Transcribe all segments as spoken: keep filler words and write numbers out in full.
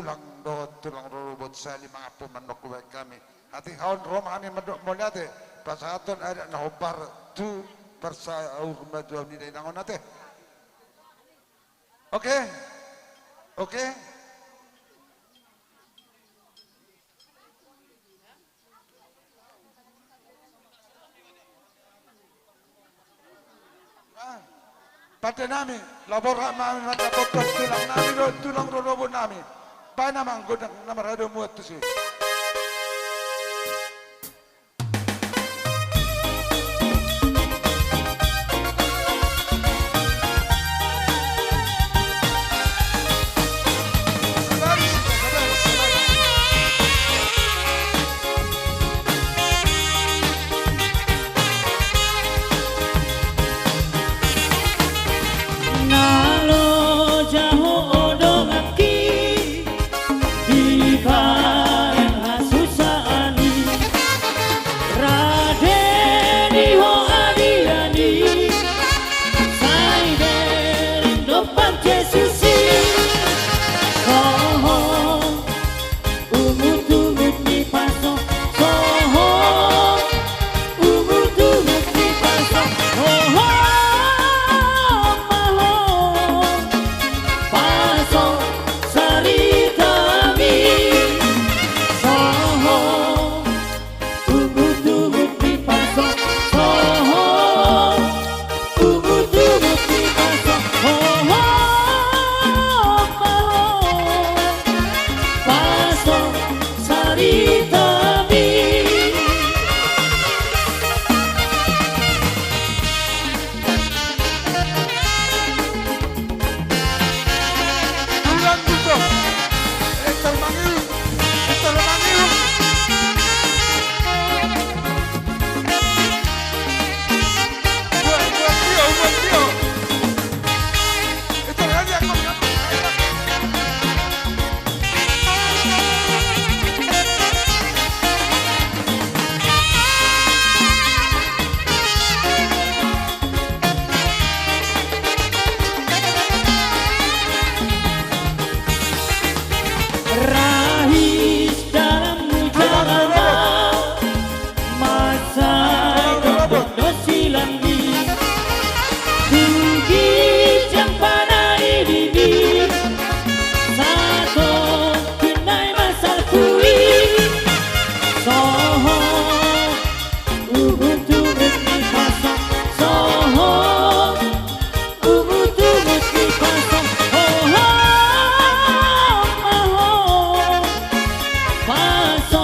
tulang dohot tulang rorobot sahali mangampu mandok hubaen hami. Hatiha on ro ma hami mandok mauliate, pasahathon adat na hombar tu parsaur matua ni dainang on ate. Oke? Oke? Ah, pande nami, laho borhat ma hami mandapothon tulang nami dohot tulang rorobot nami. Baen amang gondang na marhadomuan tusi. Na loja ho donganki dibaen hasusaan i, rade ni ho adian i, sai bereng dompak Jesus i. Soho, ungut-ungut ni paso, soho, ungut-ungut ni paso, soho, maho, paso, saritami, soho, ungut-ungut ni paso, soho, ungut-ungut ni paso, soho, maho, paso, saritami. Ulang tutup. Enter mangiu. Enter mangiu. Buat, buat dia, buat dia. Enter lagi aku. Rahis dalam jalanan, masai dohot silang i, tu ginjang panai didi, sato tunai masal kui, soho. Ungut-ungut ni paso, soho. Ungut-ungut ni paso, soho, maho, paso,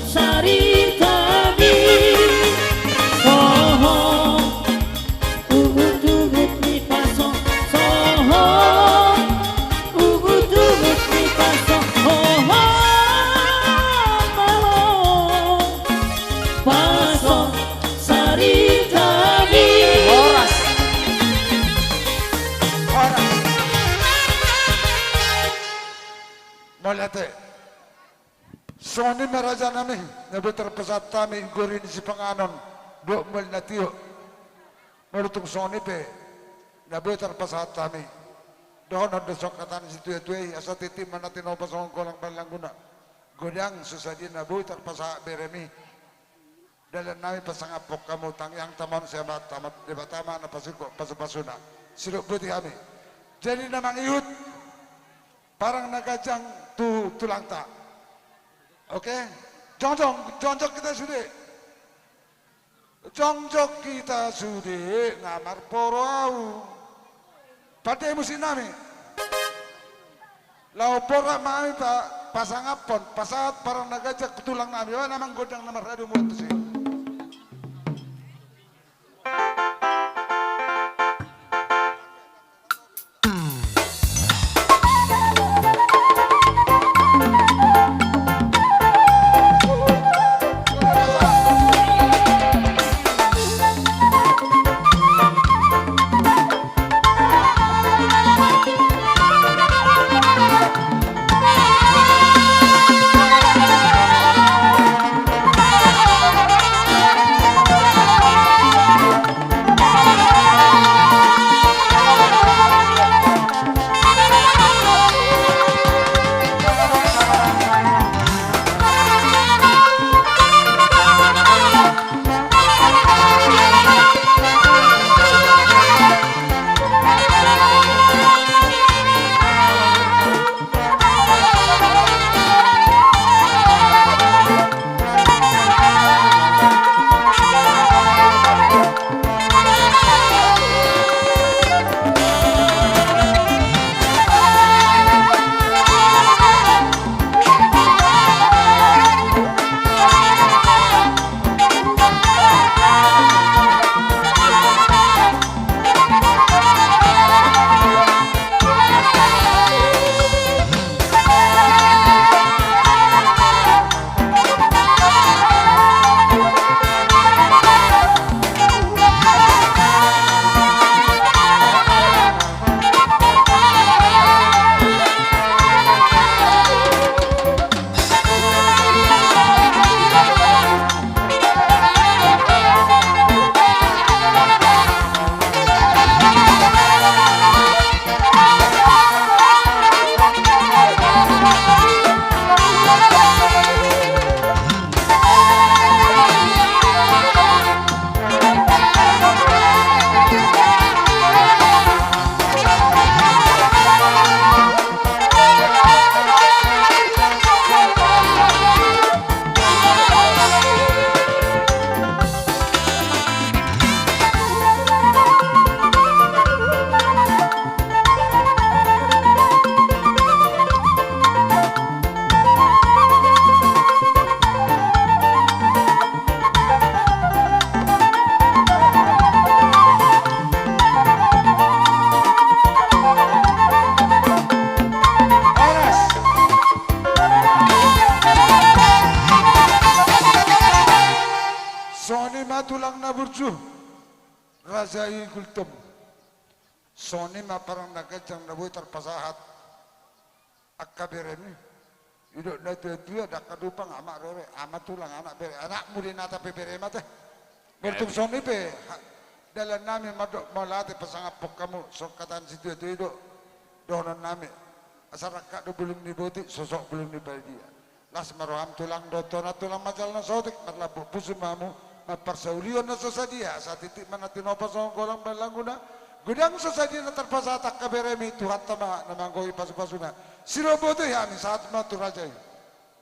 saritami, soho. Ungut-ungut ni paso, soho. Ungut-ungut ni paso, soho, maho, paso, saritami. Horas. Horas. Mauliate. Songon i ma raja nami, na boi tarpasahat hami, gori ni sipanganon, dohot mual na tio. Molo tung songon i pe, na boi tarpasahat hami. Dohonon do songon hata ni situa-tua i, asa tintin ma na tinopa songon golang bahen langguna. Godang so sadia na boi tarpasahat beremi. Dalan nami pasangaphon hamu, tangiang ta ma on sian Amanta Debata ma na pasingkop pasu-pasuna. Sidok boti hami. Jadi na mangihut parang na ganjang tu tulangta. Oke? Jongjong, jongjong hita sude. Jongjong hita sude, nga marporo au. Pande musik nami. Laho borhat ma hami pa, pasangaphon, pasahat parang na ganjang tu tulang nami. Baen amang gondang na marhadomuan tusi. Suh, raja i Gultom. Songon i ma parang na ganjang na boi tarpasahat angka beremi. Didok natuatua, dangka dupang, ama rere, ama tulang, anak bere, anakmu di nata pe bere ma te. Berarti songon i pe, ha, dalan nami mandok mauliate pasangaphon hamu, songon hata ni situatua i do dohonon nami. Asa rangkap do bulung ni botik, sosok bulung ni badia. Las ma roham tulang dohot tona, tulang ma jala na saotik, marlambok pusu ma hamu, mamparsaulion na so sadia, asa titik ma na tinopa songon golang bahen langkuna, godang so sadia na tarpasahat angka beremi, Tuhanta ma na manggohi pasupasuna. Siro boto i hami, sahat ma tu raja i.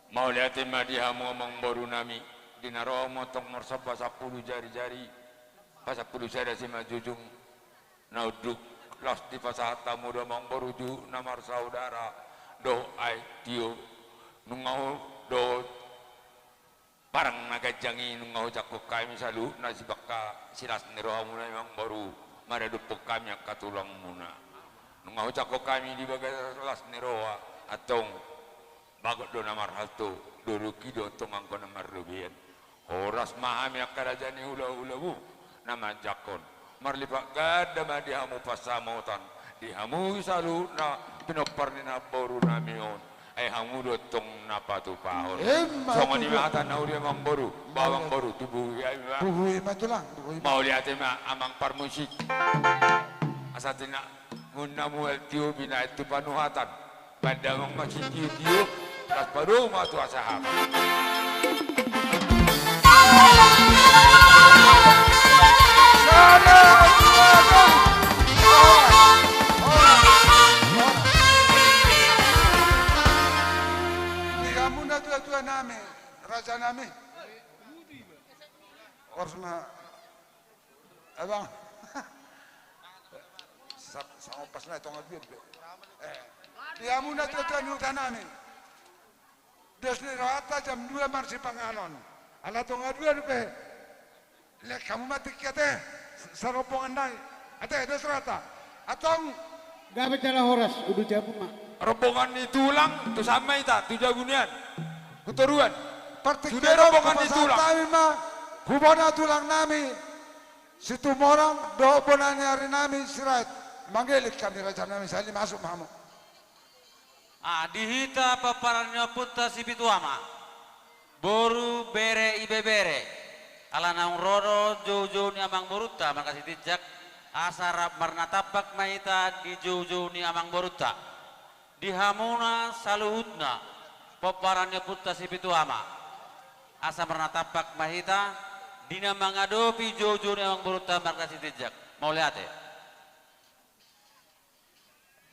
Mauliate ma di hamu amangboru nami, di na ro hamu antong marsomba sampulu jarijari, pasampulu sada simanjujung, na unduk, laos dipasahat hamu do amangboru juhut na marsaudara dohot aek tio. Nunga hu-, dohot parang na ganjang i nunga hujangkon hami saluhutna sipangka silas ni rohamuna amangboru, maradophon hami angka tulangmuna. Nunga hujangkon hami di bagasan las ni roha, antong bagot do na marhalto, dodok i do antong anggo na marrobean. Horas ma hami angka raja ni hulahulamu na manjangkon. Marlipat ganda ma di hamu pansamotan, di hamu saluhutna pinompar ni namboru nami on. Ai hamu do antong na patupahon. Emma tutu. Songon i ma hata na uli amangboru, ba amangboru, tubuhi hami ma. Tubuhi ma tulang, tubuhi ma. Mauliate ma amang parmusik. Asa tina Nunga mual tio binahen tu panuhatan. Pandamang ma sitiotio, las padomu ma tu asa hami. Di hamu natuatua nami, raja nami. Horas ma. Abang. Sa-, sangompas nai tonga dua be. Eh, di hamu natuatua ni huta nami. Dos ni rohanta jam dua marsipanganon. Ala tonga dua dope. Lek hamu ma tingki ate. Sarombongan nai. Ate, dos rohanta. Antong. Gabe jala horas, udu jabu ma. Rombongan ni tulang, tu san ma hita, tu jabu nian. Tu toruan. Partingkian on, rombongan ni tulang. Hupasahat hami ma, tu bona tulang nami. Situmorang dohot bona ni ari nami Sirait. Manggiling hami raja nami, sahali masuk ma hamu. Ah, di hita pomparan ni ompunta Sipitu Ama. Boru, bere, ibebere. Ala naung ro do joujou ni amangborunta marga Sitinjak, asa rap marnatampak ma hita di joujou ni amangborunta. Di hamuna saluhutna, pomparan ni ompunta Sipitu Ama. Asa marnatampak ma hita, di na mangadopi joujou ni amangborunta marga Sitinjak. Mauliate.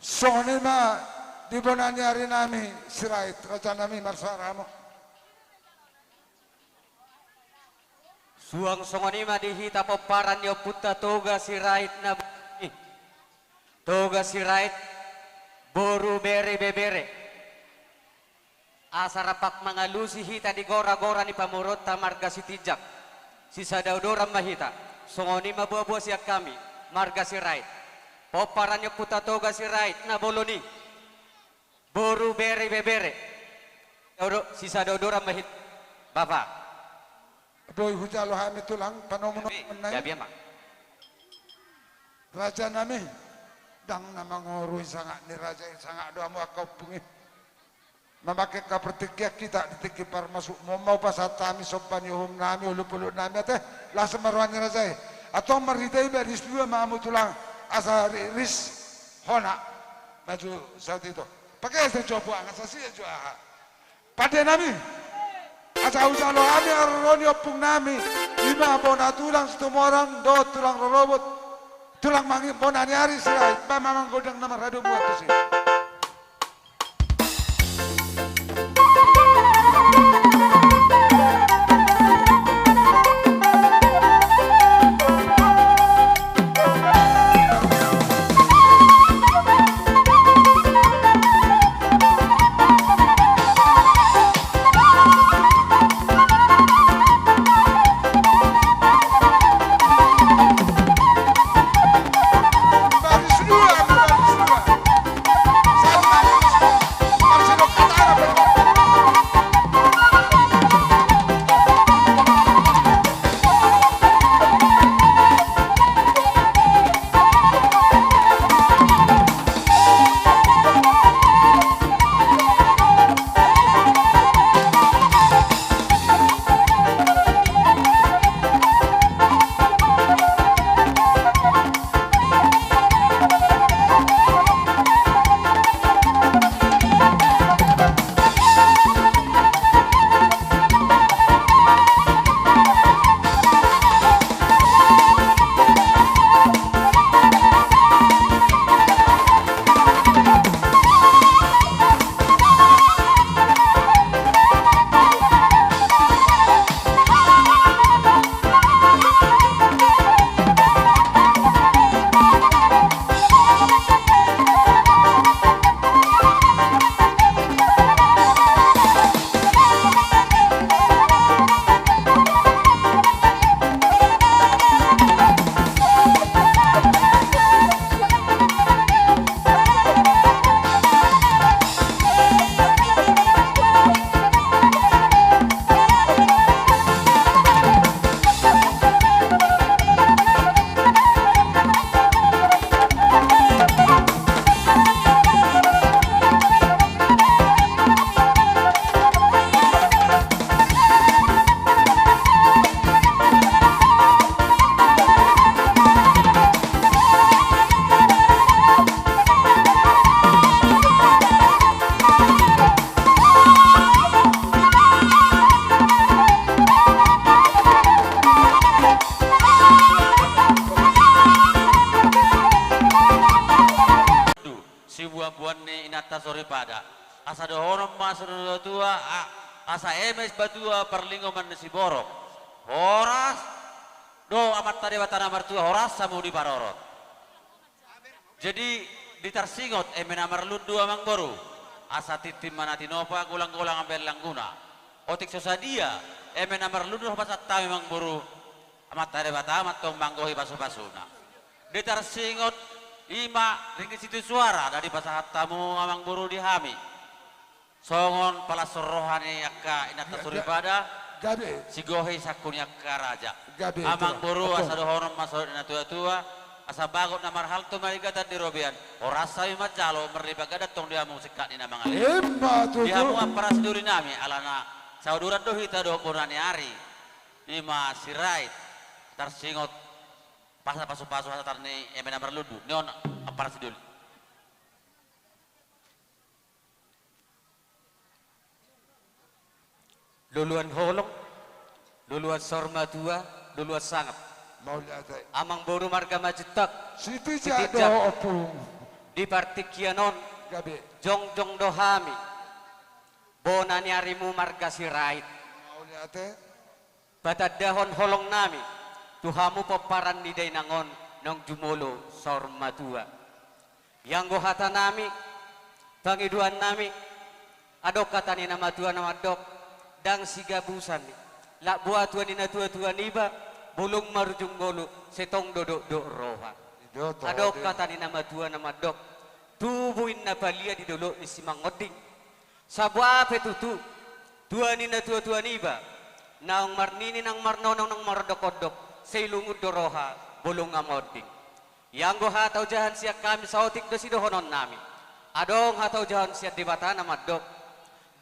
Songon i ma di bona ni ari nami Sirait, raja nami, marsoara hamu. Suang songon i ma di hita pomparan ni ompunta Toga Sirait na bolon i. Toga Sirait, boru, bere, ibebere. Asa rap mangalusi hita di goragora ni pamoruonta marga Sitinjak. Sisada odoran ma hita. Songon i ma boaboa sian hami, marga Sirait. Pomparan ni ompunta Toga Sirait na bolon i. Boru, bere, ibebere. Odo, sisada odoran ma hita. Bapa. Boi hujalo hami tulang, panomunomuan nai. Gabe ma. Raja nami, ndang na mangorui sangap ni raja i, sangap do hamu angka ompung i. Mamangke angka partingkian hita di tingki parmasuk, molo hupasahat hami somba ni uhum nami, olopolop nami ate, las ma roha ni raja i. Antong marhite i baris dua ma hamu tulang, asa riris hona. Maju saut ito. Pake asa jopo anga sasi jo aha. Pande nami. Asa hujalo hami haroro ni ompung nami. Ima bona tulang Situmorang dohot tulang rorobot. Tulang mangi bona ni ari Sirait. Ba mamang godang na marhadomuan tusi. Asa dohonon ma songon na tua-tua, a-, asa eme sibatua parlinggoman ni siborok. Horas do Amanta Debata na martua, horas hamu diparorot. Jadi, ditarsingot eme na marlundu amangboru, asa tintin ma na tinopa, golang-golang ma bahen langguna. Otik so sadia eme na marlundu hupasahat hami amangboru, Amanta Debata ma antong manggohi pasu-pasuna. Ditarsingot i ma ringgit sitio suara na dipasahat hamu amangboru di hami. Songon palashon roha ni angka inanta soripada, gabe, sigohi sangku ni angka raja. Gabe, amangboru, asa dohonon ma songon na tua-tua, asa bagot na marhalto marigatan di robean, horas hami manjalo, marlipat ganda antong di hamu singkat ni na mangalean. Ima tutu. Di hamu ampara sidoli nami, alana sauduran do hita dohot bona ni ari. I ma Sirait, tarsingot, pasa pasu-pasu hasahatan ni eme na marlundu, ni on ampara sidoli. Loloan holong, loloan saur matua, loloan sangap. Mauliate. Amangboru marga Manjuntak. Sitinjak. Sitinjak do, Ompung. Di partingkian on, gabe, jongjong do hami, bona ni arimu marga Sirait. Mauliate. Patandahon holong nami tu hamu pomparan ni dainang on, naung jumolo saur matua. Ianggo hata nami, pangidoan nami, adong hata ni na matua na mandok, ndang sigabusan i, lak boa tua ni na tua-tua niba, bolong marujung ngolu, sai tong do dokdok roha. Adong hata ni na matua na mandok, tubu inna palia di dolok ni simangonding. Saboa pe tutu, tua ni na tua-tua niba, naung marnini, naung marnono, naung marondok-ondok, sai lungun do roha, bolong amonding. Ianggo hata ojahan sian hami, saotik do sidohonon nami. Adong hata ojahan sian Debata na mandok,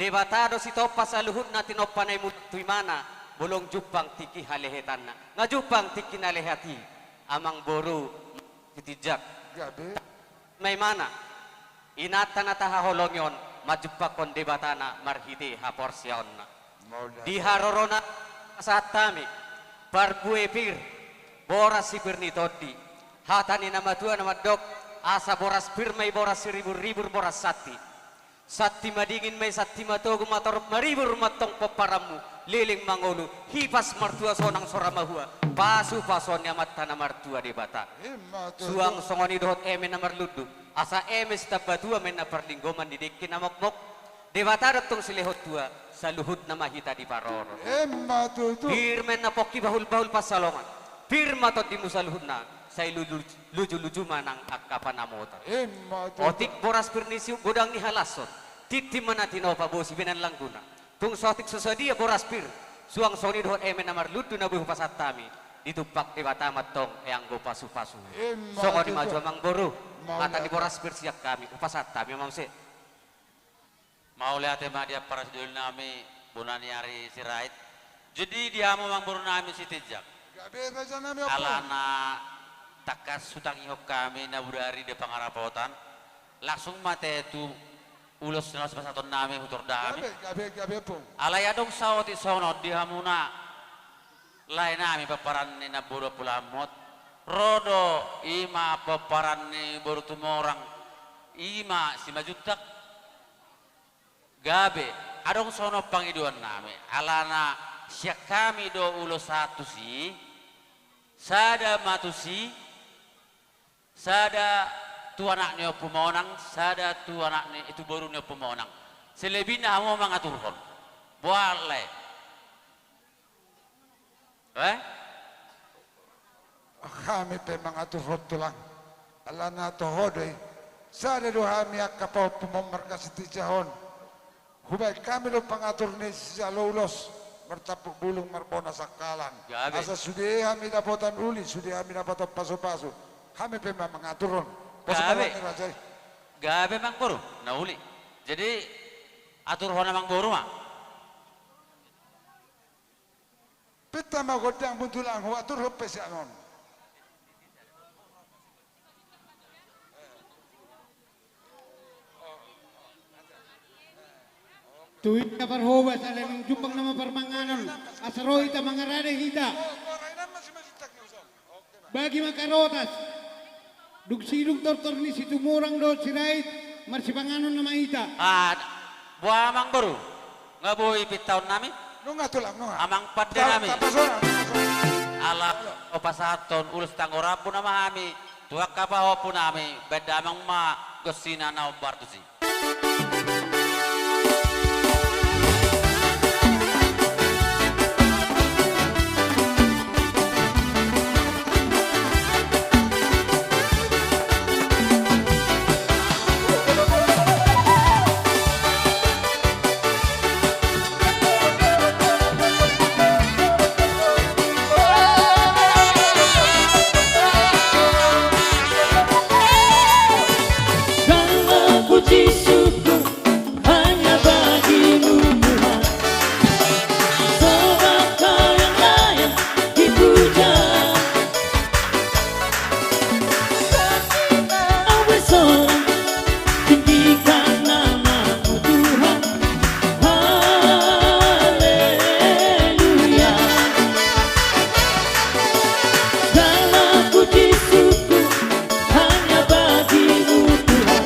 Debata do sitompa saluhutna, tinompa na i mulak tu imana, bolong jumpang tingki halehetanna. Nga jumpang tingki na lehet i, amangboru Sitinjak. Gabe. Ma imana, inanta na tahaholongi on, manjumpangkon Debatana marhite haporseaonna. Mauliate. Di harorona pasahat hami, parbue pir, boras si pir ni tondi. Hata ni na matua na mandok, asa boras pir ma i boras siribur-ribur boras santi. Santi madingin ma i, santi matogu, matorop maribur ma antong pomparanmu, leleng mangolu, hipas martua, sonang sora mahua, pasu-pasuon ni Amanta na martua Debata. Ima tutu. Suang songon i dohot eme na marlundu, asa eme sitamba tua ma inna parlinggoman ni dengke na mokmok. Debata do antong silehon tua, saluhutna ma hita diparorot. Ima tutu. Pir ma inna pongki bahul-bahul pansalongan, pir ma tondimu saluhutna, sai lulu-, luju-luju ma nang angka panamotan. Ima tutu. Otik boras pir ni siuk godang ni halashon, tintin ma na tinopa, bosi bahenan langguna. Tung saotik so sadia boras pir, suang songon i dohot eme na marlundu na boi hupasahat hami, ditumpak Debata ma antong ianggo pasu-pasu. Ima tutu. Songon i ma jo amangboru, hata ni boras pir sian hami, hupasahat hami ma muse. Mauliate ma di ampara sidoli nami, bona ni ari Sirait. Jadi di hamu amangboru nami Sitinjak. Gabe raja nami, Ompung. Alana tangkas hutangihon hami na bodari di pangarapotan. Langsung ma ate tu ulos na laos pasahaton nami, hutor da hami. Gabe, gabe, gabe, Ompung. Alai adong saotik songon on di hamuna lae nami, pomparan ni Namboru Ompu Lamot. Ro do i ma pomparan ni boru Tumorang, i ma Simanjuntak. Gabe, adong songon on pangidoan nami, alana sian hami do ulos sahat tusi, sada ma tusi, sada tu anak ni Ompu Monang, sada tu anak ni, tu boru ni Ompu Monang. Selebihna hamu mangaturhon. Boha lae? Eh? Hami pe mangaturhon, Tulang. Alana toho do i. Sada do hami angka pahompu marga Sitinjak on. Hubaen hami do pangatur ni sijalo ulos, martampuk bulung marbona sangkalan. Gabe. Asa sude hami dapotan uli, sude hami dapotan pasu-pasu. Hami pe ma mangaturhon. Pos. Gabe. Raja i. Gabe amangboru, na uli. Jadi, aturhon amangboru ma. Pinta ma gondangmu, Tulang, huaturhon pe sian on. Tu hita parhobas, alai naung jumpang nama parmanganon, asa ro hita mangarade hita. Bagi ma karotas. Dung sidung tortor ni si Tumorang dohot Sirait, marsipanganon nama hita. Ah, Boha amang boru, nga boi pintaon nami? Nunga tulang, nunga. Amang pande nami. Ala pasahathon ulos tanggo rambu nama hami tu angka pahompu nami, baen damang ma gonsina na hombar tusi. Segala puji syukur hanya bagi-Mu Tuhan. Sebab Kau yang layak dipuja. Kami mau bersorak, tinggikan nama-Mu Tuhan. Haleluya. Segala puji syukur hanya bagi-Mu Tuhan.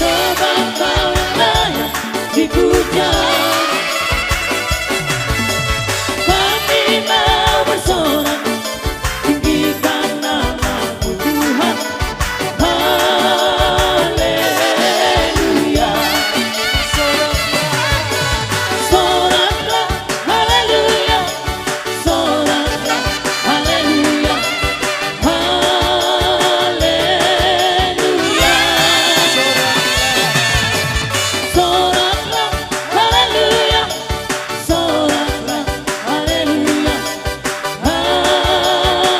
Sebab Kau yang layak dipuja. Kami mau bersorak, tinggikan nama-Mu Tuhan. Haleluya. Soraklah, haleluya. Soraklah, haleluya. Haleluya. Soraklah, haleluya. Soraklah, haleluya. Haleluya.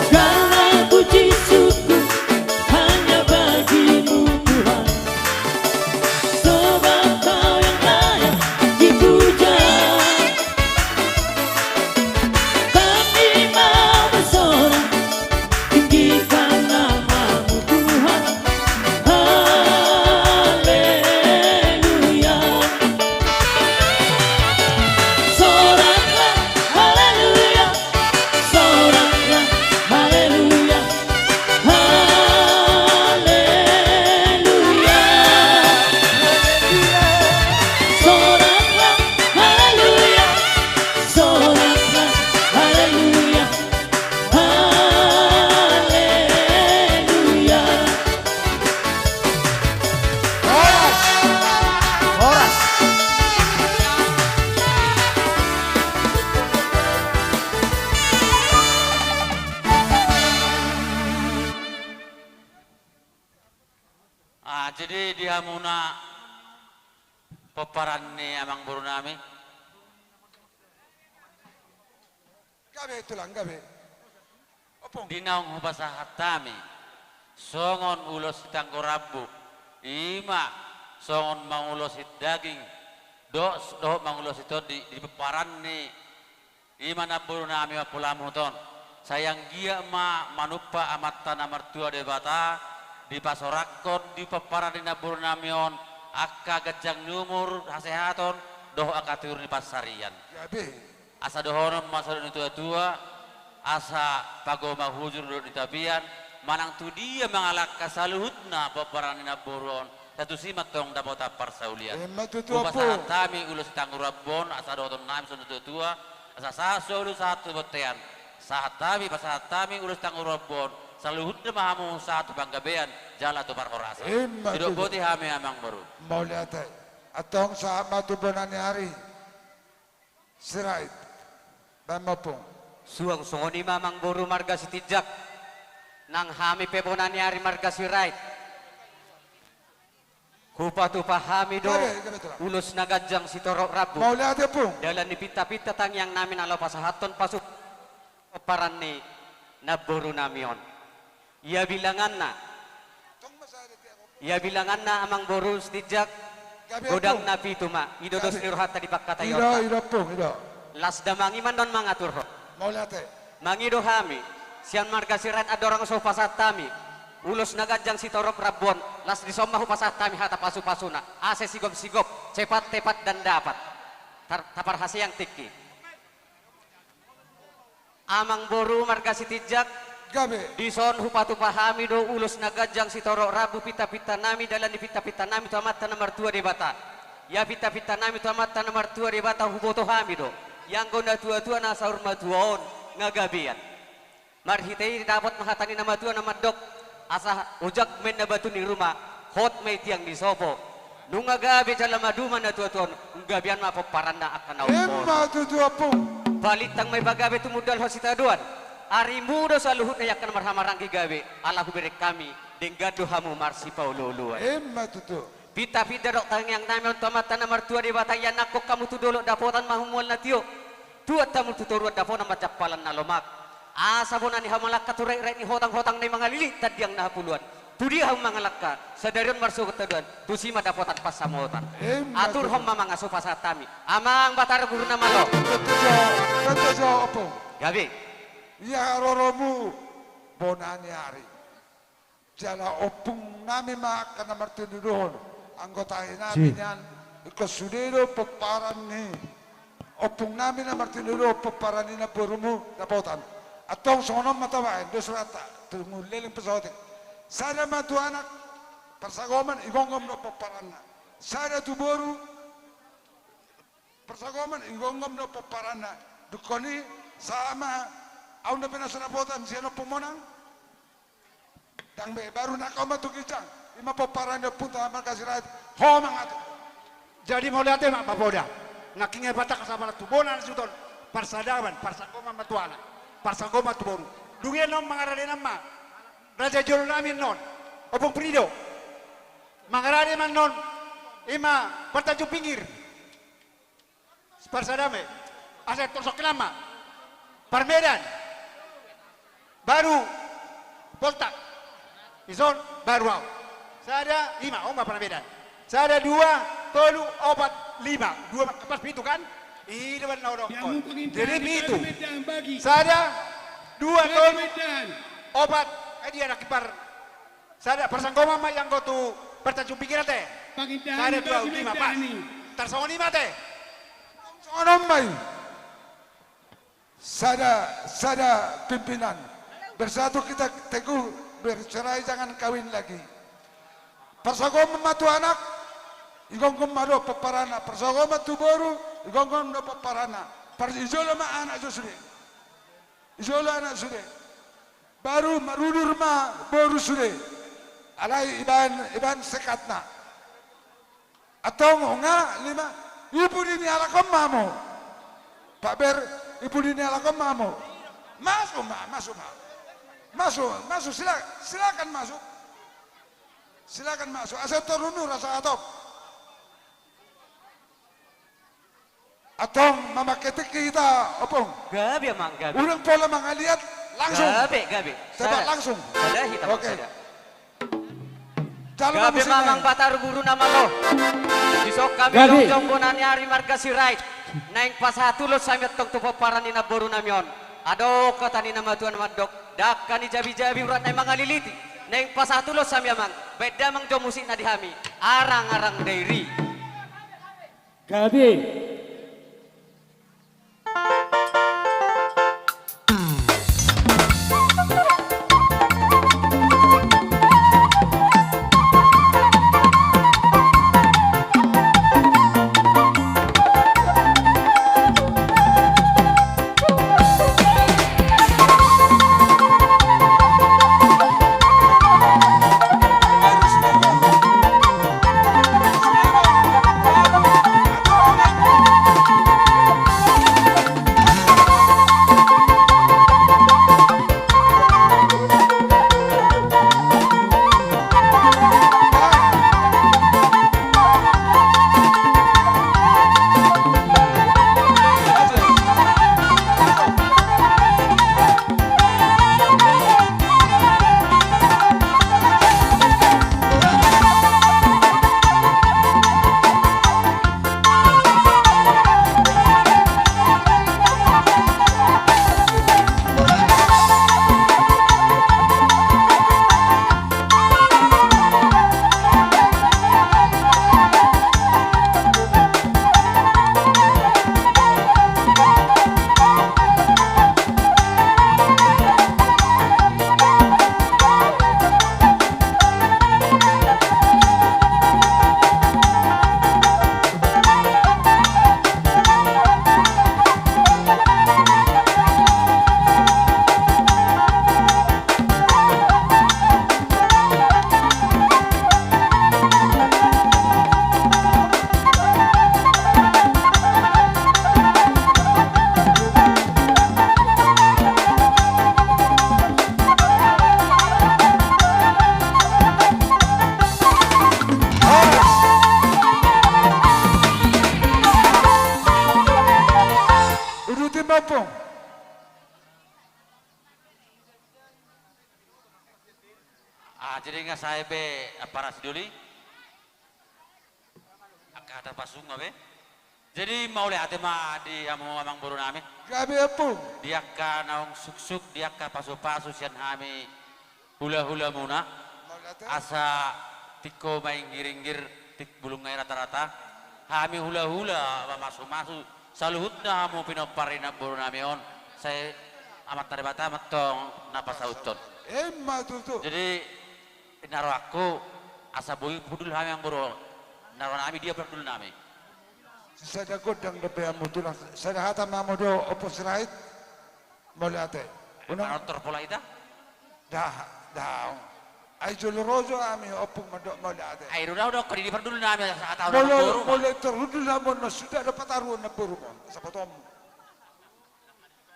Segala puji syukur hanya bagi-Mu Tuhan. Sebab Kau yang layak dipuja. Kami mau bersorak, tinggikan nama-Mu Tuhan. Haleluya. Soraklah, haleluya. Soraklah, haleluya. Haleluya. Soraklah, haleluya. Soraklah, haleluya. Haleluya. Horas. Horas. Ah, jadi di hamuna pomparan ni amang boru nami. Gabe, tulang, gabe. Ompung. Di naung hupasahat hami songon ulos sitanggo rambu, i ma songon mangulosi daging, dohot, dohot mangulosi tondi di pomparan ni i ma namboru nami Ompu Lamhut on. Sai anggiat ma manumpak Amanta na martua Debata, dipasorakhon di pomparan ni namboru nami on angka ganjang ni umur, hasehaton, dohot angka tiur ni pansarian. Gabe. Asa dohonon ma songon didok ni tua-tua, asa pagohi ma hujur didok ni tapian, manang tu dia mangalangka saluhutna pomparan ni namboru on, sai tusi ma antong dapotan parsaulian. Ima tutu, Ompung. Hupasahat hami ulos sitanggo rambu on, asa dohonon nami songon didok ni tua-tua, asa sahat solu sahat tu bontean. Sahat hami, pasahat hami ulos sitanggo rambu on, saluhutna ma hamu sahat tu panggabean jala tu parhorasan. Ima tutu. Didok boti hami amang boru. Mauliate. Antong sahat ma tu bona ni ari. Sirait. Baen ma, Ompung. Suang songon i ma amang boru marga Sitinjak. Nang hami pe bona ni ari marga Sirait, hupatupa hami do, gabe, gabe, tulang, ulos na ganjang sitorop rambu. Mauliate, Ompung. Dalan ni pinta-pinta tangiang nami na laho pasahathon pasu-, pomparan ni namboru nami on. Ia bilanganna. Ia bilanganna amang boru Sitinjak. Gabe, godang Ompung. Na pitu ma, i do dos, gabe, ni rohanta di pangkataion. I do, i do, Ompung, i do. Las damang i ma annon mangaturhon. Mauliate. Mangido hami, sian marga Sirait andorang so hupasahat hami ulos na ganjang sitorop rambu on, las dison ma hupasahat hami hata pasupasuna, asa sigopsigop, cepat, tepat, dan dapat. Tar-, taparhaseang tingki. Amangboru marga Sitinjak, gabe, dison hupatupa hami do ulos na ganjang sitorop rambu, pintapintanami, dalan ni pintapintanami tu Amanta na martua Debata. Ia pintapintanami tu Amanta na martua Debata huboto hami do, ianggo natuatua na saur matua on nga gabean. Marhite i dapot ma hata ni na matua na mandok, asa ojak ma inna batu ni ruma, hot ma i tiang ni sopo. Nunga gabe jala maduma natuatua on, gabean ma pomparanna angka na ompung. Ima tutu, Ompung. Balintang ma i pagabe tumundalhon sitadoan. Arimu do saluhutna i angka na marhahamaranggi gabe, ala hubereng hami, denggan do hamu marsipaolooloan. Ima tutu. Pintapinta dohot tangiangnami on tu Amanta na martua Debata, ianakhon hamu tu dolok dapotan ma hamu mual na tio. Tuat hamu tu toruan dapotan ma jampalan na lomak. Asa bona ni hamu mangalangka tu raitrait ni hotanghotang na i mangalilit tandiang na hapuluan. Tu dia hamu mangalangka, sadari on marsogot tadoan, tusi ma dapotan pansamotan. Ima tutu. Aturhon ma amang asa hupasahat hami. Amang Batara Guru na malo. Tentu jo, tentu jo, Ompung. Gabe. Ia roromu bona ni ari. Jala ompungnami ma angka na martinodohon, anggota inang, si, nian, ingkon sude do pomparan ni ompungnami na martinodohon pomparan ni namborumu dapotan. Antong songon on ma tabaen, dos rohanta, tu leleng pe saotik. Sada ma tu anak, parsagoman, igomgom do pomparanna. Sada tu boru, parsagoman, igomgom do pomparanna. Dungkon i, sama, ahu na pinaso dapotan, sian Ompung Monang. Ndang be, baru nangkok ma tu ginjang, ima pomparan ni ompunta marga Sirait, ho mangatur. Jadi mauliate ma, Bapoda. Nangkin i patangkas apala tu bona na suhut on, parsadaban, parsagoman ma tu anak, parsagoman tu boru. Dung i annon mangarade nama, raja jolo nami annon, Ompung Prido. Mangarade ma annon, ima partanjung pinggir. Parsada ma i. Asa torsok nama. Parmedan. Baru Poltak. Dison baru ahu. Sada, ima, on ma Parmedan. Sada, dua, tolu, opat, lima. Dua ma, pas pitu kan? I do baen na odong. Jadi pitu. Sada, dua, tolu, opat. Eh, dia anak ipar. Sada, parsanggoman ma i anggo tu partanjung pinggir ate. Sada, dua, lima, pas. Tarsongon i ma ate. Songon on ma i. Sada, sada pimpinan. Bersatu kita teguh, bercerai jangan kawin lagi. Parsanggoman ma tu anak, igomgom ma do pomparanna. Parsanggoman tu boru, igomgom do pomparanna. Par-, ijolo ma anak jo sude. Ijolo anak sude. Baru marudur ma boru sude. Alai ibaen, ibaen sekatna. Antong nunga lima, i pudi ni halak on ma hamu. Pak Ber, i pudi ni halak on ma hamu. Masuk ma, masuk ma. Masuk, masuk, sila-, silakan masuk. Silakan masuk. Asa toru nu rasa atop. Antong mamangke tingki hita, Ompung. Gabe, Amang, gabe. Unang pola mangaliat, langsung. Gabe, gabe. Coba langsung. Sada hita, Amang, sada. Oke. Gabe ma, Amang Batara Guru na malo. Dison hami jongjong bona ni ari marga Sirait. Naeng pasahat ulos hami antong tu pomparan ni namboru nami on. Adong hata ni na matua na mandok, dangka ni jabijabi urat na i mangaliliti. Naeng pasahat ulos hami, Amang. Baen damang jo musikna di hami. Arangarang Dairi. Gabe. Ompung. Ah, jadi nga sae be aparasi doli. Angka hata pasu nga be. Jadi mauliate ma di hamu amangboru nami. Gabe, Ompung. Di angka naung suksuk, di angka pasupasu sian hami hulahulamuna. Mauliate. Asa tingko mainggiringgir, tingko bulung nai ratarata. Hami hulahula mamasumasu saluhutna hamu pinompar ni namboru nami on. Sai Amanta Debata ma antong na pasauthon. Emma tutu. Jadi na rohangku asa boi hundul hami amangboru. Na roha nami dia parhundul nami. Sada gondang dope hamu tulang, sada hata ma hamu do Ompung Sirait. Mauliate. Unang. Manortor pola hita? Dah, dah. Ai jolo ro jo hami Ompung mandok mauliate. Ai ro dah, dah, kau di parhundul nami asa hata. Molo, molo tarhundul hamu on, suda do pataruhon namboru on. Sapotomu.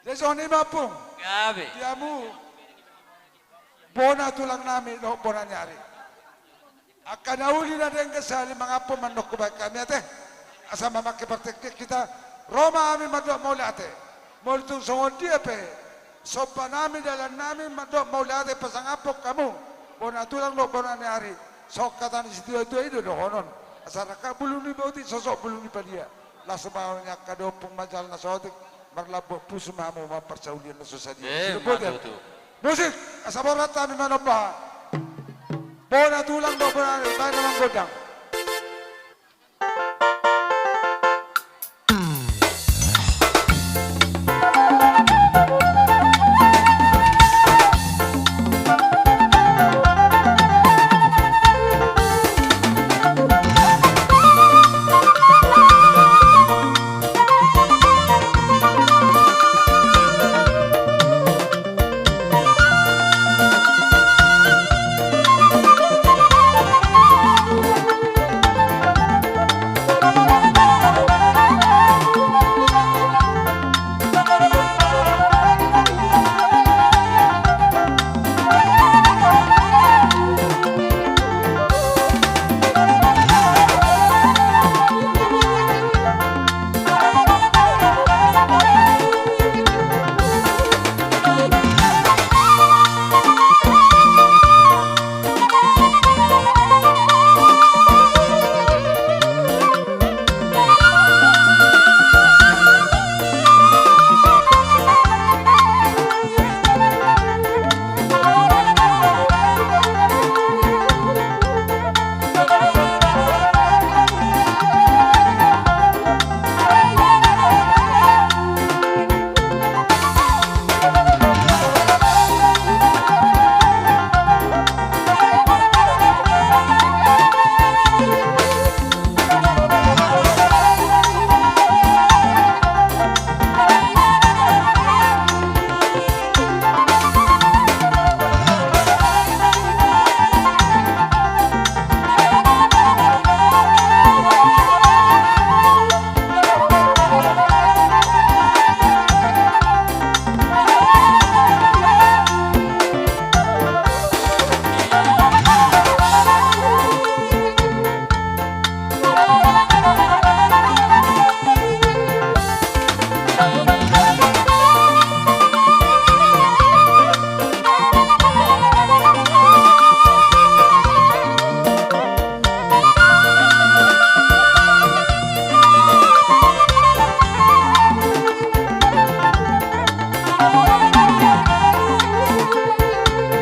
Jadi songon i ma, Ompung. Gabe. Di hamu bona tulang nami dohot bona ni ari. Angka na uli na denggan sahali mangampu mandok hubahen hami ate. Asa mamangke partingkian hita, ro ma hami mandok mauliate. Molo tung songon dia pe somba nami, dalan nami mandok mauliate pasangaphon hamu bona tulang dohot bona ni ari. Songon hata ni situatua i do dohonon: Asa rangkap bulung ni botik, sosok bulung ni padia. Las ma ni angka da ompung manjalo na saotik, marlambok pusu ma hamu marparsaullian na so sadia. Eh, sidok botik. Mantap tu. Musik, asa borhat hami manomba bona tulang dohot bona ni ari, baen ma gondang.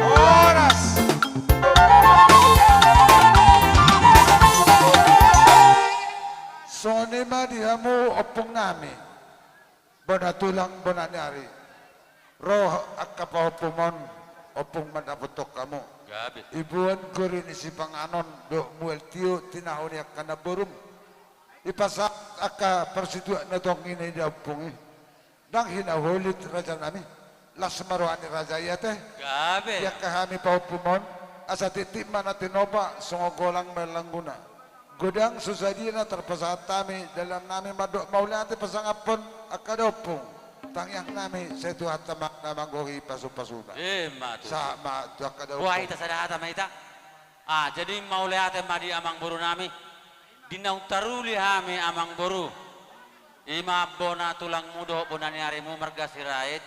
Horas. Songon i ma di hamu ompung nami, bona tulang, bona ni ari. Ro angka pahompum on, ompung mandapothon hamu. Gabe. Iboan gori ni sipanganon dohot mual tio tinahu ni angka namborum. Ipasahat angka parsituak na tong i na ida ompung i. Ndang hinaholit raja nami. Las ma roha ni raja i ate. Gabe. Di angka hami pahompum on, asa titip ma na tinopa, songon golang ma langguna. Godang so sadia na tarpasahat hami, dalan nami mandok mauliate pasangaphon angka da ompung. Tangiang nami sai Tuhanta ma na manggohi pasupasuna. Emma tutu. Sahat ma tu angka da ompung. Boha hita, sada hata ma hita. Ah, jadi mauliate ma di amangboru nami. Di naung taruli hami amangboru. I ma bona tulangmu dohot bona ni arimu marga Sirait.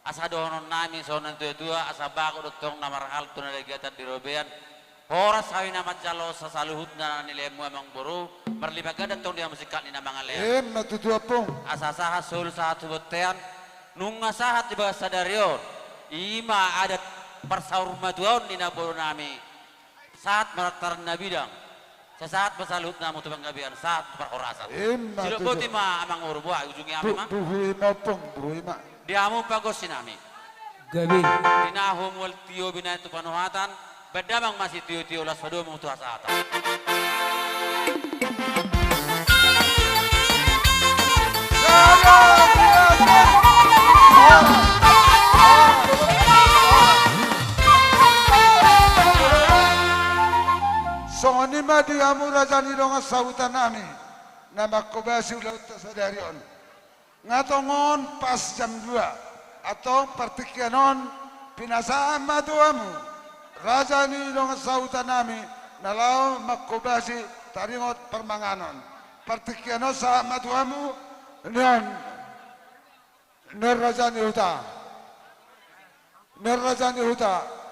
Asa dohonon nami songon na tuatua, asa bagot do tong na marhalto na dagatan di robean. Horas hami na manjalo saluhutna na nilehonmu amangboru, marlima ganda tong di hamu singkat ni na mangalean. Ima tutu ompung. Asa sahat solu sahat tu bontean, nunga sahat di bagas sadari on. I ma adat parsaurmatuaon ni na boru nami. Sahat ma lantaran na bidang. Sahat ma saluhutna hamu tu panggabean, sahat tu parhorasan. Ima tutu. Sidok boti ma amangboru, boha ujungi hami ma. Buhu i ma ompung, buhu i ma. Di hamu panggonsi nami. Gabe. Di na humual tio binaen tu panuhatan, baen damang ma sitiotio laos padomu tu hasahatan. Songon i ma di hamu raja ni dongan sahuta nami, na manghobasi ulaonta sadari on. Nga tongon pas jam dua, antong partingkian on pinasahat ma tu hamu raja ni dongan sahuta nami na laho manghobasi taringot parmanganon. Partingkian on sahat ma tu hamu, nion, nion raja ni huta. Nion raja ni huta.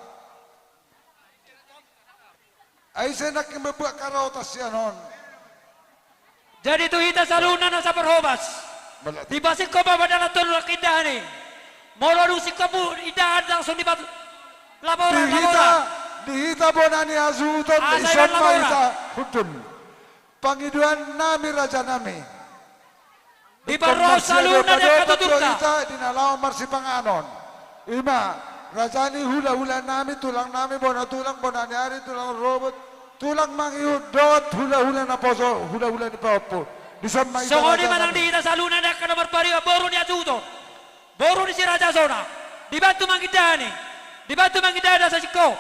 Ai sai nangkin mambuat karotan sian on. Jadi tu hita saluhutna na saparhobas. Mauliate. Di pasingkop ma padalan tolu nangkin indahan i. Molo dung singkop indahan langsung di batu. Laporan, di hita, laporan. Di hita bona ni hasuhuton, asa ison ma laporan. Hita hundul. Pangidoan nami raja nami. Ingkon marsiadopadopa do hita di na laho marsipanganon. I ma raja ni hulahula nami, tulang nami, bona tulang, bona ni ari, tulang rorobot, tulang mangihut dohot hulahula naposo, hulahula ni pahompu. Dison ma hita. Songon i ma nang di hita saluhutna angka na marpariban, boru ni hasuhuton, boru ni si Raja Sonang. Dibantu mangindahan i. Dibantu mangindahan i asa singkop.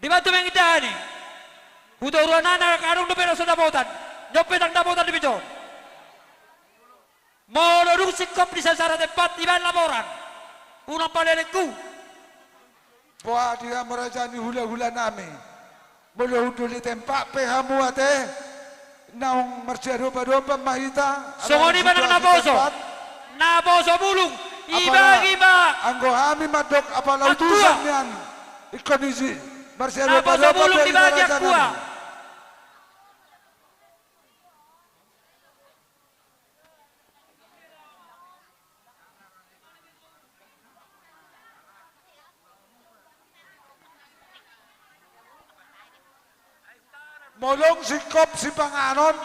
Dibantu mangindahan i. Hutoruan na adong dope na so dapotan. Nion pe ndang dapotan dope jo. Molo dung singkop di sasada tempat dibaen laporan. Unang palelengku. Boha di hamu raja ni hulahula nami. Molo hundul di tempat pe hamu ate. Naung marsiadopadopa ma hita. Songon i ma nang naposo. Naposo bulung. Ibagi ma. Anggo hami mandok apala utusan nian. Ingkon isi. Marsiadopadopa. Naposo bulung ibagi angkua. Molo dung singkop sipanganon,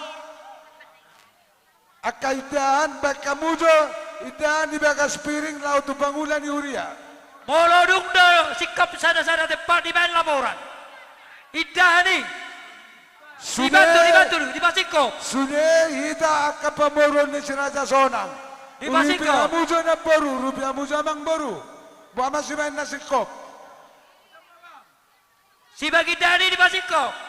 angka indahan baen hamu jo, indahan di bagas piring laho tu pangula ni huria. Molo dung do singkop sasada tempat dibaen laporan. Indahan i. Sude, dibantu, dibantu, dipasingkop. Sude hita angka pamoruon ni si Raja Sonang. Dipasingkop. Urupi hamu jo namboru, urupi hamu jo amangboru. Boha ma sibaen na singkop. Sibagi indahan i dipasingkop.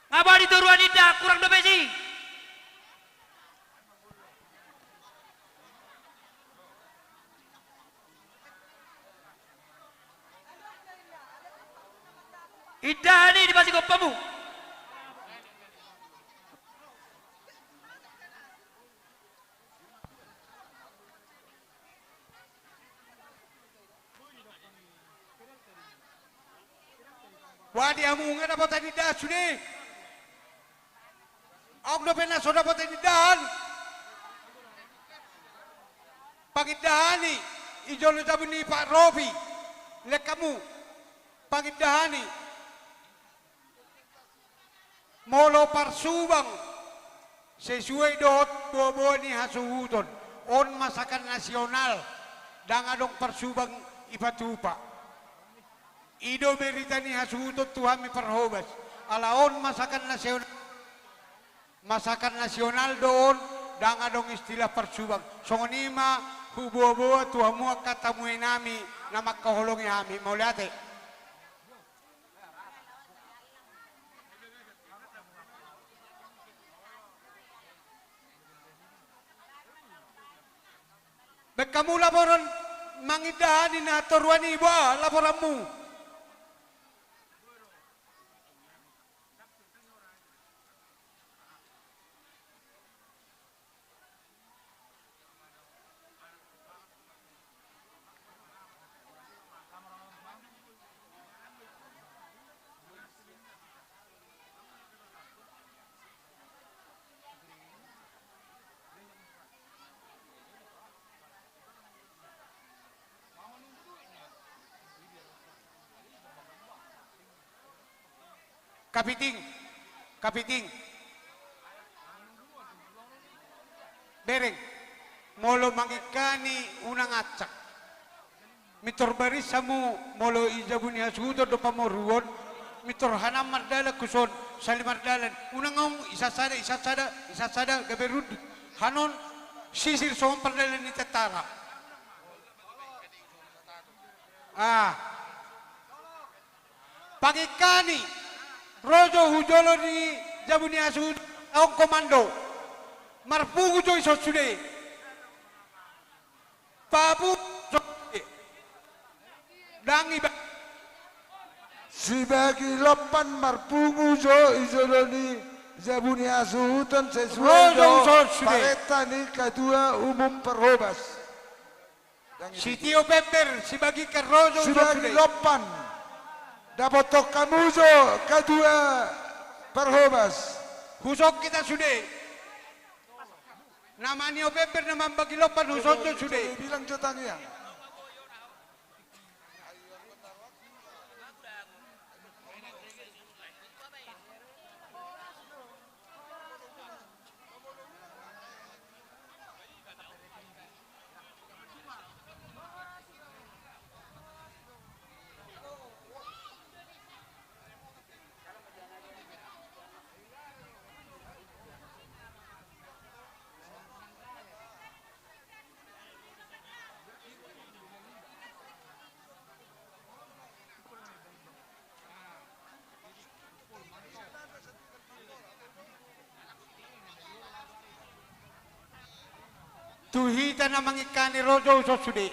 Nga boha di toruan indahan, kurang dope si. Indahan i dipasingkop hamu. Boha di hamu nga dapotan indahan sude. Adong dope na so dapotan indahan. Pangindahan i, i jolo jabu ni Pak Robi. Lehon hamu. Pangindahan i. Molo parsubang sesuai dohot boaboa ni hasuhuton, on masakan nasional, ndang adong parsubang ipatupa. I do berita ni hasuhuton tu hami parhobas, ala on masakan nasional, masakan nasional do on, ndang adong istilah parsubang. Songon i ma huboaboa tu hamu angka tamuenami na mangkaholongi hami. Mauliate. Baen hamu laporan mangindahan i na toruan i, boha laporanmu? Kapiting, kapiting. Bereng. Molo mangingkani unang acak. Mintor baris hamu molo i jabu ni hasuhuton do pamoruon. Mintor hanan mardalan tuson, sali mardalan. Unang aung, isa sada, isa sada, isa sada, gabe rundut. Hanon sisir songon pardalan ni tentara. Ah. Pangingkani ro jo hu jolo ni jabu ni hasuhuton, on komando. Marpungu jo i son sude. Papungu jo sude. Dang iba. Sibagi lompan marpungu jo i jolo ni jabu ni hasuhuton sesuai jo i son sude. Parenta ni Ketua Umum Parhobas. Sitio pember, sibagi kan ro jo i son sude. Sibagi lompan. Dapothon hamu jo Ketua Parhobas. Hu son hita sude. Na manio pember na mambagi lompan hu son jo sude. Bilang jo tangiang. Tu hita na mangingkani ro jo i son sude.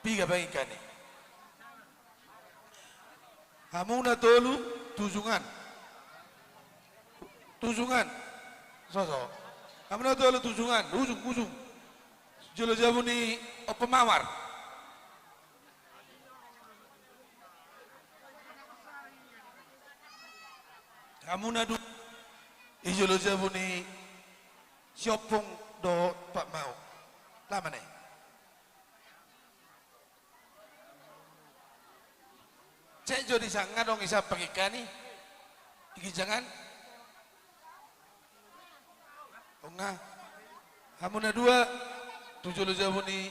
Piga pangingkani? Hamu na tolu tu ujungan. Tu ujungan. Soso. Hamu na tolu tu ujungan. Ujung, ujung. Jolo jabu ni Ompu Mawar. Hamu na dua i jolo jabu ni si Ompung dohot Pak Mau. Lama ne. Cek jo di sanga adong i sa pangingkani. I ginjangan. Onga. Hamu na dua tu jolo jabu ni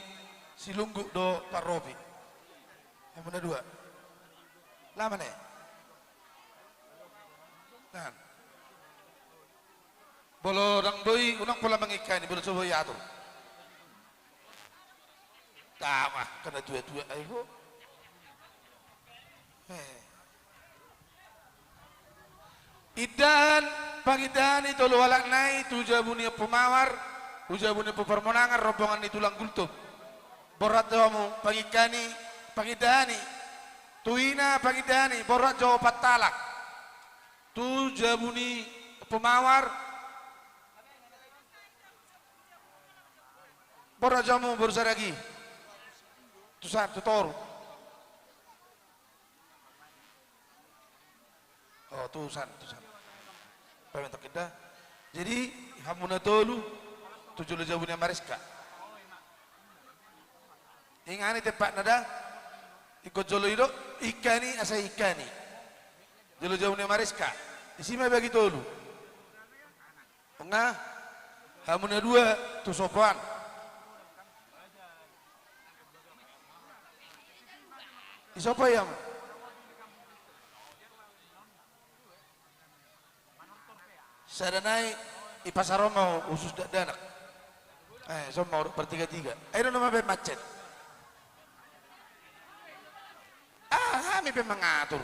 si Lungguk dohot Pak Robi. Hamu na dua. Lama ne. Nah. Molo ndang boi, unang pola mangingkani, molo so boi atur. Tama, angka na tua-tua, ai ho. Eh. Indahan, pangindahan ni tolu halak nai, tu jabu ni Ompu Mawar, tu jabu ni Ompu Parmonangan, rombongan ni Tulang Gultom. Borhat do hamu, pangingkani, pangindahan i. Tu ina, pangindahan i, borhat jo opat halak. Tu jabu ni Ompu Mawar. Borhat jo hamu boru Saragi. Tu san, tu toru. Oh, tu san, tu san. Paminta kita. Jadi, hamu na tolu, tu jolo jabu ni Mariska. Inganan i tempatna da. Ingkon jolo i do, ingkani, asa ingkani. Jolo jabu ni Mariska. Disi ma bagi tolu. Onga, hamu na dua, tu sopoan. Di sopo i hamu? Sada nai, i pasar on ma ho, khusus dakdanak. Eh, son ma ho, bertiga-tiga. Ai do nama pe macet. Ah, hami pe mangatur.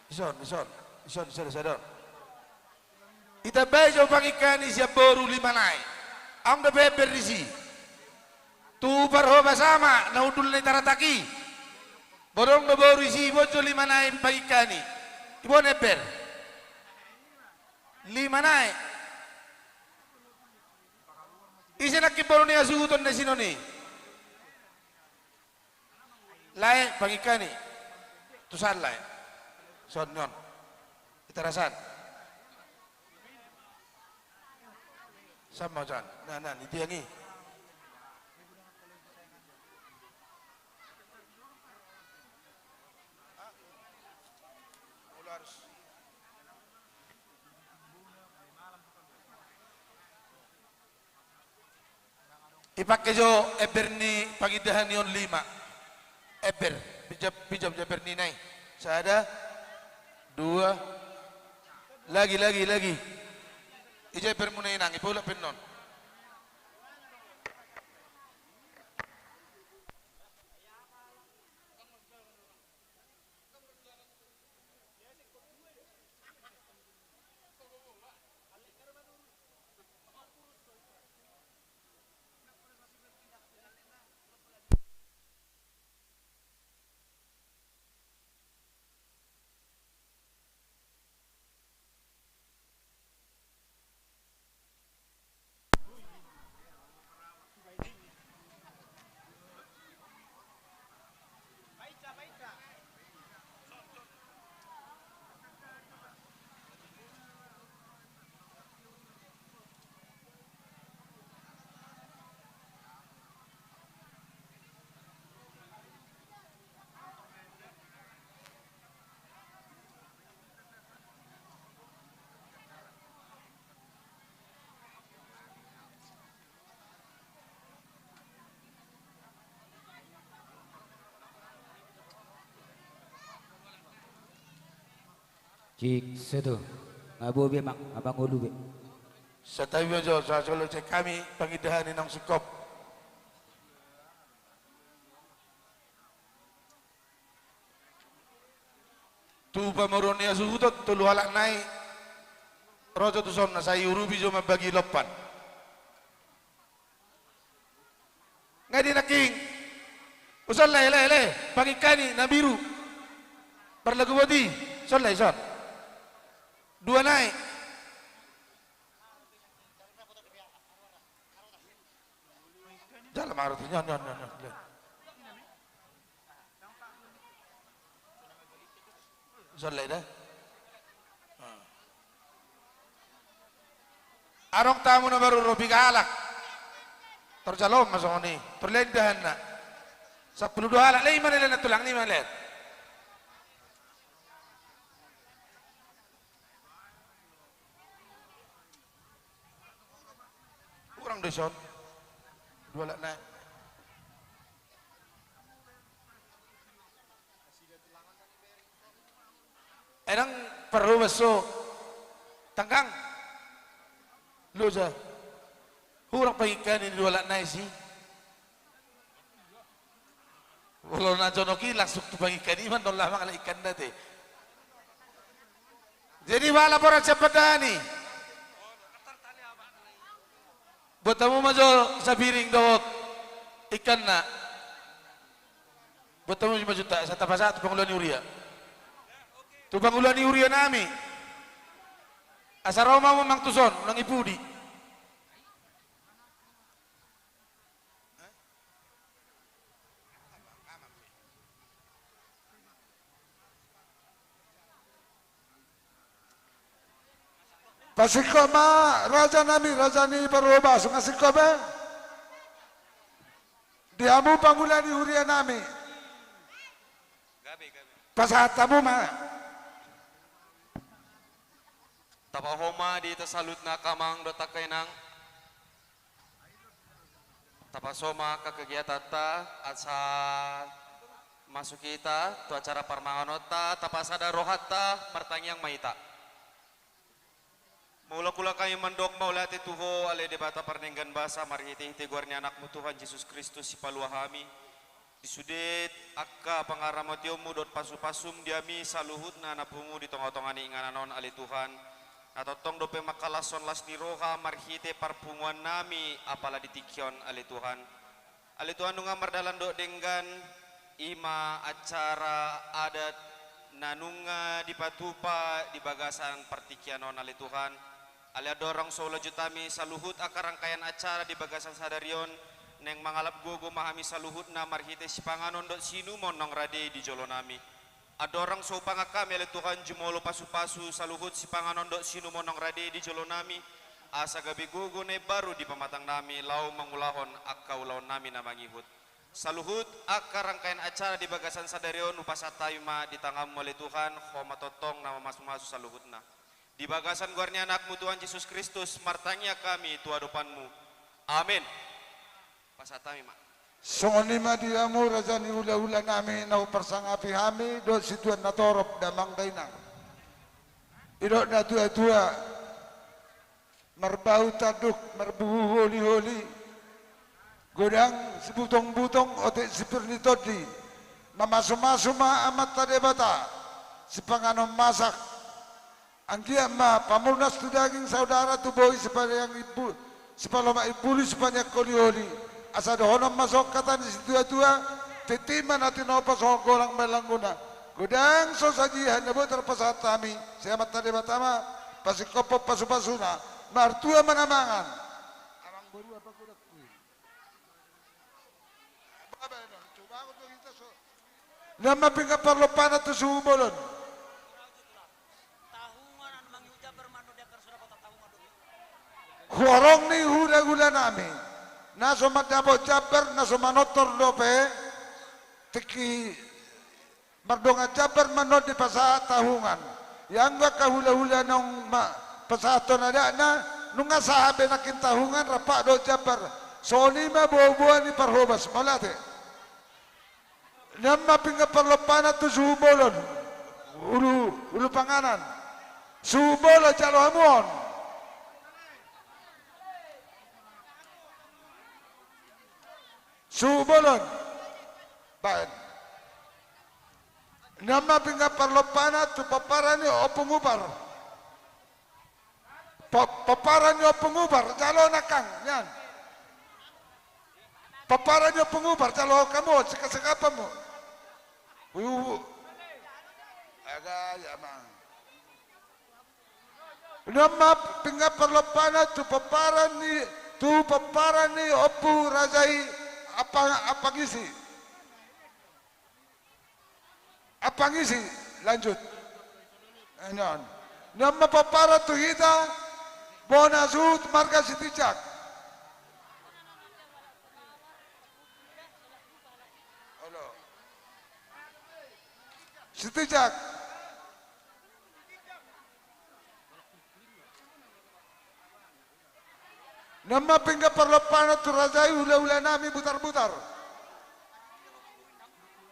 Ison, ison, ison, ison, ison. Itambai jo pangingkani sian boru lima nai. Adong dope ember disi. Tu parhobas ama na hundul na i Taratak i. Bodong do boru disi, iboan jo lima nai pangingkani. Iboan ember. Lima nai. Ise nangkin boru ni hasuhuton na sinon i? Lae, pangingkani. Tusan lae. Son, non. Itarasan. Sama, Jan. Nah, nah, ni dia ni. Ipake jo ember ni pangindahan i on lima. Ember, pinjam, pinjam jo ember ni nai. Sada, dua, lagi, lagi, lagi. Ija embermuna inang, ipaulak pe non. Cik, satu. Nga boi be, Mang, abang ulu be. Santabi ma jo, sa solo cek hami pangindahan ni naung singkop. Tu pamoruon ni hasuhuton, tolu halak nai ro jo tu son, na sai urupi jo mambagi lompan. Nga di nangkin. Uson lae, lae, lae. Pangingkani na biru. Parlagu boti. Son lae, son. Dua nai. Jala marot, nyon, nyon, nyon, nyon. Son lae da. Adong tamu na baru ro piga halak. Tor jalo ma songon i. Tor lae indahanna. Sampulu dua halak. Lae, i ma lae, lae, na tulang, i ma lae. Hurang do dison. Dua halak nai. Enang parhobas so. Tanggang. Loja. Hurang pangingkani ni dua halak nai si. Molo na jonok i langsung tu pangingkani i ma, ndang lamang ala ingkanna te. Jadi, ba laporan sian pandahan i. Buat hamu ma jo sapiring dohot ingkanna. Buat hamu ma jo ta, asa tapasahat tu pangula ni huria. Tu pangula ni huria nami. Asa ro ma hamu, Mang, tuson, unang i pudi. Pasingkop ma, raja nami, raja ni parhobas, nga singkop be. Di hamu pangula ni huria nami. Pasahat hamu ma. Tapaho ma di hita saluhutna angka amang dohot angka inang. Tapaso ma angka kegiatanta, asa masuk hita tu acara parmanganonta, tapasada rohanta, martangiang ma hita. Mangulak-ulak hami mandok mauliate tu Ho, ale Debata pardenggan basa, marhite-hite goar ni Anakmu Tuhan Jesus Kristus, Sipalua hami. Di sude angka pangaramotionmu dohot pasupasum di hami saluhutna na pungu di tongatonga ni inganan on, ale Tuhan, na tongtong dope mangkalashon las ni roha marhite parpunguannami apala di tingki on, ale Tuhan. Ale Tuhan, nunga mardalan dohot denggan i ma acara adat na nunga dipatupa di bagasan partingkian on, ale Tuhan. Alai andorang so hulanjut hami saluhut angka rangkaian acara di bagasan sadari on, naeng mangalap gogo ma hami saluhutna marhite sipanganon dohot siinumon naung rade di jolonami. Andorang so hupangan hami, ale Tuhan, jumolo pasupasu saluhut sipanganon dohot siinumon naung rade di jolonami, asa gabe gogo na imbaru di pamatangnami laho mangulahon angka ulaonnami na mangihut. Saluhut angka rangkaian acara di bagasan sadari on hupasahat hami ma di tanganmu, ale Tuhan, ho ma tongtong na mamasumasu saluhutna. Di bagasan goar ni Anakmu Tuhan Jesus Kristus, martangiang hami tu adopanmu. Amen. Pasahat hami ma. Songon i ma di hamu raja ni hulahulanami na huparsangapi hami dohot situan na torop, damang dainang. Didok natuatua, marbau tanduk, marbuhu holiholi, godang sibutongbutong, otik sipir ni tondi. Mamasumasu ma Amanta Debata sipanganon masak. Anggiat ma pamurnas tu daging, saudara tu bohi, sipalean imbu-, sipalomak imbulu, sipaneang holiholi. Asa dohonon ma songon hata ni situatua: Tintin ma na tinopa, songon golang ma langkungna. Godang so sajihan na boi tarpasahat hami, sai Amanta Debata ma pasingkophon pasupasuna. Martua ma na mangan. Amang boru, apa godang kuil? Nian ma pinggan parlompanan tu suhu bolon. Huhorong ni hulahulanami na so mandapot jambar, na so manortor dope tingki mardongan jambar ma nuaeng dipasahat tahungan. Ianggo angka hulahula naung ma-, pasahathon adatna, nunga sahat be nangkin tahungan rap dohot jambar. Songon i ma boaboa ni parhobas. Mauliate. Nian ma pinggan parlompanan tu suhu bolon. Ulu, ulu panganan. Suhu bolon, jalo hamu on. Suhu bolon. Baen. Nian ma pinggan parlompanan tu pomparan ni Ompu Ngupar. Po-, pomparan ni Ompu Ngupar, jalo nangkin, nian. Pomparan ni Ompu Ngupar, jalo hamu on, singkapsingkap hamu. Ui, ui. Aga, ya, Mang. Nian ma pinggan parlompanan tu pomparan ni, tu pomparan ni Ompu Raja i, apa, apa ngisi. Apa ngisi, lanjut. Eh, nian. Nian ma pomparan tu hita, bona suhut marga Sitinjak. Olo. Sitinjak. Nian ma pinggan parlompanan tu raja i, hulahulanami Butarbutar.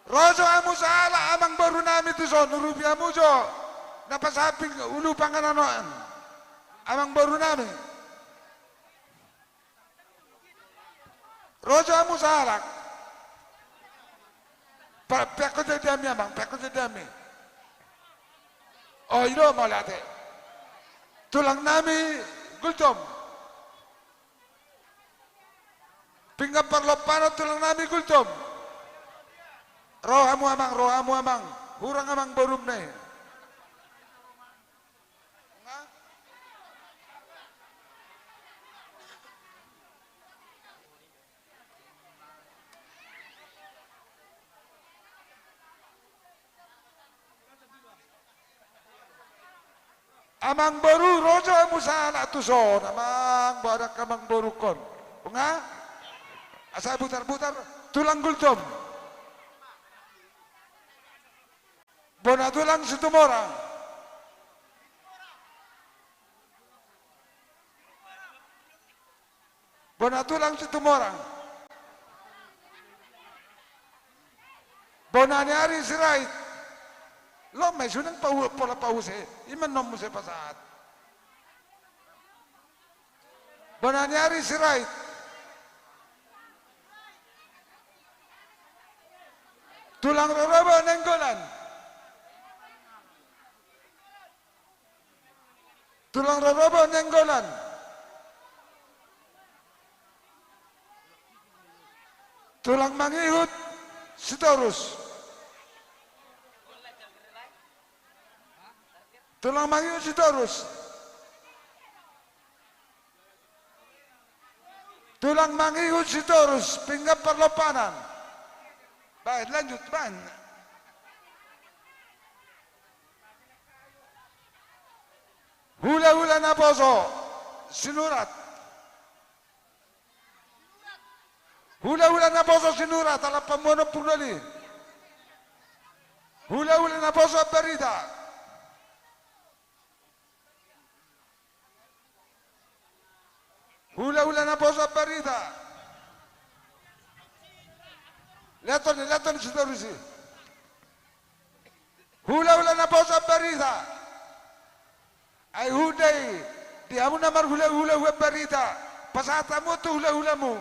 Ro jo hamu sahalak, amangborunami, tu son, urupi hamu jo na pasamping ulu panganan on, amangborunami. Ro jo hamu sahalak. Pa-, peakkon jo di hami, amang, peakkon jo di hami. O, i do, mauliate. Tulangnami Gultom. Pinggan parlompanan tulangnami Gultom. Ro hamu, amang, ro hamu, amang. Hurang amangborumna i. Amangboru, ro jo hamu sahalak tu son, amang, boha do angka amangborungkon. Nga? Asa Butarbutar, tulang Gultom. Bona tulang Situmorang. Bona tulang Situmorang. Bona ni ari Sirait. Loas ma i sude nang pau-, pola pause, i ma annon muse pasahat. Bona ni ari Sirait. Tulang rorobot Nainggolan. Tulang rorobot Nainggolan. Tulang mangihut Sitorus. Tulang mangihut Sitorus. Tulang mangihut Sitorus, pinggan parlompanan. Baik, lanjut, baik. Hulahula naposo Sinurat. Hulahula naposo Sinurat, ala pamuanon purdoli. Hulahula naposo Ambarita. Hulahula naposo Ambarita. Leton, leton Sitorus i. Hulahula naposo Ambarita. Ai huda i, di hamu na marhulahula hu Ambarita, pasahat hamu tu hulahulamu.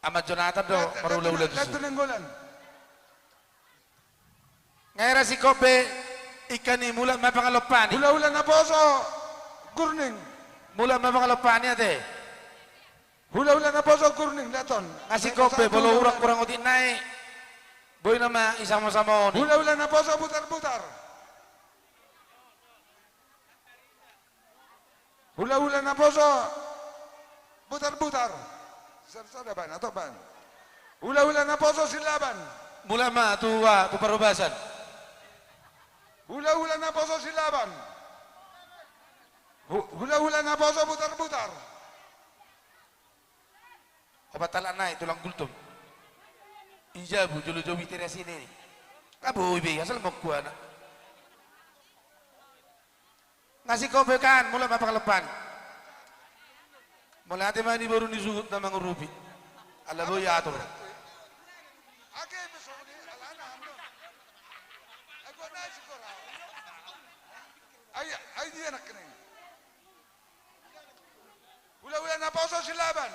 Aman Jonatan do marhulahula tusi. Leton Nainggolan. Nga hera singkop be, ingkon i mulak ma pangalompani. Hulahula naposo Gurning. Mulak ma pangalompani ate. Hulahula naposo Gurning, leton. Nga singkop be, molo hurang-hurang otik nai. Boi nama i sama-sama on i. Hulahula naposo Butarbutar. Hulahula naposo Butarbutar. Sada-sada baen, atau baen. Hulahula naposo Silaban. Mulak ma tu, ah, tu parhobasan. Hulahula naposo Silaban. Hu-, hulahula naposo Butarbutar. Opat halak nai tulang Gultom. I jabu, jolo jabu i teras i nini. Nga boi be, asal mangkuana. Nga singkop be kan, mulak ma pangalompani. Mauliate ma di boru ni suhut na mangurupi. Ala boi atur. Ai, ai dia nak kena. Hulahula naposo Silaban.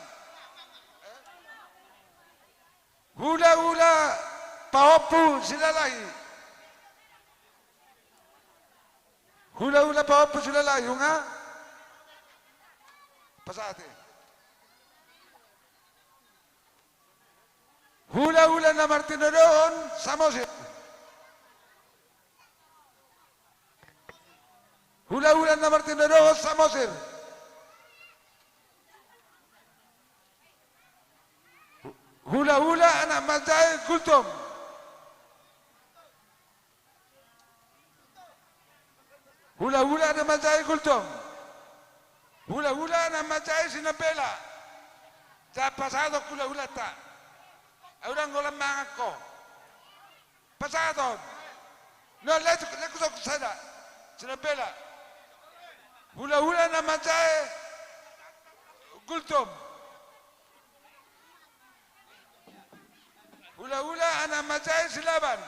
Hulahula pahompu Silalahi. Hulahula pahompu Silalahi, nunga? Pasahat i. Hulahula na martinodohon Samosir. Hulahula na martinodohon Samosir. Hulahula anak manjae Gultom. Hulahula anak manjae Gultom. Hulahula anak manjae Sinambela. Jala pasahaton hulahulanta. Au ndang holan mangan ho. Pasahaton. Na, lesu, lesu sada. Sinambela. Hulahula na manjae Gultom. Hulahula anak manjae Silaban.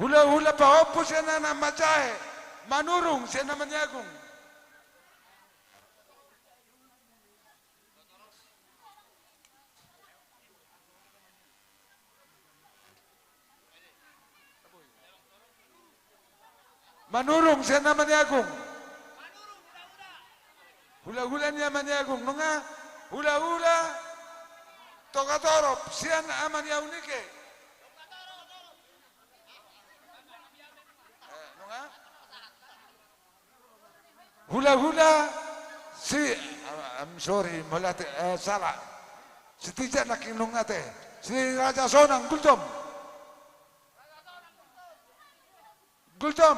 Hulahula pahompu sian anak manjae Manurung sian Amaniagung. Manurung sian Amaniagung. Hulahula ni Amaniagung, nunga? Hulahula Togatorop sian Amaniagung ike. Eh, nunga? Hulahula si, ah, I'm sorry, mauliate, eh, salah. Si Tijak nangkin nunga te. Si Raja Sonang, Gultom. Gultom.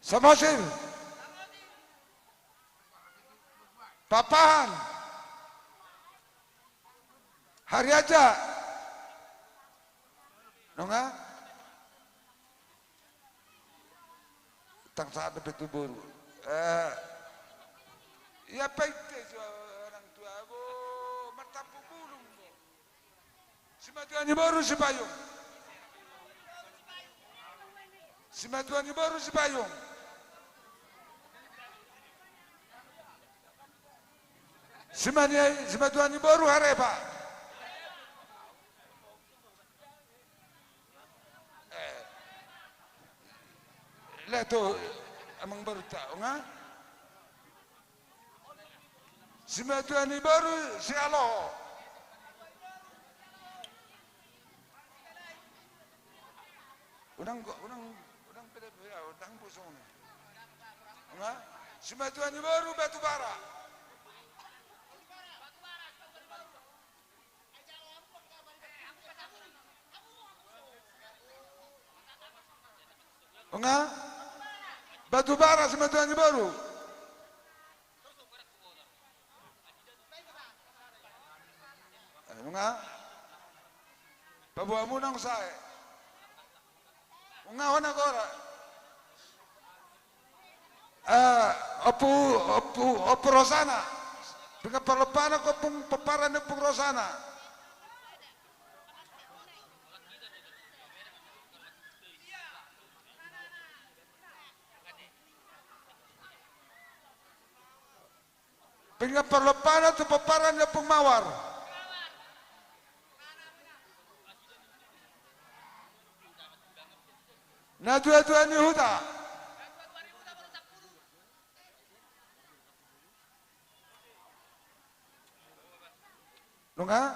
Samosir. Pakpahan. Hariaja. Nunga? Tang sada pe tu boru. Eh, ia painte jo orang tua, bo, martampu bulung, bo. Simatua ni boru Sipayung. Simatua ni boru Sipayung. Simatua ni boru Harepa. Eh, leto amang boru ta, nga? Simatua ni boru Sihaloho. Unang, unang, unang pede, ya, unang pusung. Nga? Simatua ni boru Batubara. Nga? Batubara simatua ni boru. Nga? Paboa muna sae. Nga hona gora. Eh, ompu, ompu, ompu Rosana. Pinggan parlompana, ompu, pomparan ni ompu Rosana. Pinggan parlompana tu pomparan ni ompu Mawar. Natuatua ni huta. Nunga?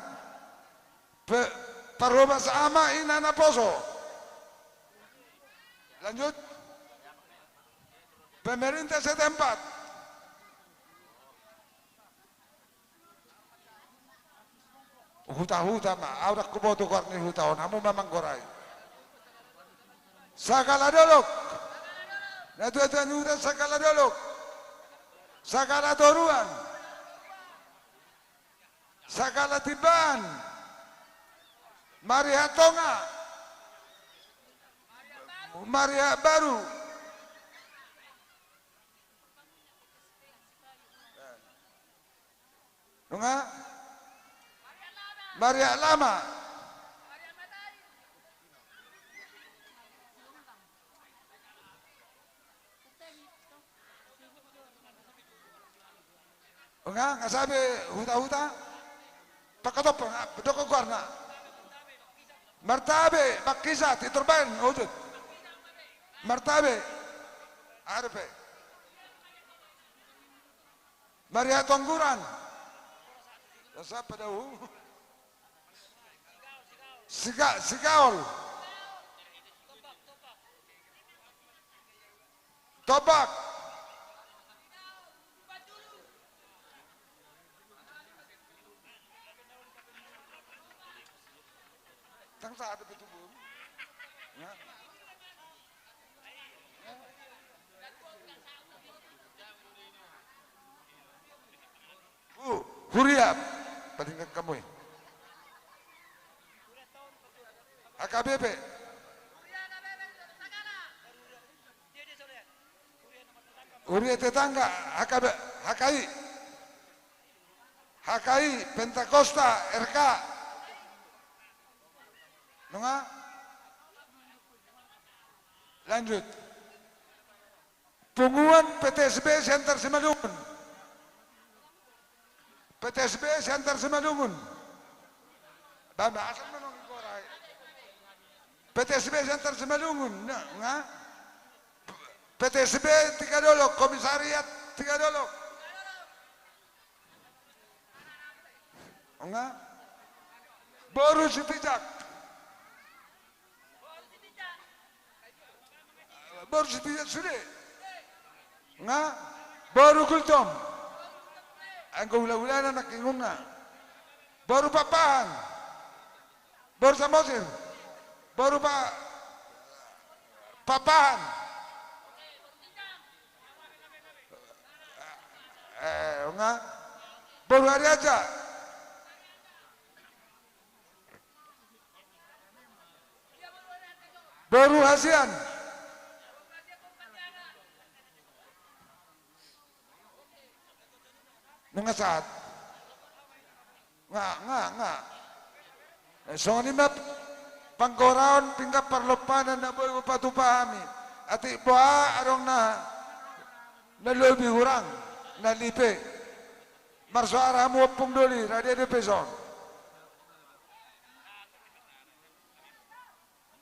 Pe-, parhobas ama ina naposo. Lanjut. Pemerintah setempat. Huta-huta ma, au ndang huboto goar ni huta on, hamu ma manggorai. Sagala Dolok. Natuatua ni huta Sagala Dolok. Sagala Toruan. Sagala Timbaan. Marihat Tonga. Marihat Baru. Nunga? Marihat Lama. Nunga, nga sae be huta-huta. Pangkatop, nga, dok goarna. Martabe, Bangkisat, Iturbaen, ujut. Martabe. Are pe. Marihat Tongguran. Rasa pada u. Siga-, Sigaol. Tombak. Tang sa ada betul. Ya. Huria, palingan hamu i. H K B P. Huria Tetangga, H K B, H K I. H K I, Pentakosta, R K. Nunga? Lanjut. Punguan P T S B Siantar Simalungun. P T S B Siantar Simalungun. Bamba, asal menong i gorai. P T S B Siantar Simalungun. Nah, nga? P T S B Tigadolok, Komisariat Tigadolok. Nga? Boru Sitinjak. Boru Sitinjak sude. Nga? Boru Gultom. Anggo hulahulana nangkin nga. Boru Pakpahan. Boru Samosir. Boru Pa-, Pakpahan. Eh, nga? Boru Harianja. Boru Hasian. Nunga sahat. Nga, nga, nga. Eh, songon i ma panggoraon pinggan parlompanan na boi hupatupa hami. Atik boha adong na, na lobi hurang, na lipe. Marsoara hamu ompung doli, rade dope dison.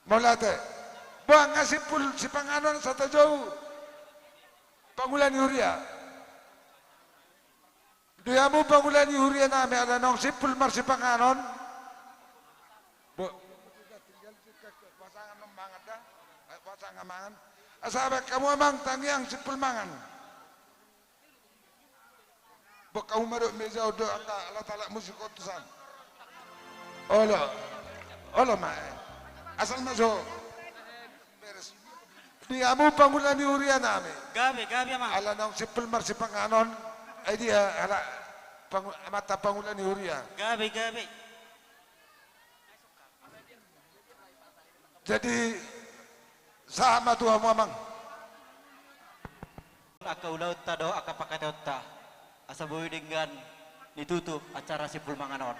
Mauliate. Boha nunga simpul sipanganon asa tajou pangula ni huria. Di hamu pangula ni huria nami, ala naung simpul marsipanganon. Bo-, pasangan mangan da. Pasangan mangan. Asa baen hamu amang tangiang simpul mangan. Boan hamu ma dohot meja on do angka alat-alat musik on tusan. Olo. Olo ma. Asal ma so. Beres. Di hamu pangula ni huria nami. Gabe, gabe amang. Ala naung simpul marsipanganon. Ai dia ala pangu-, amanta pangula ni huria. Gabe, gabe. Jadi, sahat ma tu hamu amang. Angka ulaonta dohot angka pangkataionta, asa boi denggan ditutup acara simpul mangan on.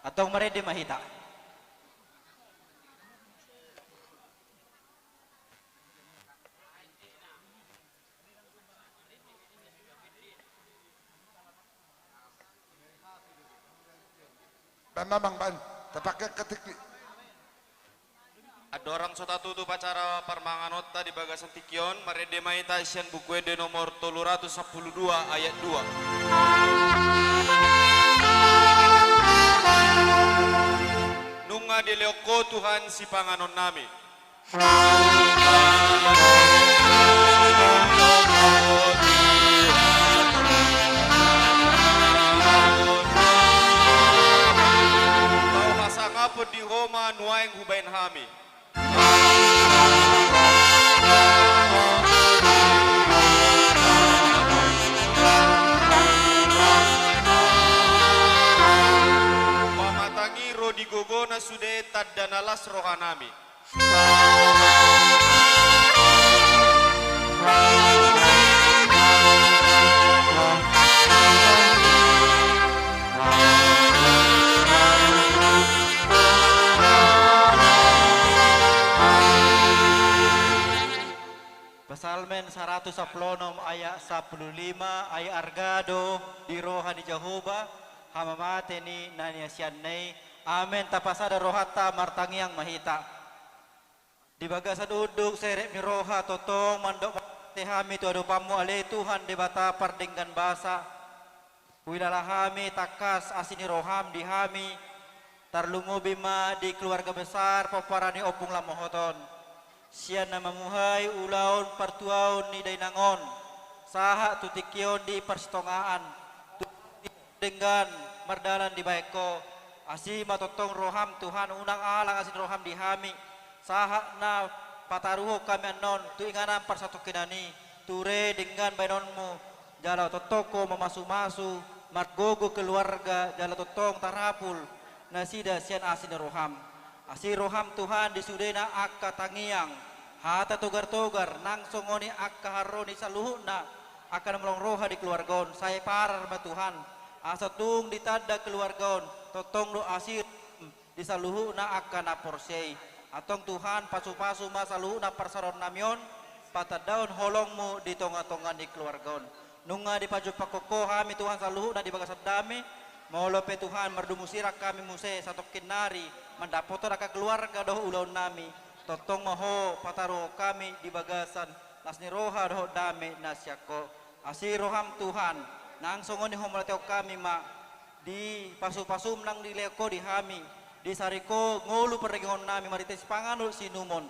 Antong marende ma hita. Baen ma amang, baen. Tapake ketik di. Andorang so tatutup acara parmanganonta di bagasan tingki on, marende ma hita sian Buku Ende nomor tolu ratus sampulu dua ayat dua. Nunga dilehon Ho Tuhan sipanganon nami. Laho hasangapon di Ho ma nuaeng hubaen hami. Pamatang i ro di gogona sude tanda na las rohanami. Psalmen saratus sampulu onom ayat sampulu lima, ai arga do di roha ni Jahowa hamamate ni na niasianna i. Amen. Tapasada rohanta, martangiang ma hita. Di bagasan unduk serep ni roha tongtong mandok mauliate hami tu adopanmu ale Tuhan Debata pardenggan basa. Huilala hami tangkas asi ni roham di hami, tarlumobi ma di keluarga besar pomparan ni Ompung Lamohot on. Sian na mamuhai ulaon partuaon ni dainang on, sahat tu tingki on di parsitongaan, tu denggan mardalan dibaen Ho. Asi ma tongtong roham Tuhan, unang alang asi ni roham di hami, sahat na pataruhon hami annon tu inganan parsatongkinan i, ture denggan baenonmu, jala tongtong Ho mamasumasu, margogo keluarga, jala tongtong tarapul nasida sian asi ni roham. Asi roham Tuhan di sudena angka tangiang, hata togar-togar, nang songon i angka haroro ni saluhutna angka na mardongan roha di keluarga on, sai parar ma Tuhan, asa tung ditanda keluarga on, tongtong do asi di saluhutna angka na porsea i. Antong Tuhan, pasupasu ma saluhutna parsaorannami on, patandaon holongmu di tonga-tonga ni keluarga on. Nunga dipajumpang Ho hami Tuhan saluhutna di bagasan dame, molo pe Tuhan mardomu sirang hami muse satongkin nari, mandapothon angka keluarga dohot ulaonnami, tongtong ma Ho pataruhon hami di bagasan las ni roha dohot dame na sian Ho. Asi roham Tuhan, nang songon i Ho mauliatehon hami ma, di pasu-pasum nang dilehon Ho di hami, disaring Ho ngolu pardagingon nami marhite sipanganon dohot siinumon.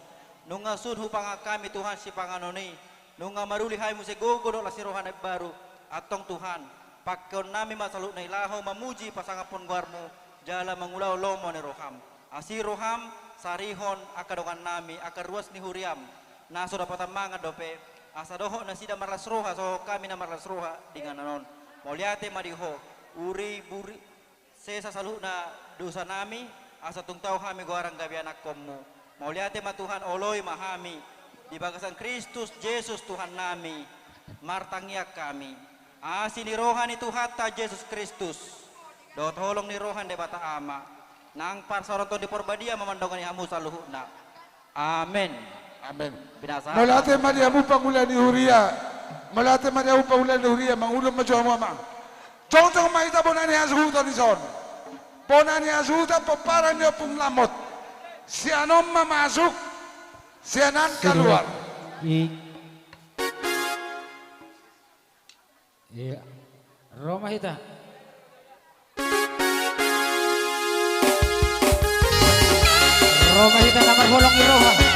Nunga sun hupangan hami Tuhan sipanganon i, nunga maruli hami muse gogo dohot las ni roha na imbaru. Antong Tuhan, pangkeon nami ma saluhutna i laho mamuji pasangaphon goarmu, jala mangulahon lomo ni roham. Asi roham, sarihon angka dongannami, angka ruas ni huriam, na so dapotan mangan dope, asa dohot nasida marlas roha, songon hami na marlas roha di inganan on. Mauliate ma di Ho, uri buri, sesa saluhutna dosanami, asa tung tau hami goaran gabe anakkonmu. Mauliate ma Tuhan, oloi ma hami, di bagasan Kristus Jesus Tuhannami, martangiang hami. Asi ni roha ni Tuhanta Jesus Kristus, dohot holong ni roha ni Debata Ama, nang parsaoran Tondi Parbadia mamandongani hamu saluhutna. Amen. Amen. Binasahat. Mauliate ma di hamu pangula ni huria. Mauliate ma di hamu pangula ni huria. Mangulon ma jo hamu amang. Jongjong ma hita bona ni hasuhuton dison. Bona ni hasuhuton pomparan ni Ompung Lambot. Sian on ma masuk, sian an kaluar. I-, iya. Ro ma hita. Ro ma hita na marholong ni roha.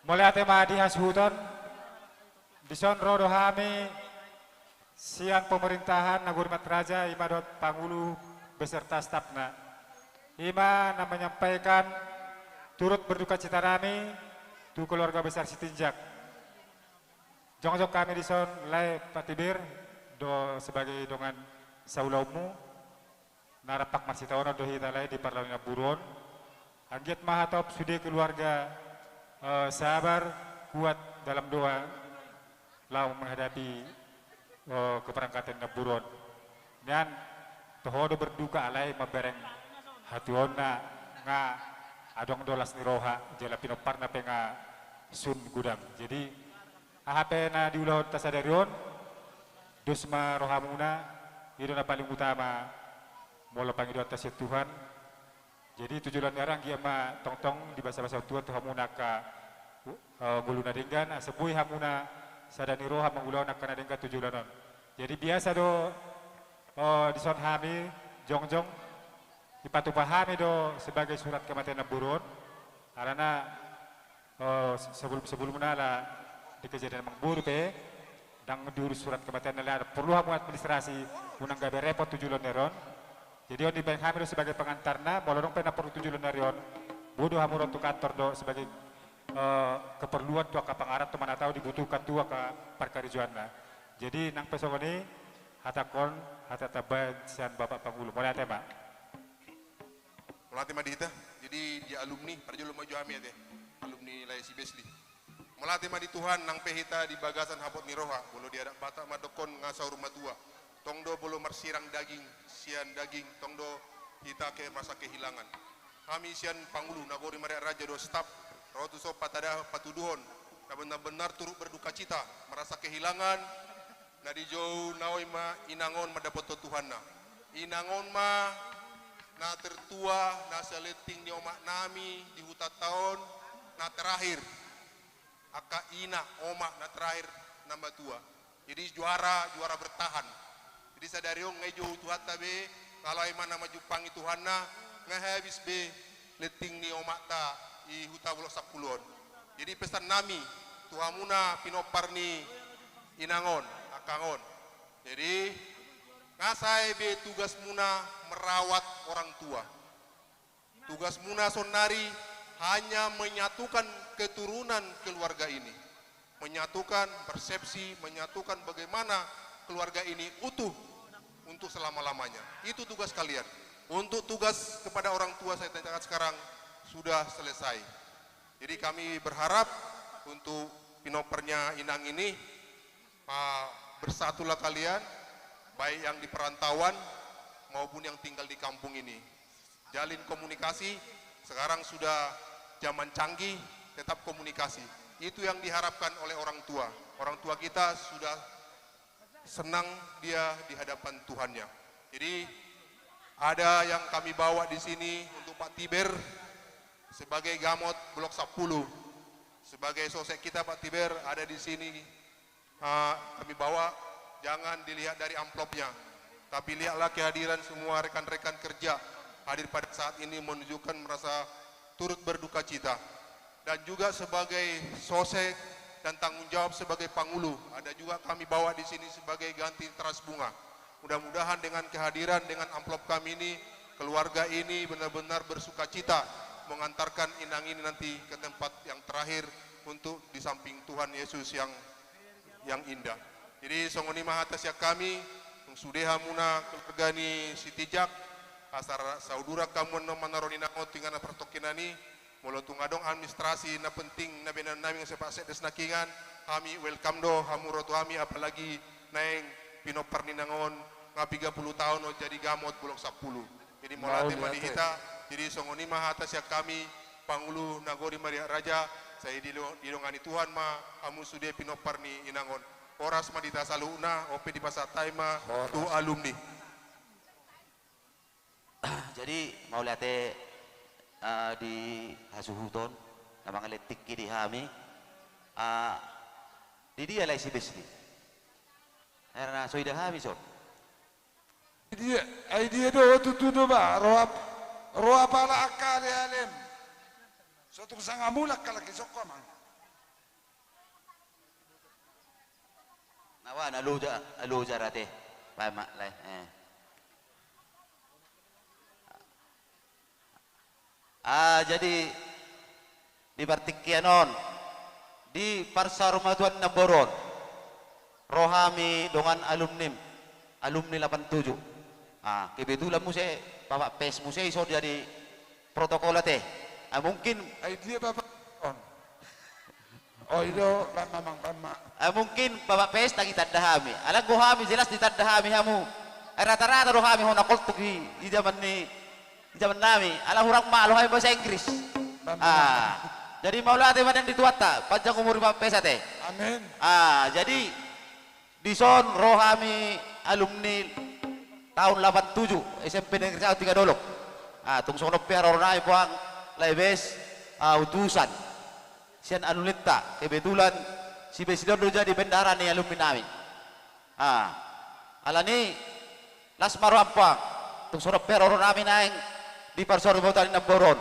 Mauliate ma di hasuhuton. Dison ro do hami sian pemerintahan Nagori Matraja, i ma dohot pangulu beserta stafna. I ma na menyampaikan turut berduka cita nami tu keluarga besar Sitinjak. Jongjong hami dison, lae, Pak Tiber, do sebagai dongan saulaonmu. Na rap marsitaonon do hita, lae, di parlao ni namboru on. Anggiat ma hatop sude keluarga, eh, sabar, kuat dalam doa, laho menghadapi, eh, keberangkatan ni namboru on. Nian toho do berduka, alai mambereng hatuaonna, nga adong do las ni roha, jala pinomparna pe nga sun godang. Jadi, aha pe na diulahonta sadari on, dos ma rohamuna, i do na paling utama molo pangidoanta sian Tuhan. Jadi tu joloan ni ari anggiat ma tongtong dibasabasa Tuhan tu hamuna angka, eh, ngolu na denggan, asa boi hamuna sada ni roha mangulahon angka na denggan tu joloan on. Jadi biasa do, eh, dison hami jongjong, dipatupa hami do sebagai surat kematian namboru on, alana, eh, se-, sebelum-sebelumna ala di kejadian namboru pe, ndang diurus surat kematian, ala porlu hamu administrasi, unang gabe repot tu joloan ni ari on. Jadi on dibaen hami do sebagai pengantarna, molo adong pe na porlu tu joloan ni ari on, boi do hamu ro tu kantor do sebagai, eh, keperluan tu angka pangaranto, mana tahu dibutuhkan tu angka parkarejoanna. Jadi nang pe songon i, hatangkon, hata tambaen sian Bapak Pangulu. Mauliate ma. Mauliate ma di hita. Jadi di alumni, parjolo ma jo hami ate. Alumni lae si Besli. Mauliate ma di Tuhan, nang pe hita di bagasan habot ni roha, molo di adat Batak mandokkon nga saur matua. Tong do molo marsirang daging, sian daging, tong do hita ke-, merasa kehilangan. Hami sian pangulu Nagori Maliakraja dohot staf, ro tuson patada-, patuduhon, na benar-benar turut berduka cita, merasa kehilangan, na dijou na i ma inang on mandapothon Tuhanna. Inang on ma na tertua, na saleleng ni omak nami di hutanta on, na terakhir. Angka ina, omak na terakhir na matua. Jadi juara, juara bertahan. Jadi sadari on nga dijou Tuhanta be, kalau i ma na manjumpangi Tuhanna, nga habis be leleng ni omakta di huta Bolok Sampulu on. Jadi pesan nami tu hamuna pinompar ni inang on, angka on. Jadi nga sae be tugasmuna merawat orang tua. Tugasmuna saonari hanya menyatukan keturunan keluarga ini. Menyatukan persepsi, menyatukan bagaimana keluarga ini utuh untuk selama-lamanya. Itu tugas kalian. Untuk tugas kepada orang tua saya tanyakan sekarang sudah selesai. Jadi kami berharap untuk pinomparnya inang ini, ah, bersatulah kalian, baik yang di perantauan maupun yang tinggal di kampung ini. Jalin komunikasi, sekarang sudah zaman canggih, tetap komunikasi. Itu yang diharapkan oleh orang tua. Orang tua kita sudah senang dia di hadapan Tuhannya. Jadi, ada yang kami bawa di sini untuk Pak Tiber sebagai gamot Bolok Sampulu. Sebagai sosek kita, Pak Tiber, ada di sini, eh, kami bawa, jangan dilihat dari amplopnya, tapi lihatlah kehadiran semua rekan-rekan kerja hadir pada saat ini menunjukkan merasa turut berduka cita. Dan juga sebagai sosek dan tanggung jawab sebagai pangulu, ada juga kami bawa di sini sebagai ganti teras bunga. Mudah-mudahan dengan kehadiran, dengan amplop kami ini, keluarga ini benar-benar bersukacita mengantarkan inang ini nanti ke tempat yang terakhir untuk di samping Tuhan Yesus yang, yang indah. Jadi songon i ma hata sian hami, sude hamuna keluarga ni Sitinjak, asa ra-, sauduran hamu annon manaron inang on tu inganan partongkinan i. Molo tung adong administrasi na penting na baenon nami, nga sepak sekdes nangkiningan, hami welcome do hamu ro tu hami, apalagi naeng pinompar ni inang on nga piga pulu taon on jadi gamot Bolok Sampulu. Jadi mauliate ma di hita. Jadi songon i ma hata sian hami pangulu Nagori Maliakraja, sai dilo-, didongani Tuhan ma hamu sude pinompar ni inang on. Horas ma di hita saluhutna, on pe dipasahat hami ma tu alumni. Jadi mauliate, eh, di hasuhuton na mangalehon tingki di hami. Eh, Di dia alai si Besdi? Ai na so ida hami son. Ai dia, ai dia do tutu do ba, roha, roha pala angka ale-alem. So tung sanga mulak halak i songko amang. Na wa, na loja, loja rate. Baen ma, lae, eh. Ah, jadi di partingkian on, di parsaurmatuaon na baru on, ro hami dongan alumnim, alumni lapan tujuh. Ah, kebetulan muse, Bapak P S muse i so jadi protokol ate. Ah, mungkin. Ai dia Bapak on. Oh, i do, baen ma amang, baen ma. Ah, mungkin Bapak P S ndang ditanda hami. Alai anggo hami jelas ditanda hami hamu. Ai rata-rata do hami hona koltuk i, di jaman ni, di jaman nami. Alai hurang malo hami bahasa Inggris. Baen ma. Ah, jadi mauliate ma nian di Tuhanta, panjang umur di Bapak P S ate. Amin. Ah, jadi dison ro hami alumni tahun lapan tujuh, S M P Negeri Satu Tigadolok. Ah, tung songon on pe haroro nami puang, lae Bes, ah, utusan sian alumninta, kebetulan si Bes i do jadi bendahara ni alumni nami. Ah, alani las ma roham puang, tung songon on pe haroro nami naeng di parsaurmatuaon na baru on.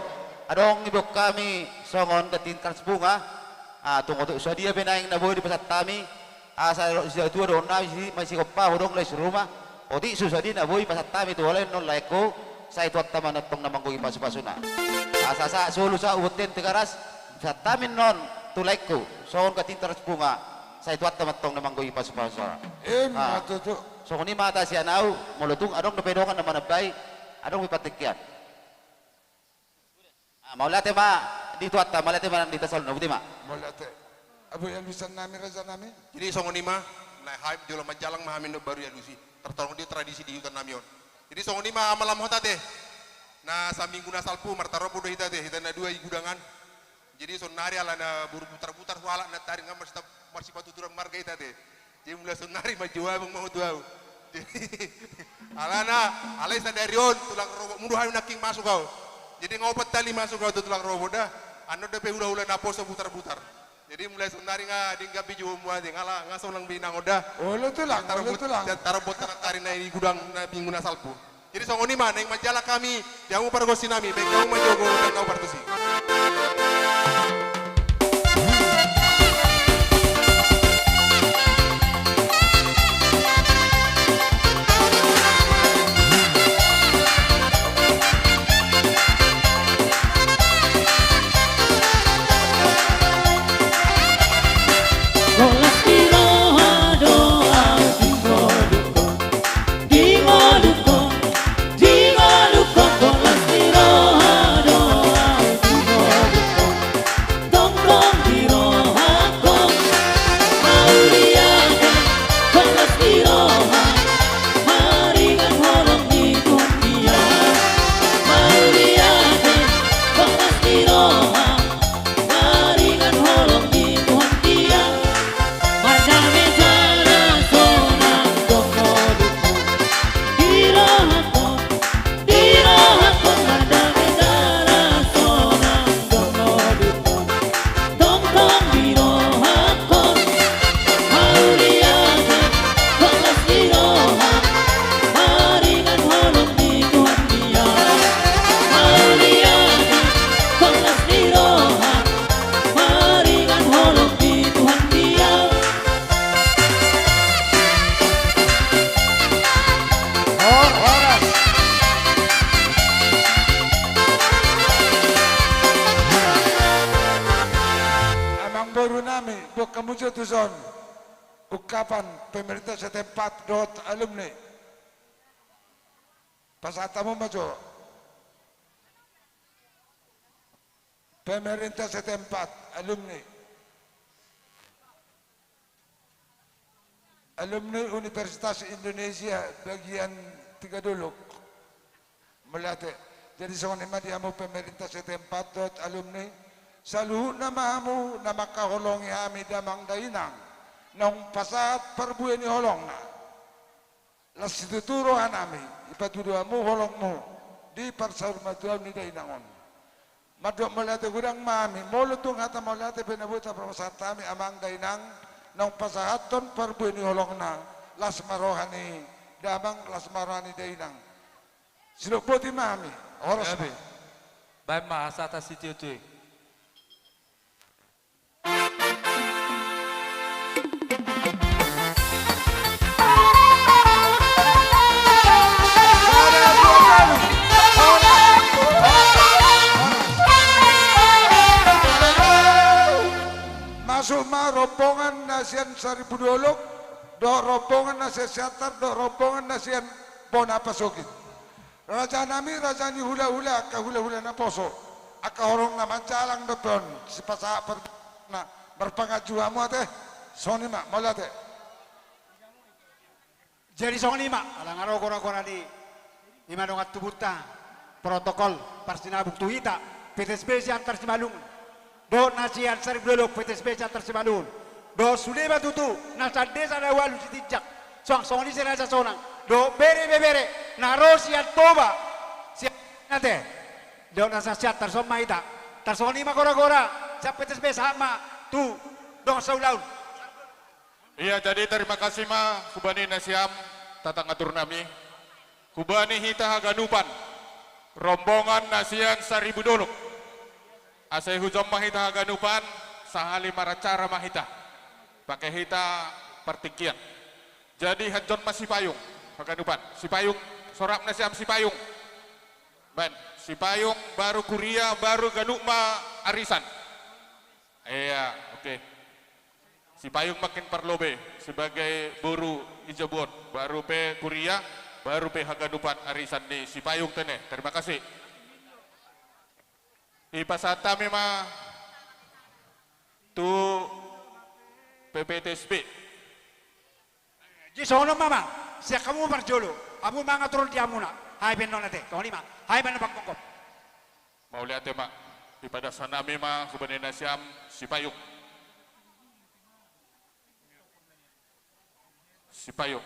Adong diboan hami songon ganti kartas bunga, ah, tung otik sadia pe naeng na boi dipasahat hami, asa didok situa dohonon nami, si, masihompa ho do lae Siruma, otik so sadia na boi pasahat hami tu halak i annon laengku, sai Tuhanta ma antong na manggohi pasu-pasuna. Asa sahat solu sahat tu bontean Tigaras, pasahat hami annon tu laengku, songon ganti kartas bunga, sai Tuhanta ma antong na manggohi pasu-pasuna. Ima tutu. Songon i ma hata sian ahu, molo tung adong dope dongan na manambai, adong dope partingkian. Ah, mauliate ma di Tuhanta, mauliate ma di hita saluhutna, boti ma. Mauliate. Abu i alusan nami, raja nami. Jadi songon i ma, na hami jolo manjalang ma hami na baru i alusi. Tartorang do tradisi di huta nami on. Jadi songon i ma malam hot ate. Na saminggu na salpu martarombo do hita ate, hita na dua i gudangan. Jadi saonnari ala na boru Butar-butar huhalak na taringan marsita-, marsipatuturan marga hita ate. Jadi mulai saonnari manjou abang ma ho tu ahu. Jadi alana, alai sadari on tulang rorobot muse do hami nangkin masuk ahu. Jadi nga opat kali masuk ahu tu tulang rorobot da. Annon dope hula-hula naposo Butar-butar. Jadi mulai saonnari nga denggan be jouonmu ate, nga ala, nga sonang be inangon da. Olo tulang, olo tulang. Tarombo, tarombo tangan tari na i gudang na minggu na salpu. Jadi songon i ma naeng manjalang hami, di hamu pargonsi nami, baen hamu ma jolo, baen hamu partusi. Holan di roha do ahu di ngolungkon. Di ngolungkon, di ngolungkon, holan di roha do ahu di ngolungkon. Tongtong di rohangkon, mauliate, holan di roha, maringan holong di Tuhan dia. Mauliate, holan di roha, maringan holong di Tuhan dia. Mardame jala sonang do ngolungkon. Di rohangkon, di rohangkon, mardame jala sonang do ngolungkon. Tongtong di rohangkon, mauliate, holan di roha, maringan holong di Tuhan dia. Mauliate, holan di roha, maringan holong di Tuhan dia. Hor, horas. Amangboru nami, boan hamu jo tuson. Ungkapan pemerintah setempat dohot alumni. Pasahat hamu ma jo. Pemerintah setempat, alumni. Alumni Universitas Indonesia bagian Tigadolok. Mauliate. Jadi songon i ma di hamu pemerintah setempat dohot alumni. Saluhutna ma hamu na mangkaholongi hami damang dainang. Naung pasahat parbue ni holongna. Las situtu roha nami, dipatudu hamu holongmu, di parsaurmatuaon ni dainang on. Mandok mauliate godang ma hami, molo tung hata mauliate pe na boi tapasahat hami amang dainang, naung pasahathon parbue ni holongna, las ma roha ni damang, las ma roha ni dainang. Sidok boti ma hami, horas ma. Gabe. Baen ma hasahatan sitio-tio i. Masuk ma rombongan na sian Saribu Dolok, dohot rombongan na sian Siantar, dohot rombongan na sian bona pasogit. Raja nami, raja ni hula-hula, angka hula-hula naposo, angka horong na manjalang dope on, sipasahat parna, marpanganju hamu ate. Songon i ma, mauliate. Jadi songon i ma, ala nga ro gora-gora ni i ma dongan tubunta, protokol parsinabung tu hita, P T S B Siantar Simalungun. Dohot na sian Saribu Dolok, P T S B Siantar Simalungun. Dohot sude ma tutu na sian desa na ualu Sitinjak, suang songon i si Raja Sonang. Dohot bere-bebere na ro sian Toba, sian ate. Dohot na sian Siantar, songon i ma hita. Tarsongon i ma gora-gora, sian P T S B sahat ma tu dongan saulaon. Iya, jadi terima kasih ma hubani nasiam, tatanggatur nami. Hubani hita haganupan, rombongan na sian Saribu Dolok. Asa ihujom ma hita haganupan, sahali maracara ma hita. Pake hita partingkian. Jadi hanjon ma sipayung, haganupan. Sipayung, sorap nasiam sipayung. Baen, sipayung, baru kuria, baru ganup ma arisan. Iya, oke. Sipayung makin parlobe sebagai boru di jabu on, baru pe kuria, baru pe haganupan arisan ni sipayung tene. Terima kasih. Ipasahat hami ma tu P P T S B. Jadi songon on ma, ma, sian hamu parjolo, hamu mangatur di hamuna, hami pe annon ate, songon i ma, hami pe annon pangkongkop. Mauliate ma, ipadas hami ma hubani nasiam sipayung. Sipayung.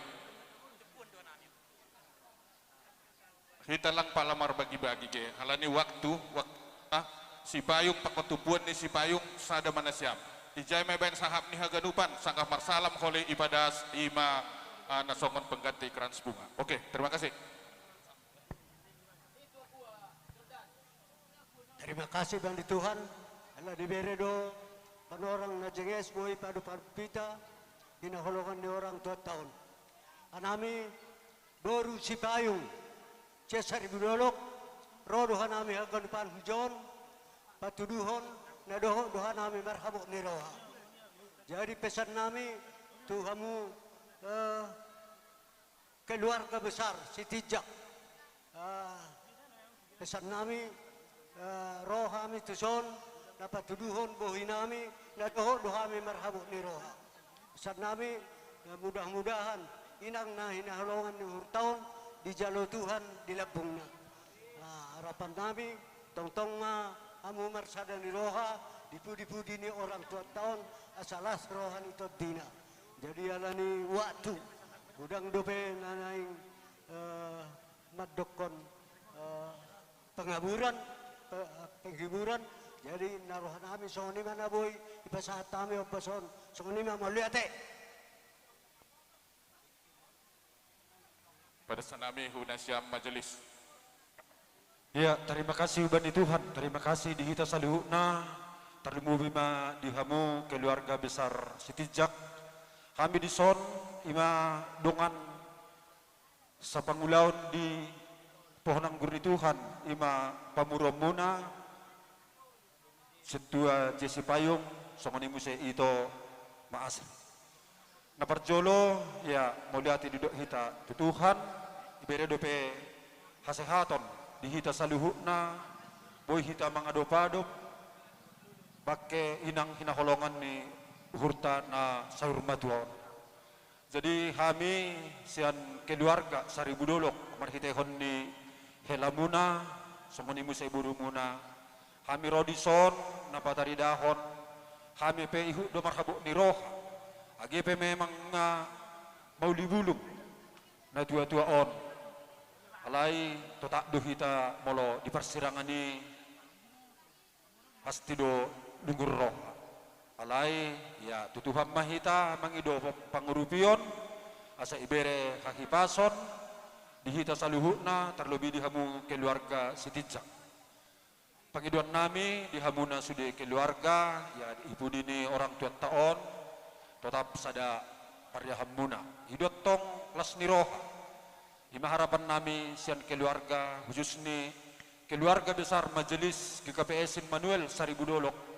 Hita lang pala marbagi-bagi ge, alani waktu, waktu, ah, sipayung pakon tumpuan ni sipayung sada ma nasiam. Ijai ma baen sahap ni haganupan, sanggah marsalam holi ipadas i ma, ah, na songon pengganti krans bunga. Oke, terima kasih. Terima kasih bani Tuhan, ala dibere do panorang na jenges boi padopan hita hinaholongan ni orang tua taon. Anami boru Sipayung, sian Saribu Dolok, ro do hanami haganupan hujon, patuduhon na dohot do hanami marhabot ni roha. Jadi pesan nami tu hamu, eh, keluarga besar Sitinjak. Ah, pesan nami, ah, ro hami tuson, na patuduhon bohi nami, na dohot do hami marhabot ni roha. Pesan nami, na mudah-mudahan inang na hinaholongan ni uhurta on dijalo Tuhan di lambungna. Ah, harapan nami, tongtong ma hamu marsada ni roha di pudi-pudi ni orang tuanta on, asa las roha ni tondina. Jadi alani waktu, godang dope na naeng, eh, mandokkon, eh, pengaburan, pe-, penghiburan. Jadi na roha nami songon i ma na boi ipasahat hami ombas on, songon i ma, mauliate. Padas nami hu nasiam majelis. Ya, terima kasih hubani Tuhan, terima kasih di hita saluhutna, tarlumobi ma di hamu keluarga besar Sitinjak. Hami dison i ma dongan sapangulaon di pohon anggur ni Tuhan, i ma pamoruonmuna, Sintua Jesi Payung, songon i muse Ito Maasri. Na parjolo, ya, mauliate didok hita tu Tuhan, ibere dope hasehaton di hita saluhutna, boi hita mangadop-adop bangke inang hinaholongan ni uhurta na saur matua on. Jadi hami sian keluarga Saribu Dolok marhitehon ni helamuna, songon i muse borumuna, hami ro dison na pataridahon, hami pe ihut do marhabot ni roha, age pe memang nga mauli bulung na tua-tua on. Alai totap do hita molo di parsirangan i pasti do lungun roha. Alai, ia, tu Tuhan ma hita mangido pangurupion, asa ibere hahipason di hita saluhutna, tarlobi di hamu keluarga Sitinjak. Pangidoan nami di hamuna sude keluarga, ia, di pudi ni orang tuanta on, totap sada pariahanmuna. I do antong las ni roha. I ma harapan nami sian keluarga, khusus ni keluarga besar Majelis G K P S Immanuel Saribu Dolok.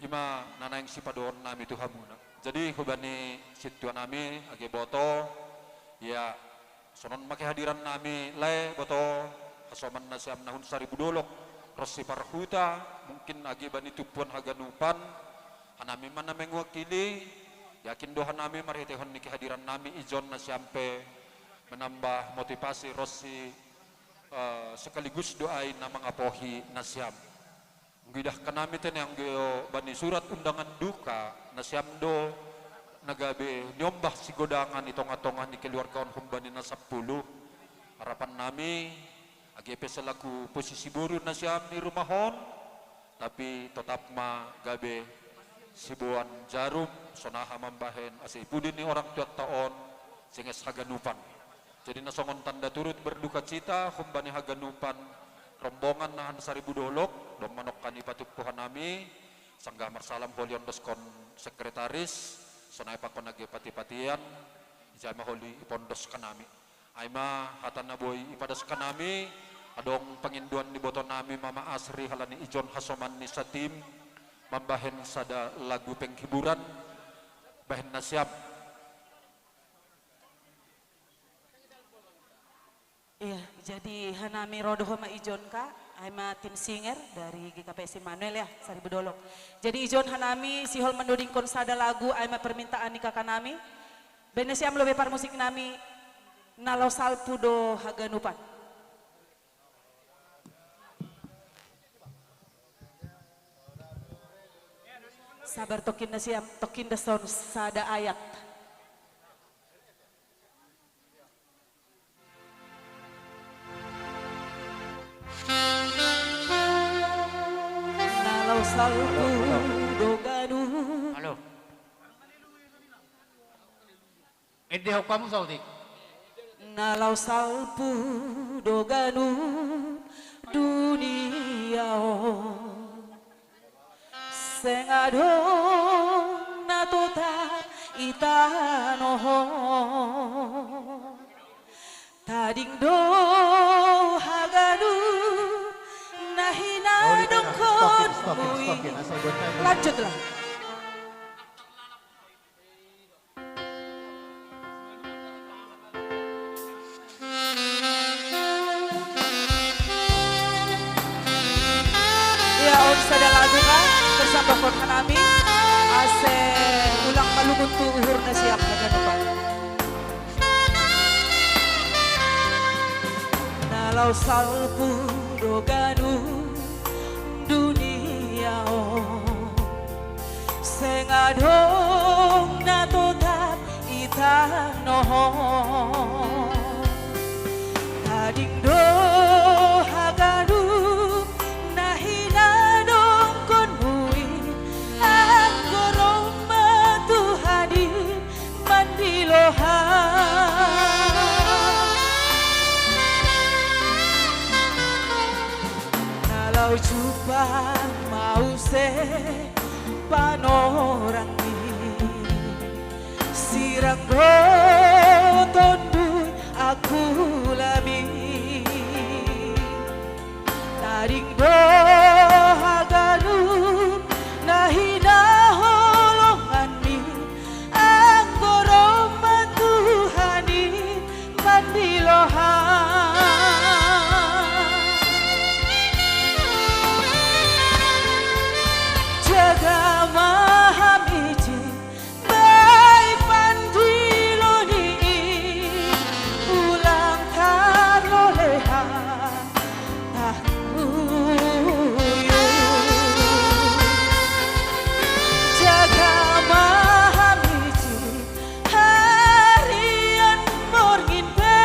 I ma na naeng sipadohon nami tu hamuna. Jadi, hubani sintua nami, age boto, ia, sonon ma kehadiran nami, lae, boto, hasoman nasiam na hun Saribu Dolok, ros si parhuta, mungkin age bani tumpuan haganupan, hanami ma na mewakili, yakin do hanami marhitehon ni kehadiran nami, ijon nasiam pe menambah motivasi ros si, eh, sekaligus doa i na mangapohi nasiam. Anggo idahan nami tene anggo bani surat undangan duka, nasiam do na gabe niombah sigodangan i tonga-tonga ni keluarga on, humbani na sampulu. Harapan nami, age pe selaku posisi boru nasiam ni rumah on, tapi totap ma gabe siboan jarum, sonaha mambahen asa i pudi ni orang tuanta on, seng es haganupan. Jadi na songon tanda turut berdukacita, humbani haganupan rombongan na han Saribu Dolok, domma nongkan i patumpu hanami, sanggah marsalam holi ondoskon sekretaris, sonai pakon age pati-patian, ijai ma holi ipondos hanami. Ai ma hata na boi ipadas hanami, adong pangindoan ni boto nami Mama Asri, halani ijon hasoman ni satim, mambahen sada lagu penghiburan, bahen nasiam. Iya, jadi hanami ro do homa ijon ka, ai ma tim singer dari G K P S Immanuel ya, Saribu Dolok. Jadi ijon hanami sihol mandodingkon sada lagu, ai ma permintaan ni kaka nami. Bahen nasiam lobi parmusik nami, Na Laho Salpu do Haganupan. Sabar tongkin nasiam, tongkin das on sada ayat. Na laho salpu do ganup. Halo. Ende hok hamu saotik. Na laho salpu do ganup dunia on. Seng adong na totap i tano on. Tading do haganup na hinadongkonmu i. Lanjutlah. Ia, on sada lagu ma, persambahon hanami, asa ulang malungun tu uhur nasiam haganupan. Na laho salpu do ganup dunia on. Seng adong na totap i tano on. Tading do haganup na hinadongkonmu i, anggo ro ma Tuhan i mandilo hami. Na laho jumpang ma muse panorangmi, sirang do tonduy angkulami. Tading do haganup na hinaholonganmi, anggo ro ma Tuhan i mandilo hami. Jaga ma hami, Bai, pandilo ni i, ulang tarlolehan tahuyu. Jaga ma hami, harian borngin pe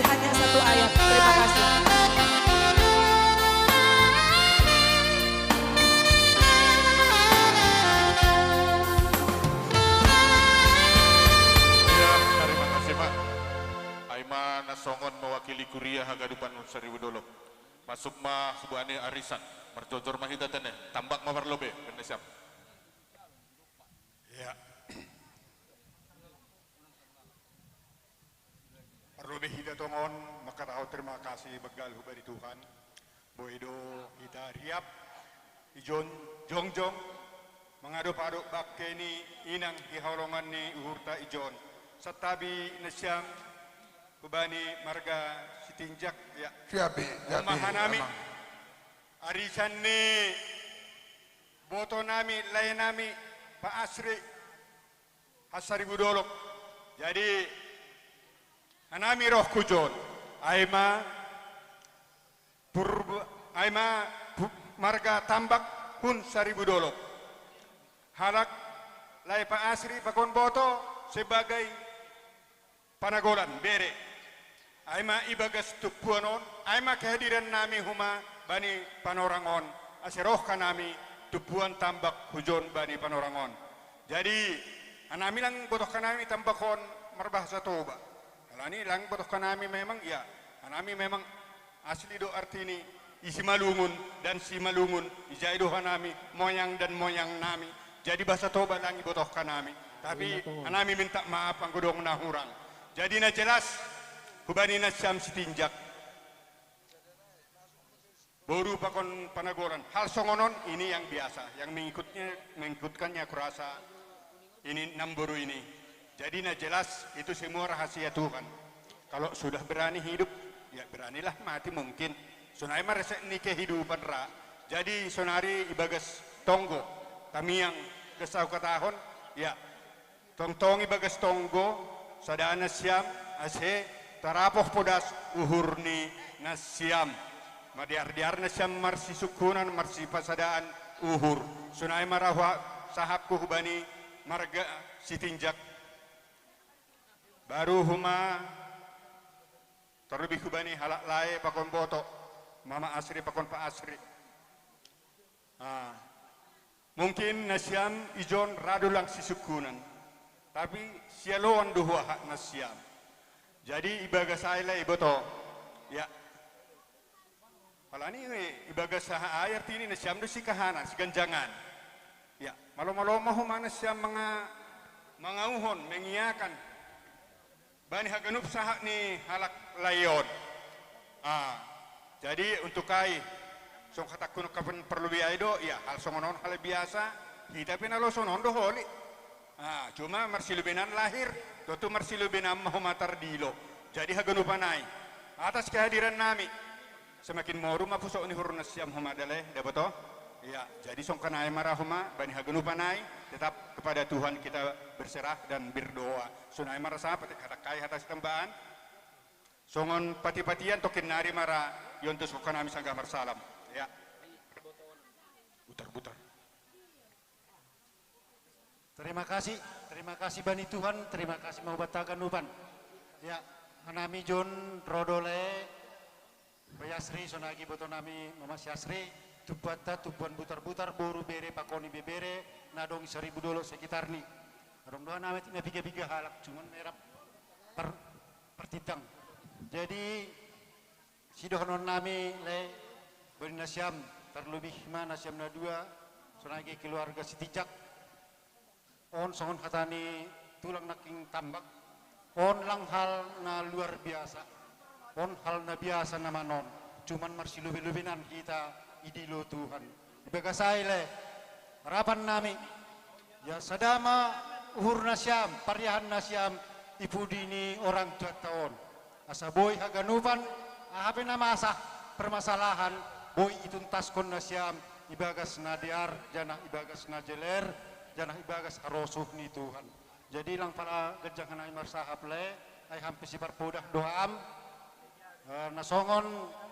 Hanya satu ayat. Terima kasih. Ya, terima kasih, Pak. Ai ma na songon mewakili kuria haganupan Saribu Dolok. Masuk ma hubani arisan. Marjojor ma hita tene. Tambak ma parlobei, benne siap. Ya. Parlobei hita tongon mangkatahon terima kasih begal hubani Tuhan. Boi do hita riap, ijon jongjong, mangadop-adop bangke ni inang hiholongan ni uhurta ijon. Santabi nasiam hubani marga Sitinjak, ya. Siap, i, siap, i, Amang. Omahanami, arisan ni botonami, laenami, Pak Asri, Hasaribu Dolok. Jadi, hanami roh hujon. Ai ma purba, ai ma pu-, marga Tambak hun Saribu Dolok. Halak lae Pak Asri pakon boto sebagai panagolan, bere. Ai ma ibagas tumpuan on, ai ma kehadirannami homa bani panorang on, ase roh hanami tumpuan Tambak hujon bani panorang on. Jadi, hanami lang botoh hanami Tambak on marbahasa Toba. Alani lang botoh hanami memang, ya, hanami memang asli do artini, i Simalungun dan Simalungun, ijai do hanami, moyang dan moyangnami. Jadi bahasa Toba lang ibotoh hanami. Tapi hanami minta maaf anggo adong na hurang. Jadi na jelas, hubani nasiam Sitinjak. Boru pakon panagolan. Hal songon on, ini yang biasa, yang mengikutnya, mengikutkannya kurasa ini enam boru ini. Jadi na jelas itu semua rahasia Tuhan. Kalau sudah berani hidup, ya beranilah mati mungkin. Sonai ma resep ni kehidupan ra. Jadi sonari ibagas tonggo, tamiang, kesaukatahon, ya, tongtong ibagas tonggo, sada nasiam, ase tarapoh podas uhur ni nasiam. Madear-dear nasiam marsisungkunan, marsipasadaan uhur. Sonai ma ra hua-, sahapku hubani marga Sitinjak. Baru homa tarlobih hubani halak lae pakon boto, Mama Asri pakon Pak Asri. Ah. Mungkin nasiam ijon ra do lang sisungkunan. Tapi sialoan do huahap nasiam. Jadi ibagas ai lae iboto. Ya. Alani ibagas aha ai artini nasiam do sikahanan, siganjangan. Ya, malo-malo ma homa nasiam manga-, mangauhon, mengiakan. Bani haganup sahap ni halak lae on. Ah, jadi untuk ai, songon hatangku nangkin parlobei ai do, ya, hal songon on hal biasa, hita pe na lo songon on do holi. Ah, cuma marsilobenan lahir, tontu marsilobenan ma homa tardilo. Jadi haganupan ai. Atas kehadirannami. Semakin moru ma pusok ni uhur nasiam homa da lae, dapoto? Ya, jadi songon i ma ra homa, bani haganupan ai, tetap kepada Tuhan kita berserah dan berdoa. Sonai ma ra sahap, patik hatangkai hata sitambaan. Songon pati-patian tongkin nari ma ra, iontus songon i ma ra sangga marsalam. Ya. Butar-butar. Terima kasih, terima kasih bani Tuhan, terima kasih ma hubanta haganupan. Ya, hanami jon ro do lae, Pak Yasri, songon i botonami Mama si Yasri, tumpuanta, tumpuan Butar-butar, boru, bere, pakon ibebere, na adong i Saribu Dolok sekitarni. Adong do hanami na piga-piga halak, cuman merap par-, partindang. Jadi, sidohononnami lae, bani nasiam, tarlobih ma nasiam na dua, songon i keluarga Sitinjak. On songon hata ni tulang nangkin Tambak. On lang hal na luar biasa. On hal na biasa nama on. Cuman marsilobe-lobenan hita idilo Tuhan. Ibagas ai lae, harapannami. Ya, sada ma uhur nasiam, pariahan nasiam, i pudi ni orang tuanta on. Asa boi haganupan, aha pe na masa, permasalahan, boi ituntaskon nasiam, ibagas na dear, janah ibagas na jeler, janah ibagas harosuh ni Tuhan. Jadi lang pala ganjang hanami marsahap lae, ai hampir siparpodah do hami, eh, na songon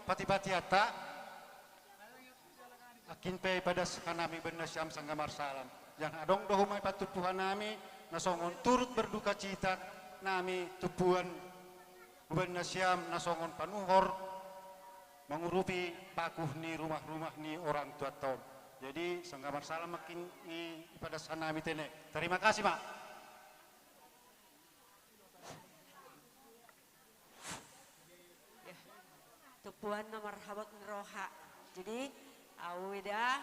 pati-patianta, nangkin pe ipadas hanami bani nasiam sangga marsalam. Janah adong do homa i patumpu hanami, na songon turut berdukacita nami tumpuan Hubaen nasiam na songon panuhor mangurupi pakuh ni rumah-rumah ni orang tuanta on. Jadi, sanggah marsalam nangkin i, ipadas hami tene. Terima kasih, Mak. Ya. Tumpuan na marhabot ni roha. Jadi, au eda,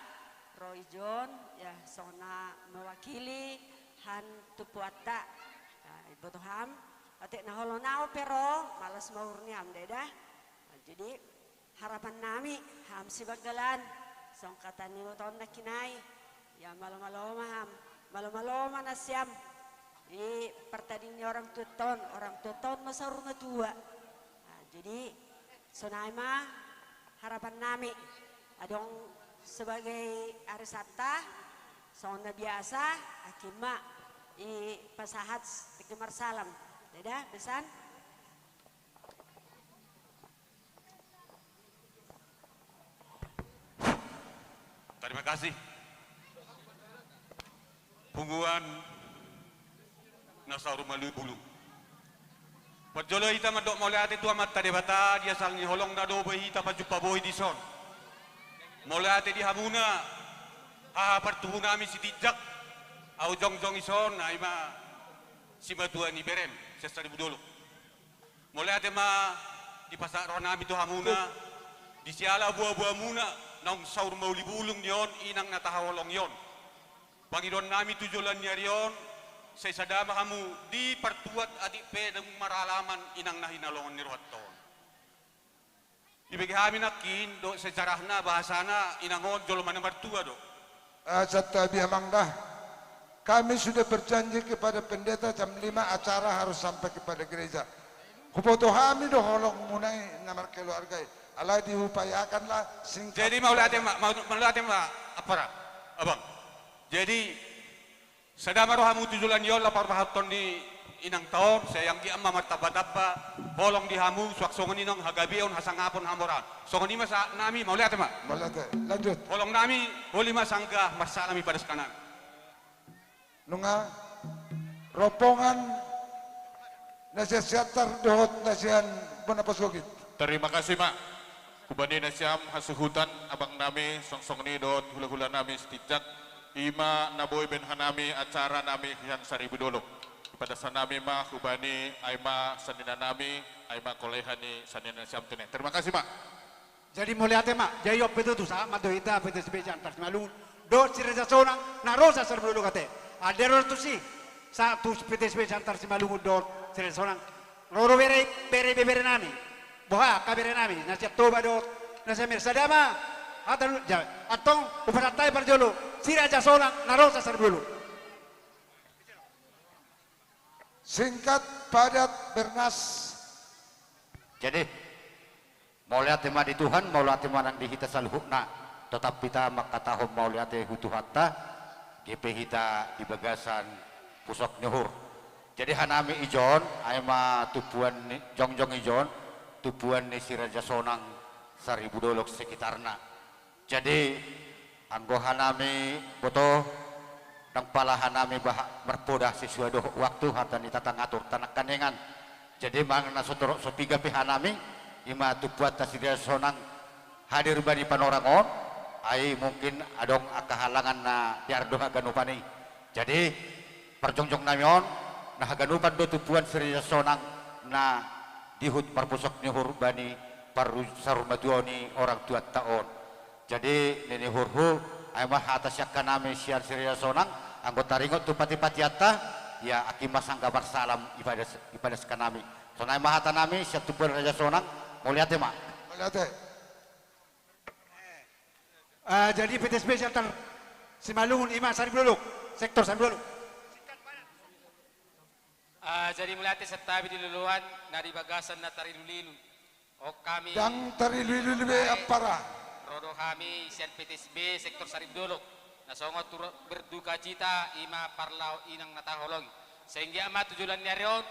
ro ijon, ya, songon na mewakili han tumpuanta. Ya, iboto ham. Otik na holo na au pe ro, malas ma uhur ni ham da eda. Nah, jadi, harapan nami, ham sibanggalan, songon hata ni iboto on nangkin i, ya, malo-malo ma ham, malo-malo ma nasiam, i partading ni orang tuanta on, orang tuanta on ma saur matua. Nah, jadi, sonai ma harapan nami, adong sebagai arisanta, songon na biasa, aki ma, i pasahat, tingki marsalam. Dadah, besan. Terima kasih. Punguan na saur mauli bulung. Parjolo hita mandok mauliate tu Amanta Debata, di asal ni holongna do boi hita pajumpang boi dison. Mauliate di hamuna, haha partubu nami Sitinjak, au jongjong dison, ai ma simatua ni berem, sian Saribu Dolok. Mauliate ma di pasahat roha nami tu hamuna, di siala boa-boamuna, naung saur mauli bulung ni on, inang na tahaholongi on. Pangidoan nami tu joloan ni ari on, sai sada ma hamu dipartuat atik pe dung maralaman inang na hinaholongan ni rohanta on. Dibege hami nangkin dohot sejarahna, bahasana inang on jolma na martua do. Ah, santabi amang da. Kami sudah berjanji kepada pendeta jam lima acara harus sampai kepada gereja. Huboto hami do holongmuna i na markeluarga i. Alai diupayakanlah singkat. Jadi mauliate ma, mau-, mauliate ma, apa ra? Abang. Jadi, sada ma rohamu tu joloan ni on laho parbahathon di inangta on, sai anggiat ma martamba-tamba holong di hamu, suang songon i nang hagabeon, hasangapon, hamoraon. Songon i ma sahat nami, mauliate ma. Mauliate, lanjut. Holong nami, holi ma sanggah marsalam ipadas hami. Nunga, rombongan na sian Siantar dohot na sian Bona Pasogit. Terima kasih ma. Hubani nasiam hasuhuton abang nami, suang songon i dohot hula-hula nami Sitinjak, i ma na boi baen hami acara nami sian Saribu Dolok. Ipadas hami ma hubani, ai ma sanina nami, ai ma koleha ni sanina nasiam tene. Terima kasih ma. Jadi mauliate ma, jadi on pe tutu sahat ma tu hita P T S B Siantar Simalungun dohot Si Raja Sonang na ro sian Saribu Dolok ate. Alai ro tusi, sahat tu P T S B Siantar Simalungun dohot Si Raja Sonang. Ro do bere, bere, bebere nami. Boha, angka bere nami, na sian Toba dohot na sian Medan, sada ma. Hata, ja, antong, hupasahat hami parjolo, Si Raja Sonang na ro sian Saribu Dolok. Singkat, padat, bernas. Jadi, mauliate ma di Tuhan, mauliate ma nang di hita saluhutna. Totap hita mangkatahon mauliate tu Tuhanta, gabe hita di bagasan pusok ni uhur. Jadi hanami ijon, ai ma tumpuan ni, jongjong ijon, tumpuan ni Si Raja Sonang Saribu Dolok sekitarna. Jadi, anggo hanami boto, ndang pala hanami bahat marpoda sesuai dohot waktu hata ni tatangatur tanangkanengan. Jadi, manang na so torop so piga pe hanami, i ma tumpuanta Si Raja Sonang hadir bani panorang on, ai mungkin adong angka halangan na di ari do haganupan i. Jadi, parjongjong nami on, na haganupan do tumpuan Si Raja Sonang na dihut marpusok ni uhur bani parru-, saur matua ni orang tuanta on. Jadi, ninihurhu, ai ma hata sian hanami sian Si Raja Sonang, anggo taringot tu pati-patianta, ya, aki ma sanggah marsalam ipadas, ipadas hanami. Sonai ma hata nami sian tumpuan Raja Sonang, mauliate ma. Mauliate. Ah, jadi P T S B Siantar Simalungun, i ma Saribu Dolok, sektor Saribu Dolok. Ah, jadi mauliate santabi di loloan na di bagasan na tarilu-lilu. On hami. Ndang tarilu-lilu be, ampara. Ro do hami sian P T S B sektor Saribu Dolok. Na songon turut berduka cita i ma parlaho inang na tahaholongi. Sai anggiat ma tu joloan ni ari on,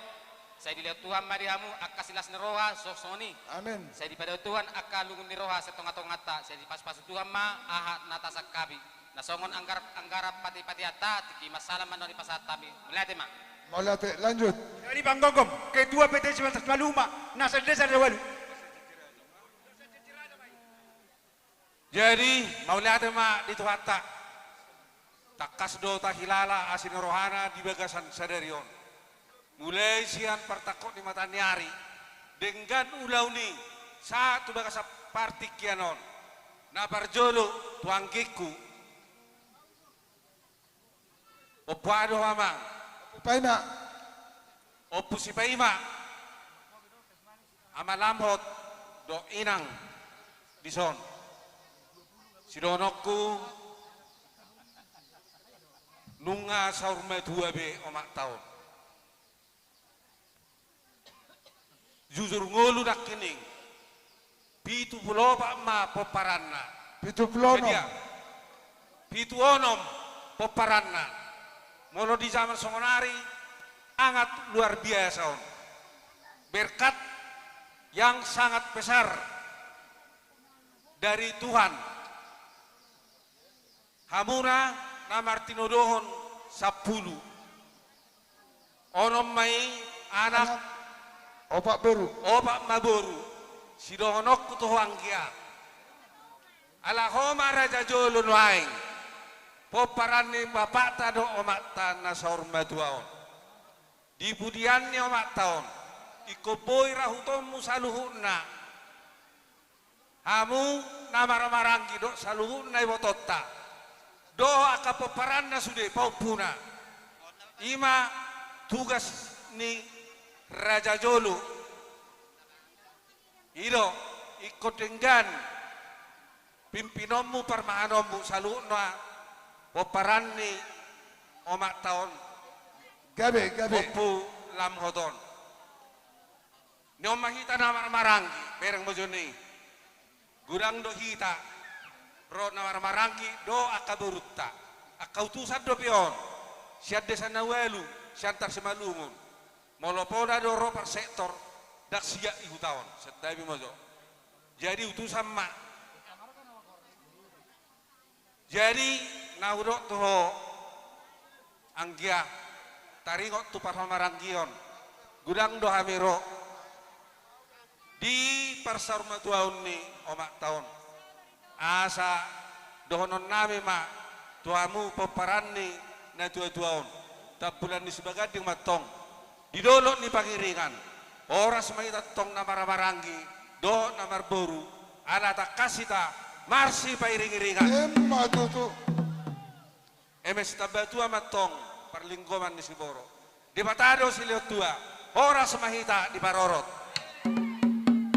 sai dilehon Tuhan ma di hamu angka silas ni roha, suang songon i. Amin. Sai dipadao Tuhan angka lungun ni roha sian tonga-tonganta, sai dipasu-pasu Tuhan ma aha na tasangkapi. Na songon anggar-, anggaran pati-patianta, tingki marsalam ma na nipasahat hami. Mauliate ma. Mauliate, lanjut. Jadi Panggonggom, ketua P T S Simalungun ma, na sada desa sada ualu. Jadi, mauliate ma di Tuhanta. Tangkas do tahilala asi ni rohana di bagasan sadari on. Mulai sian partangkok ni mataniari, denggan ulaon i, sahat tu bagasan partingkian on. Na parjolo tu anggingku. Ompu aha do ho amang? Ompu Paima. Ompu si Paima. Ama Lamhot dohot inang dison. Sidohononku nunga saur matua be omakta on. Jujur ngolu nangkining. Pitu pulu opat ma pomparanna. Pitu pulu onom. Sadia? Pitu onom pomparanna. Molo di zaman songonari, sangat luar biasa on. Berkat yang sangat besar dari Tuhan. Hamuna na martinodohon sampulu. Onom ma i anak. Anak. Opat boru. Opat ma boru. Sidohononku tu ho anggia. Ala ho ma raja jolo nuaeng. Pomparan ni bapakta dohot omakta na saur matua on. Di pudian ni omakta on. Ingkon boi rahutonmu saluhutna. Hamu na marhahamaranggi dohot saluhutna ibotonta. Dohot angka pomparanna sude pahompuna. I ma tugas ni raja jolo. I do, ingkon denggan pimpinonmu, parmahanonmu, saluhutna pomparan ni omakta on. Gabe, gabe. Ompu Lamhot on. Ni on ma hita na marhahamaranggi, bereng mojoni. Godang do hita, ro na marhahamaranggi, dohot angka borunta. Angka utusan dope on, sian desa na ualu, sian Tarsimalungun. Molo poda do ro par sektor, ndang siat i huta on, santabi ma jo. Jadi utusan ma. Jadi, na hudok tu ho, anggia, taringot tu parhahamaranggion, godang do hami ro di parsaurmatuaon ni omakta on. Asa dohononnami ma tu hamu pomparan ni natuatua on, tampulan ni Sibaganding ma tong. Di dolok ni Pangiringan, horas ma hita tong na marhahamaranggi, dohot na marboru, ala tangkas hita marsipairingiringan. Emma tutu. Eme sitambatua ma tong, parlinggoman ni siboro. Debata do silehon tua, horas ma hita diparorot.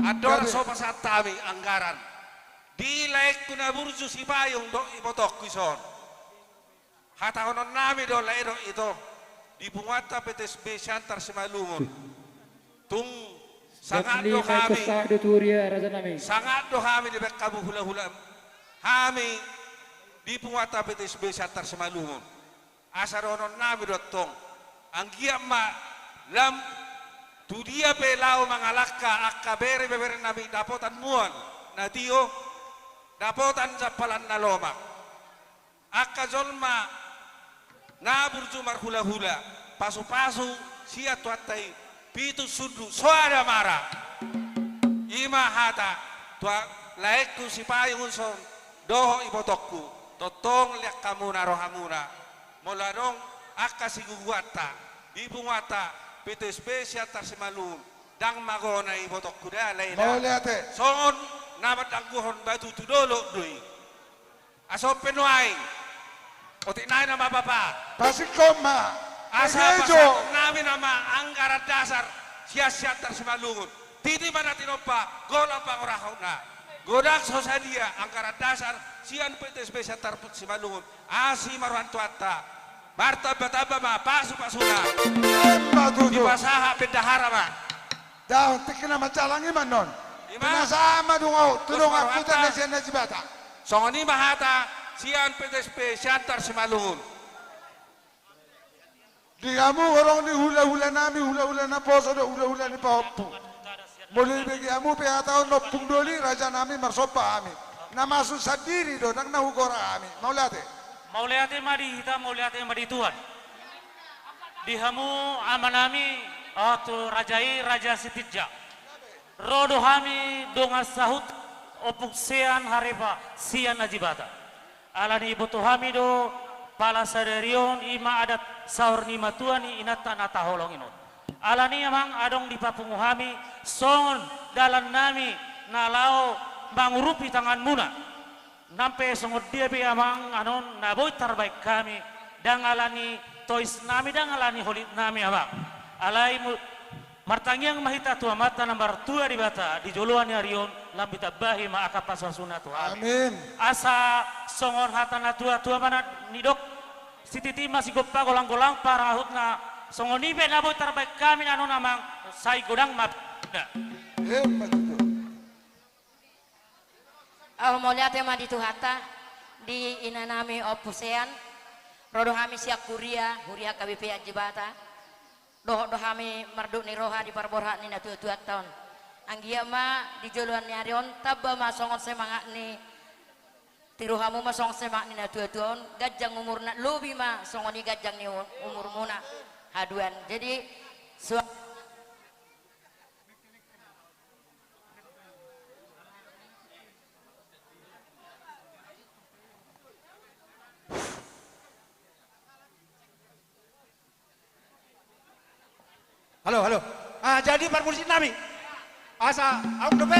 Andorang so pasahat hami anggaran. Di laengku na burju sipayung dohot ibotongku dison. Hatahononnami do lae dohot ito, di punguanta P T S B Siantar Simalungun. Tung sangap do hami, sangap do hami dibahen hamu hulahula hami di punguanta P T S B Siantar Simalungun. Asa dohononnami do antong, anggiat ma lam tu dia pe laho mangalangka angka bere-, beberenami dapotan mual na tio, dapotan jampalan na lomak. Angka jolma na burju marhulahula, pasupasu sian Tuhanta i, pitu sundu soada mara. I ma hata tu laengku sipayung dison dohot ibotongku, tongtong lean hamuna rohamuna. Molo adong angka siguguanta di punguanta P T S B Siantar Simalungun, ndang magona ibotongku da lae da. Mauliate. Songon na mandangguhon batu tu dolok do i. Asa on pe nuaeng, otik nai nama bapa. Pasingkop ma. Asa pasahatonnami nama anggaran dasar sian Siantar Simalungun. Titi ma na tinompa, godang pangorahutna. Godang so sadia anggaran dasar sian P T S B Siantar Simalungun. Asi ma roha ni Tuhanta. Martambatamba ma pasupasuna. Emma tutu. Dipasahat bendahara ma. Daong, tingki na manjalang i ma non. I ma. Pinasahat ma dung ahu, tu donganku tanda sian Najibata. Songon i ma hata sian P T S B Siantar Simalungun. Di hamu horong ni hulahulanami, hulahula naposo dohot hulahula ni pahompu. Molo dibege hamu pe hata on, Ompung Doli, rajanami, marsomba hami. Na masuk sandiri do, ndang na hugora hami. Mauliate. Mauliate ma di hita, mauliate ma di Tuhan. Di hamu amanami, ahu tu raja i, Raja Sitinjak. Ro do hami dongan sahuta Ompu Sean Harepa sian Ajibata. Alani i boto hami do pala sadari on i ma adat saor ni matua ni inanta na taholongi on. Alani i amang adong dipapungu hami songon dalannami na laho mangurupi tanganmuna. Nang pe songon dia pe amang anon na boi tarbaen hami, ndang alani toisnami, ndang alani holitnami amang. Alai mu-, martangiang ma hita tu Amanta na martua Debata di joloan ni ari on, lam ditambahi ma angka pasupasu-Na tu hami. Amin. Asa songon hata na tua-tua ma na nidok, sititi ma sigompa, golang-golang pangarahutna, songon i pe na boi tarbaen hami anon amang, sai godang ma. Emma tutu. Ahu mauliate ma di Tuhanta, di inanami Ompu Sean, ro do hami sian huria, huria H K B P Ajibata, dohot do hami mardut ni roha di parborhat ni natua-tuanta on. Anggiat ma di joloan ni ari on, tamba ma songon semangat ni, tiru hamu ma songon semangat ni natua-tua on, ganjang umurna, lobi ma songon i ganjang ni u-, umurmuna haduan. Jadi, sua- Halo, halo. Ah, jadi parmusiknami. Asa, aung dope.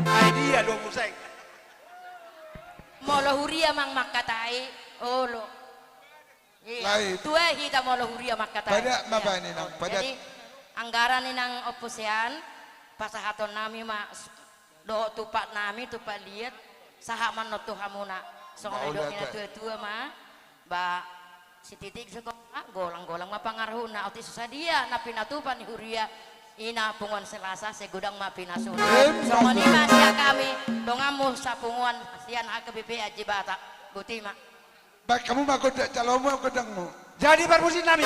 Ai dia do musik. Molo huria mang mangkatai, olo. Iya. Lae. Tua hita molo huria mangkatai. Padat ma. Iya. Baen inang, padat. Jadi, anggaran inang Ompu Sean, pasahatonnami ma s-, dohot tumpaknami, tumpak liat, sahat ma annon tu hamuna. Songon na nidok ni natua-tua ma, ba, sititi sigompa, golang-golang ma pangarahutna, otik so sadia na pinatupa ni huria, i na punguan Selasa, sai godang ma pinasuna. Emma tutu. Songon i ma sian hami, donganmu sapunguan, sian H K B P Ajibata, boti ma. Baen hamu ma gondang jalomu, gondangmu. Jadi parmusiknami.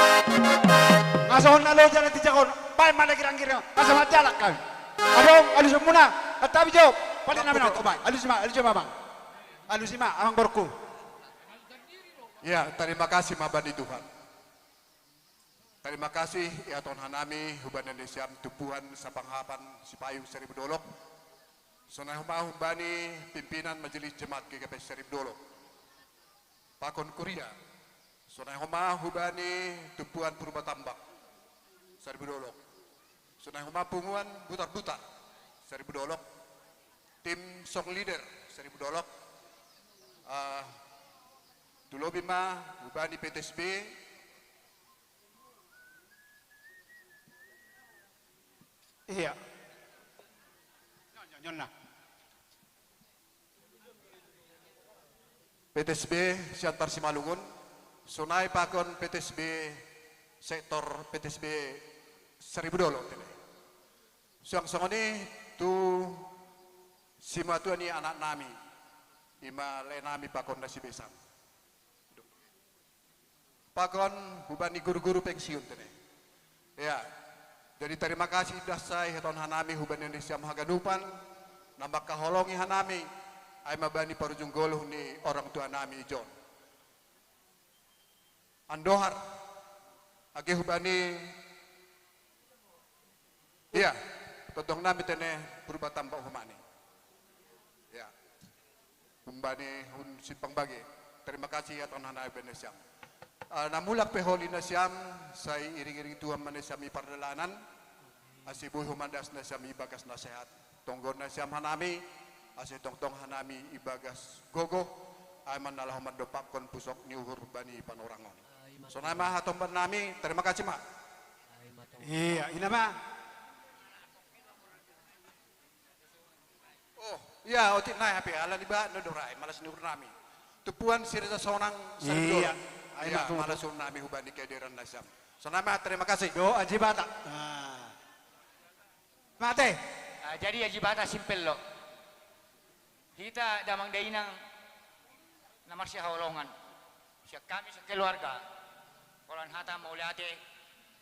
Nga songon na loja na tinjak on. Baen ma na girang-girang. Asa manjalang hami. Adong alusanmuna. Santabi jo. Palinami na. Alusi ma, alusi ma, amang. Alusi ma, amang borungku. Ya, terima kasih ma bani Tuhan. Terima kasih, ihaton hanami, hubani nasiam tumpuan sapanghapan Sipayung Saribu Dolok. Sonai homa hubani pimpinan Majelis Jemaat G K P S Saribu Dolok. Pakon kuria, sonai homa hubani tumpuan Purbatambak, Saribu Dolok. Sonai homa punguan Butarbutar, Saribu Dolok. Tim song leader, Saribu Dolok. Ah, tu lobi ma hubani P T S B. Iya. Nyon, nyon, nyon, nah. P T S B Siantar Simalungun, sonai pakon P T S B sektor P T S B Saribu Dolok tene. Suang songon i tu simatua ni anaknami, i ma laenami pakon na sibesan. Pakon hubani guru-guru pensiun tene. Ya. Jadi terima kasih das sai ihaton hanami hubani nasiam haganupan na mangkaholongi hanami, ai ma bani parujung goluh ni orang tuanami i jon. Andohar, age hubani Iya, tongtong nami tene Purbatambak humani. Ya. Humbani hun simpang bage. Terima kasih ya tong hana bene siam. Ah, na mulak pe holi nasiam, sai iring-iring Tuhan ma nasiam i pardalanan. Ase boi humandas nasiam i bagas na sehat. Tonggo nasiam hanami, ase tongtong hanami i bagas gogo. Ai ma na laho mandompakkon pusok ni uhur bani panorang on. Sonai ma hatomban nami, terima kasih ma. Iya, ina ma. Oh, iya, otik nai hape, ala ni bahat na do rai, malas ni uhur nami. Tumpuan Sirita Sonang, Saribu Dolok. Iya, ai ma tutu. Malas uhur nami hubani kederan nasiam. Sonai ma, terima kasih. Do, Ajibata. Nah. Mate. Ah, jadi Ajibata simpel lo. Hita damang dainang na marsihaholongan. Sian hami sakeluarga. Holan hata mauliate,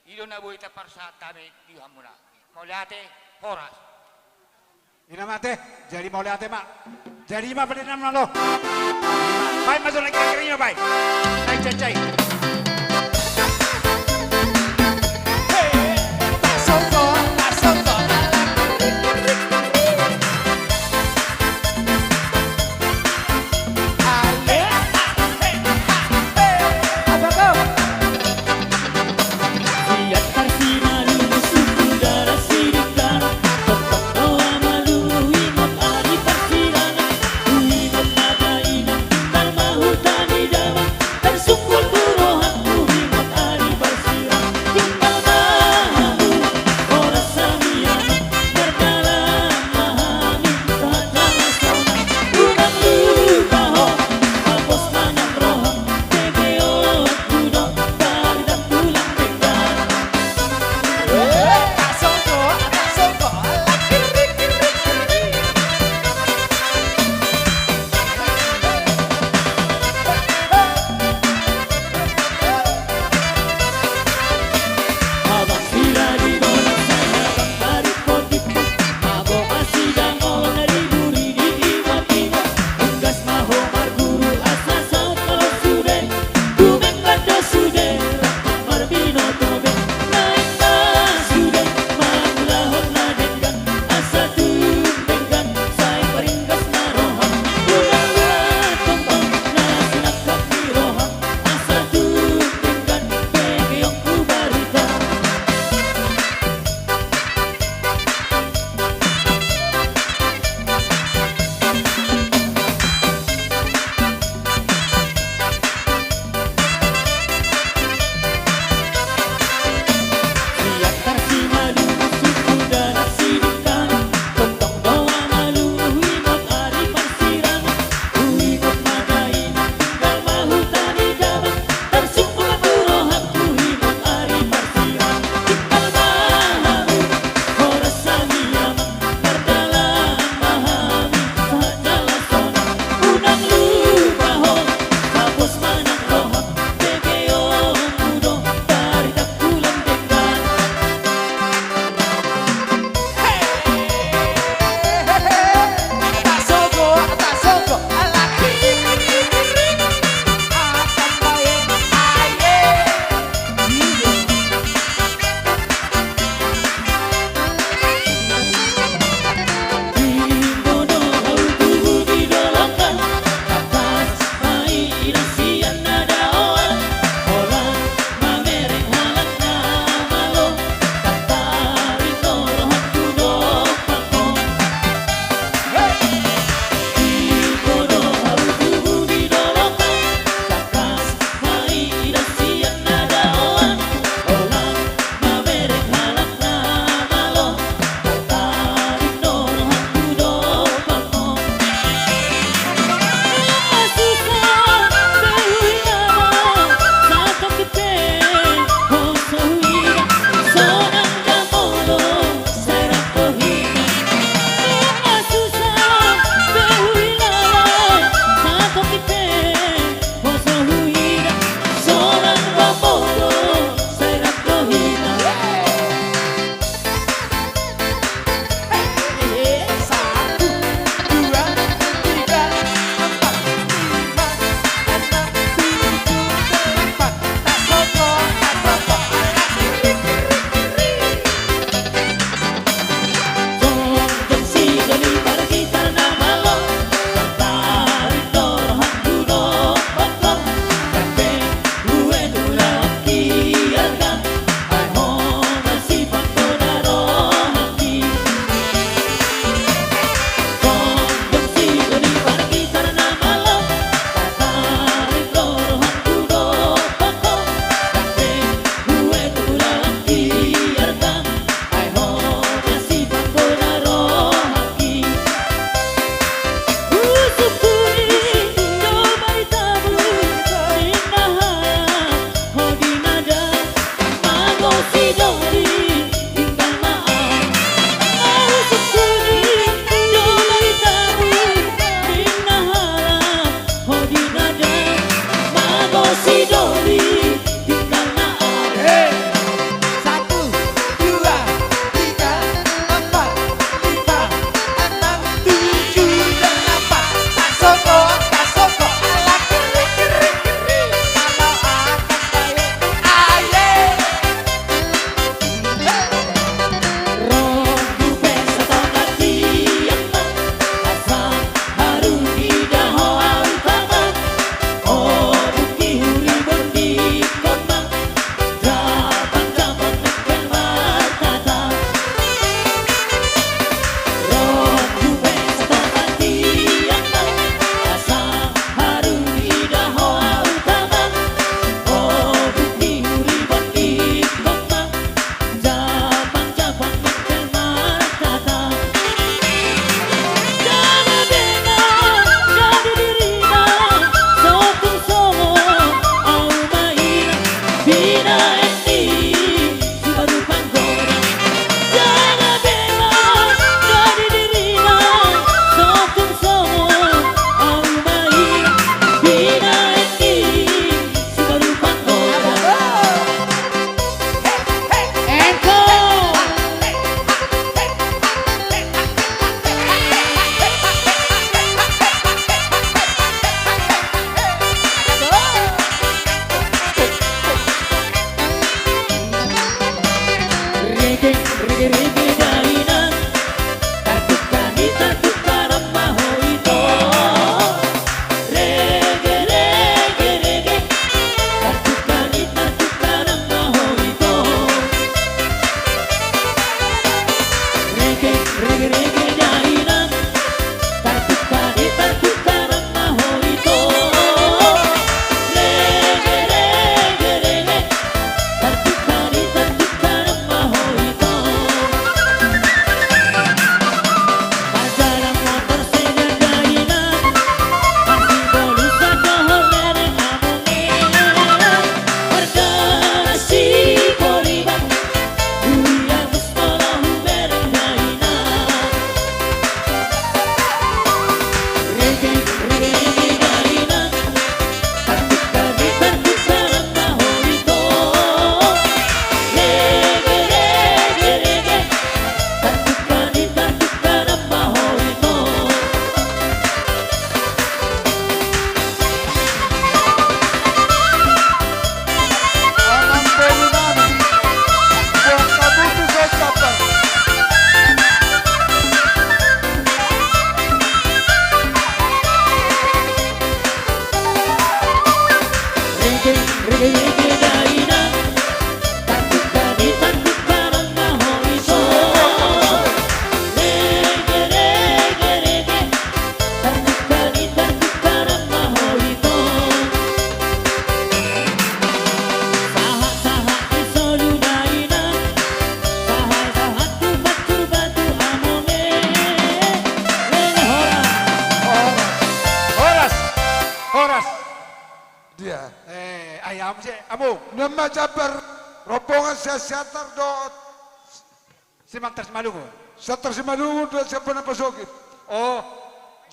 i do na boi taparsahat hami di hamuna. Mauliate, horas. Ina mate, jadi mauliate ma. Jadi ma pade nama lo. Baik, masuk lagi kira-kira baik. Cai, cai, cai. Dia. Eh, ai, am, si, Among. Nuaeng ma jambar rombongan sian Siantar dohot Simantar Simalungun. Siantar Simalungun dohot Siantar Pasogit. Oh.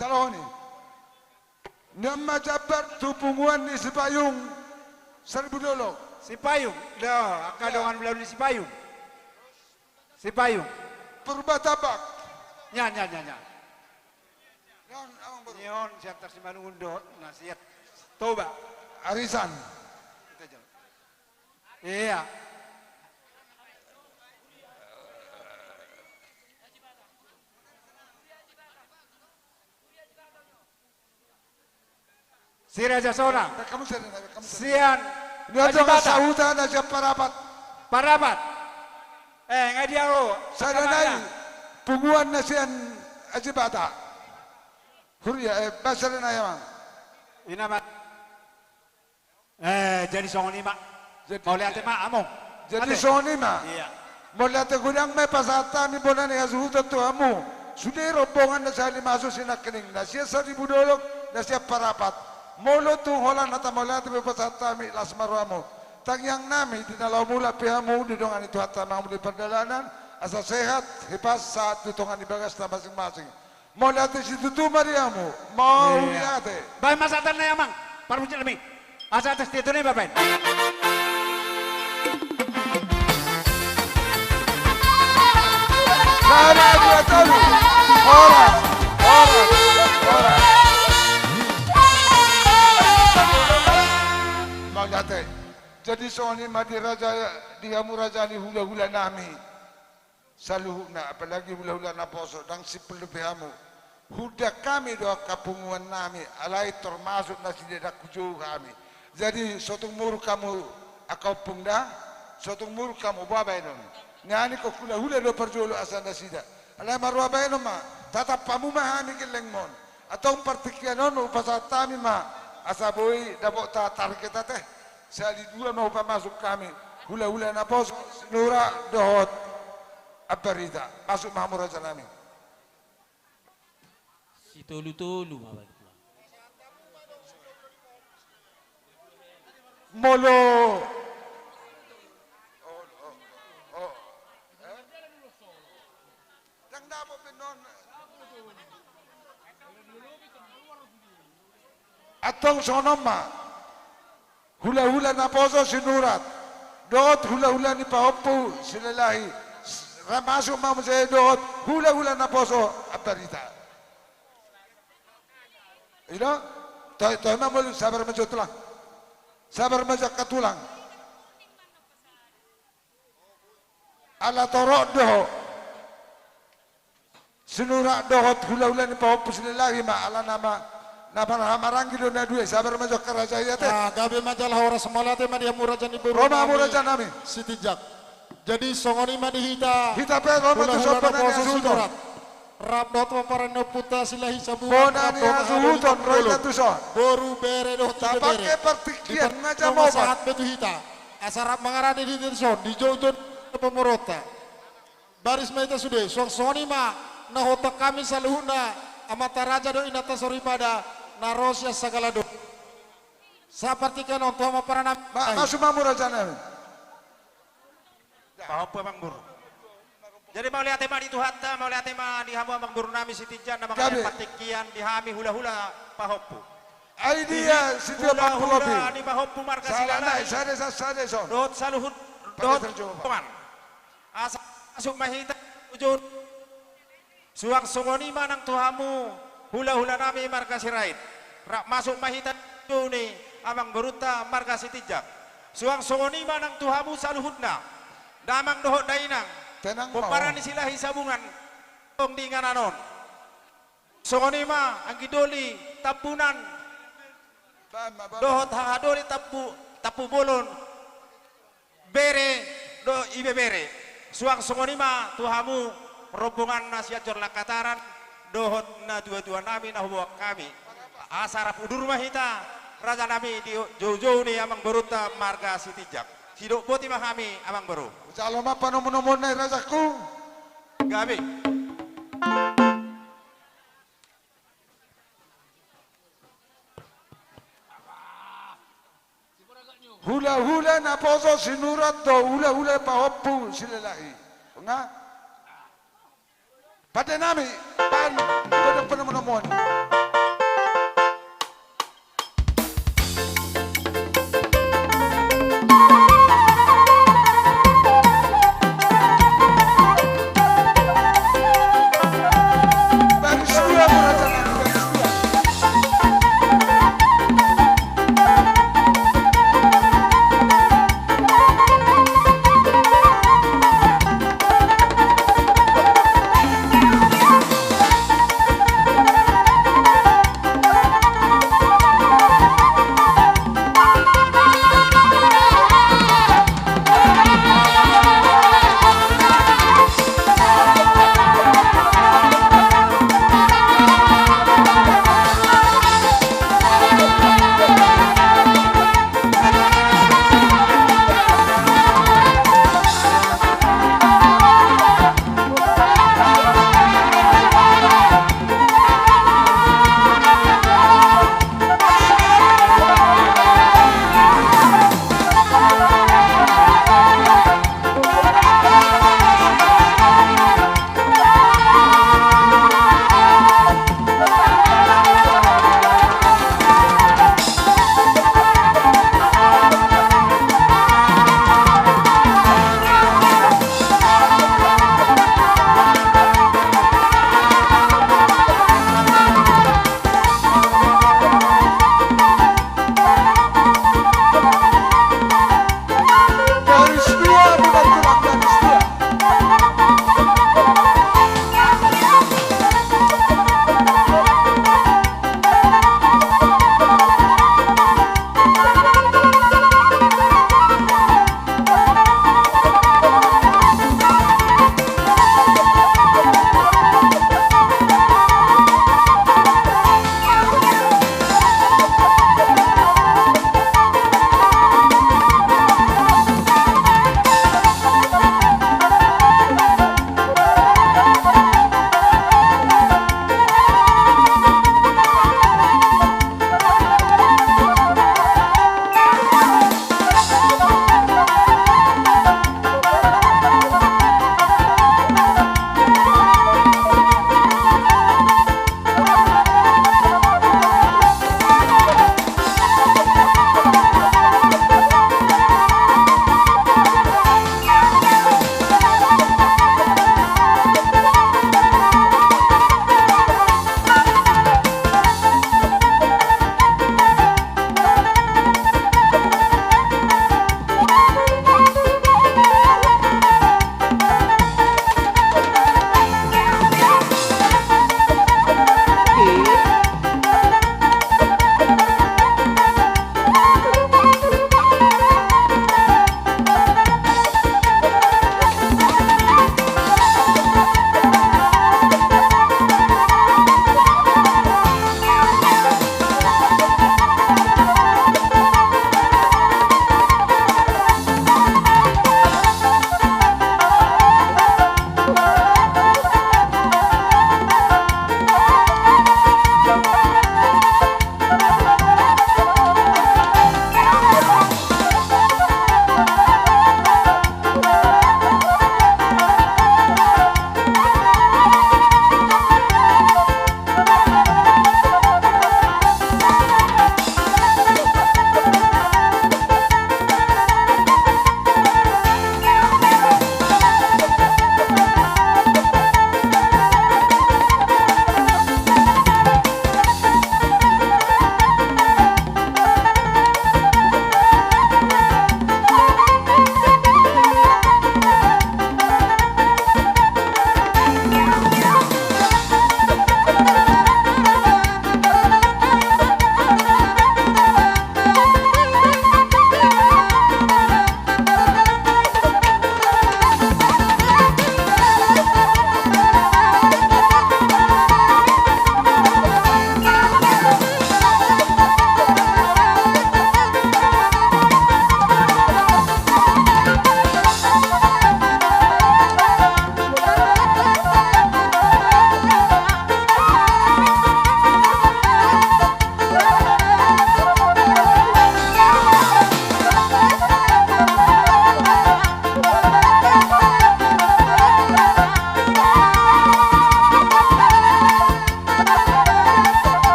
Jalo hon i. Nuaeng ma jambar tu punguan ni Sipayung, Saribu Dolok. Sipayung. Dah, angka dongan belau ni Sipayung. Sipayung. Purba Tabak. Nya, nya, nya, nya. Ni on Siantar Simalungun dohot na sian Toba. Arisan. Ia. Si Raja Sona. Sian Aji Bata. Sahuta na sian Parapat. Parapat. Eh, nga dia ho. Sada nai punguan na sian Aji Bata. Huria, eh, basa na ya, Amang. Ina ma. Eh, jadi songon i ma. Mauliate ma, Among. Jadi songon i ma. Ia. Mauliate godang ma pasahat hami bona ni hasuhuton tu hamu. Sude rombongan na sahali masuk sinangkining, na sian Saribu Dolok, na sian Parapat. Molo tung holan hata mauliate pe pasahat hami, las ma rohamu. Tangiang nami di na laho mulak pe hamu didongani Tuhanta ma hamu di pardalanan, asa sehat, hipas, sahat tu tonga ni bagasta masing-masing. Mauliate situtu ma di hamu. Mauliate. Baen ma sahatna, Amang. Parmusik nami. Asa atas dia tu nami baen. Sada, dua, tolu. Horas. Horas. Horas. Mauliate. Jadi songon i ma di raja, di hamu raja ni hulahula nami. Saluhutna, apalagi hulahula naposo, ndang simpul dope hamu. Hundang hami do angka punguan nami, alai termasuk nasida ndang hujou hami. Jadi, so tung muruk hamu angka ompung da, so tung muruk hamu, boha baenon. Nian ingkon hulahula do parjolo asa nasida. Alai marroha baenon ma, tatap hamu ma hami gellengmon. Antong partingkian on hupasahat hami ma, asa boi dapotta target ate. Sahali dua ma hupamasuk hami, hulahula naposo, Sinurat dohot Ambarita. Masuk ma hamu raja nami. Sitolu-tolu ma baen. Molo. Ndang dapot pe non. Antong songon on ma. Hulahula naposo Sinurat. Dohot hulahula ni pahompu Silalahi. Rap masuk ma muse dohot hulahula naposo Ambarita. I do? Toe, toe ma molo, sabar ma jo tulang. Sabar ma jo angka tulang. Ala torop do ho. Sinurat dohot hulahula ni pahompu Silalahi ma, ala nama, nama hamaranggi do na dua i, sabar ma jo angka raja i ate. Ah, gabe ma jala horas, mauliate ma di hamu raja ni boru nami. Ro ma hamu raja nami. Sitinjak. Jadi songon i ma di hita. Hita pe ro ma tu son, hulahula bona ni hasuhuton. Sinurat. Rap dohot pomparan ni ompunta Silahi Sabungan, bona ni hasuhuton, ro hita tu son. Boru, bere dohot ibebere. Tapake partingkian, di par-, nga jam opat. Sahat be tu hita. Asa rap mangarade di hita tu son, di joujou ni pamoruonta. Baris ma hita sude, suang songon i ma na huontang hami saluhutna, amanta raja dohot inanta soripada, na ro sian sagala do. Sapartingkian on tu hamu pomparan nami. Ma-, masuk ma hamu raja nami. Pahompu amang boru. Jadi mauliate ma di Tuhanta, mauliate ma di hamu amang boru nami Sitinjak na mangalehon partingkian di hami hulahula pahompu. Ai dia, di hulahula ni pahompu marga Silahi. Dohot saluhut, dohot rombongan. Asa masuk ma hita tu joujou. Suang songon i ma nang tu hamu hulahula nami marga Sirait. Rap masuk ma hita tu joujou ni amang borunta marga Sitinjak. Suang songon i ma nang tu hamu saluhutna, damang dohot dainang, pomparan ni Silahi Sabungan, tong di inganan on. Songon i ma anggi doli Tambunan, dohot haha doli Tambu, Tampubolon, bere dohot ibebere. Suang songon i ma tu hamu rombongan na sian Jor Langkataran dohot natuatua nami na huboan hami. Asa rap udur ma hita raja nami di joujou ni amang borunta marga Sitinjak. Sidok boti ma hami amang boru. Jalo ma panomunomuna i rajaku. Gabe. Hulahula naposo sinurat do hulahula pahompu silalahi. Nga? Pande nami, pan, pada panamonamoan.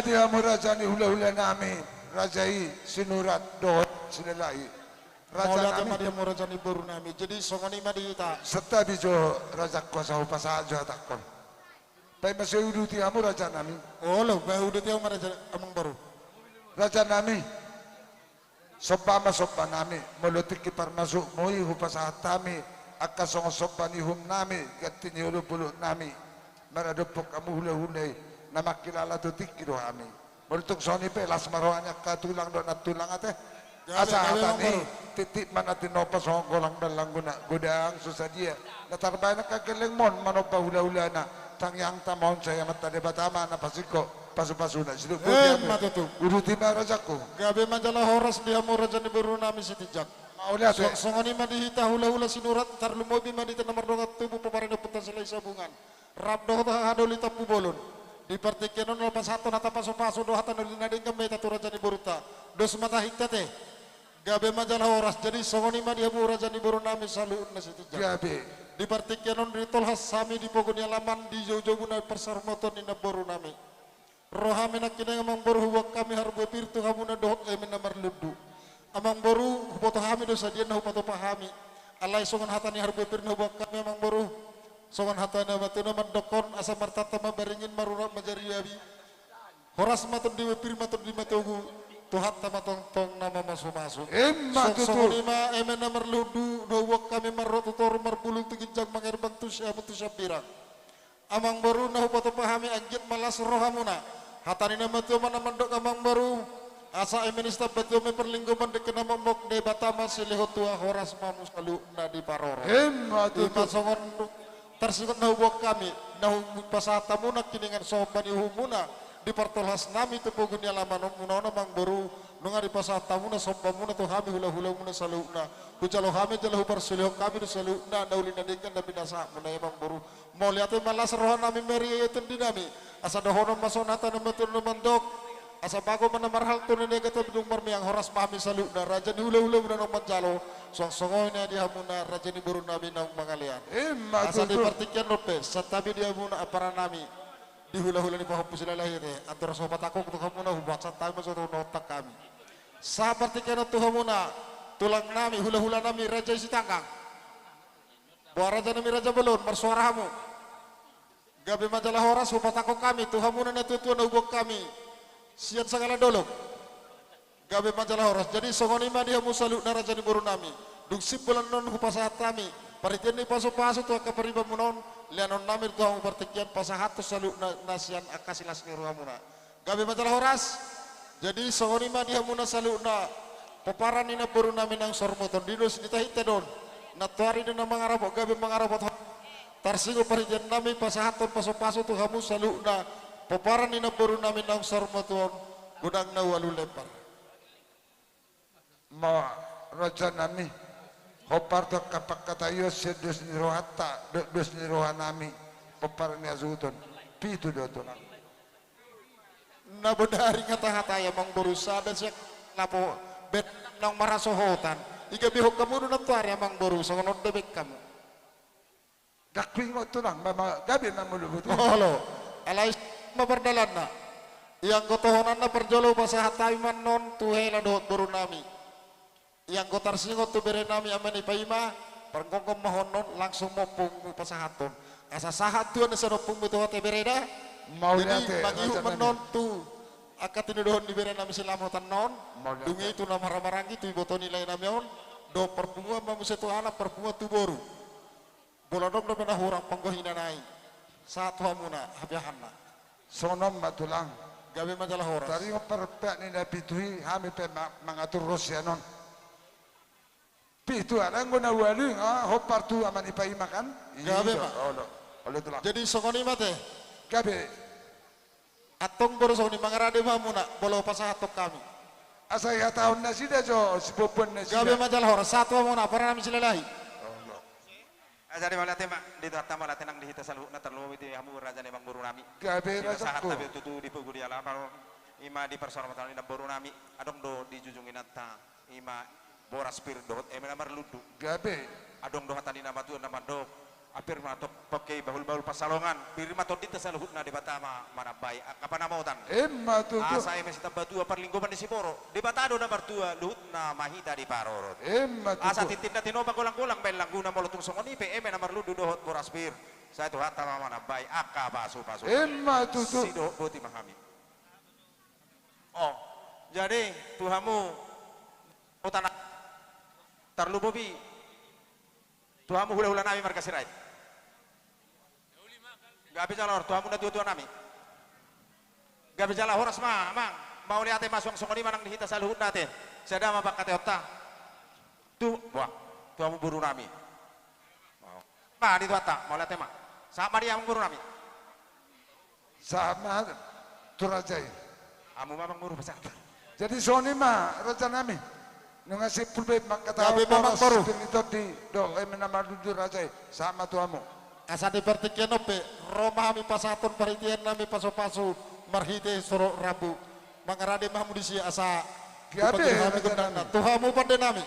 Di hamu raja ni hulahula nami, raja i Sinurat dohot Silalahi. Raja nami. Mauliate ma di hamu raja ni boru nami. Jadi songon i ma di hita. Santabi jo raja, kuasa hupasahat jo hatangkon. Paima sai huuduti hamu raja nami. Olo, bahen huuduti hamu ma raja, amang boru. Raja nami. Somba ma somba nami, molo tingki parmasukmu i hupasahat hami, angka songon somba ni uhum nami, ganti ni olopolop nami, maradophon hamu hulahula i, na mangkilala tu tingki do hami. Molo tung songon i pe las ma roha ni angka tulang dohot nantulang ate. Gabe, asa gabe, hata ni, amang boru. Titip ma na tinopa songon golang dallang guna, godang so sadia. Na tarbahen angka gellengmon manomba hulahulana, tangiangta ma on sai Amanta Debata ma na pasingkop pasupasuna. Sidok. Emma tutu. Uduti ma rajaku. Gabe ma jala horas di hamu raja ni boru nami Sitinjak. Mauliate. Songon i ma di hita hulahula Sinurat, tarlumobi ma di hita na mardongan tubu, pomparan ni Ompunta Silahisabungan, rap dohot haha doli Tampubolon. Di partingkian on na pasahathon hata pasupasu dohot hata na uli na denggan ma hita tu raja ni borunta. Dos ma tahi hita ate. Gabe ma jala horas. Jadi songon i ma di hamu raja ni boru nami saluhutna Sitinjak. Gabe. Di partingkian on ditolhas hami di pogu ni alaman, di joujou muna parsarmaton ni namboru nami. Ro hami nangkining amang boru, huboan hami harbue pir tu hamuna dohot eme na marlundu. Amang boru, huboto hami do sadia na hupatupa hami. Alai songon hata ni harbue pir na huboan hami amang boru, songon hata ni na matua na mandokkon, asa martanta ma baringin, marurat ma jari abi. Horas ma tondi, pir ma tondi matogu, Tuhanta ma tongtong na mamasumasu. Emma tutu. Songon i ma eme na marlundu, na huboan hami marrot tu toru, marbulung tu ginjang, mangerbang tu siamun tu siambirang. Amang boru, na hupatupa hami, anggiat ma las rohamuna. Hata ni na matua ma na mandok amang boru, asa eme ni sitamba tua ma i parlinggoman, dengke na mokmok Debata ma silehon tua, horas ma hamu saluhutna diparorot. Emma tutu. I ma songon tarsingot na huboan hami, na hupasahat hamuna nangkiningan somba ni uhumuna, di partolhas nami tu pogu ni alaman muna on amang boru, nunga dipasahat hamuna sombamuna tu hami hulahulamuna saluhutna. Hujalo hami jala huparsulehon hami do saluhutna na uli na denggan na pinasahatmuna i amang boru. Mauliate ma, las roha nami, maria ia tondi nami. Asa dohonon ma songon hata ni na matua na mandok, asa bago ma na marhalto, na niagatan dung marmeang, horas ma hami saluhutna raja ni hulahulamuna naung manjalo, suang songon i nang di hamuna raja ni boru nami naung mangalean. Emma tutu. Asa di partingkian on pe santabi di hamuna ampara nami, di hulahula ni pahompu Silalahi ate, andor so patangkok tu hamuna, hupasahat hami ma jo tu na ontang hami. Sahat partingkian on tu hamuna tulang nami, hulahula nami, raja i Sitanggang. Boha raja nami, raja bolon, marsuara hamu. Gabe ma jala horas, hupatangkok hami tu hamuna na tuatua na huboan hami sian sagala dolok. Gabe ma jala horas. Jadi songon i ma di hamu saluhutna raja ni boru nami. Dung simbolan on hupasahat hami parhitean ni pasupasu tu angka paribanmuna on, leanon nami tu hamu partingkian, pasahathon saluhutna na sian angka silas ni rohamuna. Gabe ma jala horas. Jadi songon i ma di hamuna saluhutna pomparan ni namboru nami naung so marmotor, di dos ni tahinta do on. Nantoari do na mangarapot, gabe mangarapot ho. Tarsingot parhitean nami pasahathon pasupasu tu hamu saluhutna pomparan ni namboru nami naung so marmotor on, godang na ualu lembar. Ma raja nami, hombar tu angka pangkataion sian dos ni rohanta dohot dos ni roha nami, pomparan ni hasuhuton. Pitu do tulang. Na bodari hatahatai amang boru, sada sian lapo bet naung marhasohotan. I gabehon hamu do nantoari amang boru, songon on do baen hamu. Ndang huingot tulang, ma, ma, gabe ma molo boto. Olo. Alai ma pardalanna. Ianggo tohonanna parjolo pasahat hami ma annon tu hela dohot boru nami. Ianggo tarsingot tu bere nami ama ni Paima, pargonggon ma ho annon, langsung ma ompungmu pasahathon. Asa sahat tua na sian ompungmu tu hata bere da. Mauliate. Jadi mangihut ma annon tu angka tinodohon ni bere nami Silamotan on. Mauliate. Dung i tu na marhahamaranggi, tu iboto ni lae nami on. Dohot parpunguan ma muse tu anak, parpunguan tu boru. Molo adong dope na hurang panggohina nai, sahat tu hamuna hapeahanna. Songon on ma tulang. Gabe ma jala horas. Taringot parpeak ni na pitu i, hami pe ma-, mangatur ro sian on. Pitu, alai anggo na ualu i, ah, hombar tu ama ni Paima kan? Gabe ma. Olo, olo tulang. Jadi songon i ma ate. Gabe. Antong boru, songon i mangarade ma hamuna, molo pasahathon hami. Asa ihatahon nasida jo siboanboan nasida. Gabe ma jala horas, sahat tu hamuna, ampara nami Silalahi. Olo. Ah, jadi mauliate ma di Tuhanta, mauliate nang di hita saluhutna, tarlumobi di hamu raja ni amangboru nami. Gabe rajaku. Sahat tabi tutu di pogu ni alaman on, i ma di parsaurmataon ni namboru nami, adong do di jujung inanta, i ma boras pir dohot eme na marlundu. Gabe. Adong do hata ni na matua na mandok, Apir ma tong pongki bahulbahul pansalongan, pir ma tondinta saluhutna, Debata ma manambai angka panamotan. Emma tutu. Asa eme sitambatua parlinggoman ni siboro, Debata do na martua, luhutna ma hita diparorot. Emma tutu. Asa tintin na tinopa golanggolang baen langguna, molo tung songon i pe eme na marlundu dohot boras pir, sai Tuhanta ma manambai angka pasupasu. Emma tutu. Sidohot boti ma hami. Oh, jadi tu hamu, oh, tana, tarlumobi tu hamu hulahula nami marga Sirait. Gabe jala horas tu hamu natuatua nami. Gabe jala horas ma, Amang. Mauliate ma, suang songon i ma nang di hita saluhutna ate. Sada ma pangkataionta. Tu, bah, tu hamu boru nami. Oh. Bah, di Tuhanta, mauliate ma. Sahat ma di hamu boru nami. Sahat ma tu raja i. Hamu ma, Amang boru, pasahat. Jadi songon i ma, raja nami. Nunga simpul be pangkatahon. Gabe ma, Amang boru. Boras, sude ni tondi dohot eme na marlundu, raja i. Sahat ma tu hamu. Asa di partingkian on pe ro ma hami pasahathon parhitean nami pasupasu marhite soro rambu. Mangarade ma hamu disi asa. Gabe, raja nami. Hupatudu hami gondangna tu hamu pande nami.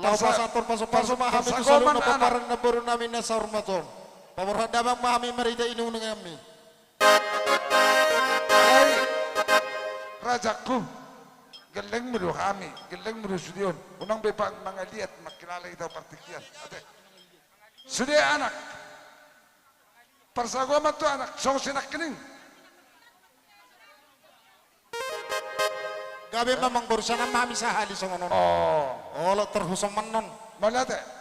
Laho pasa-, pasahathon pasupasu ma hami tu saluhutna pomparan ni namboru nami na saur matua on. Paborhat damang ma hami marhite inungunami. Ai, rajaku, gellengmu do hami, gellengmu do sude on. Unang be pang mangaliat, mangkilala hita tu partingkian. Ate. Sude anak. Parsagoman tu anak, songon sinangkining. Gabe ma, Amang boru, sian hami sahali songon on. Oh. Olo, tor husomman on. Mauliate.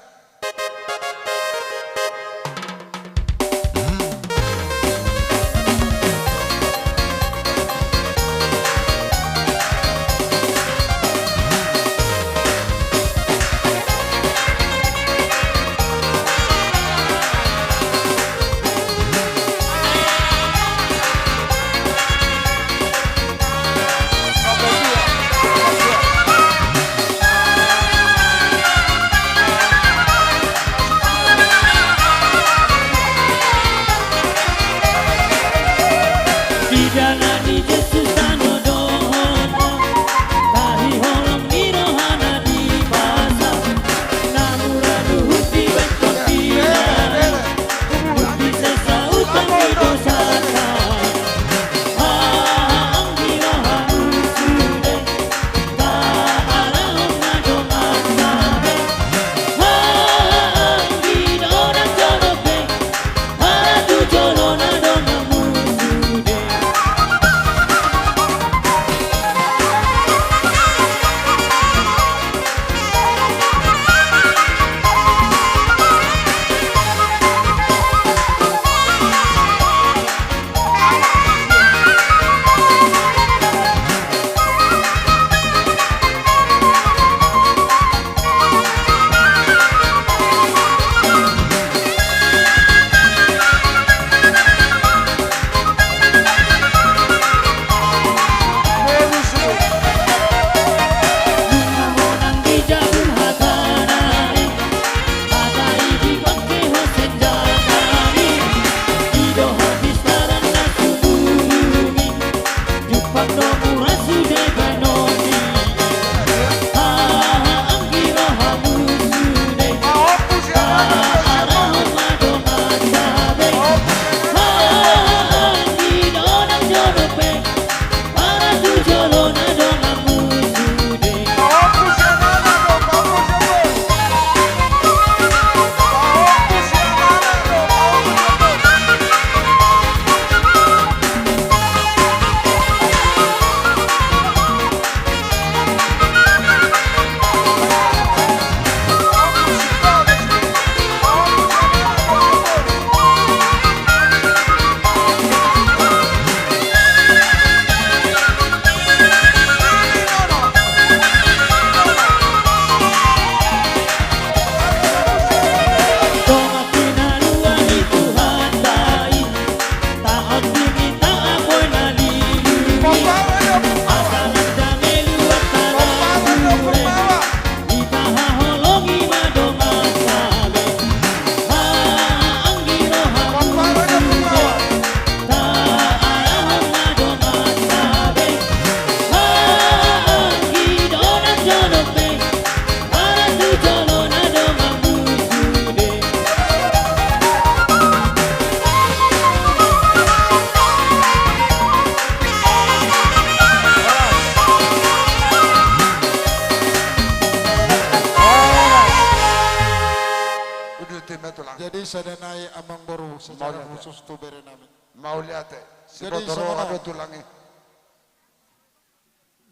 Jadi sada nai amangboru secara khusus tu bere nami. Mauliate. Jadi siboto songon on.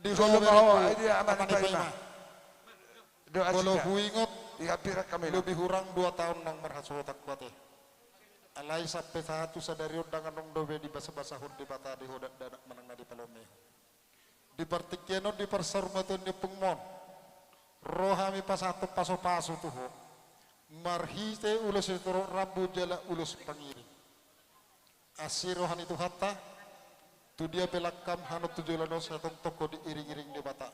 Di ho bere, amang Paima. Molo huingot, lobi hurang dua taon naung marhasohotan ate. Alai sampe sahat tu sadari on ndang adong dope dibasabasahon Debata di ho dakdanak manang na dipalomohon. Di partingkian on, di parsaurmatuaon ni ompungmon, ro hami pasahathon pasupasu tu ho. Marhite ulos sitorop rambu jala ulos pangiring. Asi roha ni Tuhanta, tu dia pe langkam hamu tu joloan on sai tongtong ho diiringiring Debata.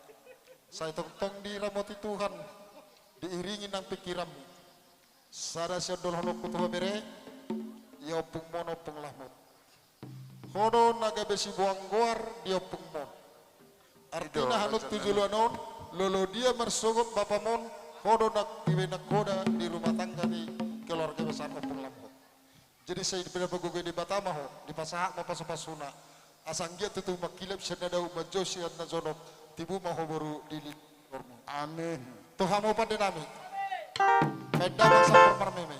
Sai tongtong diramoti Tuhan, diiringi nang pingkiranmu. Sada siondolhononku tu ho bere, ia ompungmon, ompung Lahmut. Ho do na gabe siboan goar di ompungmon. Artina hamu tu joloan on, lolo dia marsogot bapamon, ho do na pimbaen nangkoda di rumah tangga ni keluarga besar ompung Lahmut. Jadi sai dipagogo Debata ma ho, dipasahat ma pasupasuna. Asa anggiat tutu mangkilap sian na dao, manjou sian na jonok, tibu ma ho boru di lingkor ni. Amin. Tu hamu pande nami. Baen damang sampur marmeme.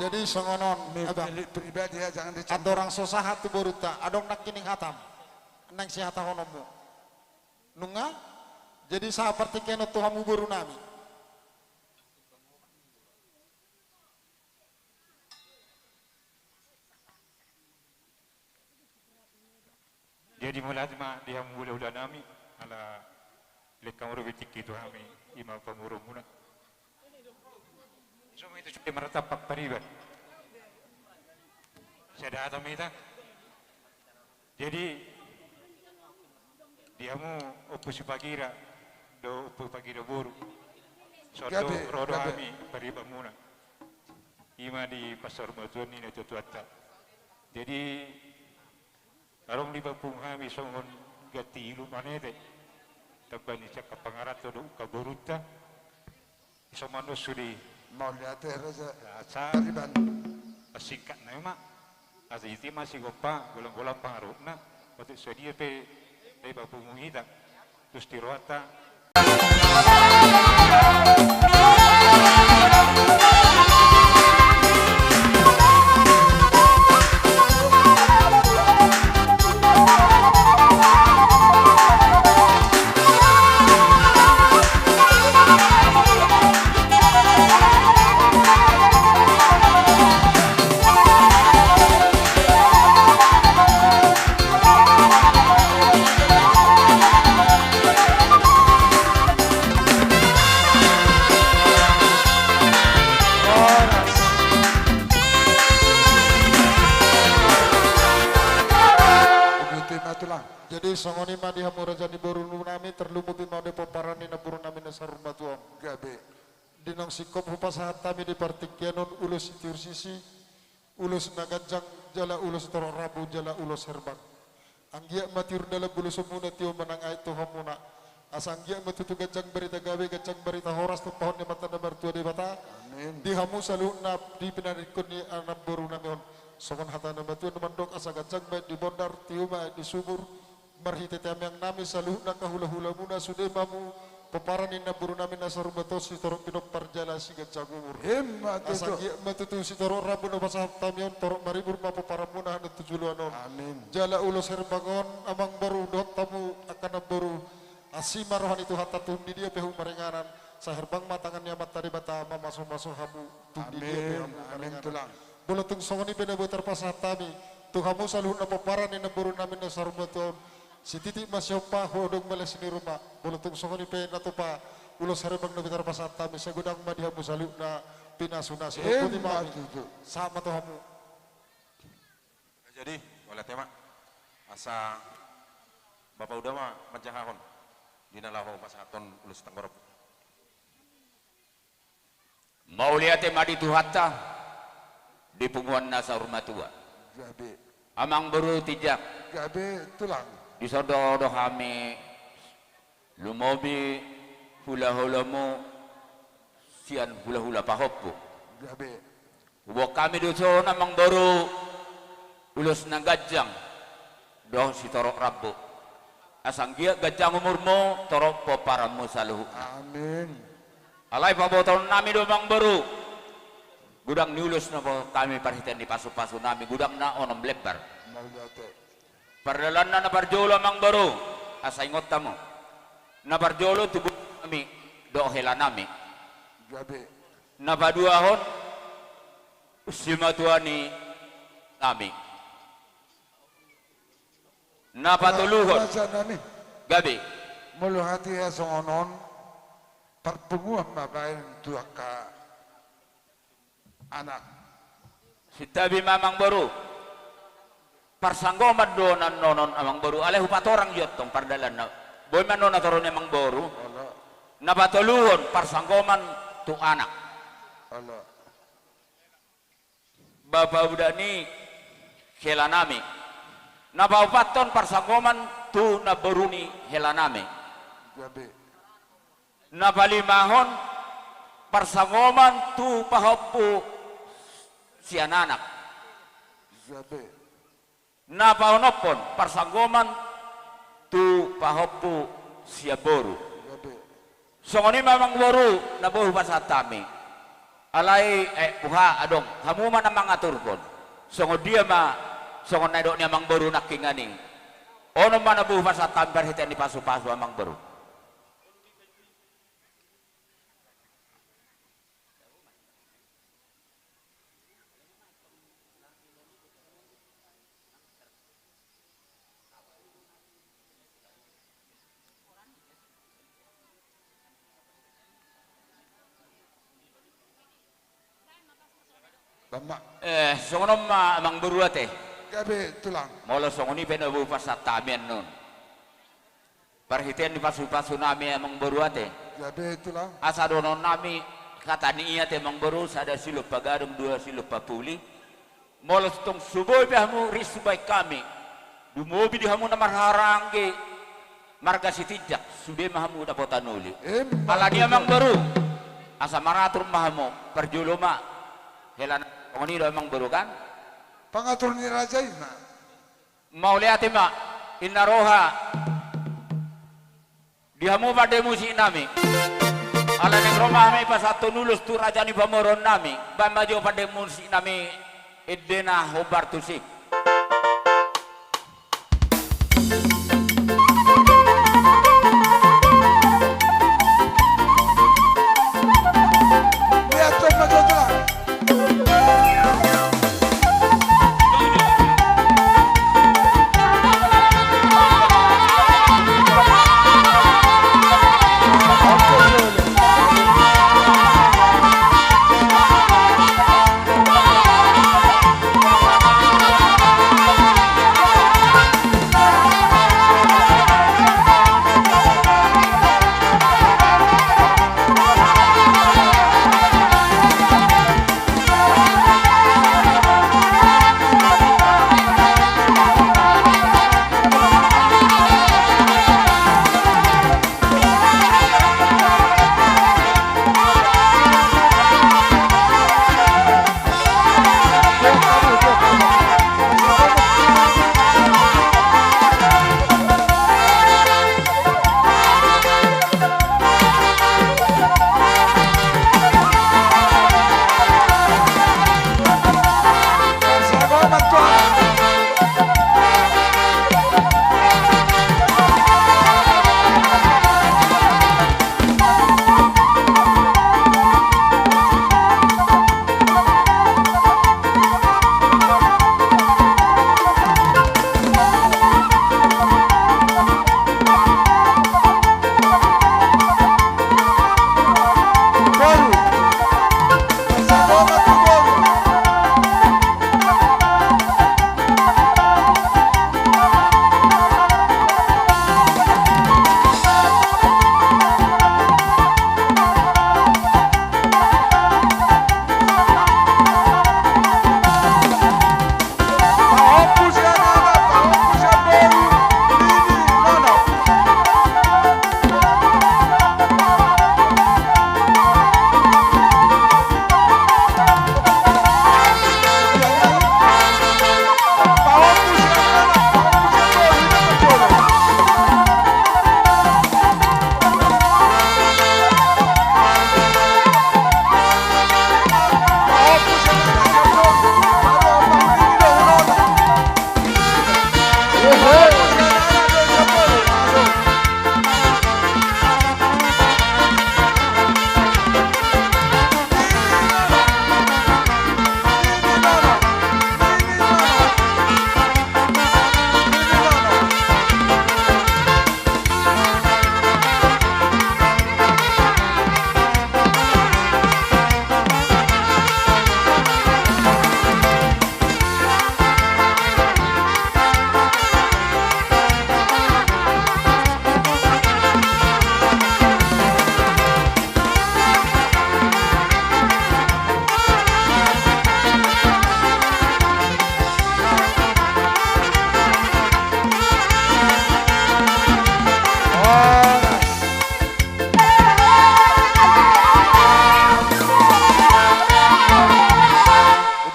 Jadi songon on, milik pribadi ya, jangan dicampur. Andorang so sahat tu borunta, adong nangkining hatam naeng sihatahononmu? Nunga? Jadi sahat partingkian on tu hamu boru nami. Jadi mauliate ma di hamu hulahula nami, ala lehon hamu dope tingki tu hami, i ma pamoruonmuna. Songon i tu sude martampak pariban. Sada hata ma hita. Jadi di hamu Ompu Sipagira dohot Ompu Pagira boru, songon i do ro do hami paribanmuna. I ma di pansaurmatuaon ni natuatuanta. Jadi adong dipapungu hami songon ganti ilu manete, tamba ni siangkangan pangaranto dohot angka borunta. Songon on sude. Mauliate raja. Asa singkat nai ma. Asa i ma sigompa, golanggolang pangarahutna. Otik sadia pe na dipapungu hita, tus di rohanta. Songon i ma di hamu raja ni boru nami, tarlumobi ma di pomparan ni namboru nami na saur matua on. Gabe. Di naung singkop hupasahat hami di partingkian on ulos sitiur sisi, ulos na ganjang, jala ulos torop rambu, jala ulos herbang. Anggiat ma tiur dalan bolosonmuna tio manang aek tu hamuna. Asa anggiat ma tutu ganjang barita gabe, ganjang barita horas tumpahon ni Amanta na martua Debata. Amin. Di hamu saluhutna di pinaningkon ni anak boru nami on. Songon hata na matua na mandok, asa ganjang ma aek di bondar, tio ma aek di sumur, marhite tangiang nami saluhutna angka hulahulamuna, sude ma hamu pomparan ni namboru nami na saur matua on sitorop pinompar jala siganjang umur. Emma tutu. Asa anggiat ma tutu sitorop rambu na hupasahat hami on, torop maribur ma pomparanmuna hanan tu joloan on. Amin. Jala ulos herbang on, amang boru, dohot hamu angka namboru, asi ma roha ni Tuhanta tu hundi dia pe hamu maringanan, sai herbang ma tangan ni Amanta Debata mamasumasu hamu tu hundi dia pe hamu maringanan. Amin. Amin, tulang. Molo tung songon i pe na boi tarpasahat hami tu hamu saluhutna pomparan ni namboru nami na saur matua on, sititi ma sihompa, hodong ma les ni ruma. Molo tung songon i pe na tupa ulos herbang na boi tarpasahat hami, sai godang ma di hamu saluhutna pinasunasu. Emma tutu. Sahat ma tu hamu. Jadi, mauliate ma. Asa bapa uda ma manjahahon di na laho pasahathon ulos tanggo rambu. Mauliate ma di Tuhanta, di punguan na saur matua. Gabe. Amang boru Tinjak. Gabe, tulang. Dison do hami lumobi hulahulamu sian hulahula pahompu. Gabe. Huboan hami do dison, amang boru, ulos na ganjang dohot sitorop rambu. Asa anggiat ganjang umurmu, torop pomparanmu saluhutna. Amin. Alai pabotohon nami do, amang boru, godang ni ulos na huboan hami parhitean ni pasupasu nami, godang na onom lembar. Mauliate. Pardalanna na parjolo, amang boru, asa ingot hamu. Na parjolo tubu nami dohot hela nami. Gabe. Na paduahon simatua ni nami. Na patoluhon. Raja nami. Gabe. Molo hatiha songon on, parpunguan ma baen tu angka anak. Santabi ma, amang boru. Parsanggoman do na annon, amang boru, alai hupatorang jo antong pardalanna. Boi ma annon na torop ni amang boru. Olo. Na patoluhon parsanggoman tu anak. Olo. Bapa uda ni hela nami. Na paopathon parsanggoman tu namboru ni hela nami. Gabe. Na palimahon parsanggoman tu pahompu sian anak. Gabe. Na paonomhon parsanggoman tu pahompu sian boru. Gabe. Songon i ma, amang boru, na boi hupasahat hami. Alai, eh, boha adong, hamu ma na mangaturhon. Songon dia ma, songon na nidok ni amang boru nangkiningan i. Onom ma na boi hupasahat hami parhitean ni pasupasu, amang boru. Bamma. Eh, songon on ma, amang boru, ate. Gabe, tulang. Molo songon i pe na boi hupasahat hami annon. Parhitean ni pasupasu nami, amang boru, ate. Gabe, tulang. Asa dohonon nami hata ni i, ate, amang boru, sada silompa gadong, dua silompa puli. Molo tong so boi pe hamu ris hubaen hami, lumobi di hamu na marhahaanggi marga Sitinjak, sude ma hamu dapotan uli. Emma tutu. Alani i, amang boru, asa maratur ma hamu, parjolo ma. Hela na, songon i do, amang boru, kan? Pangatur ni raja i ma. Mauliate ma, inna roha. Di hamu pande musik nami. Alai naeng ro ma hami pasahathon ulos tu raja ni pamoruon nami. Baen ma jo pande musik nami endena hombar tu sip. Lihat coba, coba.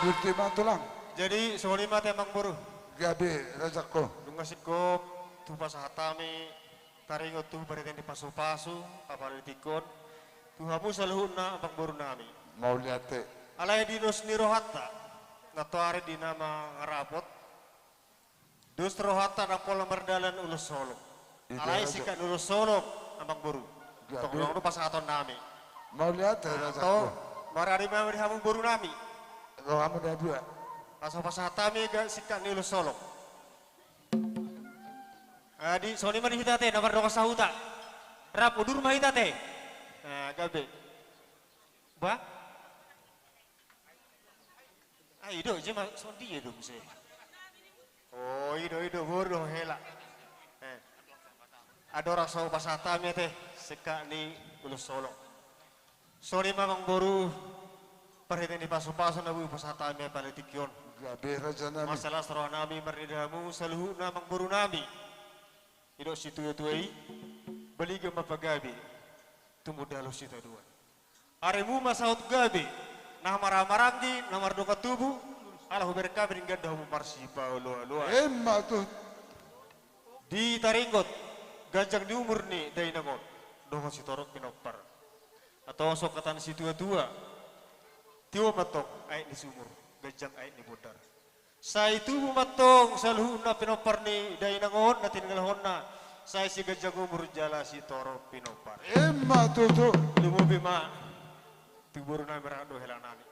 Isi ma tulang. Jadi songon i ma ate amangboru. Gabe rajaku. Nunga singkop tu pasahat hami taringot tu parhitean ni pasupasu apala di tingki on tu hamu saluhutna amangboru nami. Mauliate. Alai di dos ni rohanta, nantoari di na mangarapot, dos rohanta ndang pola mardalan ulos holong. Alai singkat ni ulos holong amangboru. Tong do pasahaton nami. Mauliate rajaku. Maradi ma di hamu boru nami. Rohamu na dua. Laos pasahat hami singkat ni ulos holong. Jadi songon i ma di hita ate na mardongan sahuta. Rap udur ma hita ate. Gabe. Bah. Ah, i do, ise ma songon dia do muse. Oh, i do, i do, boru do hela. Andorang so pasahat hami ate singkat ni ulos holong. Songon i ma amangboru, parhitean ni pasupasu na boi pasahat hami apala di tingki on. Gabe raja nami. Mansai las roha nami marnida hamu saluhutna amangboru nami. Didok situatua i, baliga ma pagabe, tumundalhon sitadoan. Arimu ma saut gabe, na marhahamaranggi, na mardongan tubu, ala hubereng hami denggan do hamu marsipaolooloan. Emma tutu. Ditaringot ganjang ni umur ni dainang on dohot sitorop pinompar. Atau songon hata ni situatua, tio ma tong aek ni sumur, ganjang aek ni bondar. Sai tubu ma tong saluhutna pinompar ni dainang on na tininggalhonna, sai siganjang umur jala sitorop pinompar. Emma tutu. Lumobi ma tu boru nami rap dohot hela nami.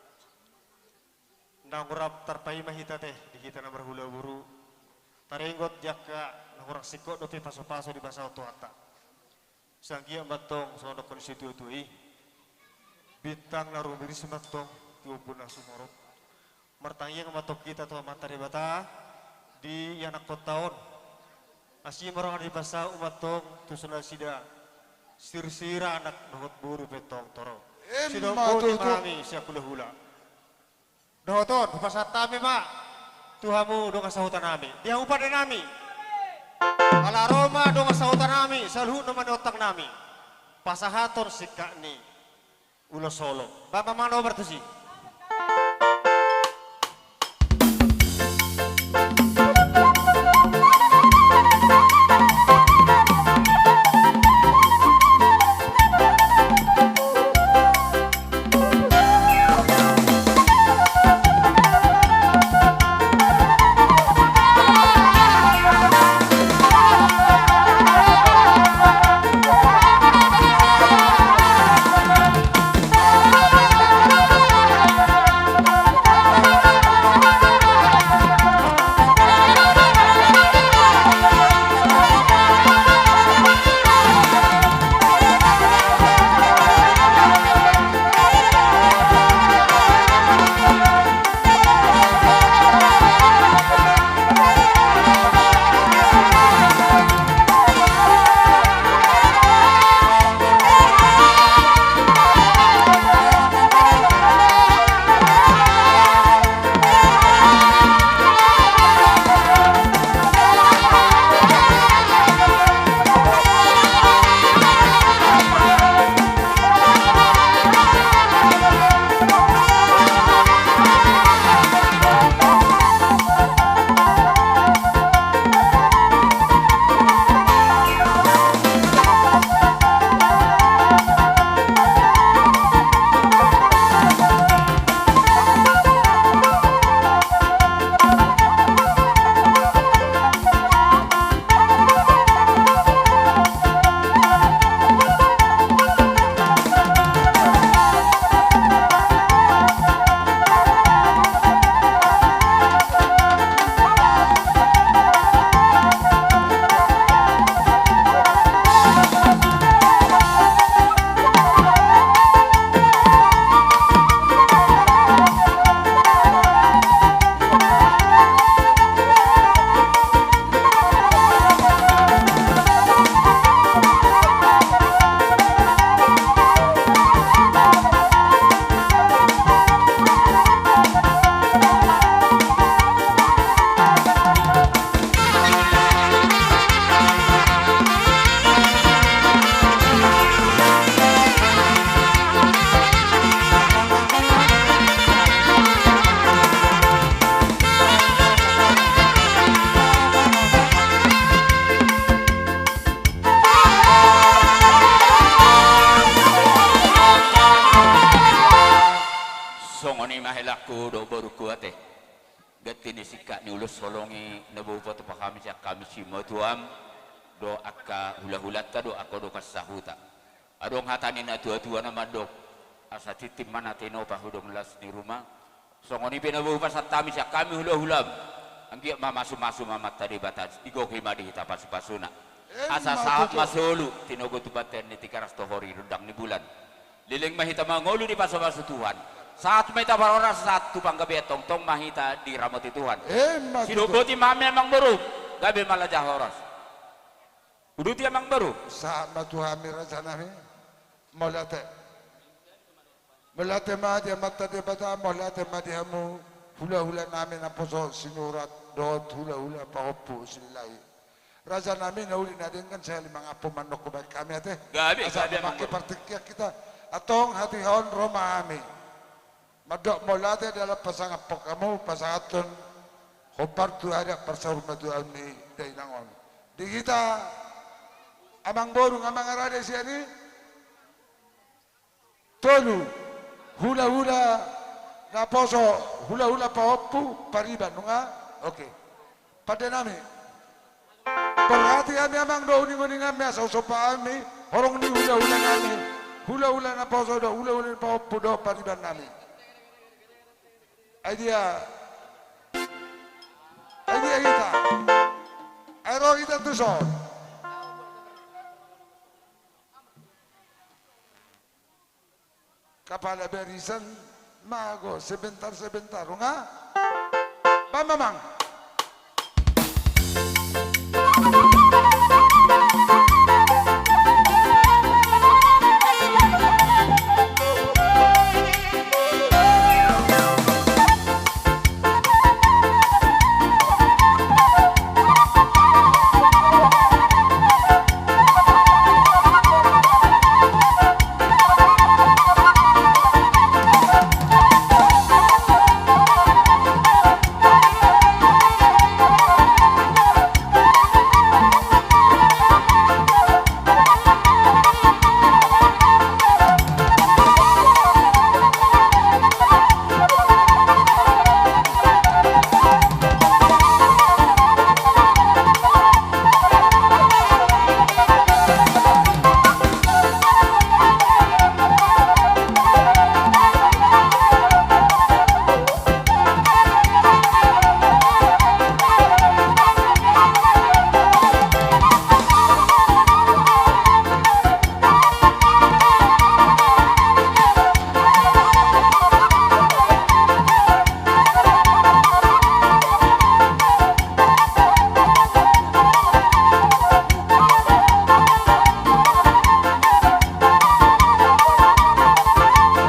Ndang rap tarpaima hita ate di hita na marhula boru. Taringot di angka na hurang singkop dope pasupasu di basa on tu hita. Sai anggiat ma tong songon dohonon ni situatua i. Bintang na rumiris ma tong di ombun na sumorop. Martangiang ma tong hita tu Amanta Debata di ianakkonta on. Asi ma roha ni pasahat ma tong tu nasida sirsir anak dohot boru pe tong torop. Emma tutu. Sidok boti ma hami sian hulahula. Dohot on hupasahat hami ma tu hamu dongan sahuta nami, di hamu pande nami. Ala ro ma dongan sahuta nami saluhutna maneontang nami pasahathon singkat ni ulos holong. Bapa ma nobar tusi. Songon i ma helangku dohot borungku ate. Ganti ni singkat ni ulos holong i na boi patupa hami sian hami simatuam dohot angka hulahulanta dohot angka dongan sahuta. Adong hata ni natuatua na mandok: Asa tintin ma na tinopa hudong las ni ruma. Songon i pe na boi hupasahat hami sian hami hulahulam. Anggiat ma masumasu ma Amanta Debata, digohi ma di hita pasupasuna. Asa sahat ma solu tinogu tu bontean ni Tigaras, tohori rondang ni bulan. Leleng ma hita mangolu dipasupasu Tuhan. Sahat ma hita parhorasan, sahat tu panggabean, tongtong ma hita diramoti Tuhan. Emma tutu. Sidok boti ma hami amangboru, gabe ma laja horas. Uduti amangboru. Sahat ma tu hami rajanami. Mauliate. Mauliate ma di Amanta Debata, mauliate ma di hamu hulahula nami naposo Sinurat dohot hulahula pahompu Silahi. Rajanami, na uli na denggan sahali mangampu mandok hubaen hami ate. Gabe, asa gabe, mamangke amangboru. Partingkian hita. Antong hatiha on ro ma hami. Mandok mauliate dalan pasangaphon hamu, pasahathon hombar tu adat parsaurmatuaon ni dainang on. Di hita amangboru nga mangarade sian i. Tolu. Hulahula naposo, hulahula pahompu, pariban, nunga? Oke. Pande nami. Berarti hami amang do uninguninganmi asa husomba hami horong ni hulahula nami. Hulahula naposo do, hulahula pahompu do, pariban nami. Ai dia. Ai dia hita. Ai ro hita tu son. Kapala barisan, mago, sebentar, sebentar, nunga? Bam, bam, bam.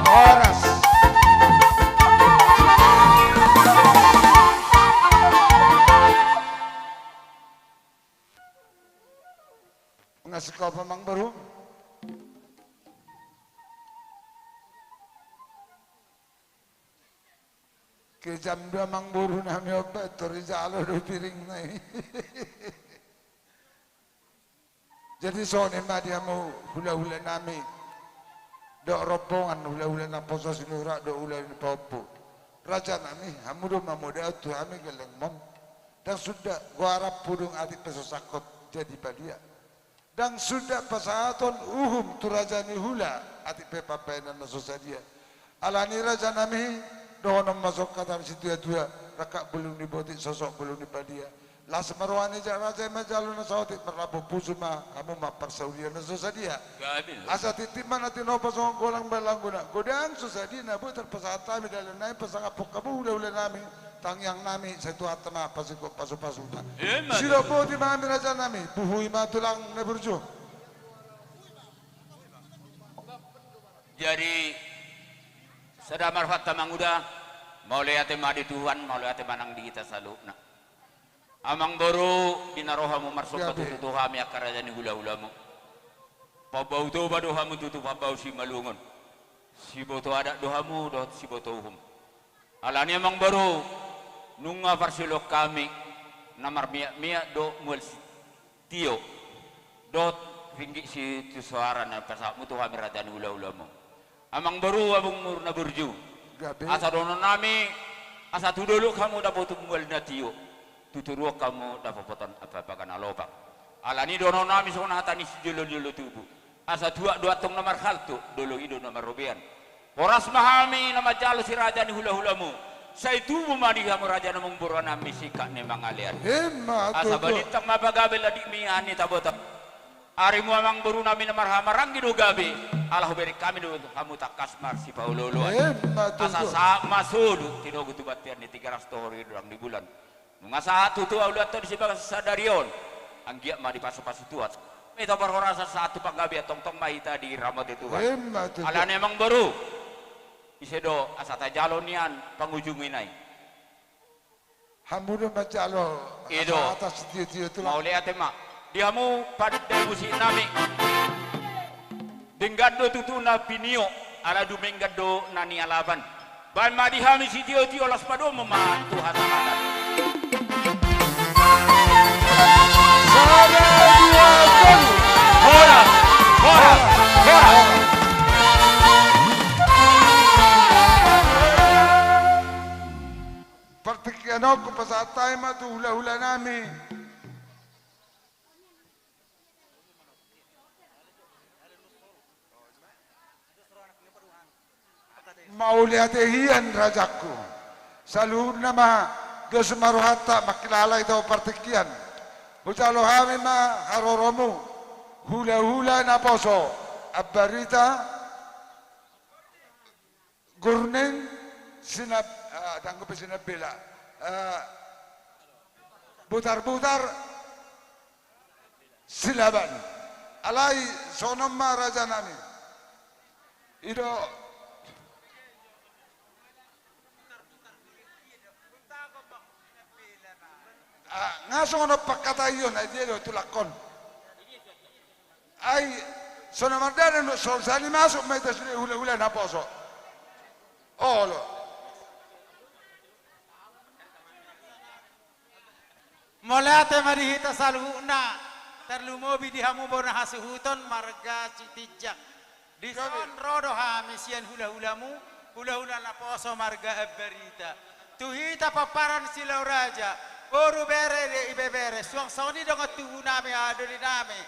Horas. Ngasih kau apa, Mang Boru? Kejam do amangboru nami on, ba tor dijalo do piringna i. Jadi songon i ma di hamu hulahula nami dohot rombongan, hulahula naposo Sinurat dohot hulahula ni pahompu. Raja nami, hamu do mamodai tu hami gellengmon. Ndang suda goaran pudung, atik pe so sangkot jadi badia. Ndang suda pasahaton uhum tu raja ni hula, atik pe pambahenan na so sadia. Alani raja nami, dohonon ma songon hata ni situatua: Rangkap bulung ni botik, sosok bulung ni badia. Las ma roha ni raja i, manjalo na saotik, marlambok pusu ma hamu, ma parsaulian na so sadia. Gabe. Asa tintin ma na tinopa songon golang bahen langguna. Godang so sadia na boi tarpasahat hami, dalan nami pasangaphon hamu hulahula nami. Tangiang nami sai Tuhanta ma pasingkop pasupasuna. Emma tutu. Sidok boti ma hami raja nami, buhui ma tulang na burju. Jadi sada ma rohanta manguda, mauliate ma di Tuhan, mauliate ma nang di hita saluhutna. Amangboru, di na ro hamu marsomba tutu tu hami angka raja ni hulahulamu. Pambau Toba do hamu tutu, pambau Simalungun. Siboto adat do hamu dohot siboto uhum. Alani amangboru, nunga parsiluan hami na marmiakmiak dohot mual sitio dohot ringgit sitio soara na pasahatmu tu hami raja ni hulahulamu. Amangboru, abangmu na burju, Gabe. Asa dohonon nami, asa tu dolok hamu dapotan mual na tio, tu toruan hamu dapotan ampapaga na lobang. Alani dohonon nami songon hata ni sijolojolo tubu. Asa tuak do antong na marhalto, dolok i do na marrobean. Horas ma hami na manjalo si raja ni hulahulamu. Sai tubu ma di hamu raja na mangboru nami singkat ni mangalean. Emma tutu. Asa balintang ma pagabe ladikmi ani tabotak. Arimu amangboru nami na marhahamaranggi do gabe, ala hubereng hami do hamu tangkas marsipaolooloan. Emma tutu. Asa sahat ma solu tinogu tu bontean ni Tigaras, tohor i do dang di bulan. Nunga sahat tu ulaonta di sibagas sadari on, anggiat ma dipasupasu Tuhan. Ita parhorasan sahat tu panggabean, tongtong ma hita diramoti Tuhan. Emma tutu. Alani amangboru, ise do asa tajalo nian pangujungina i? Hamu do manjalo. I do. Asa hata sitiotio tulang. Mauliate ma. Di hamu pande musik nami. Denggan do tutu na pinio, ala dumenggan do na nialapan. Baen ma di hami sitiotio, laos padomu ma tu hata-hata. Sada, dua, tolu. Horas, horas, horas. Partingkian on hupasahat hami ma tu hulahula nami. Mauliate hian rajangku. Saluhutna ma dos ma rohanta mangkilala hita tu partingkian. Hujalo hami ma haroromu, hulahula naposo Ambarita Gurning Sinab-, ah, dang dope Sinambela. Ah, Butarbutar Silaban. Alai songon on ma raja nami. I do. Ah, nga songon on pangkataion, ai dia do tulangkon. Ai, so na mardalan do, so sali masuk ma hita sude hulahula naposo. Olo. Mauliate ma di hita saluhutna, tarlumobi di hamu bona hasuhuton marga Sitinjak. Dison ro do hami sian hulahulamu, hulahula naposo marga Ambarita. Tu hita pomparan Silau Raja, boru, bere dohot ibebere, suang songon i dongan tubu nami, hahadoli nami.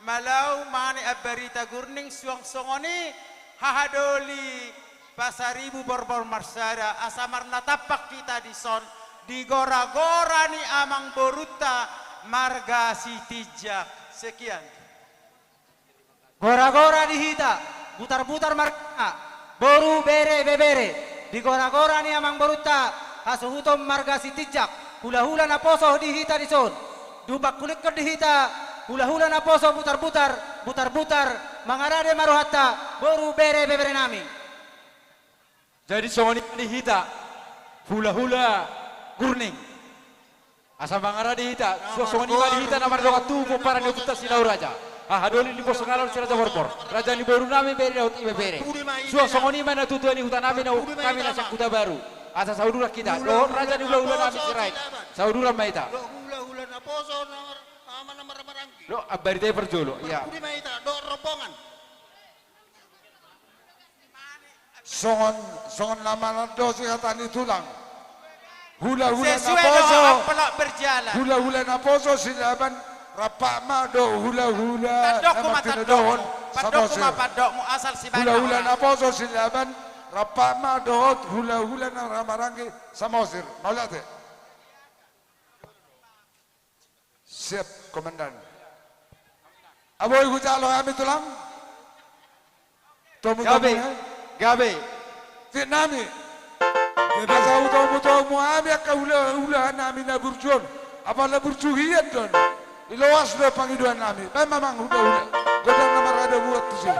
Malau Mane Ambarita Gurning, suang songon i hahadoli Pasaribu Borbor Marsada, asa marnatampak hita dison di gora-gora ni amangborunta marga Sitinjak. Sekian. Gora-gora di hita, butar-butar marga, boru, bere, bebere, di gora-gora ni amangborunta hasuhuton marga Sitinjak, hulahula naposo di hita dison. Dung pangkulinghon di hita hulahula naposo Butarbutar, Butarbutar, mangarade ma rohanta, boru, bere, bebere nami. Jadi songon i ma di hita hulahula Gurning. Asa mangarade hita, suang songon i ma di hita na mardongan tubu pomparan ni ompunta Silau Raja, hahadoli ni Poso Ngalo, si Raja Borbor, raja ni boru nami, bere dohot ibebere. Suang songon i ma natuatua ni huta nami, na hami na sian Hutabaru. Asa sauduran hita dohot raja ni hulahula nami Sirait. Sauduran ma hita. Dohot hulahula naposo na mar-, na mar-, na marhahamaranggi. Dohot Ambarita i parjolo, ia. Parpudi ma hita dohot rombongan. Songon, songon na manandahi hata ni tulang. Hulahula naposo, hulahula naposo Silaban, rap ma dohot hulahula na martinodohon Samosir. Hulahula naposo Silaban, rap ma dohot hulahula na marhahamaranggi Samosir. Mauliate. Siap, Komandan. Boi hujalo hami tulang. Tomutomu, gabe, eh? Gabe. Tiap nami. Gabe. Asa hutomutomu hami angka hulahula nami na burju on. Apala burju hian do on. Iloas do pangidoan nami. Baen ma amang hulahula. Godang na marhadomuan tusi.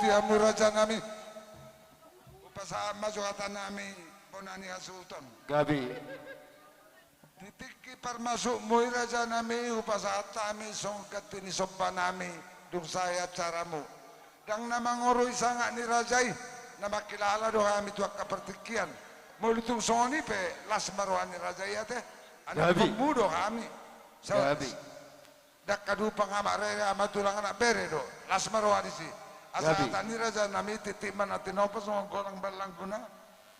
Di hamu rajanami, hupasahat ma jo hatanami bona ni hasuhuton. Gabe. Di tingki parmasukmu i rajanami, hupasahat hami songon ganti ni sombanami, dung sae acaramu. Ndang na mangorui sangap ni raja i, na mangkilala do hami tu angka partingkian. Molo tung songon i pe, las ma roha ni raja i ate. Gabe. Anakkonmu do hami. Sa- Gabe. Ndang hadumpang amak rere, amak tulang, anak bere do. Las ma roha disi. Asa hata ni rajanami, titi ma na tinopa songon golang ballangguna.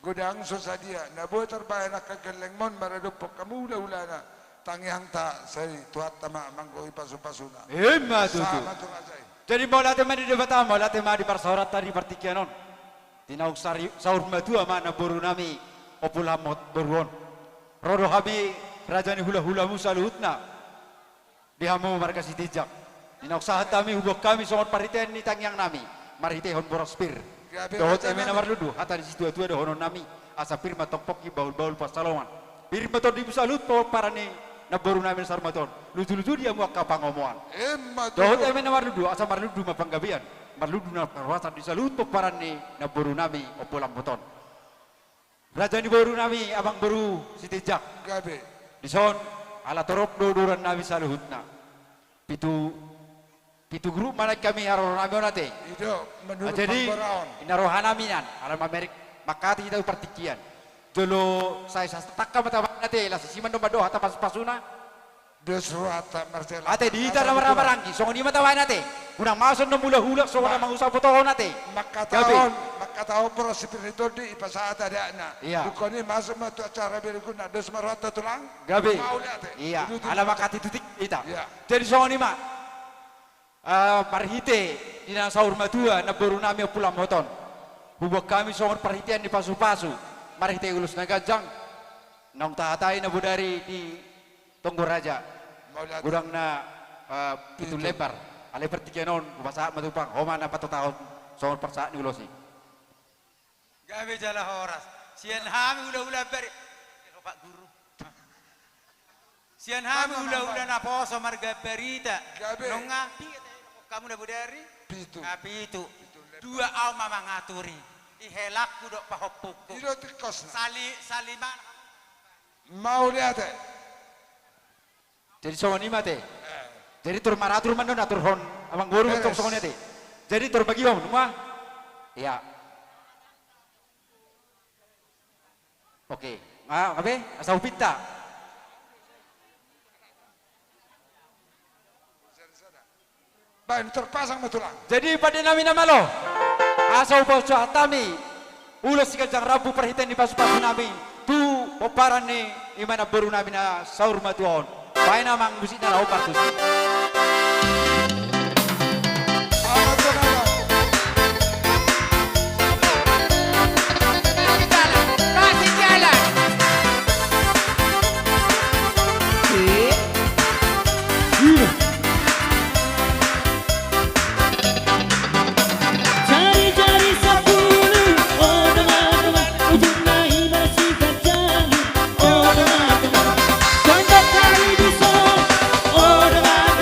Godang so sadia na boi tarbahen angka gellengmon maradophon hamu hulahulana. Tangiangta sai Tuhanta ma manggohi pasupasuna. Ima tutu. Sama tu raja i. Jadi mauliate ma di Debata, mauliate ma di parsaoranta di partingkian on. Di naung sari-, saur matua ma namborunami Ompu Lambot boru on. Ro do hami raja ni hulahulamu saluhutna. Di hamu marga Sitinjak. Di naung sahat hami huboan hami songon parhitean ni tangiangnami. Marhitehon boras pir. Gabe rajanami. Dohot eme na marlundu, hata ni situatua dohononnami. Asa pir ma tongpongki bahulbahul pansalongan. Pir ma tondimu saluhut pomparan ni namborunami na saur matua on. Lujuluju di hamu angka pangomoan. Ima tutu. Dohot eme na marlundu, asa marlundu ma panggabean. Marlundu na parhorasan di saluhut pomparan ni namborunami Ompu Lambot on. Raja ni borunami, amangboru Sitinjak. Gabe. Dison, ala torop do udurannami saluhutna. Pitu, pitu grup ma naeng hami haroro nami on ate. I do, menurut panggoraon. Jadi, inna rohanami nian, ala mamereng, mangkatai hita tu partingkian. Jolo sae satangka ma tabaen ate, laos disi ma do mandok hata pasupasuna. Dos rohanta marcela. Ate di hita na marhahamaranggi, songon i ma tabaen ate. Unang masuk na mulak-ulak songon na mangusapotohon ate. Mangkatahon, mangkatahon boras si pir ni tondi, dipasahat adatna. Ia. Bukan i masuk ma tu acara berikutna, dos ma rohanta tulang. Gabe. Mauliate. Ia. Ala mangkatai tu tingki hita. Ia. Jadi songon i ma. Ah, marhite di na saur matua namborunami Ompu Lambot on. Huboan hami songon parhitean ni pasupasu. Marhite ulos na ganjang. Naung tahatai na bodari di Tonggo Raja. Mauliate. Godang na, eh, pitu lembar. Alai partingkian on, hupasahat ma tumpang. Ho ma na patotahon songon parsahat ni ulos i. Gabe jala horas. Sian hami hulahula Bari-, eh, Pak Guru. Sian hami hulahula naposo marga Barita. Gabe. Nunga, piga te, hamu na bodari? Pitu. Ah, pitu. Pitu lembar. Dua au ma mangaturi. I helangku dohot pahompungku. I do tingkosna. Sali-, saliman. Mauliate. Jadi songon i ma ate. Eh. Jadi tor maratur ma on, aturhon amangboru. Beres. Tong songon i ate. Jadi tor bagihon ma. Ia. Oke. Ah, gabe? Asa hupinta. Baen, terpasang ma tulang. Jadi pandenami na malo, asa hupasahat hami ulos siganjang rambu parhitean ni pasupasunami tu pomparan ni ima namborunami na saur matua on. Baen amang musikna laho partusi. Kasih jalan, kasih jalan. Jari-jari sapuluh, o dongan-dongan, ujungna ima siganjang i, o dongan-dongan. Tanda kali bisa, o dongan-dongan.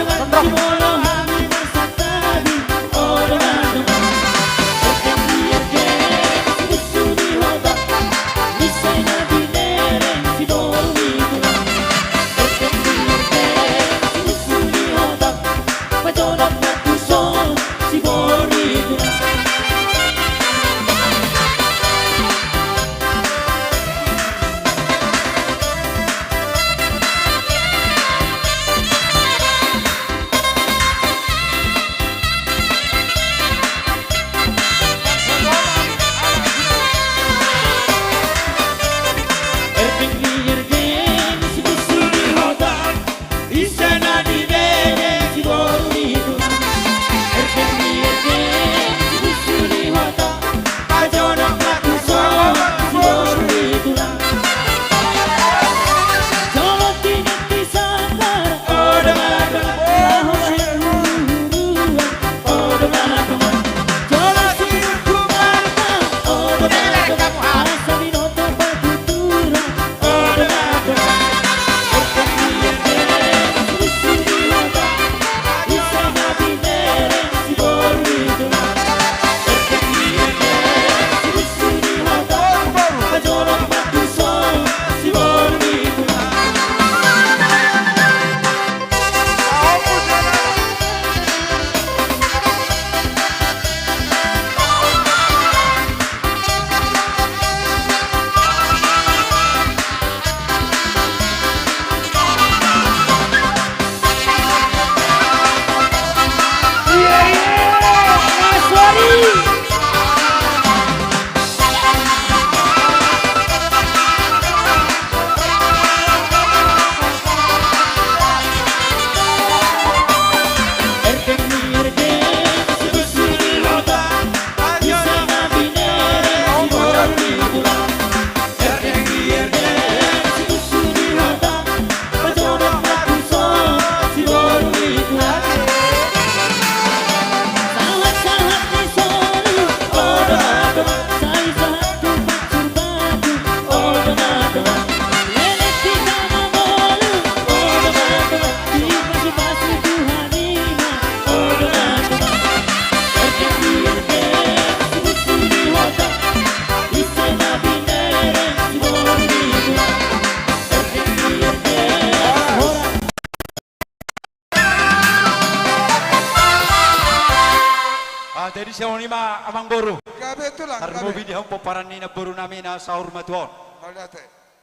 Songon i ma amangboru. Gabe tulang, gabe. Tarlumobi di hamu pomparan ni namboru nami na saur matua on. Mauliate.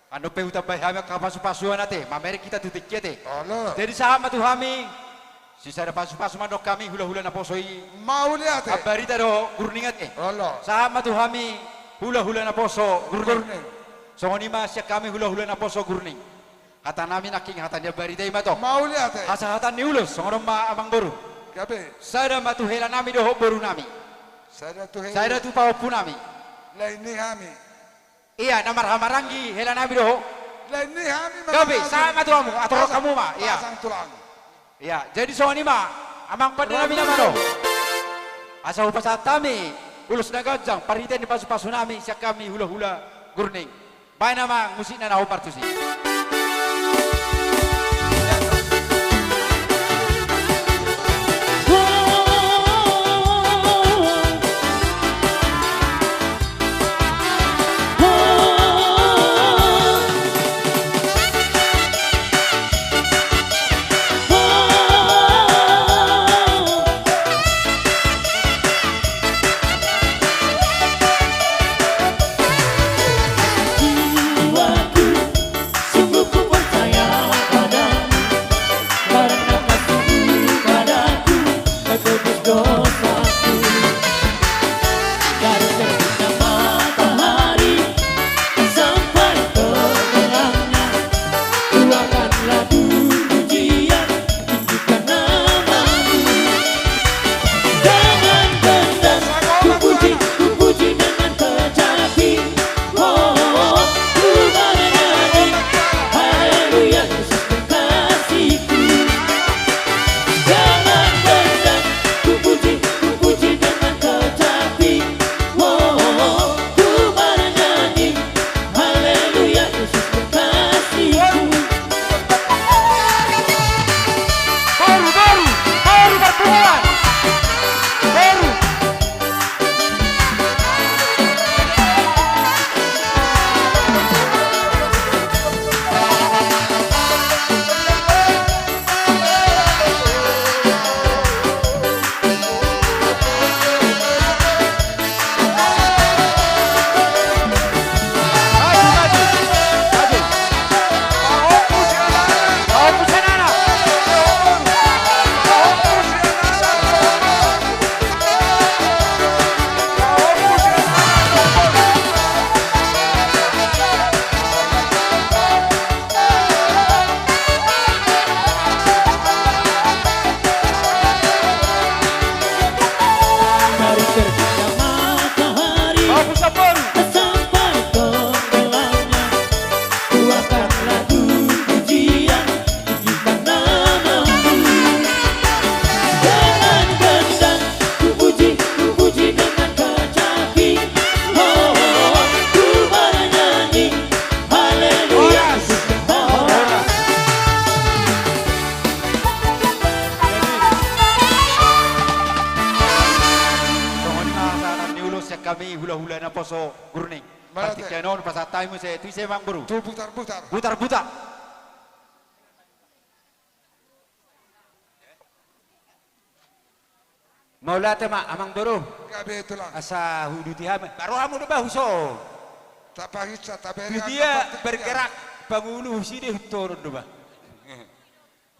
Andorang pe hutambai hami angka pasupasuan ate, mamereng hita tu tingki ate. Olo. Jadi sahat ma tu hami, sisada pasupasu mandok hami hulahula naposo i. Mauliate. Ambarita dohot Gurning ate. Olo. Sahat ma tu hami hulahula naposo Gurning. Gurning. Songon i ma sian hami hulahula naposo Gurning. Hata nami nangkin hata ni Ambarita i ma tong. Mauliate. Hasahatan ni ulos, songon on ma amangboru. Gabe. Sada ma tu hela nami dohot boru nami. Sada tu hela. Sada tu pahompu nami. Lain ni hami. Ia, na marhahamaranggi hela nami dohot. Lain ni hami. Gabe, sahat ma tu hamu, atur hamu ma. Ia. Pasang tulang. Ia, jadi songon i ma, amang pande nami na malo. Asa hupasahat hami ulos na ganjang, parhitean ni pasupasu nami, sian hami hulahula Gurning. Baen amang musikna na hombar tusi. Boru, boru, boru Parpunguan. Boru. Songon i ma hasahatan ni ulos sian hami hulahula naposo Gurning. Partingkian on pasahat hami muse tu ise amangboru? Tu Butarbutar. Butarbutar. Mauliate ma amangboru. Gabe tulang. Asa huuduti hami. Baru hamu do bahu so. Tapahinsa tabereng. Tudia bergerak pangulu huside hutoron do ba.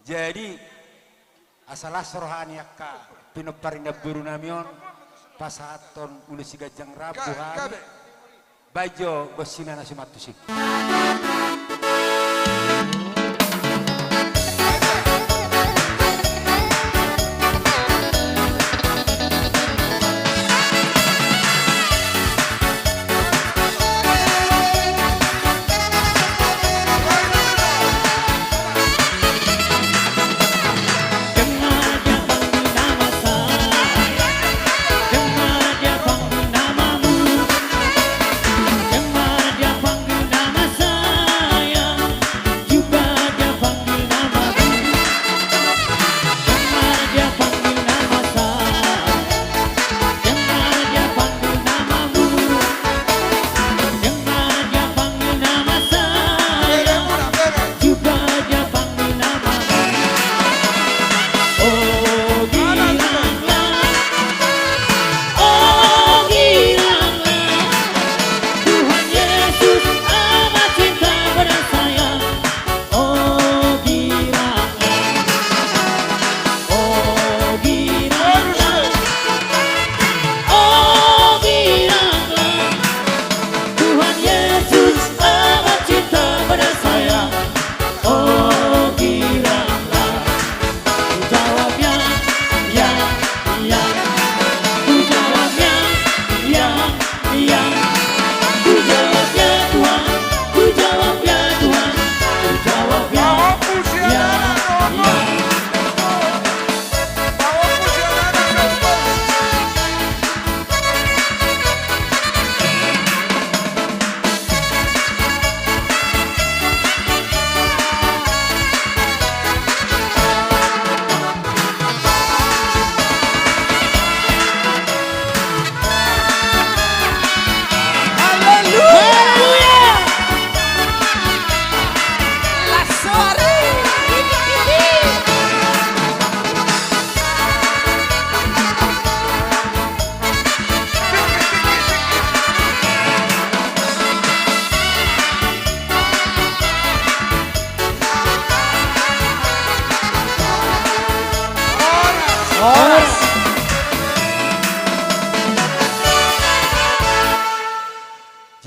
Jadi asa las roha ni angka pinompar ni namboru nami on pasahathon ulos siganjang rambu hami. Baen jo gosina na suman tusi.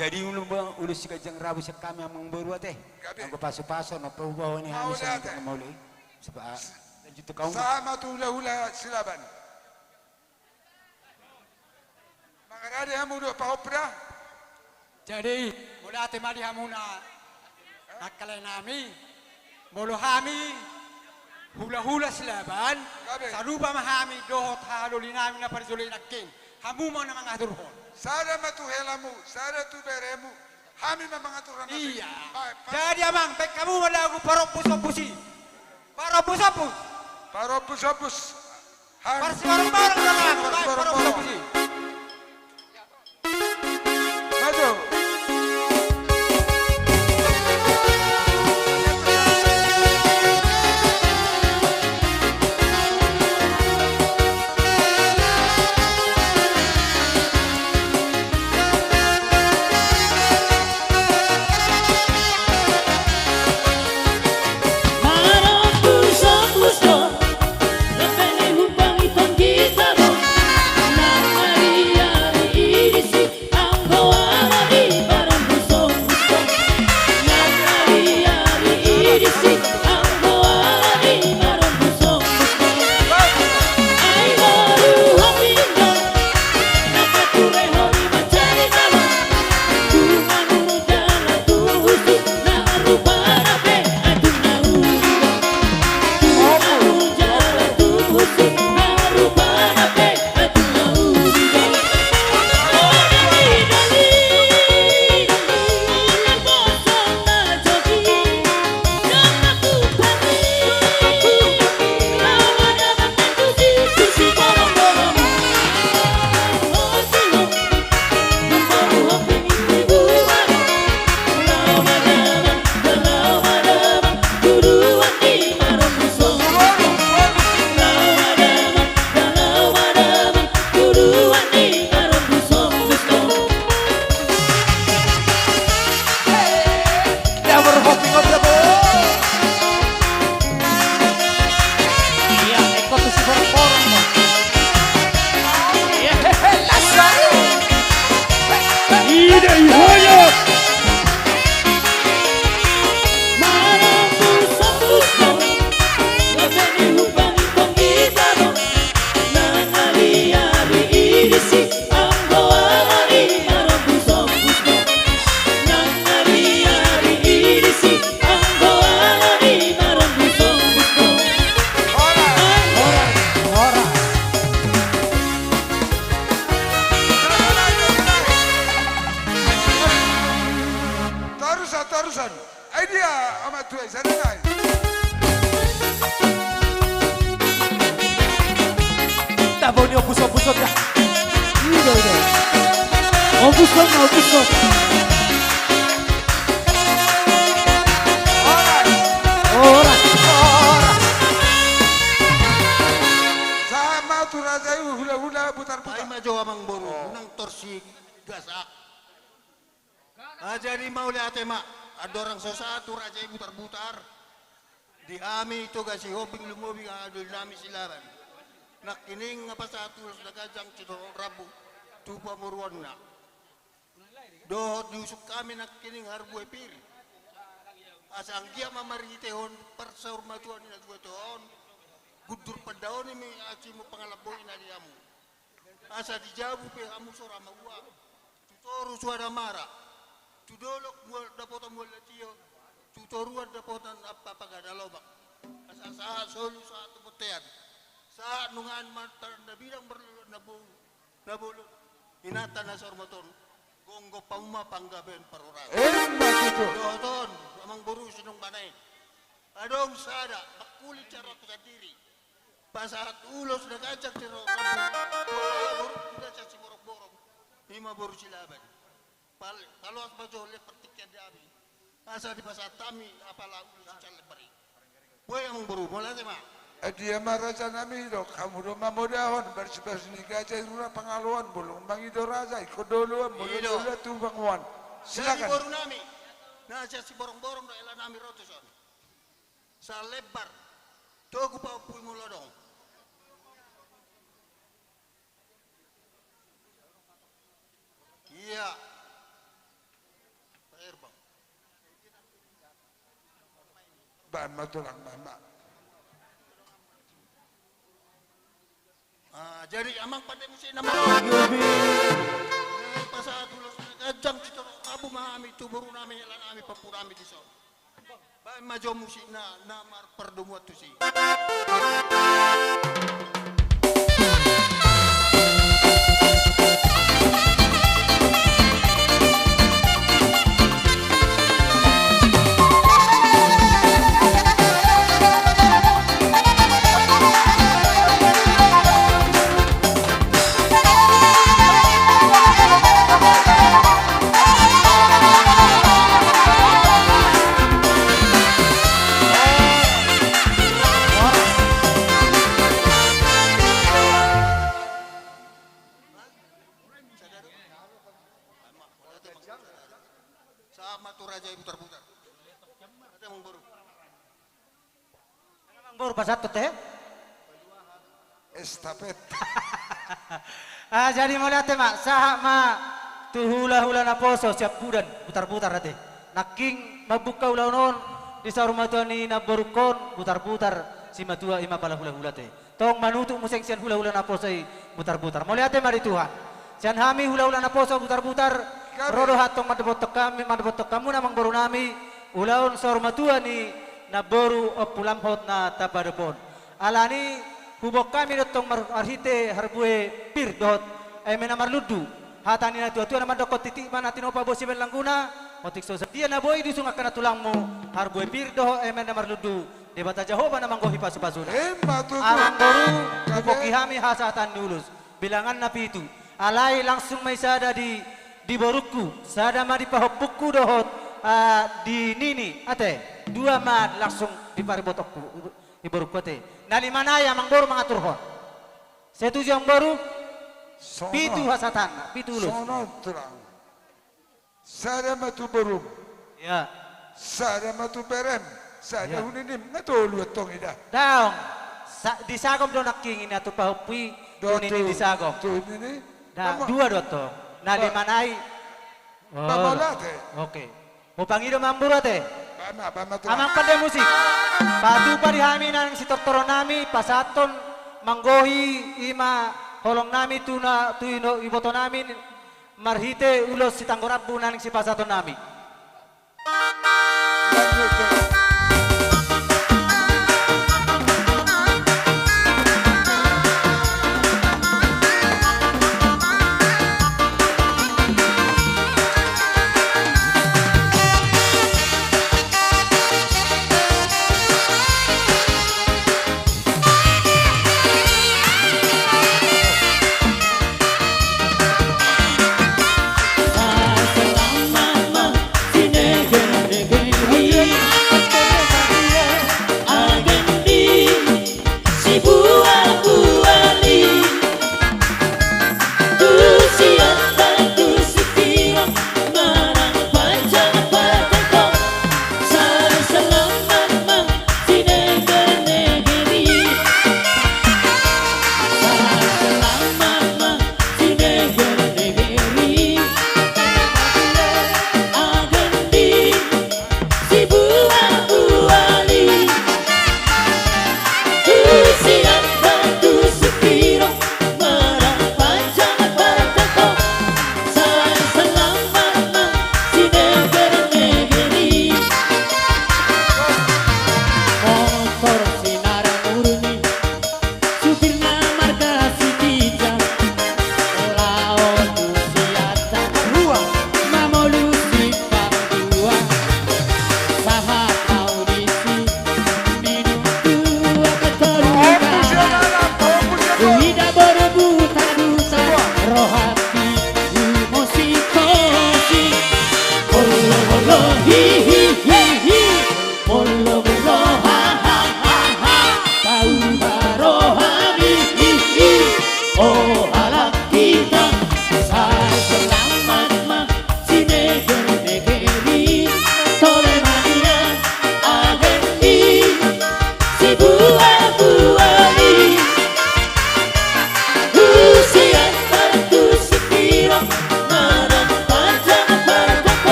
Jadi ulos, ulos siganjang rabu sian hami amangboru ate. Gabe. Anggo pasupasu na paubahon i hami. Mauliate. Songon i mauliate. Sapa, lanjut tu hamu. Sahat ma tu hulahula Silaban. Mangarade hamu do pahompra. Jadi, mauliate ma di hamuna angka lae nami. Molo hami hulahula Silaban, gabe, sarupa ma hami dohot haha doli nami na parjolo i nangkin. Hamu ma na mangaturhon. Sada ma tu helamu, sada tu beremu. Hami ma mangaturhon. Iya. Baik, baik. Jadi amang, baen hamu ma lagu parompus-ompus i. Parompus-ompus. Parompus-ompus. Hami. Parsibarang-barang do amang, baen parompus-ompus i. Maju. Tarusan, tarusan. Ai dia, amat tuai, sana nai. Tabo ni ompus-ompus on, ya. Ida, ida. Ompus on, ompus on. Horas. Horas. Horas. Sahat ma tu raja i, hulahula Butarbutar. Ai ma jo amangboru, oh, unang torsi gasak. Ah, jadi mauliate ma, andorang so sahat tu raja i Butarbutar. Di hami Toga Sihombing lumobi haha doli nami Silaban. Nangkining nga pasahat ulos na ganjang sitorop rambu tu pamoruonna. Dohot diusung hami nangkining harbue pir. Asa anggiat ma marhitehon parsaurmatuaon ni natuatua on, gundur pandaon i ma asi ma pangalamboi na di hamu. Asa di jabu pe hamu so ra maua. Tu toru so ra mara. Tu dolok mual dapotan mual na tio. Tu toruan dapotan ampa paga na lomak. Asa sahat solu sahat tu bontean. Sahat nunga martanda bidang marloloan na bou, na bolon. Inanta na saur matua on. Gomgom hamu ma panggabean parhorasan. Emma tutu. Dohot on, amangboru, songon i ma i. Adong sada, mangkulit caratu sandiri. Pasahat ulos na ganjang sitorop rambu. Boru na sian Siborongborong. I ma boru Silaban. Pal-, paloas ma jo lembar tingki an di hami. Asa dipasahat hami apala ulos sian lembar i. Boi amangboru, mauliate ma. Ai dia ma raja nami, didok hamu do mamodahon, baris-baris ni gaja i rura pangaloan, molo mangido raja ingkon do oloan, molo do oloan tu panguan. Silakan. Jadi boru nami, na sian Siborongborong do hela nami ro tuson. Salembar. Togu pahompu i molo adong. Ia. Tulang, Mama. Ah, jadi amang pande musik nama. Yobi. Pasahat ulos ganjang di tolo abu ma hami tu boru nami, hela nami, pampu nami di son. Baen ma jo musikna na marpardomuan tusi. Sahat ma tu raja i Butarbutar. Ate, Amangboru. Amangboru, pasahat te. Estafet. Ah, jadi mauliate ma, sahat ma tu hulahula naposo siampudan Butarbutar ate. Nangkin mambuka ulaon on di saur matua ni namborungkon Butarbutar, simatua i ma pala hulahula te. Tong manutup muse sian hulahula naposo i Butarbutar. Mauliate ma di Tuhan. Sian hami hulahula naposo Butarbutar, ro do hami tong mandapothon hami, mandapothon hamuna amangboru nami, ulaon saur matua ni namboru Ompu Lamhot na tapadop on. Alani huboan hami do tong mar-, marhite harbue pir dohot eme na marlundu. Hata ni natuatua na mandokkon, titik ma na tinopa, bosi ma langkuna, otik so sadia na boi diusung angka na tulangmu, harbue pir dohot eme na marlundu, Debata Jahowa na manggohi pasupasuna. Ima tutu. Amangboru, huboan hami hasahatan ni ulos. Bilanganna pitu. Alai langsung ma i sada di, di borungku, sada ma di pahompungku dohot, ah, di nini, ate, dua ma langsung di paribotonku, di borungku ate. Na lima nai amangboru mangaturhon. Setuju amangboru? Songon. Pitu hasahatanna, pitu ulos. Songon, Tulang. Sada ma tu borum. Ia. Sada ma tu berem. Sada, ia, tu ninim. Nga tolu antong i da. Daong. Sa-, disagom do nangkin i na tu pahompu i, tu nini disagom. Tu nini. Da, dua do antong. Na lima nai. Oh, ba mauliate. Oke. Hupangido ma amangboru ate. Ba ma, ba ma, Tulang. Amang pande musik. Patupa di hami nang sitortoron nami, pasahathon manggohi i ma holong nami tu na, tu ino, iboto nami, marhite ulos sitanggo rambu na naeng sipasahaton nami.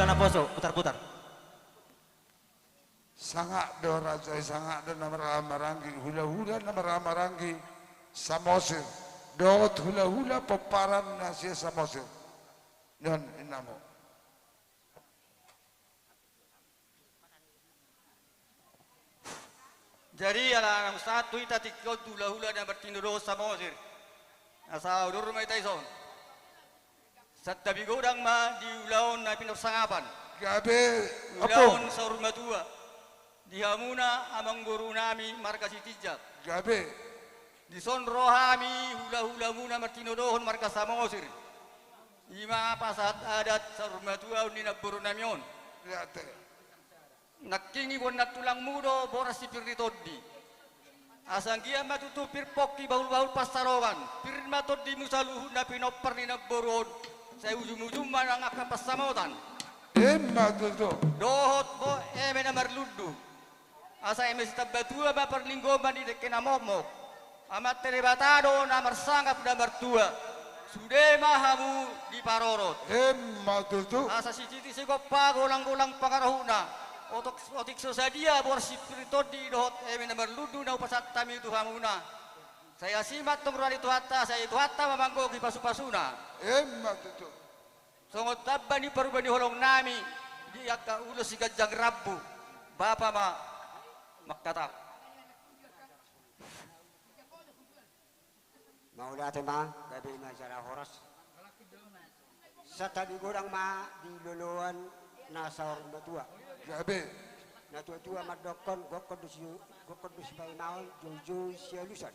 Naposo, putar-putar. Sangap do raja i, sangap do na marhaha maranggi, hula-hula na marhaha maranggi Samosir, dohot hula-hula pomparan na sian Samosir. Nion innamu. Jadi ala naung sahat tu hita tingki on tu hula-hula na martinodohon Samosir, asa udur ma hita dison. Santabi godang ma di ulaon na pinarsangapan. Gabe, ulaon saur matua. Di hamuna amangboru nami marga Sitinjak. Gabe. Dison ro hami hula-hulamuna martinodohon marga Samosir. I ma pasahat adat saur matua on ni namboru nami on. Nangkin iboan nantulangmu do boras sipir ni tondi. Asa anggiat ma tutu pir pongki bahul-bahul pansalongan, pir ma tondimu saluhutna pinompar ni namboru on, sai ujung-ujung ma nang angka pansamotan. Ima tutu. Dohot eme na marlundu. Asa eme sitambatua ma parlinggoman di dengke na mokmok. Amanta Debata do na marsangap na martua. Sude ma hamu diparorot. Ima tutu. Asa sititi sigompa golang-golang pangarahutna. Otik so sadia boras sipir ni tondi dohot eme na marlundu na hupasahat hami tu hamuna. Sai asi ma antong roha ni Tuhanta, sai Tuhanta ma manggohi pasu-pasuna. Ima tutu. Songon tamba ni paruba ni holong nami di angka ulos siganjang rambu. Bapa ma manghatahon. Mauliate ma, gabe ma jala horas. Santabi godang ma di loloan na saur matua. Gabe. Natua-tua mandokkon, gokkon do si, gokkon do sipaimaon, joujou sialusan.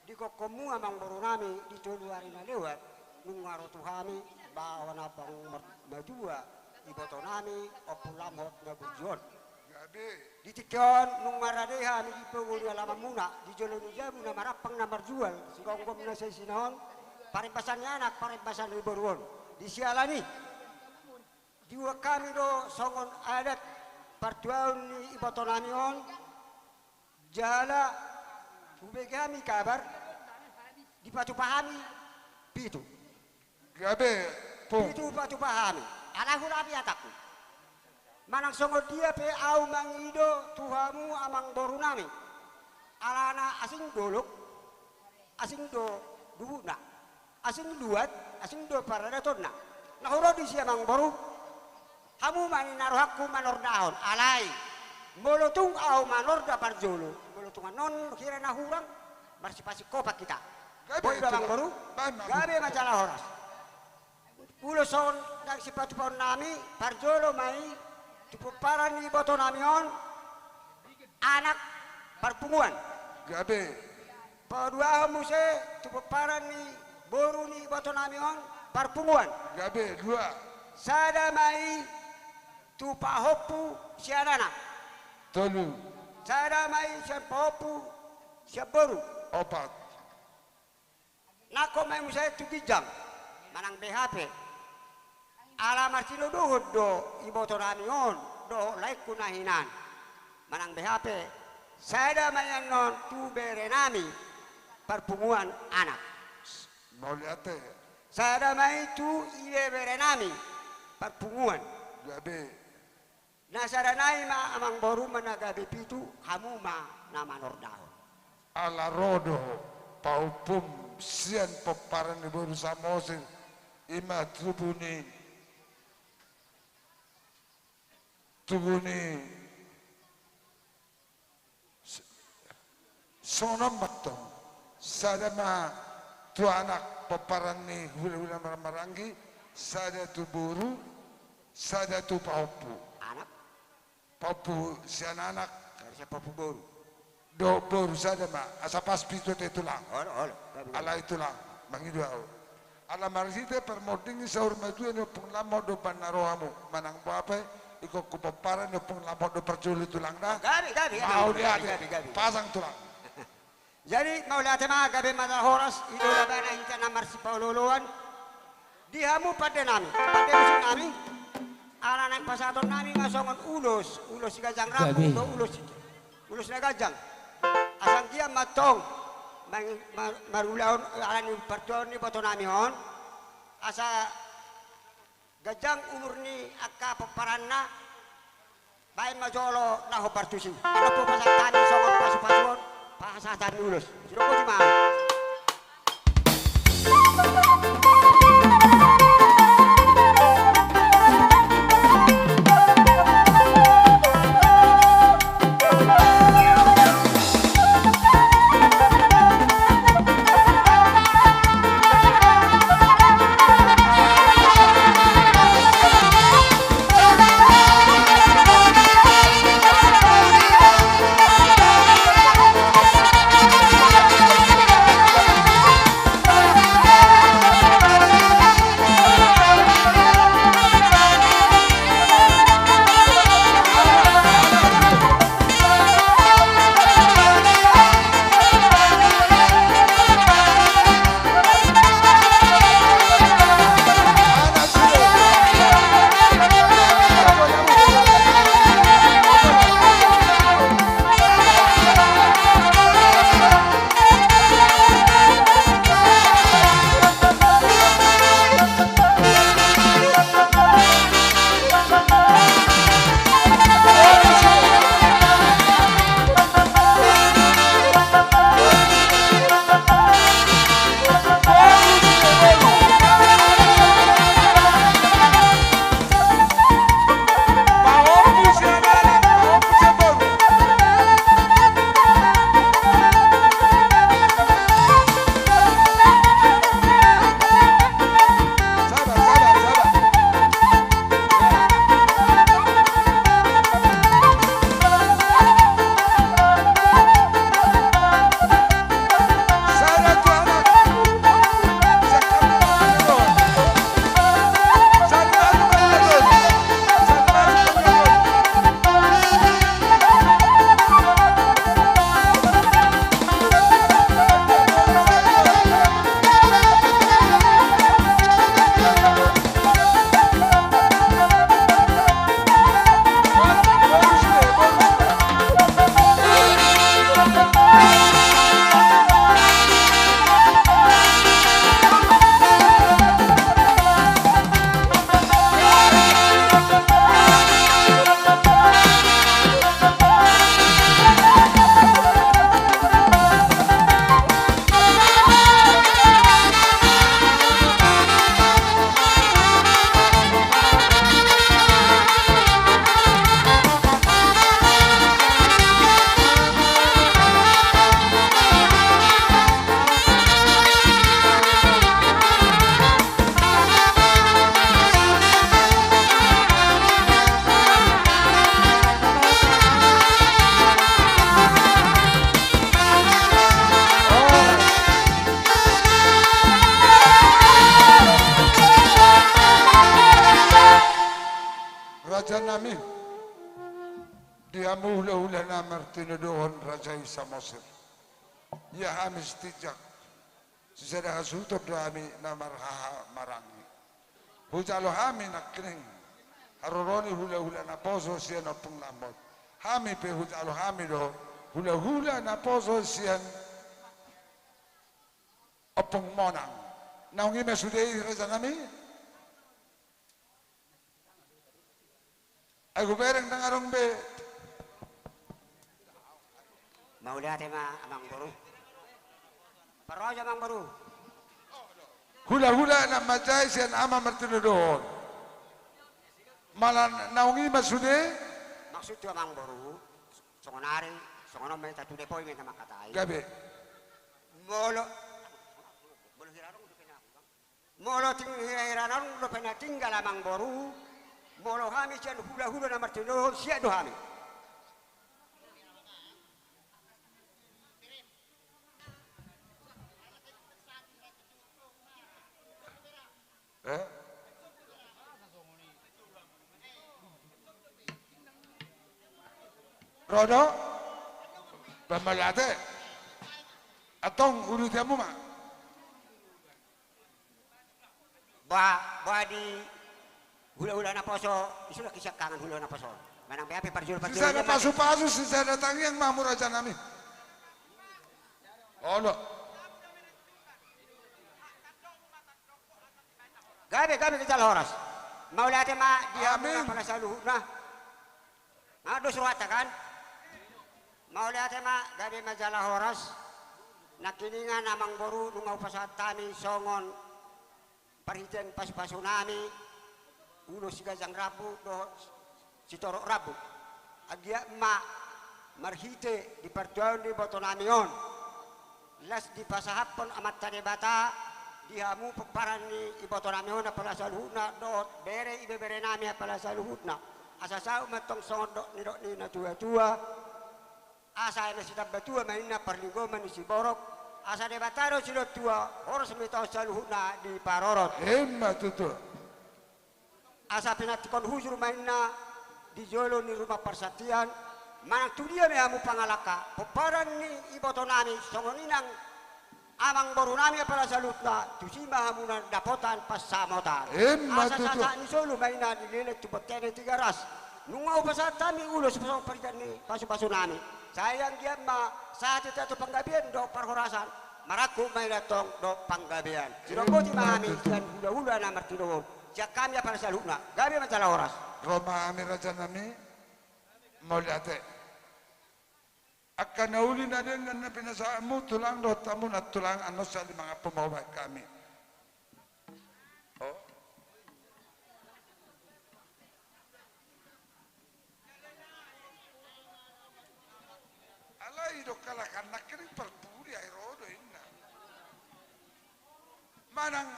Di gokkonmu amangboru nami di tolu ari na lewat, nunga ro tu hami baoa na matua, iboto nami, Ompu Lamhot na burju on. Gabe. Di tingki on nunga rade hami di pogu ni alamanmuna, di jolo ni jabu na marampang na marjual, sigomgom na saisina on, parembasan ni anak, parembasan ni boru on. Di siala ni i, dibuat hami do songon adat partuaon ni iboto nami on, jala hubege hami kabar, dipatupa hami pitu. Gabe, Pung. Pitu patupa hami. Alai hurang i hatangku. Manang songon dia pe ahu mangido tu hamu amangboru nami. Alana asing dolok, asing do duhutna. Asing luat, asing do paradatonna. Na hurang disi amangboru. Hamu ma ninna rohangku manordahon. Alai molo tung ahu manorda parjolo, molo tung annon hira na hurang, marsipasingkopan hita. Gabe, boi do amangboru. Gabe ma jala horas. Ulos on nang sipatupaon nami, parjolo ma i tu pomparan ni iboto nami on, anak parpunguan. Gabe. Paduahon muse tu pomparan ni boru ni iboto nami on, parpunguan. Gabe, dua. Sada ma i tu pahompu sian anak. Tolu. Sada ma i sian pahompu sian boru. Opat. Nangkok ma i muse tu ginjang, manang beha pe. Ala martinodohon do iboto nami on dohot laengku na hinan. Manang beha pe, sada ma i annon tu bere nami parpunguan anak. Mauliate. Sada ma i tu ibebere nami parpunguan. Gabe. Na sada nai ma amangboru ma na gabe pitu, hamu ma na manordahon. Ala ro do pahompum sian pomparan ni boru Samosir, i ma tubu ni, tubu ni Songon on ma antong, sada ma tu anak pomparan ni hulahula marhaha maranggi, sada tu boru, sada tu pahompu. Anak? Pahompu sian anak. Sada sian pahompu boru. Dohot boru sada ma, asa pas pitu ate tulang. Olo, olo. Alai tulang, mangido ahu. Ala marhite parmonding ni saur matua ni Ompung Lamhot do umbahen na ro hamu, manang boha pe, ingkon tu pomparan ni Ompung Lamhot do parjolo tulang da. Gabe, gabe, gabe. Mauliate. Gabe, gabe. Pasang tulang. Jadi mauliate ma, gabe ma jala horas, i do labana hita na marsipaolo-oloan. Di hamu pande nami, pande musik nami. Ala naeng pasahaton nami ma songon ulos, ulos siganjang rambu, gabe, do ulos, ulos na ganjang. Asa anggiat ma antong, mang-, mar-, marulaon, ala ni partuaon ni iboto nami on. Asa Ganjang umur ni angka pomparanna, baen ma jolo na hombar tusi. Alai pasahat hami songon pasupasuon, pasahat hami ulos. Sidok boti ma. Rajanami, di hamu hulahula na martinodohon raja i Samosir, ia hami Sitinjak, sisada hasuhuton do hami na marhahamaranggi. Hujalo hami nangkining haroro ni hulahula naposo sian Ompung Lambot. Hami pe hujalo hami do hulahula naposo sian Ompung Monang. Naung i ma sude i, rajanami? Ai hubereng ndang adong be. Mauliate ma, amangboru. Parroja, amangboru. Hulahula na manjae sian ama martinodohon. Manang naung i ma sude? Maksudhu, amangboru, songon ari, songon on ma hita tu Depoi ma hita mangkatai. Gabe. Molo, molo hira adong dope na, molo ting-, hira-hira na adong dope na tinggal, amangboru, molo hami sian hulahula na martinodohon, sian do hami. Eh? Ro do? Ba mauliate. Antong uduti hamu ma. Ba, ba di hulahula naposo, isu lagi siangkangan hulahula naposo. Manang be ape parjolo, parjolo. Sisada pasupasu, sisada tangiang ma hamu, rajanami. Olo. Gabe, gabe, ginjang horas. Mauliate ma di hamu. Amin. Apala saluhutna. Nga dos rohanta kan? Mauliate ma, gabe ma jala horas. Nangkiningan amangboru, nunga hupasahat hami songon parhitean pasupasu nami, ulos si gajang rambu dohot sitorop rambu. Anggiat ma marhite di partuaon ni iboto nami on, las dipasahathon Amanta Debata di hamu pomparan ni iboto nami on apala saluhutna dohot bere ibebere nami apala saluhutna. Asa saut ma tong songon dok ni dok ni na tua-tua. Asa na sitambatua ma inna parlinggoman ni siborok. Asa Debata do silehon tua, horas ma hita on saluhutna diparorot. Emma tutu. Asa pinantikhon hujur ma inna di jolo ni rumah parsantian, manang tu dia ma hamu pangalangka, pomparan ni iboto nami, songon i nang amangboru nami apala saluhutna, tusi ma hamu na dapotan pansamotan. Emma tutu. Asa sahat ni solu ma inna dileleng tu bontean ni Tigaras. Nunga hupasahat hami ulos songon parhitean ni pasupasu nami. Sai anggiat ma sahat hita tu panggabean dohot parhorasan. Marangkup ma inna tong dohot panggabean. Sidok boti ma hami sian hulahula na martinodohon. Sian hami apala saluhutna. Gabe ma jala horas. Ro ma hami raja nami. Mauliate. Angka na uli na denggan na pinasahatmu tulang dohot hamu nantulang, annon sahali mangampu ma hubahen hami. O. Alai do halakan nangkining parpudi ai ro do inna. Manang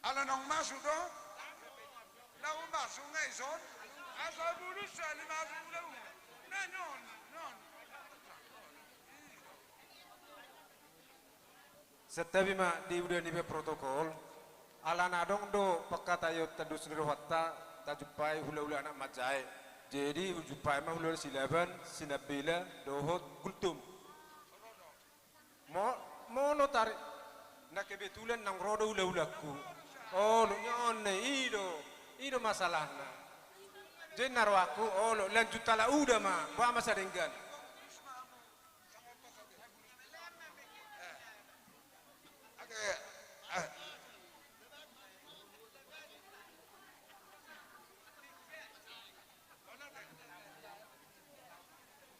ala naung masuk do? Naung masuk nga ison. Asa bulus sahali masuk hulahula. Na non, non. Santabi ma di uda ni protokol. Alana adong do pangkataion tandus ni rohanta, tajumpai hulahula anak manjae. Jadi hujumpai ma hulahula Silaban, Sinambela dohot Gultom. Mo, molo tarik na kebetulan naung ro do hulahulangku. Olo, nion ne, i do, i do masalahna. Jadi na rohangku, olo, lanjut ala uda ma, boha ma sadenggan.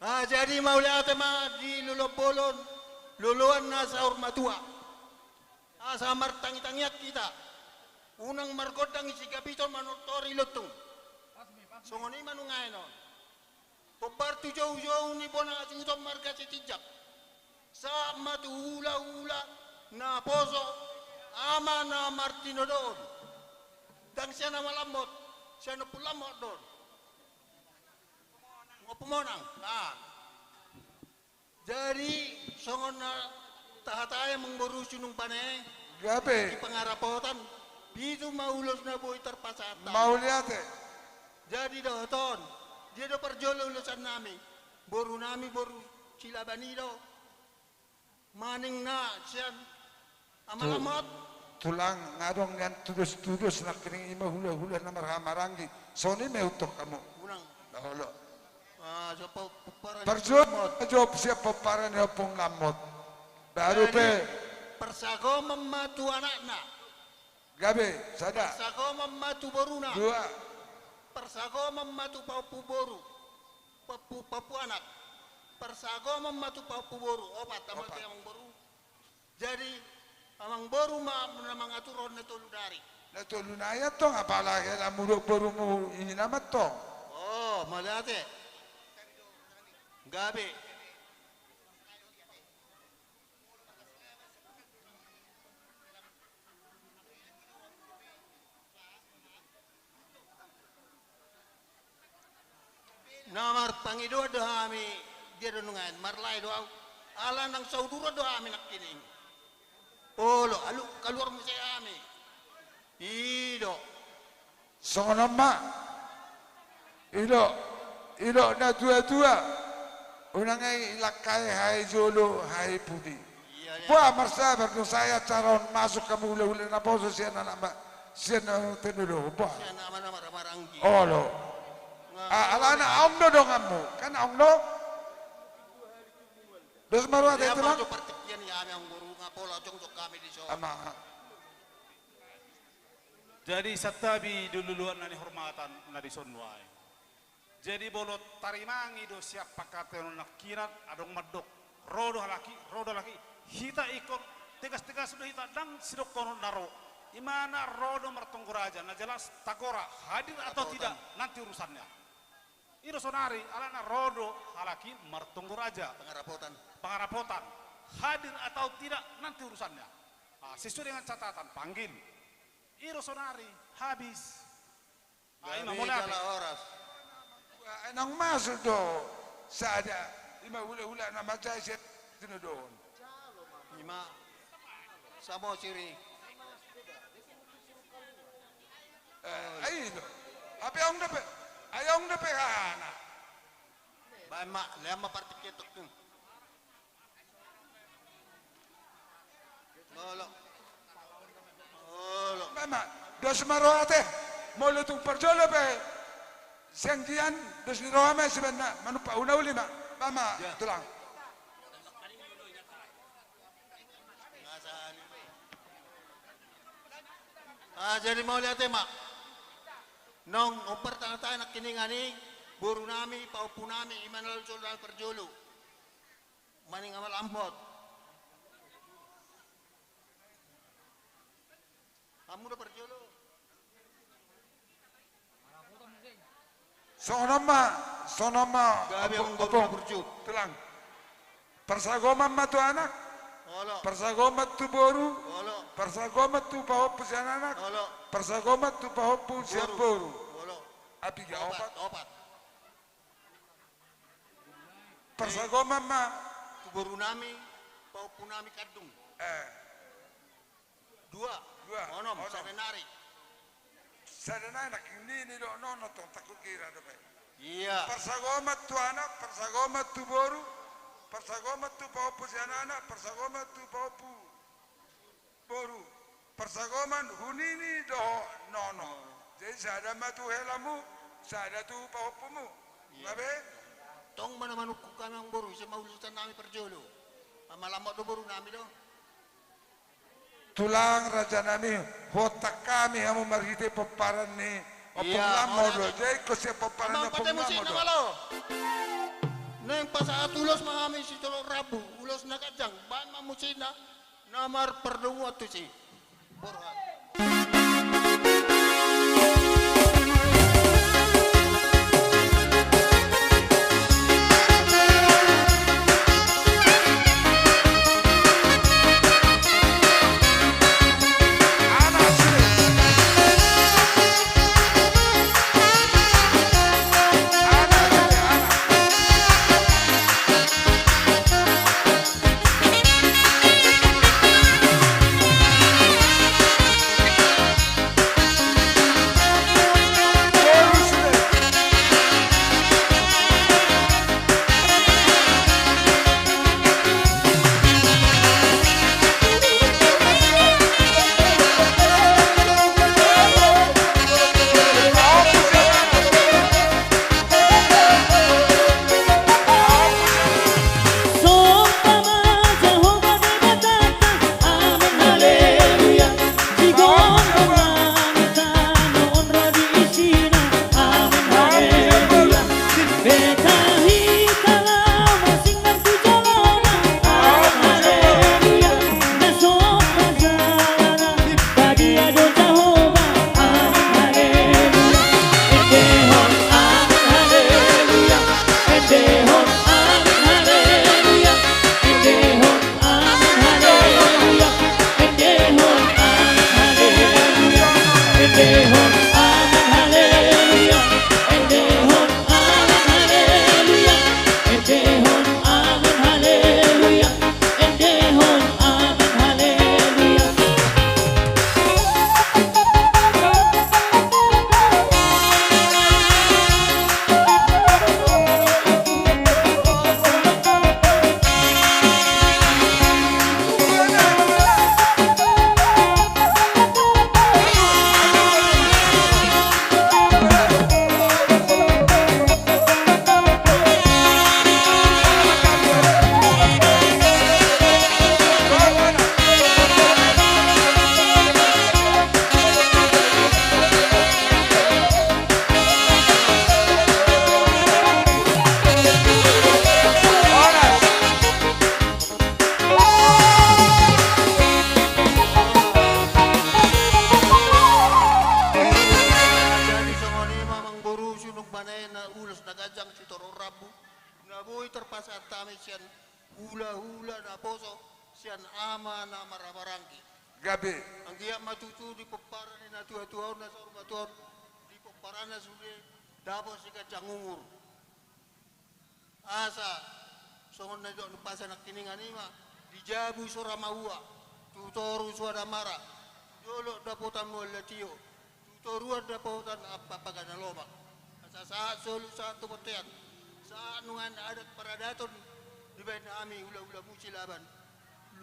Ah, jadi mauliate ma di loloan bolon, loloan na saur matua. Asa martangitangian hita. Unang margondang i sigabiton manortor i lontung. Songon i ma nuaeng on. Hombar tu joujou ni bona hasuhuton marga Sitinjak. Sahat ma tu hulahula naposo ama na martinodohon. Ndang sian ama Lambot, sian Ompu Lambot do on. Ompu Monang. Ah. Jadi songon na tahatai amangboru Sinumpang, gabe, di pangarapotan, pitu ma ulos na boi tarpasahat. Mauliate. Jadi dohot on, dia do parjolo ulosan nami, boru nami, boru Silaban i do. Manang na sian ama Lambot. Tulang, nga adong nian tudos-tudos nangkining i ma hulahula na marhahamaranggi. Songon i ma ihuthon hamu. Unang. Olo. Ah, sian pomparan ni Lambot. Parjolo jawab sian pomparan ni Ompu Lambot. Baru pe. Jadi, parsagoman ma tu anakna. Gabe, sada. Parsagoman ma tu boruna. Dua. Parsagoman ma tu pahompu boru. Pahompu, pahompu anak. Parsagoman ma tu pahompu boru. Opat, opat. Amangboru. Jadi, amangboru ma na mangatur on na tolu nari. Na tolu nari antong, apala helamu dohot borumu i nama antong. O, mauliate. Gabe. Na marpangidoan do hami, dia do nuaeng, marlae do ahu. Ala nang sauduran do hami nangkining. Olo, alu, kaluar muse hami. I do. Songon on ma. I do, i do na tua-tua. Unang i langkai hae jolo hae pudi. Iya, iya. Boha marsabar do, sai acara on masuk hamu hulahula naposo sian anak ma, sian na tinodohon, boha. Sian anak ma na marhahamaranggi. Olo. Nga, alana aung do donganmu. Kan aung do. Dos ma roha, tulang. Partingkian i hami amangboru, nga pola jongjong hami dison. Ama. Jadi santabi di luluan na nihormatan na dison nuaeng. Jadi molo tarimangi do sian pangkataion on nangkinan, adong mandok, ro do halak i, ro do halak i. Hita ingkon tegas-tegas do hita, ndang sidokkonon na ro. Imana ro do martonggo raja, na jelas tagora, hadir atau tidak, nanti urusannya. I do sonari, alana ro do halak i martonggo raja. Pangarapotan. Pangarapotan. Hadir atau tidak, nanti urusannya. Ah, sesuai dengan catatan, panggil. I do sonari, habis. Ah, ima, mauliate. Horas. Wah, nunga masuk do sada, ima hulahula na manjai sian tinodohon. Ima. Samosir i. Eh, ai do. Hape adong dope, ai adong dope hahana. Baen ma, lean ma partingkian tongkin. Olo. Olo. Baen ma, dos ma roha ate. Molo tung parjolo pe sian dia, dos ni roha ma i sibaen na manumpak huna uli ma. Baen ma, tulang. Ah, jadi mauliate ma. Nunga hupartangatangki nangkiningan i, boru nami, pahompu nami, ima na laho jolo nami parjolo. Maning amal amhot. Hamu do parjolo. Songon on ma, songon on ma. Gabe, ompung, ompung, ompung. Tulang. Parsagoman ma tu anak. Olo. Parsagoman tu boru. Olo. Parsagoman tu pahompu sian anak. Olo. Parsagoman tu pahompu sian boru. Boru. Olo. Apiga? Opat, opat. Opat. Parsagoman ma. Tu boru nami, pahompu nami kandung. Eh. Dua. Dua. Onom, onom. Sada nari. Sada nari, nangkin ni, ni do nono tong, takut gira dope. Iya. Parsagoman tu anak, parsagoman tu boru, parsagoman tu pahompu sian anak, parsagoman tu pahompu boru, parsagoman hunini dohot nono. Jadi sada ma tu helamu, sada tu pahompumu. Iya. Gabe? Tong ma na manungkun hami, amang boru, ise ma urusan nami parjolo. Amal amhot do boru nami do. Tulang, raja nami, huontak hami hamu marhite pomparan ni ompung lamo do. Iya, horas. Jadi ingkon sian pomparan ni ompung lamo do. Amang, pate musikna ma laho. Naeng pasahat ulos ma hami sitolop rambu, ulos na ganjang, baen ma musikna. Na marpardomuan tusi. Borhat. Panaena ulos na ganjang sitorop rambu, na boi tarpasahat hami sian hulahula naposo, sian ama na marhahamaranggi. Gabe. Anggiat ma tutu di pomparan ni natuatua on, na saur matua on, di pomparanna sude dapot siganjang umur. Asa songon na nidok ni umpasa nangkiningan i ma, di jabu sora maua, tu toru soada mara, tu dolok dapotan mual na tio, tu toruan dapotan ampapaga na lomak. Asa sahat solu sahat tu bontean, sahat nuaeng adat paradaton dibahen hami hulahulamu Silaban,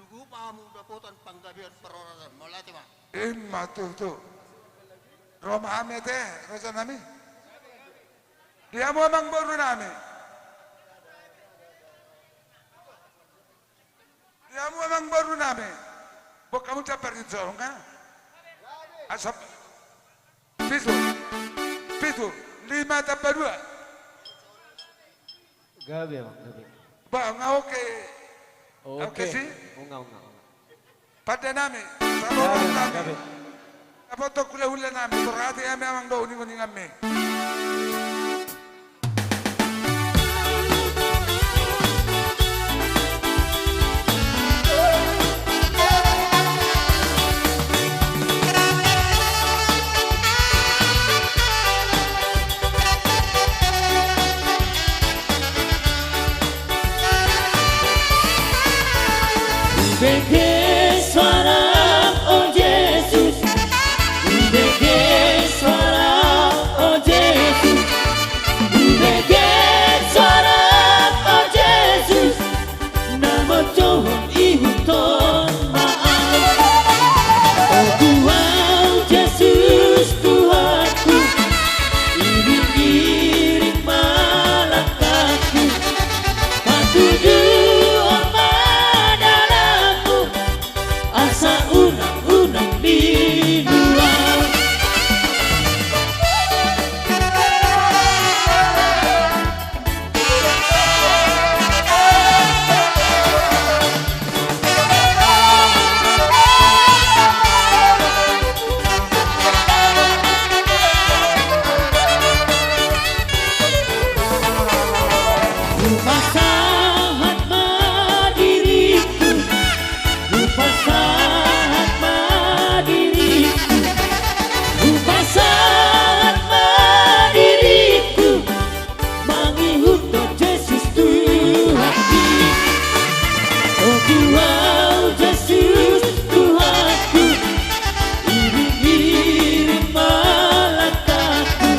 luhut ma hamu dapotan panggabean parhorasan. Mauliate ma. Ima tutu. Ro ma hami ate, rajanami. Di hamu amangborunami. Di hamu amangborunami. Boan hamu jambar ni jolong, ha? Asa pitu. Pitu. Lima tambah dua. Gabe, Amang, gabe. Bah, nga oke. Oke. Oke, si? Unga, unga, unga. Pandenami, saluhutnami. Dapotan hulahulanami, borhat hami amang dohot ningoninganmi. Hubege soaram, o Jesus. Hubege soaram, o Jesus. Hubege soaram, o Jesus. Na mojohon ihuthon ma au. O Tuhan Jesus Tuhanku, iring-iring ma langkahku. Patuduhon ma dalanmu, asa unang-unang lilu au. Hupasahat ma diringku, hupasahat ma diringku, hupasahat ma diringku, mangihuthon Jesus Tuhanki. O Tuhan Jesus Tuhanku, iring-iring ma langkahku,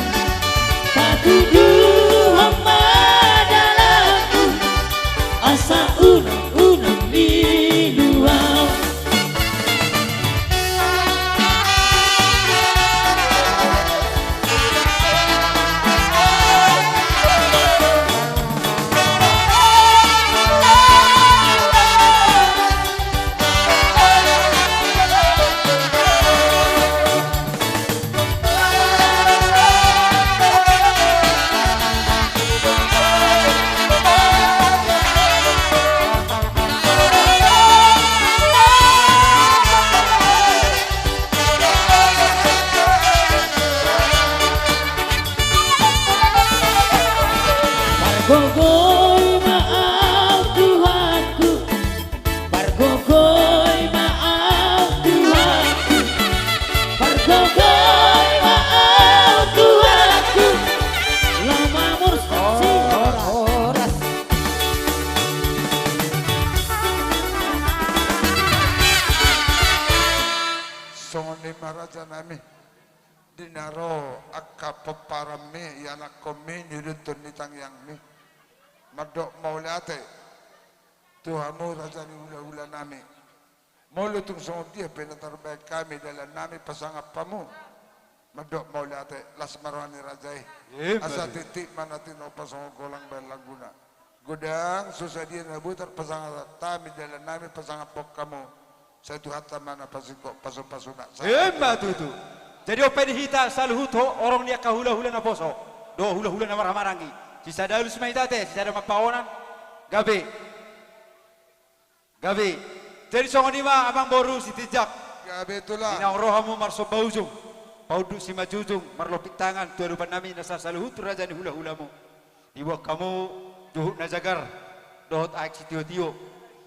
patuduhon ma dalanmu, asa unang-unang lilu au. Pargogoi ma au Tuhanku, pargogoi ma au Tuhanku, pargogoi ma au Tuhanku. Laho mamurus si horas. Songon i ma rajanami. Di na ro angka pomparanmi, ianakkonmi, niuduthon ni tangiangmi. Mandok mauliate tu hamu raja ni hulahulanami. Molo tung songon dia pe na tarbahen hami dalannami pasangap hamu, mandok mauliate, las ma roha ni raja i. Asa tintin ma na tinopa songon golang bahen langguna. Godang so sadia na boi tarpasangap hami dalannami pasangaphon hamu. Sai Tuhanta ma na pasingkop pasupasuna. Ima tutu. Jadi on pe di hita saluhut horong ni angka hulahula naposo dohot hulahula na marhahamaranggi. Sisada alus ma hita ate, sisada ma pahonan. Gabe. Gabe. Jadi songon i ma amangboru Sitinjak. Gabe tulang. Di naung ro hamu marsomba ujung. paunduk simanjujung, marlompit tangan tu adopan nami nasa saluhut raja ni hulahulamu. Diboan hamu juhut na jagar dohot aek sitiotio.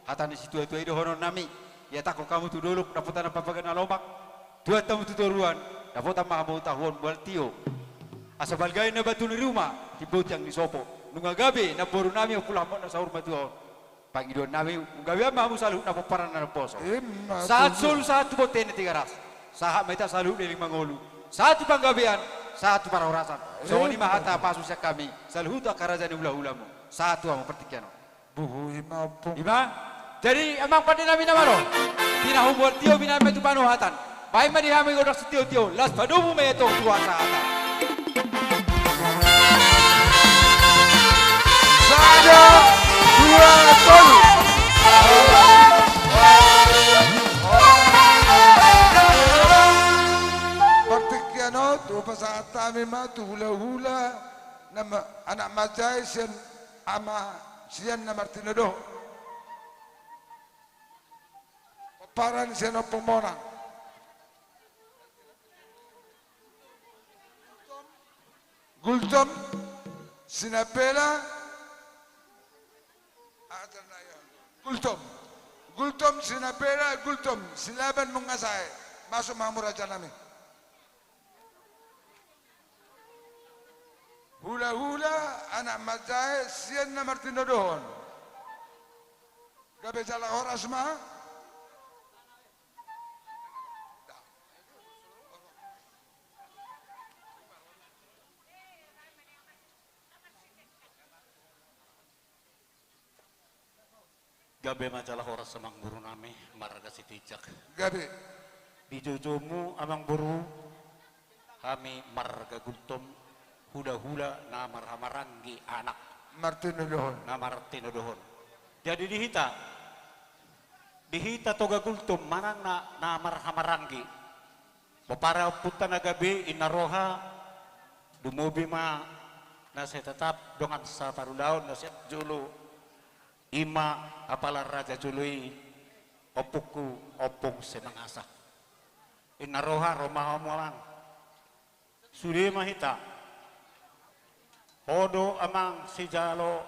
Hata ni situatua i dohonon nami: Ihatahon hamu tu dolok, dapotan ma papaga na lomak. Tuat hamu tu toruan, dapotan ma hamu tahuon mual tio. Asa balga i na batu ni ruma, timbo tiang ni sopo. Nunga gabe namboru nami, ompu laho ma na saur matua on. Pangidoan nami, gabean ma hamu saluhut na pomparan na naposo. Ima tutu. Sahat solu, sahat tu bontean ni Tigaras. Sahat ma hita saluhut leleng mangolu. Sahat tu panggabean, sahat tu parhorasan. Songon i ma hata pasu sian hami saluhut angka raja ni hulahulamu. Sahat tu hamu partingkian on. Buhu, ima ompung. Ima. Jadi amang pande nami na malo, tinahu mual tio, binahen ma i tu panuhatan. Baen ma di hami gondang sitiotio, laos padomu ma i antong tu hasahatan. Sada, dua, tolu. Partingkian on, hupasahat hami ma tu hulahula, na ma-, anak manjae sian ama, sian na martinodohon. Pomparan sian Ompung Monang. Gultom, Sinambela. Gultom. Gultom, Sinambela, Gultom, Silaban, Mungasae. Masuk ma hamu raja nami. Hulahula, anak manjae sian na martinodohon. Gabe jala horas ma. Gabe ma jala horas amangboru nami marga Sitinjak. Gabe. Di joujoumu amangboru, hami marga Gultom, hulahula na marhahamaranggi anak. Martinodohon. Na martinodohon. Jadi di hita, di hita Toga Gultom manang na, na marhahamaranggi. Pomparan ompunta na gabe, inna roha, lumobi ma na sai tatap dongan saparulaon na sian jolo. Ima apala raja jolo i, ompungku, Ompung Simangasa. Inna roha, ro ma hamu amang. Sude ma hita. Ho do amang sijalo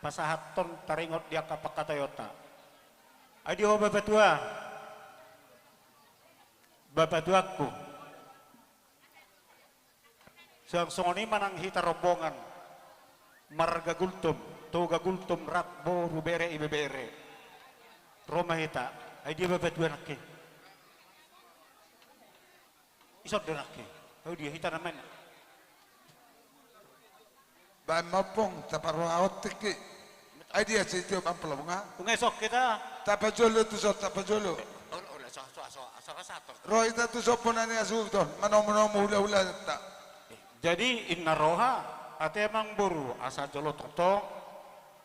pasahathon taringot di angka pangkataionta. Ai di ho bapatua. Bapatuangku. Suang songon i ma nang hita rombongan marga Gultom, Toga Gultom rap boru, bere, ibebere. Ro ma hita. Ai dia bapatua nangkin? Ison do nangkin. Ai dia hita na main? Baen ma ompung, taparrohahon tingki. Ai dia sitio amplop nga? Ungesok hita. Tapajolo tuson, tapajolo. Olo, olo, so, so, so, so, so, so. Ro hita tuson bona ni asuhuton, manomunomu hulahulanta. Jadi inna roha, ate amangboru, asa jolo tongtong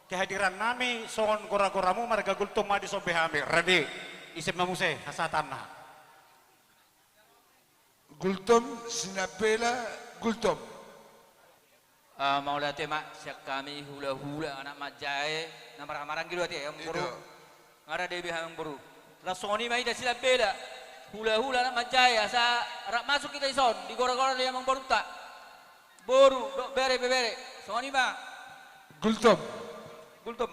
kehadiran nami songon goragoramu marga Gultom ma dison be hami. Rade, ise ma muse hasahatanna? Gultom, Sinambela, Gultom. Ah, mauliate ma, sian hami hulahula anak manjae, na marhahamaranggi do ate, amangboru. I do. Nga rade be hami amangboru. Laos songon i ma hita Sinambela, hulahula anak manjae, asa rap masuk hita dison di goragora ni amangborunta. Boru dohot bere, ibebere. Songon i ma. Gultom. Gultom.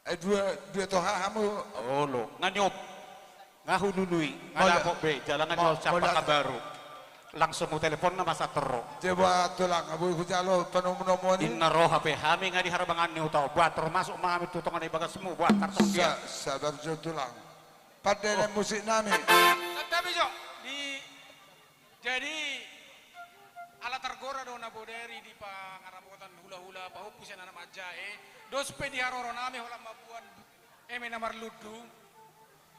Eh, dua, dua toha hamu. Olo, nga niop. Nga hulului, nga dapot be, jala nga niop siapa kabaru. Langsung hutelepon nama satorro. Jebo tulang, abu hujalo panomunomuan i. Inna roha pe hami nga di harbangan ni huta, buat termasuk ma hami tu tonga ni bagasmu, buat tartong dia. Sa-, sabar jo tulang. Pande na musik nami. Santabi jo, di Jadi, ala targora do na bodari di pangaramotan hulahula pahompu sian anak manjae, dos pe di haroro nami holan mamboan eme na marlundu.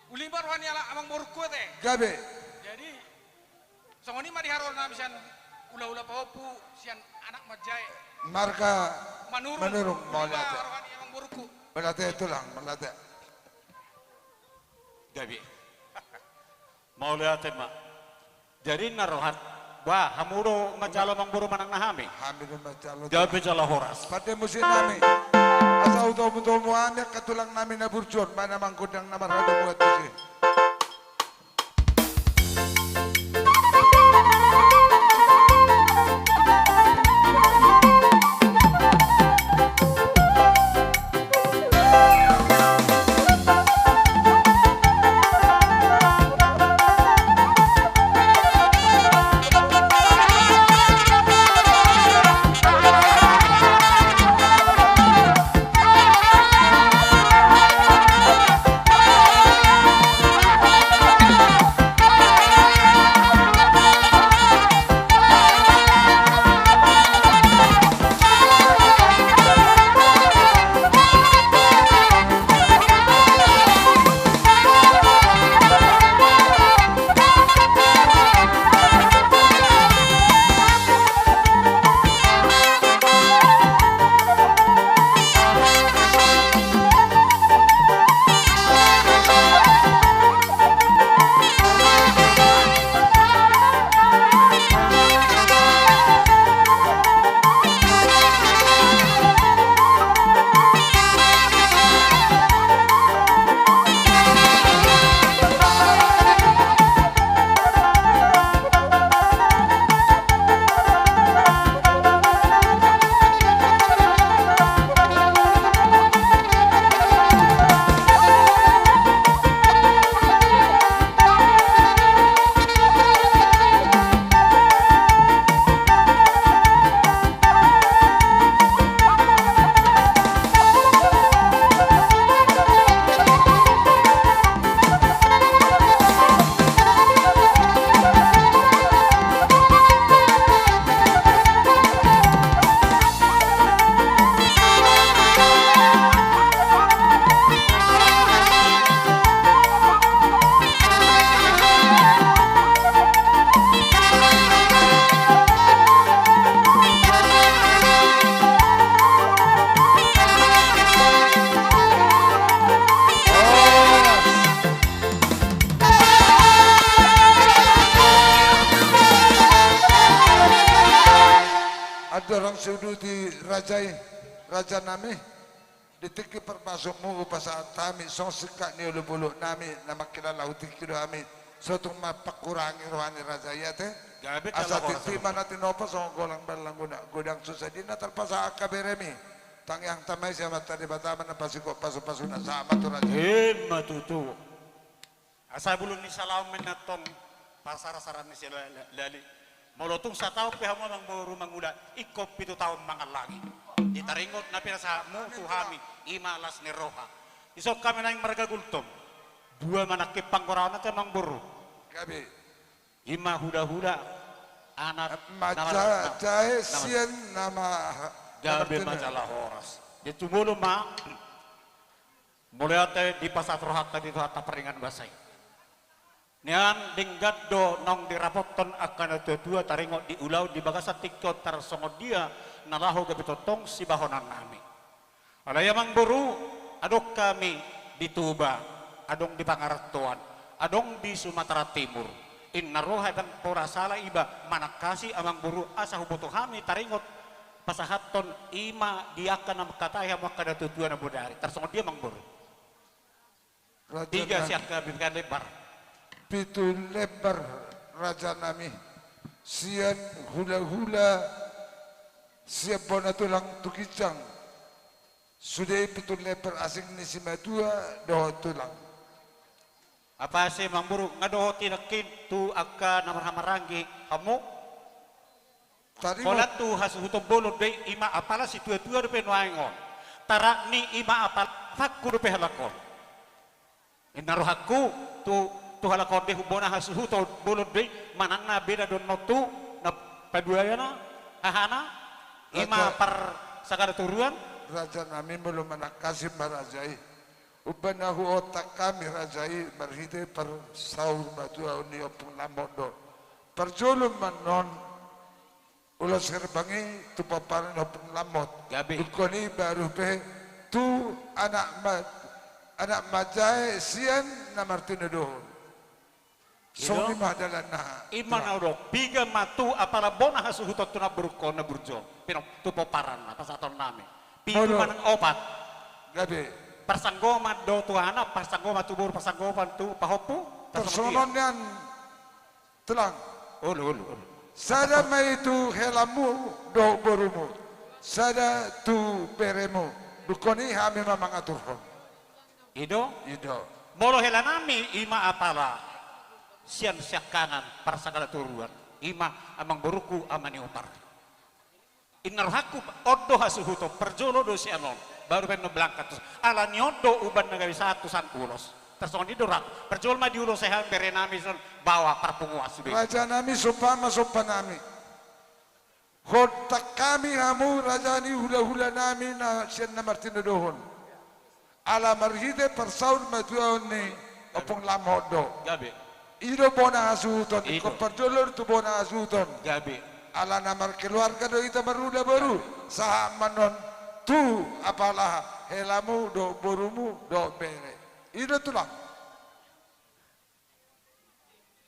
Uli ma roha ni ala amangborungku ate. Gabe. Jadi, songon i ma di haroro nami sian hulahula pahompu sian anak manjae. Marga Manurung. Manurung, uli ma mauliate. Roha ni amangborungku. Mauliate tulang, mauliate. Gabe. Mauliate ma. Jadi na roha, bah, hamu do manjalo amangboru manang na hami? Hami do manjalo. Gabe jala horas. Pande musik nami. Asa hutomutomu hami angka tulang nami na burju on, baen amang gondang na marhadomuan tusi. Dorang siuduti raja i, raja nami. Di tingki parmasukmu hupasahat hami songon singkat ni olopolop nami, na mangkilala hu tingki do hami. So tung ma pangkurangi roha ni raja i ate. Gabe. Asa tintin ma na tinopa songon golang ballang, godang susa di na tarpasahat angka beremi. Tangiang ta ma i sian Amanta Debata ma na pasikok pasupasuna, sahat ma tu raja i. Ima tutu. Asa bulung ni salaon ma antong parsarasaran ni silali. Molo tung sataon pe hamu amangboru mangula, ingkon pitu taon mangallangi. Di taringot na pinasahatmu tu hami, ima las ni roha. Dison hami naeng marga Gultom. Dua ma nangkin panggoraon ate amangboru. Gabe. Ima hulahula, anak, nama, jae, nama, sian nama. Gabe, nama ma jala horas. Dia tumolo ma. Mauliate dipasahat rohanta di Tuhanta pardenggan basa i. Nian denggan do naung dirapothon angka natuatua taringot di ulaon di bagasan tingki on, tarsongon dia na laho gabe tongtong sibahenonnami. Alai amangboru, adong hami di Toba, adong di Pangarantoan, adong di Sumatera Timur. Inna roha ndang pola sala iba manangkasi amangboru asa huboto hami taringot pasahathon ima di angka na mangkatai hamu angka natuatua na bodari. Tarsongon dia amangboru? Raja nami. Piga sian hami, piga lembar? Pitu lembar, raja nami. Sian hulahula, sian bona tulang tu ginjang. Sude i pitu lembar asing ni simatua dohot tulang. Apa asa amangboru, nga dohot i nangkin tu angka na marhahamaranggi hamu? Tadi. Holan tu hasuhuton bolon do i, ima apala situatua dope nuaeng on. Tarak ni ima apala, hakku dope halak on. Inna rohangku tu, tu halak on do i, bona hasuhuton bolon do i, manang na beda do annon tu na paduahana, hahana, ima, raja, parsagala toruan. Raja nami, molo manangkasi ma raja i, umbahen na huontang hami raja i marhite parsaur matuaon ni Ompung Lambok do. Parjolo ma annon ulos herbang i tu pomparan ni Ompung Lambok. Gabe. Ingkon i baru pe tu anak ma, anak manjae sian na martinodohon. Songon i ma dalanna. Ima na adong, piga ma tu apala bona hasuhuton tu namborungkon na burju on, pinop tu pomparanna pasahatonnami. Pitu manang opat? Gabe. Parsanggoman do tu anak, parsanggoman tu boru, parsanggoman tu pahompu. Tarsongon dia. Tarsongon nian. Tulang. Olo, olo, olo. Sada ma i tu helamu dohot borumu, sada tu beremu. Dungkon i hami ma mangaturhon. I do? I do. Molo helanami ima apala sian siangkangan parsagala toruan, ima amangborungku, ama ni Umar. Inna rohangku, on do hasuhuton, parjolo do sian on, baru pe annon berangkat tu son. Ala ni on do umbahen na gabe sahat tu son ulos. Tarsongon i do rohangku, parjolo ma diulosi hami berenami son, baoa parpunguan sude. Rajanami, somba ma sombanami. Hontang hami hamu raja ni hulahulanami na sian na martinodohon. Ala marhite parsaur matuaon ni Ompung Lambok do. Gabe. I do bona hasuhuton, i do. Ingkon parjolo tu bona hasuhuton. Gabe. Ala na markeluarga do hita marhula boru. Gabe. Sahat ma annon tu apala helamu dohot borumu dohot bere. I do tulang.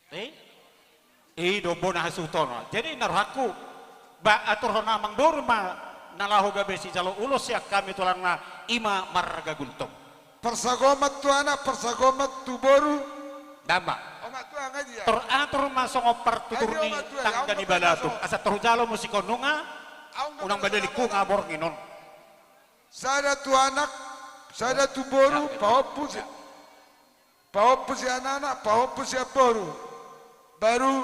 Eh? I do bona hasuhuton. Jadi inna rohangku, ba aturhon amangboru ma na laho gabe sijalo ulos sian hami tulangna, ima marga Gultom. Parsagoman tu anak, parsagoman tu boru. Dama. Omak tua, nga dia? Tor atur ma songon partutur ni tangga ni balatuk. Asa tor hujalo musik on nunga unang badalingku nga borngin on. Sada tu anak, sada tu boru, pahompu si Pahompu sian anak, pahompu sian boru. Baru.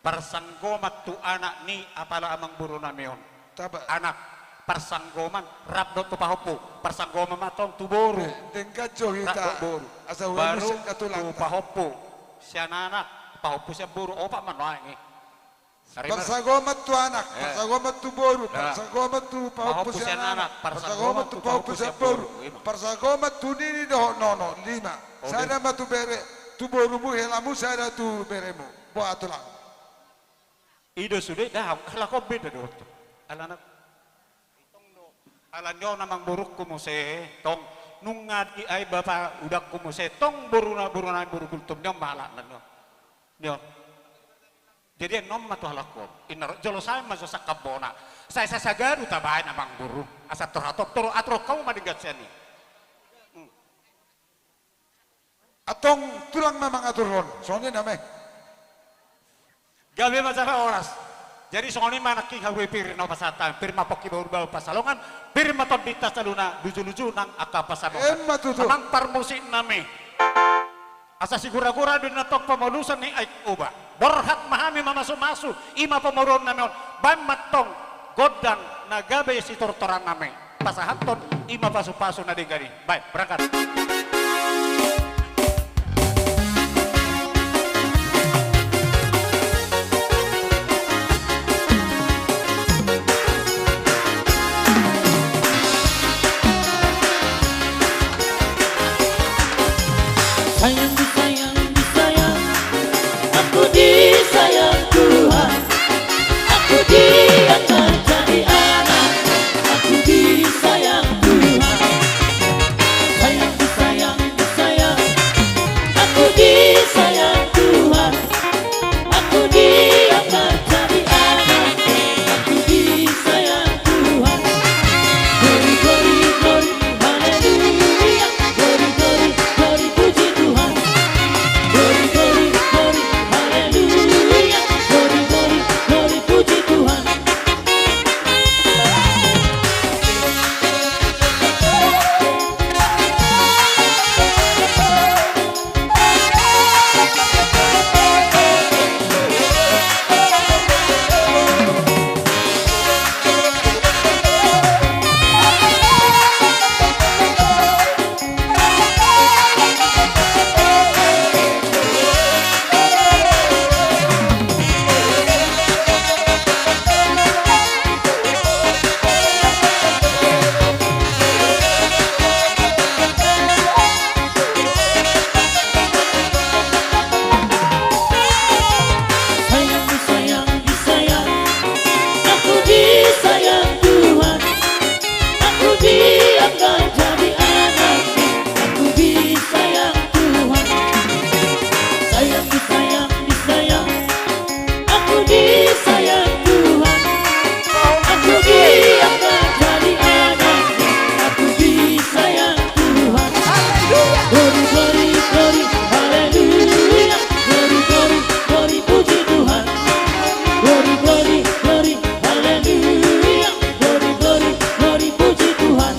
Parsanggoman tu anak ni apala amangborunami on. Taba. Anak, parsanggoman, rap do tu pahompu. Parsanggoman ma tong tu boru. Eh, denggan jo hita. Rap do boru. Asa baru tu pahompu. Sian anak, pahompu sian boru, opat ma nuaeng i. Parsagoman tu anak, eh, parsagoman tu boru, eh, parsagoman tu pahompu sian anak, parsagoman tu pahompu sian boru, ima. Parsagoman tu nini dohot nono, lima. Oke. Sada ma tu bere, tu borumu, helamu, sada tu beremu. Boha tulang. I do sude, da, halak on beda do. Alana Ala ni on amangborungku muse tong, nunga di ai bapa udangku muse tong, boruna, boruna, boru Gultom ni on ma halakna ni on. Ni on. Jadi annon ma tu halak on. Inna ro-, jolo sae ma jo sangkambona. Sai sasagadu tabaen amang boru. Asa tor hatop tor atur hamu ma denggan sian i. Hmm. Antong tulang na mangaturhon. Songon i name. Gabe ma jala horas. Jadi songon i ma nangkin hape pir na hupasahat, pir ma pongki bahulbahul pansalongan, pir ma tondinta saluhutna, lujuluju nang angka pansalongan. Emma tutu. Amang parmusik nami. Asa siguragura do na tong pamolusan ni aek Oba. Borhat ma hami mamasumasu, i ma pamoruon nami on. Baen ma antong gondang na gabe sitortoran nami. Pasahathon i ma pasupasu na denggan i. Baen, berangkat. Sayang, disayang, disayang, aku disayang Tuhan. Aku diangkat jadi anak, aku disayang Tuhan. Sayang, disayang, disayang, aku disayang Tuhan. Aku diangkat jadi anak, aku disayang Tuhan. Glory, glory, glory, haleluya. Glory, glory, glory, puji Tuhan. Glory, glory, glory, haleluya. Glory, glory, glory, puji Tuhan. Sayang, disayang, disayang, aku disayang Tuhan. Aku diangkat jadi anak, aku disayang Tuhan. Sayang, disayang, disayang, aku disayang Tuhan. Aku diangkat jadi anak, aku disayang Tuhan. Glory, glory, glory, haleluya. Glory, glory, glory, puji Tuhan. Glory, glory, glory, haleluya. Glory, glory, glory, puji Tuhan.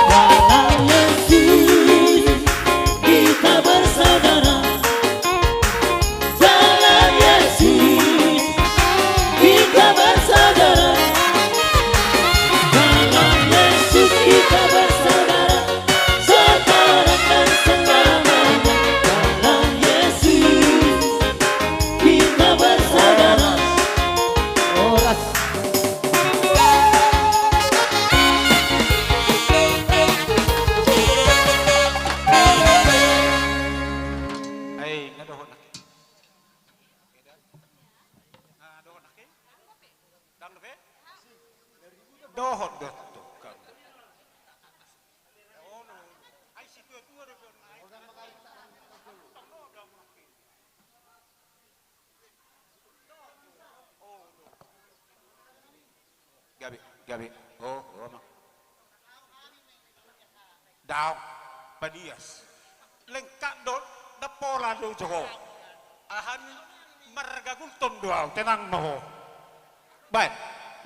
Dalam Yesus kita bersaudara. Dalam Yesus kita bersaudara. Dalam Yesus kita bersaudara. Sekarang dan selamanya. Dalam Yesus kita bersaudara. Horas. Ai, nga dohot nangkin. Nga dohot nangkin. Dang dope? Dohot, dohot. Gabe, gabe. Oh, oh, ma. Daong, padias. Lengkap do, da pola do jo ho. Aha ni marga Gultom do au, tenang ma ho. Baen,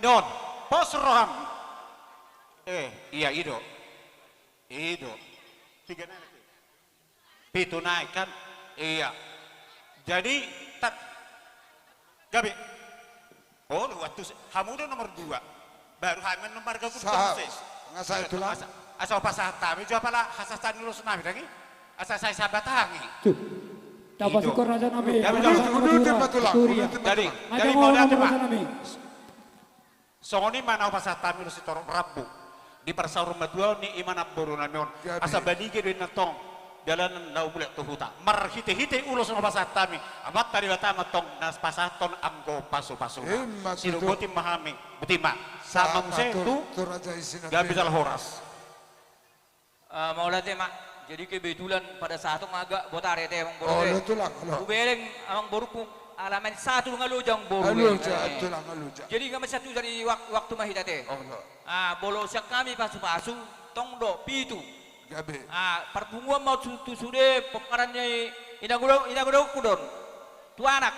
on, pos roham. Eh, iya, i do. I do. Tiga nai. Pitu nai kan? Iya. Jadi, tat-, gabe. Oh, waktu se-, hamu do nomor dua. Baru hami annon marga Gultom muse. Nga sahat tulang. Asa, asa hupasahat hami jo apala hasahatan ni ulos nami dang i. Asa sai sabat hami. Tuh. Tapasuk raja nami. Jadi, jadi, jadi, jadi, mau datang, Pak. Songon i ma na hupasahat hami ulos sitorop rambu di parsaur matua on ni ima namboru nami on. Gabe. Asa balige do inna tong dalanan na umulak tu huta. Marhitehite ulos na hupasahat hami, Amanta Debata ma tong na pasahathon anggo pasupasuna. Ima tutu. Sidok boti ma hami, boti ma. Sama muse tu, tu raja i Sinambela. Gabe jala horas. Ah, mauliate ma. Jadi kebetulan pada saat itu agak botare te amang boru te. Olo tulang, olo. Hubeleng amang boruku, ala main satu nga loja amang boru. Alo ja, eh, tulang, alo ja. Jadi nga main satu dari wak-, waktu ma hita te. Olo. Ah, molo sian hami pasupasu, tong do pitu. Gabe. Ah, parpunguan ma tu, tu sude pomparan ni inangudo, inangudoku do on. Tu anak,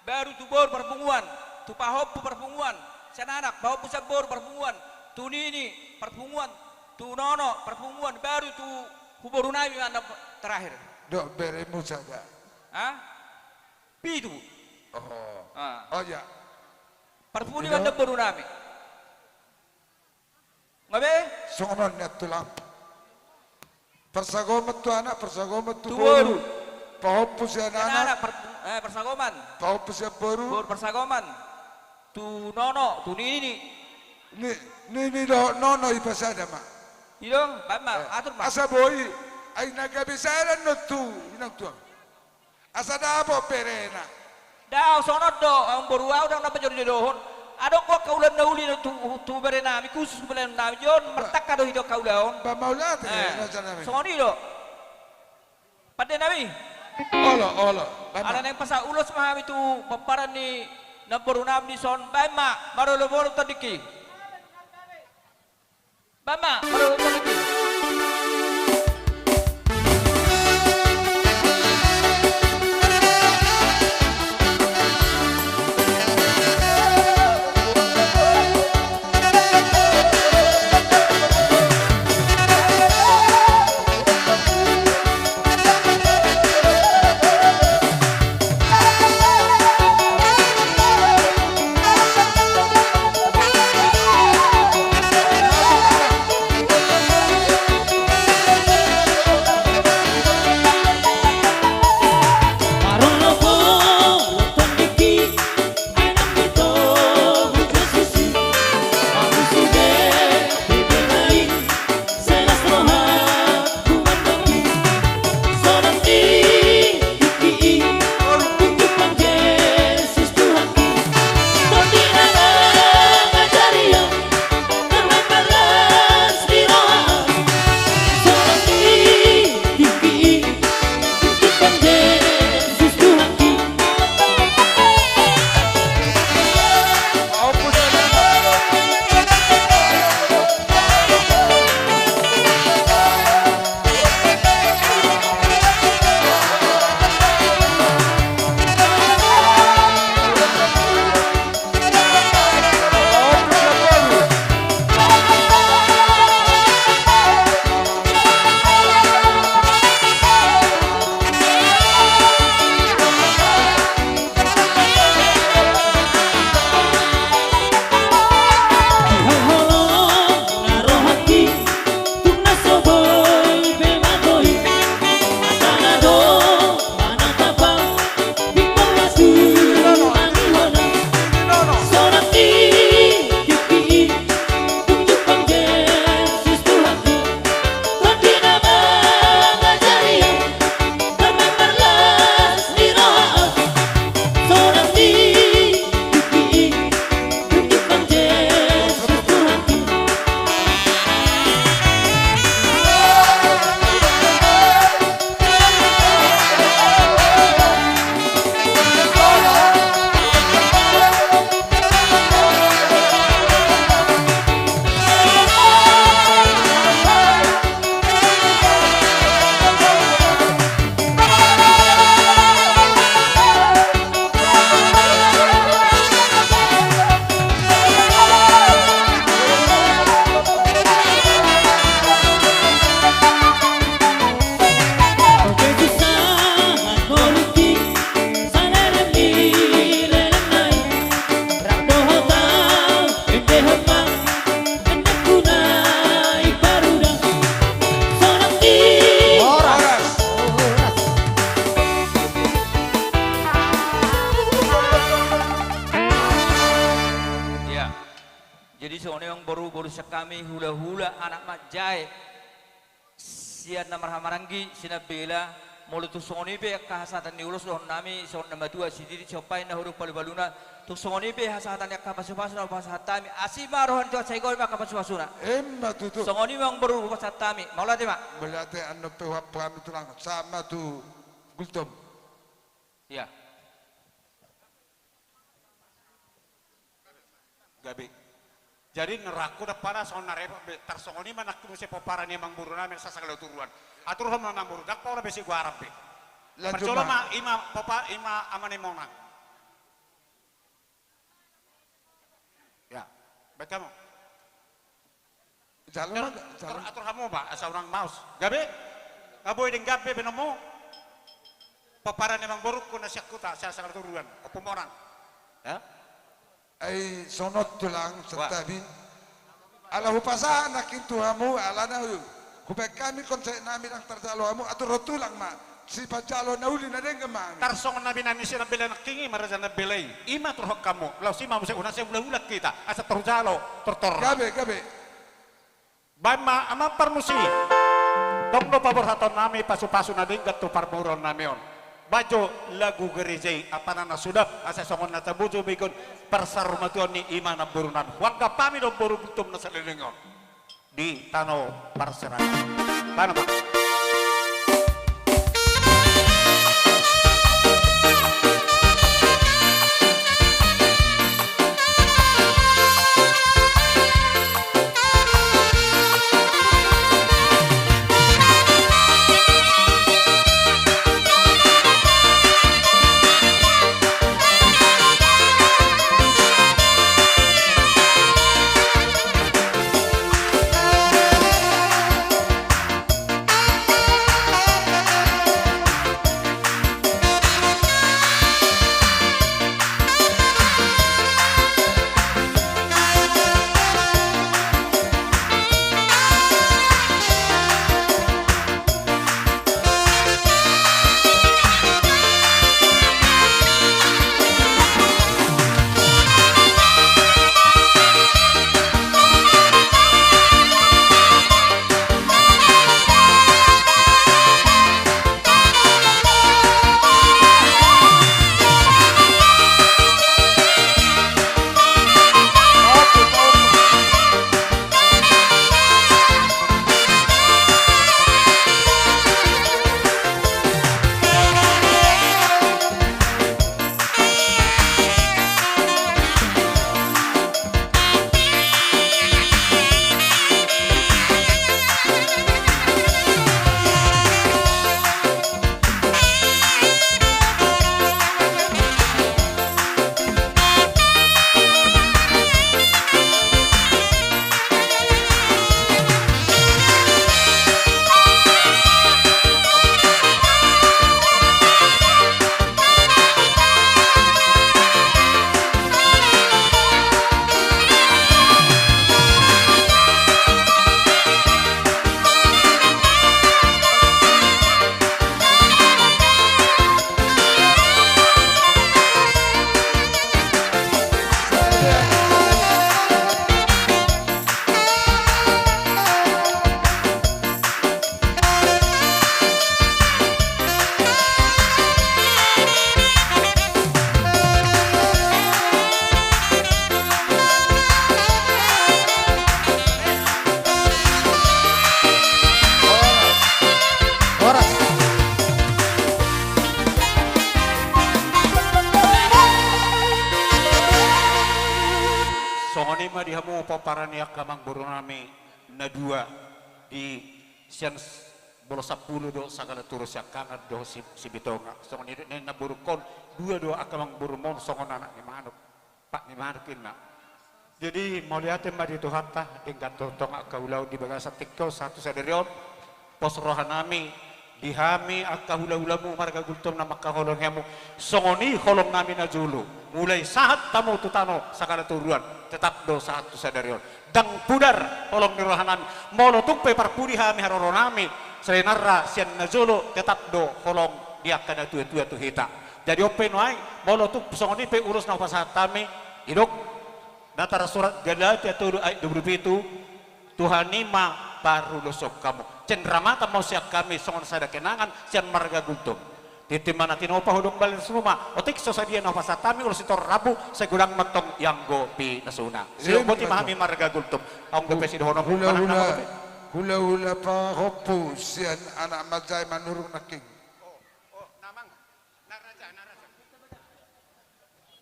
baru tu boru parpunguan, tu pahompu parpunguan, sian anak, pahompu sian boru parpunguan, tu nini parpunguan, tu nono parpunguan, baru tu hu boru nami ma na terakhir. Dok beremu sada. Hah? Pitu. Oh. Ah. Oh ya. Parpudi ma na boru nami. Nga be? Songon on nian tulang. Parsagoman tu anak, parsagoman tu boru. Tu boru. Pahompu sian anak. Sian anak, par-, eh, parsagoman. Pahompu sian boru. Boru parsagoman. Tu nono, tu nini. Ni, nini dohot nono i pasada ma. I do, baen ma, eh, atur ma. Asa boi, ai na gabe sada annon tu inang tulang. Asa dapot berena. Dao, songon on do, amang boru, ahu ndang na pajodojodohon. Adong do angka ulaon na uli tu, tu berenami, khusus berenami, jo on, ba, martangka do hita angka ulaon. Ba mauliate, eh, raja nami. Songon i do. Pande nami. Olo, olo. Baen ma. Ala naeng pasahat ulos ma hami tu pomparan ni namboru nami dison, baen ma, marolopolop tandingki. Baen ma, marolopolop tandingki. Jadi songon i amang boru, boru sian hami, hula-hula, anak manjae sian na marhahamaranggi, Sinambela. Molo tung songon i pe angka hasahatan ni ulos dohonon nami songon na matua, sididi, sihompahin, na hurang palu-paluna, tung songon i pe hasahatan ni angka pasu-pasu na hupasahat hami, asi ma roha ni Tuhan, sai godang ma angka pasu-pasuna. Emma tutu. Songon i ma amang boru hupasahat hami. Mauliate ma. Mauliate. Annon pe huampu hami tulang, sahat ma tu Gultom. Ia. Gabe. Jadi nurangku dapana songon na repot be, tarsongon i ma nangkin muse pomparan ni amang boru nami Sasagala Turuan. Aturhon ma amang boru, ndang pola be sigoaran be. Lanjut ma. Parjolo ma, ima popa, ima ama ni Monang. Ia, baen hamu. Jalo ma, jalo. Atur, atur hamu ma, asa unang maos. Gabe? Nga boi denggan be baenonmu? Pomparan ni amang borungku na sian huta, Sasagala Turuan, Ompu Monang. Ia? Ai songon on tulang, santabi. Ala hupasahat nangkin tu hamu, alana hubaen hami konsep nami ndang tarjalo hamu, aturhon tulang ma. Sipanjalo na uli na denggan ma hami. Tarsongon na binahen ni Sinambela nangkin i ma raja Nambela i. Ima aturhon hamu. Laos ima muse unang sai hula-hula hita. Asa tarjalo, tortor. Gabe, gabe. Baen ma amang parmusik. Tong do paborhaton nami pasu-pasu na denggan tu parboruon nami on. Baen jo lagu gereja i, apala na sudap, asa songon na taboto be ingkon parsarumatuaon ni ima namboru nami. Huanggap hami do boru Gultom na saleleng on di tano parserahan. Baen ma. Horas. Songon i ma di hamu pomparan ni angka amangboru nami na dua di sian s-, Bolon Sampulu dohot Sagala Toru Siangkangan dohot Si-, Sibitonga. Songon i do na borungkon, dua do angka amangborum on songon anak ni manuk. Pat ni manuk inna. Jadi, mauliate ma di Tuhanta, denggan do tongtong angka ulaon di bagasan tingki on sahat tu sadari on. Pos roha nami di hami angka hula-hulamu marga Gultom na mangkaholongi hamu. Songon i holong nami na jolo. Mulai sahat hamu tu tano Sagala Toruan, tetap do sahat tu sadari on. Ndang pudar holong ni roha nami. Molo tung pe parpudi hami haroro nami, selain arra sian na jolo, tetap do holong ni angka na tua-tua tu hita. Jadi on pe nuaeng, molo tung songon i pe ulos na hupasahat hami, didok Na tarsurat Galatia tolu ayat dua pulu pitu, Tuhan i ma paruloshon hamu. Cenramata ma sian hami songon sada kenangan sian marga Gultom. Tintin ma na tinopa, hudon balga ni ruma. Otik so sadia na hupasahat hami, ulos sitorop rambu, sai godang ma antong ianggo pinasuna. Sidok boti ma hami marga Gultom. Anggo pe sidohonon hula-hula, hula-hula pahompu sian anak manjae Manurung nangkin.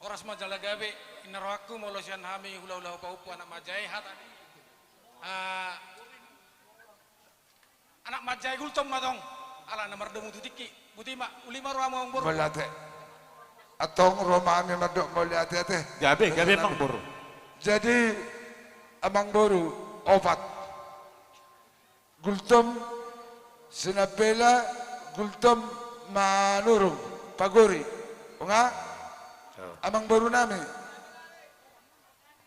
Horas ma jala gabe, inna rohangku molo sian hami hula-hula pahompu anak manjae hata. Ah, anak manjae Gultom ma tong, ala na mardomu tu tingki, boti ma, uli ma rohamu amang boru. Mauliate. Antong ro ma hami mandok mauliate ate. Gabe, gabe amang boru. Jadi, amang boru, opat. Gultom Sinambela, Gultom Manurung, pagori. Unga? Amang boru nami.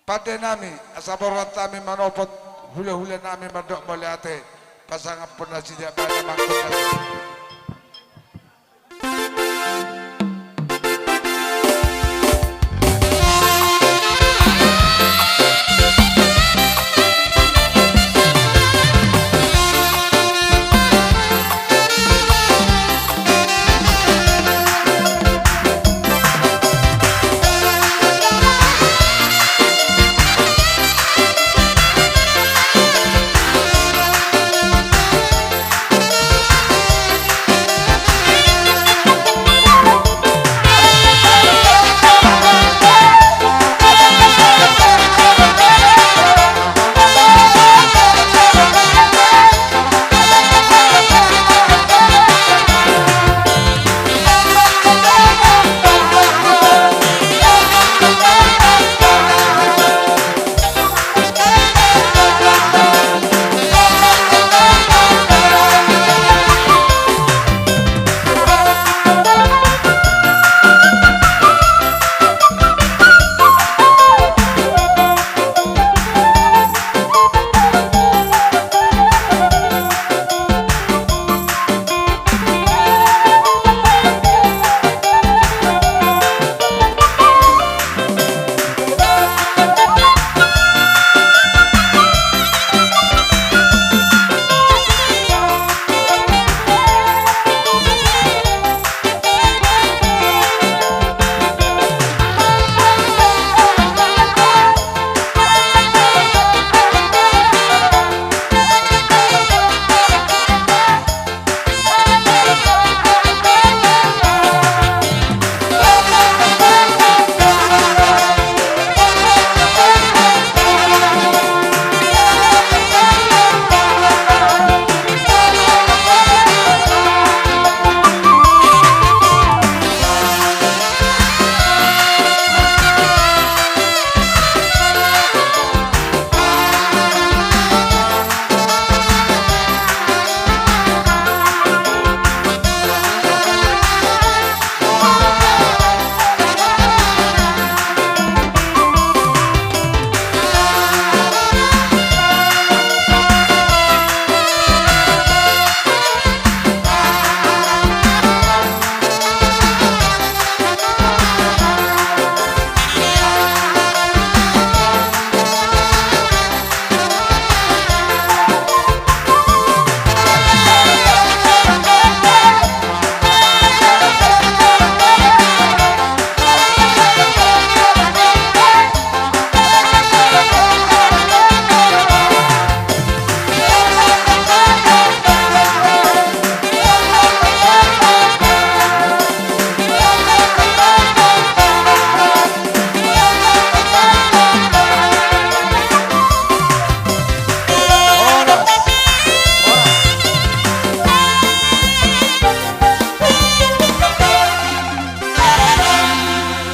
Pande nami, asa borhat hami manopot hula-hula nami mandok mauliate, pasangaphon nasida pada mangkon nami.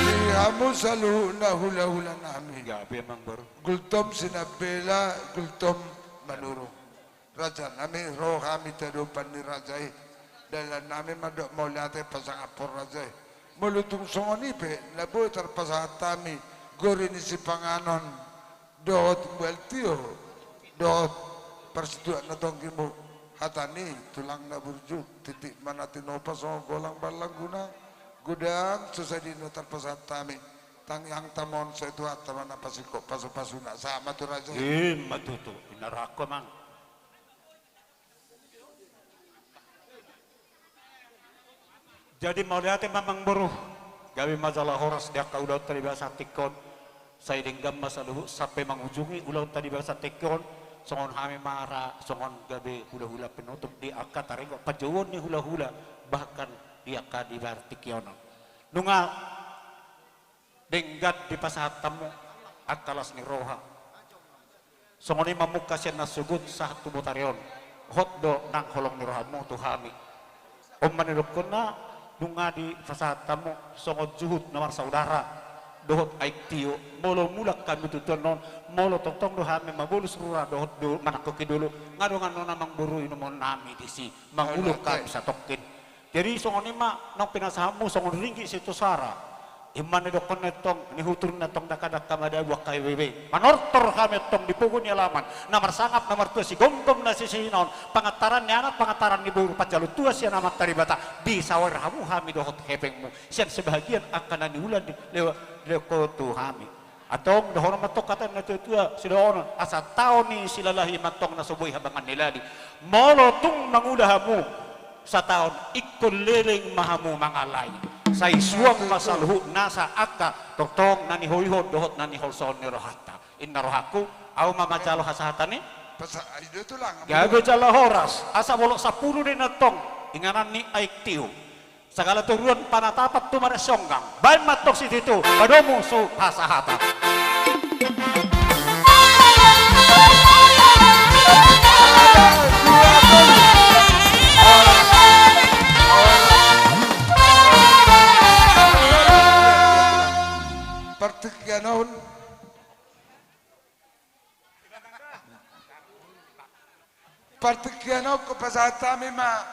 Di hamu saluhutna hula-hula nami. Gabe amang boru. Gultom Sinambela, Gultom Manurung. Raja nami, ro hami tu adopan ni raja i. Dalan nami mandok mauliate pasangaphon raja i. Molo tung songon i pe, na boi tarpasahat hami gori ni sipanganon dohot mual tio dohot parsituak na tonggi mu. Hata ni tulang na burju, tintin ma na tinopa songon golang ballang guna, godang so sadia na tarpasahat hami. Tangiang tamon sai Tuhanta ma na pasingkop pasu-pasuna, sahat ma tu raja i. Ima tutu, inna rohangku amang. Jadi mauliate ma amang boru, gabe ma jala horas di angka ulaonta di bagasan tingki on. Sai denggan ma saluhut sampe mangujungi ulaonta di bagasan tingki on. Songon hami ma ra songon gabe hula-hula penutup di angka taringot panjouon ni hula-hula, bahkan di angka di bagasan tingki on. Nunga denggan dipasahat hamu angka las ni roha. Songon i ma mungka sian na sogot sahat tu botari on. Hot do nang holong ni rohamu tu hami. On ma nidokkonna, nunga dipasahat hamu songon juhut na marsaudara dohot aek tio. Molo mulak hami tu toruan on, molo tongtong do hami mamolus rura dohot do manangkoki dolok, nga dongan on amang boru inumon nami disi, manguluk hami satongkin. Jadi songon i ma naung pinasahatmu songon ringgit sitio sara. I ma nidokkon antong, nihutur antong dakdanak madabu angka I B B. Manortor hami antong di pogu ni alaman, na marsangap na martua sigomgom na sisihina on, pangantaran ni anak, pangantaran ni boru, panjalo tua sian Amanta Debata, disaor hamu hami dohot hepengmu sian sebahagian angka na niula ni lewa, lehon tu hami. Antong dohonon ma antong hata ni na tua-tua sidohonon, asa tao ni silalahi ma antong na so boi habangan ni lali. Molo tung mangula hamu sataon, ingkon leleng ma hamu mangalai. Sai suang ma saluhut nasa angka tongtong na nihoihon dohot na niholsohon ni rohanta. Inna rohangku, ahu ma manjalo hasahatan i. Pasa-, ai do tulang. Gabe jala horas, asa bolok sampulu do i antong inganan ni aek tio. Sagala toruan panatapan tu marsionggang. Baen ma antong sititu, padomu tu hasahatan. Partingkian on. Partingkian on hupasahat hami ma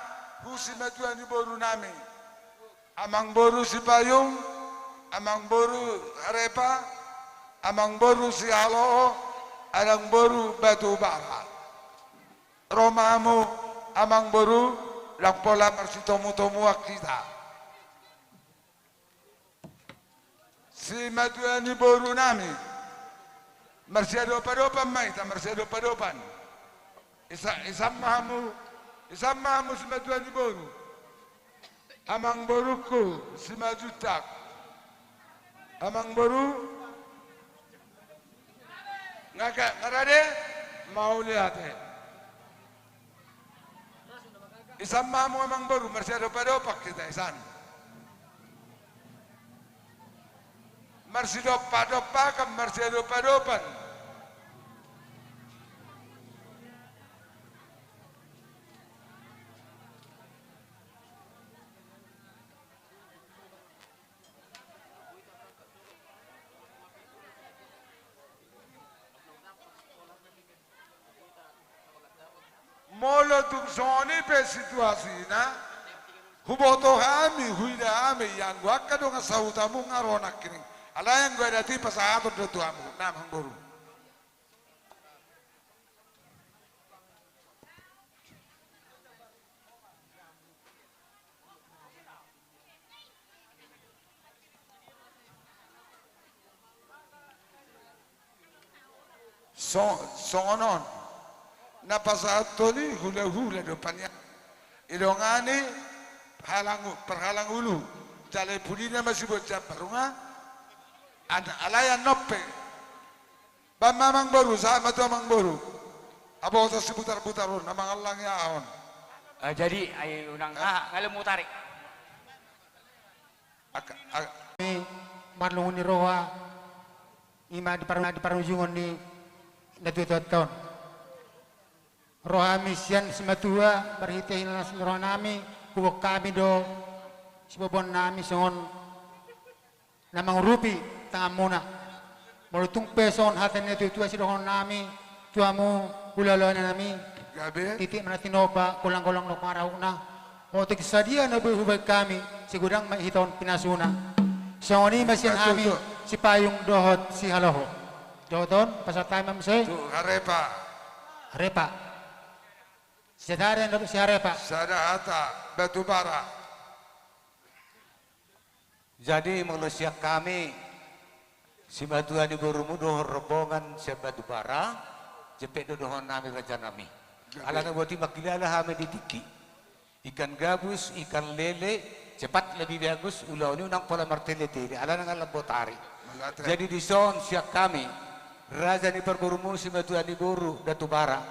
tu simatua ni boru nami, amang boru Sipayung, amang boru Harepa, amang boru Sihaloho, amang boru Batubara. Ro ma hamu amang boru, ndang pola marsitomu-tomuan hita. Simatua ni boru nami. Marsiadopan-adopan ma hita, marsiadopan-adopan. Isa-, isan ma hamu, isan ma hamu simatua ni boru. Amang borungku, Simanjuntak. Amang boru. Nga, nga rade, mauliate. Isan ma hamu amang boru, marsiadopan-adopan hita isan. Marsidompadompakan, marsiadopadopan. Molo tung songon i pe situasina, huboto hami, huida hami, ianggo angka dongan sahutamuna ro nangkining. Alai anggo adat i pasahaton do tu hamu, amang boru. So-, songon on. Na pasahathon i hula-hula do panian. Idongani halang u-, parhalang ulu. Jala i pudina ma sibuat jambar nunga. An-, alai annon pe. Baen ma amang boru, sahat ma tu amang boru. Aboto sibutar-butar on, na mangallangi aha on. Ah, jadi, ai unang, ah, nga lam mutari. Ak-, ak- Marlungun ni roha, ima di par-, di parujungon ni na tuatua on. Ro hami sian simatua, marhite hilas ni roha nami, huboan hami do, siboboan nami songon na mangurupi tanganmuna. Molo tung pe songon hata ni na tuatua sidohonon nami tu hamu hulahula nami. Gabe. Titik ma na tinompa, golanggolang do pangarahutna. Otik sadia na boi hubaen hami, sai godang ma hita on pinasuna. Songon i ma sian hami, Sipayung dohot Sihaloho. Dohot on, pasahat hami ma muse. Tu Harepa. Harepa. Sada hata dohot si Harepa. Sada hata, Batubara. Jadi molo sian hami, Simatua ni borumu dohot rombongan sian Batubara, jempek do dohonon nami raja nami. Gabe. Alana boti mangkilala hami di tingki. Ikan gabus, ikan lele, cepat lebih bagus, ulaon i unang pola martele-tele, alana nunga lambok ari. Mauliate. Jadi dison sian hami, raja ni parborumu simatua ni boru Datubara,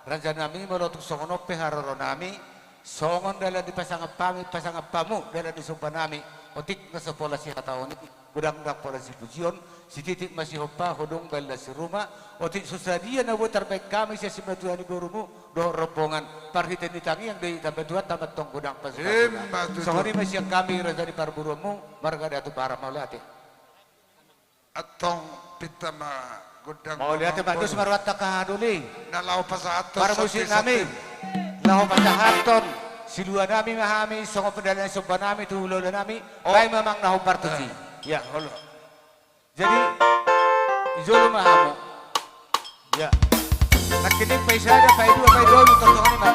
raja nami, molo tung songon on pe haroro nami, songon dalan ni pasangan hami, pasangan hamu, dalan ni somba nami, otik na so pola sihataon i, godang ndang pola sipujion, sititi ma sihompa, hodong baen las ni ruma, otik so sadia na boi tarbaen hami sian simatua ni borumu dohot rombongan, parhitean ni tangiang do i tamba tuat tamba tong godang pasupasu. Emma tutu. Songon i ma sian hami raja ni parboruonmu marga Datubara, mauliate. Antong pinta ma gondang. Mauliate ma, dos ma rohanta, haha doli. Na laho pasahathon parmusik nami. Laho pasahathon silua nami ma hami, songon dalan ni somba nami tu hulahula nami. Oh. Baen ma amang na hombar tusi. Eh. Ya. Olo. Jadi, jolo ma hamu. Ya. Nangkining paisada, paidua, paidua, tongtong ni ma.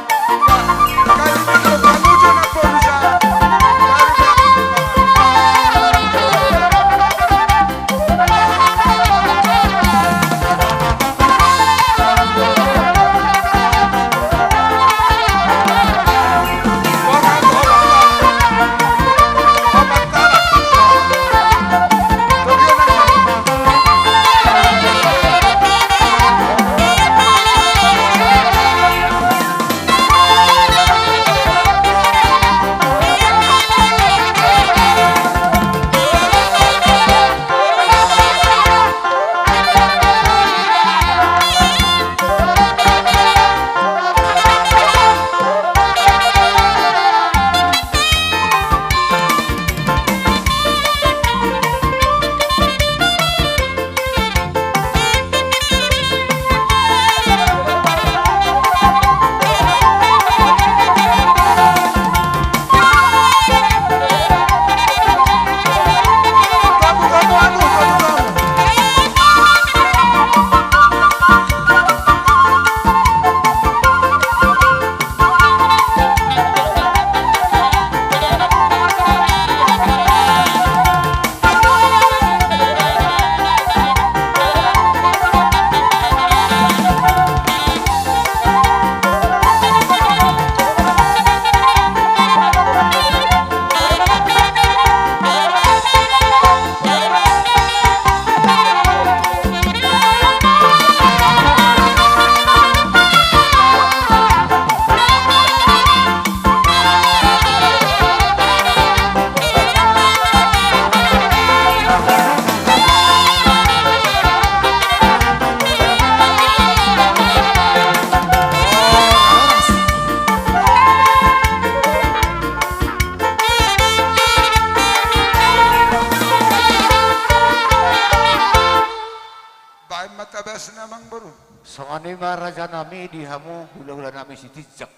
Baen ma tabasna, amang boru. Songon i ma raja nami di hamu hulahula nami sitinjak.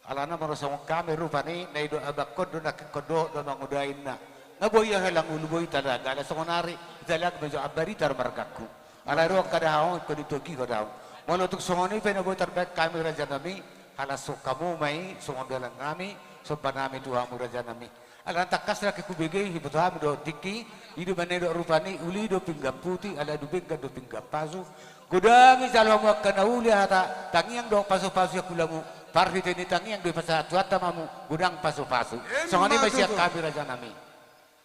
Alana molo songon hami rupani, na i do abangkon do, nangkinkon dohot do amang uda, inna. Nga boi aha, helang ulu boi talaga, ala songon ari, talaga ma jo ambarita do margangku. Ala ro angka dahaon, ingkon ditogihon dahaon. Molo tung songon i pe na boi tarbaen hami raja nami, halas songon hamu ma i, songon dalan nami, somba nami tu hamu raja nami. Ala tangkas nangkin hubege, huboto hami dohot tingki, i do umbahen na i do rupani, uli do pinggan puti, ala dung denggan do pinggan pasu. Godang dijalo hamu angka na uli, hata tangiang dohot pasupasu sian hulamu, parhite ni tangiang do dipasahat Tuhanta ma hamu, godang pasupasu. Emma tutu. Songon i ma sian hami raja nami.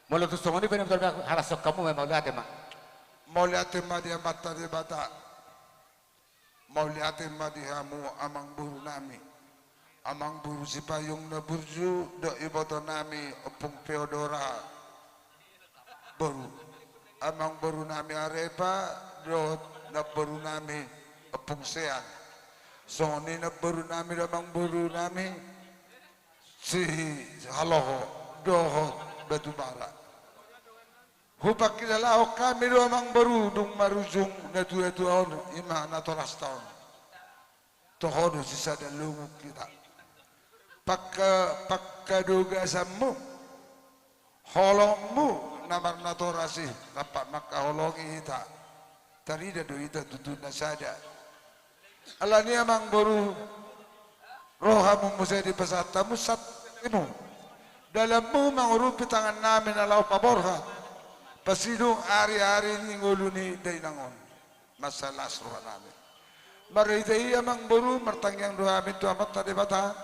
Molo tung songon i pe na, halas songon hamu ma i, mauliate ma. Mauliate ma di Amanta Debata. Mauliate ma di hamu amang boru nami, amang boru Sipayung na burju dohot iboto nami Ompung Teodora, boru, amang boru nami Arepa dohot namboru nami Ompung Sean. Songon i namboru nami dohot amang boru nami Sihaloho dohot Batubara. Hupangkilalahon hami do amang boru, dung marujung natuatua on, i ma natorasta on. Toho do sisada lungun hita. Pangka-, pangkadogasanmu, holongmu na marnatoras i, rap mangkaholongi hita. Tarida do hita tutu na sada. Alani i amang boru, ro hamu muse dipasahat hamu santabi mu. Dalanmu mangurupi tangan nami na laho paborhat. pasidung ari-ari ni ngolu ni dainang on. Mansai las rohanami. Marhite i, amangboru, martangiang do hami tu Amanta Debata.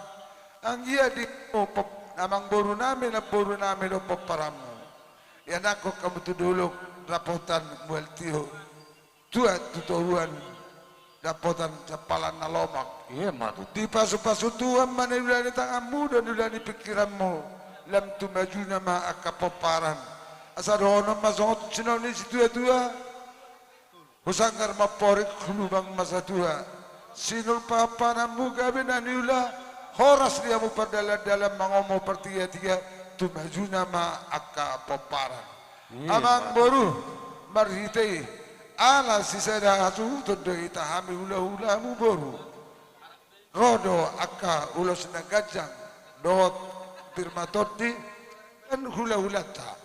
Anggiat di hamu pop-, amangborunami, namborunami dohot pomparanmu, ianakhon hamu tu dolok dapotan mual tio, tuat tu toruan dapotan sampalan na lomak. Ia ma tutu. Dipasu-pasu Tuhan ma niula ni tanganmu dohot niula ni pingkiranmu, lam tumajuna ma angka pomparan. Asa dohonon ma songon sinuan ni situa-tua: Husanggar ma amporik, hulubang ma satua. Sinur pahanpahananmu gabe na niula, horas di hamu pardalan-dalan, mangomo partiga-tiga, tumajuna ma angka pomparan. Ia, amangboru, marhite i, ala sisada hasuhuton do hita hami hula-hulamu, boru. Ro do angka ulos na ganjang dohot pir ma tondi, kan hula-hulanta.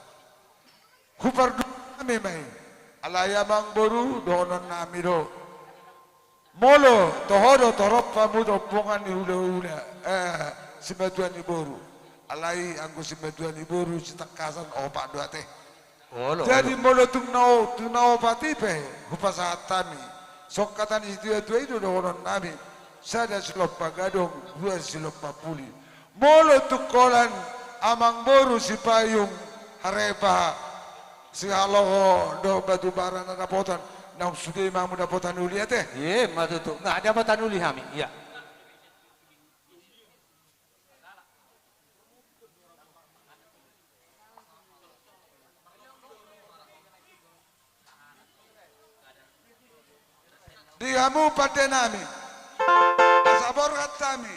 Hupardua hami ma i. Alai, amangboru, dohononnami do: Molo toho do torop hamu tu ombongan ni hula-hula, eh, simatua ni boru. Alai anggo simatua ni boru sitangkasan, opat do ate. Olo, jadi, olo. Molo tung na o-, tung na opat i pe hupasahat hami. Songon hata ni situa-tua i do dohononnami: Sada silompa gadong, dua silompa puli. Molo tung holan, amangboru, Sipayung, Harepa, Sihaloho dohot Batubara na dapotan, naung sude ma hamu dapotan uli ate? Ia ma tutu, nga dapotan uli hami, ia. Di hamu pandenami, asa borhat hami.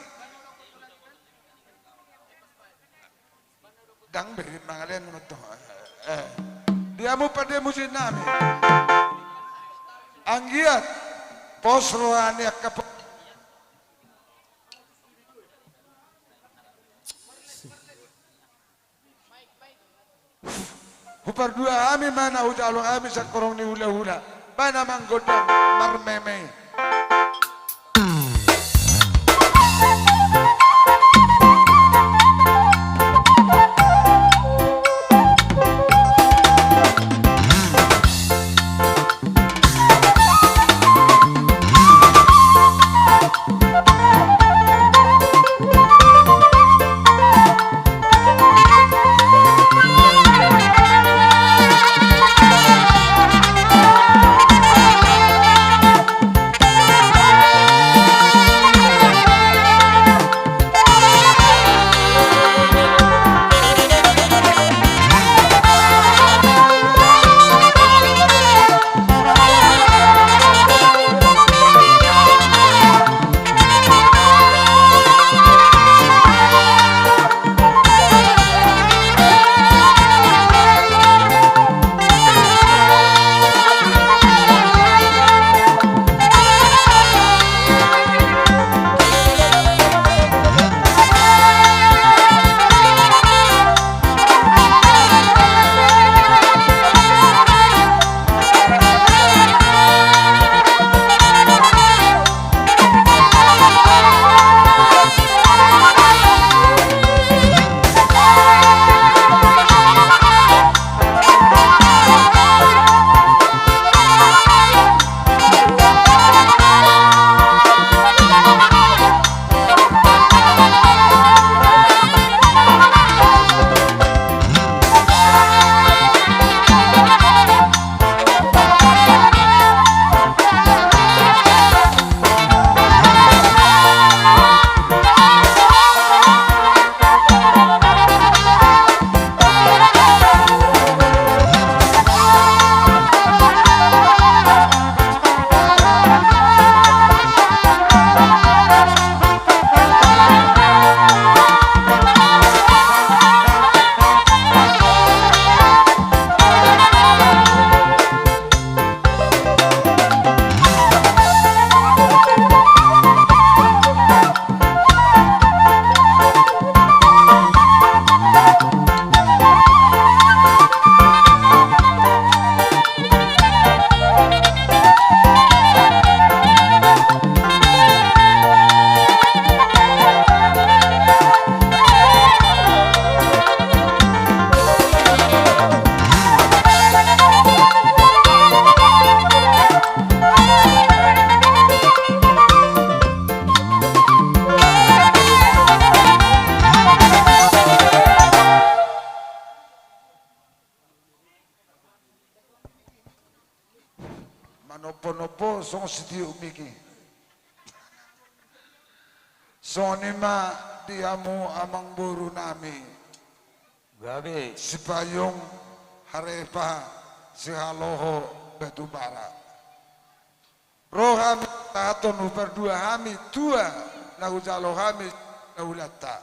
Ndang be mangalean ma tong. Eh, eh. Di hamu pande musiknami, anggiat pos roha ni angka po- Hupardua hami ma na hujalo hami sian horong ni hula-hula. Baen amang gondang marmeme. songon sitiuk miki. Songon i ma di hamu amangboru nami. Gabe. Sipayung, Harepa, Sihaloho, Batubara. Ro hami pasahathon, hupardua hami tua na hujalo hami na hulanta.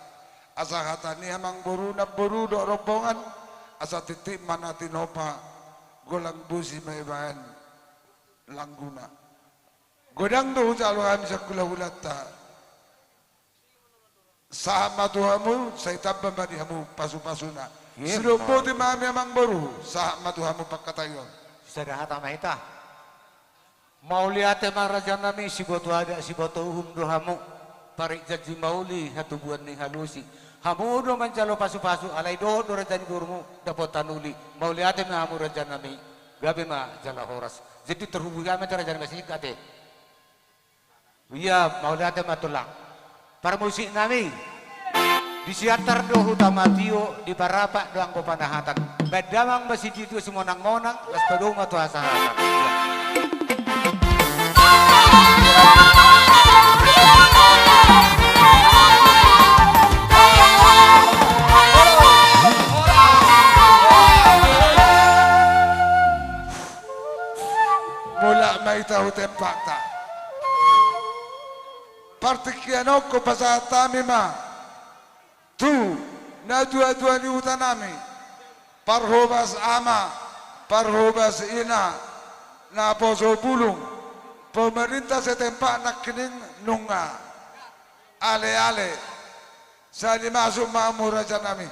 Asa hata ni amangboru, namboru dohot rombongan, asa tintin ma na tinopa, golang bosi ma ibaen langguna. Godang do hujalo hami sian hulahulanta. Sahat ma tu hamu, sai tamba ma di hamu pasupasuna. Iya, sidung boti ma hami amangboru, sahat ma tu hamu pangkataion. Sada hata ma hita. Mauliate ma rajanami, siboto adat siboto uhum do hamu. Parik janji mauli, hatubuan ni halusi. Hamu do manjalo pasupasu, alai dohot do raja ni borumu dapotan uli. Mauliate ma hamu rajanami. Gabe ma jala horas. Jadi terhubung hami tu rajanami singkat e. Ia mauliate ma tulang. Parmusik nami. Di Siantar do huta Matio, di Parapak do anggo panahatan. Baen damang ma situa-tua, simonangmonang, las padomu ma tu hasahatan. Ia. Mulak ma hita tu tempatna. Partingkian on hupasahat hami ma tu natuatua ni huta nami, parhobas ama, parhobas ina, naposo bulung, pemerintah setempat nangkining nunga aleale. Sahali masuk ma hamu rajanami.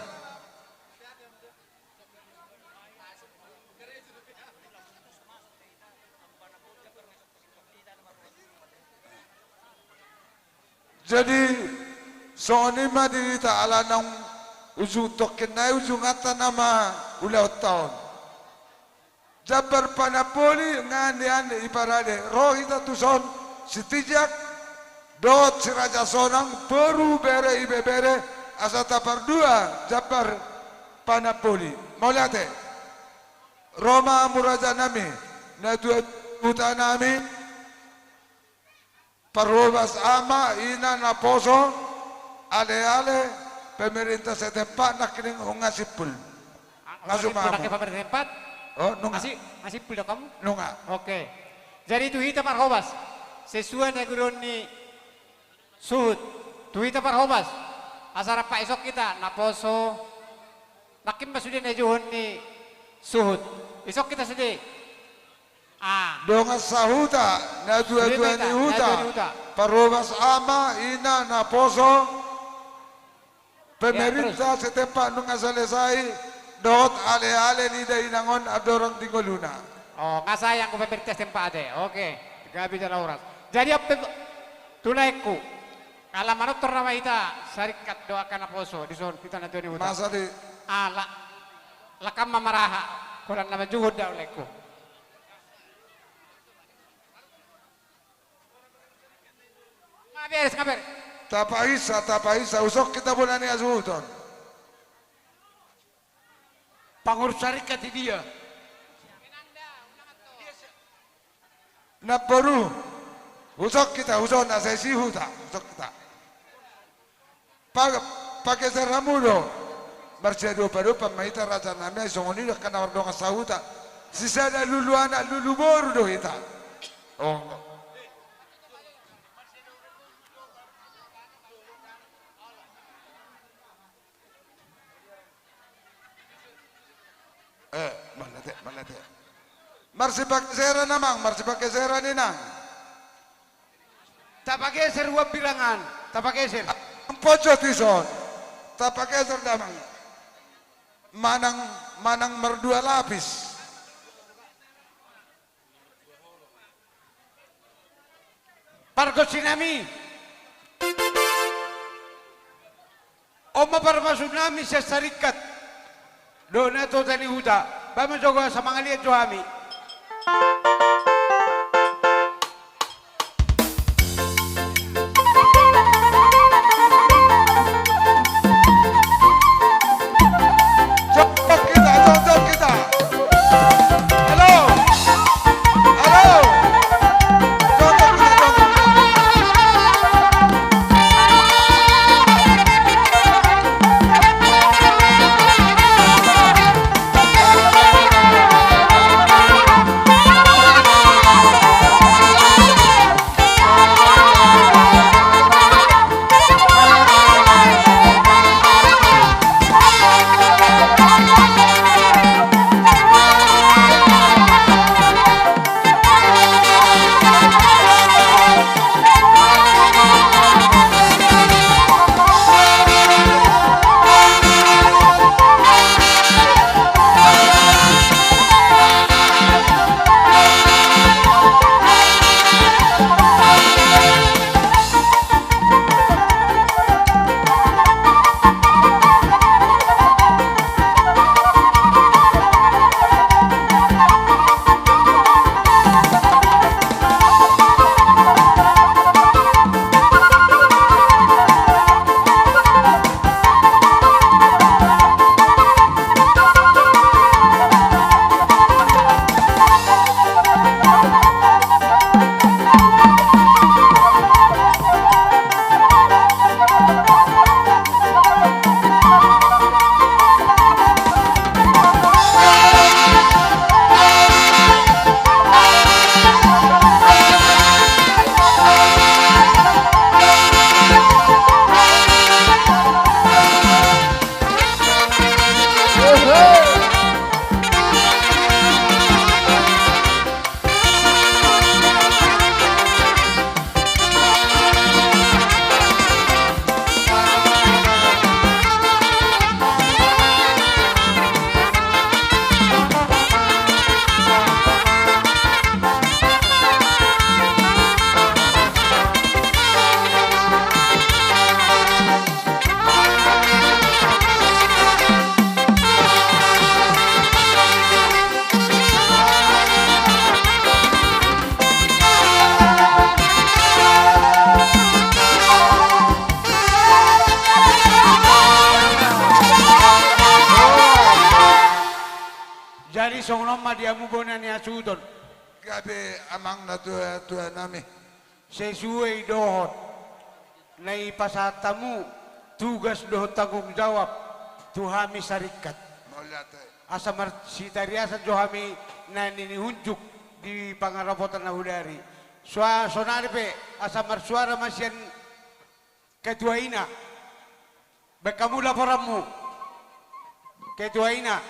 Jadi songon i ma di hita, ala naung ujung tongkin nai ujunganta nama ulaonta on. Jambar panamboli nga nian i parade, ro hita tuson, Sitinjak dohot Si Raja Sonang, boru, bere, ibebere, asa tapardua jambar panamboli. Mauliate. Ro ma hamu rajanami, natuatua ni huta nami, parhobas ama, ina, naposo, aleale, pemerintah setempat nangkining nunga simpul. Ah, nunga simpul, nangkin pemerintah setempat? Oh, nunga. Nunga simpul do hamu? Nunga. Oke. Jadi tu hita parhobas, sesuai na nidok ni suhut. Tu hita parhobas, asa rap isok hita, naposo, nangkin ma sude na nidok ni suhut. Isok hita sude. Ah. Dongan sahuta, natuatua ni huta, parhobas ama, ina, naposo, pemerintah setempat nunga selesai, dohot aleale ni dainang on andorang di ngoluna. Oh, nga sai anggo pemerintah setempat ate. Oke, gabe jala horas. Jadi ampe tu laengku, ala manortor nama hita, sarikat do angka naposo dison, hita natuatua ni huta. Masa di. Ala, lakam ma maraha, holan na manjou do laengku. Nga beres, nga beres. Tapaisa, tapaisa, usok hita bona ni hasuhuton. Pangurus sarikat i dia? Namboru, usok hita, usok na sai sihuta, usok hita. Pa-, pageser hamu do. Marsiadopadopan ma hita rajanami, ai songon i do angka na mardongan sahuta. Sisada lulu anak lulu boru do hita. Oh. Eh, mauliate, mauliate. Marsipageseran amang, marsipageseran inang. Tapageser uang bilangan, tapageser. Ampun jo dison. Tapageser damang. Manang, manang mardua lapis. Pargonsinami. On ma parmasunami sian sarikat dohot natuatua ni huta. Baen ma jo, asa mangaliat jo hami. Jongkok hita, jongkok hita. Halo. Halo. Songon on ma di hamu bona ni hasuhuton. Gabe amang na tua, tua nami. Sesuai dohot na ipasahat hamu tugas dohot tanggung jawab tu hami saringkat. Mauliate. Asa marsitariasan jo hami na ninihunjuk di pangarapotan na hudari. Sua-, sonari pe asa marsuara ma sian ketua ina. Baen hamu laporanmu. Ketua ina.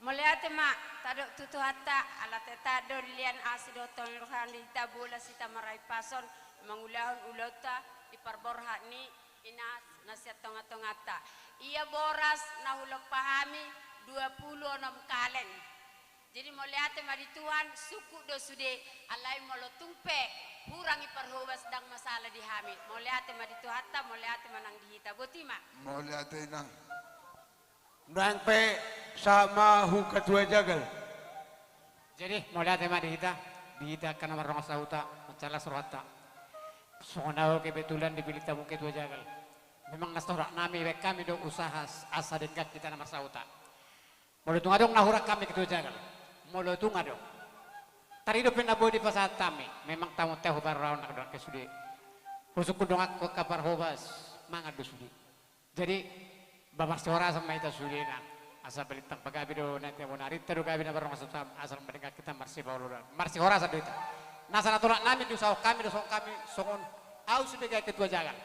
Mauliate ma, tadok tu Tuhanta, ala tetap do dilean asi dohot tongan roha ni hita bolas hita marhahipason, mangulahon ulaonta di parborhat ni Ina na sian tonga-tonganta. Ia boras na hulompa hami dua pulu onom kaleng. Jadi mauliate ma di Tuhan, sungkun do sude, alai molo tung pe hurang i parhobas ndang masalah di hami. Mauliate ma di Tuhanta, mauliate ma nang di hita. Boti ma. Mauliate inang. Nuaeng pe sahat ma tu ketua jagal. Jadi mauliate ma di hita, di hita angka na mardongan sahuta, manjalas rohanta. Songon ahu kebetulan dipilih hamu ketua jagal. Memang na sorak nami, baen hami do usaha s-, asa denggan hita na marsahuta. Molo tung adong na hurang hami ketua jagal. Molo tung adong. Taridop pe na boi dipasahat hami. Memang tamu teh hubaru raon na kedua ke sude. Husungkun dongan angka parhobas. Mangan do sude. Jadi, ba marsihorasan ma hita sudena. Asa balintang pagabe do, nanti abonarinta do gabe na mardongan sahuta, asal mandenggan hita marsipaoloan. Marsihorasan do hita. Nasa na tolap nami, diusahahon hami do songon hami, songon ahu sebagai ketua jagal.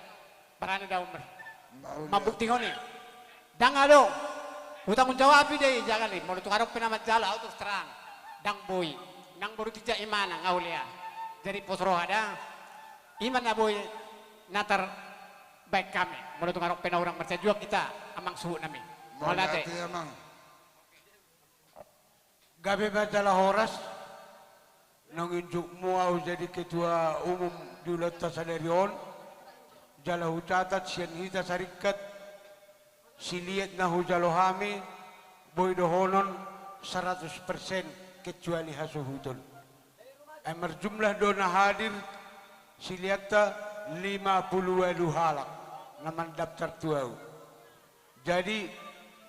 Barani do ahu mer-, mambuktihon i. Ndang adong. Hutanggung jawabi do i jagal i. Molo tung adong pe na manjalo, ahu terus terang. Ndang boi. Nang boru tinjak imana, nga hulea. Jadi pos roha da. Ima na boi na tar baen hami. Molo tung adong pe na hurang marsiajuak hita, amang suhut nami. Mauliate. Mauliate, amang. Gabe ma jala horas, naung injukmu ahu jadi ketua umum di ulaonta sadari on, jala hucatat sian hita saringkat, siliat na hujalo hami, boi dohonon saratus persen kecuali hasuhuton. Ai marjumlah do na hadir, siliatta lima pulu ualu halak na mandaftar tu ahu. Jadi,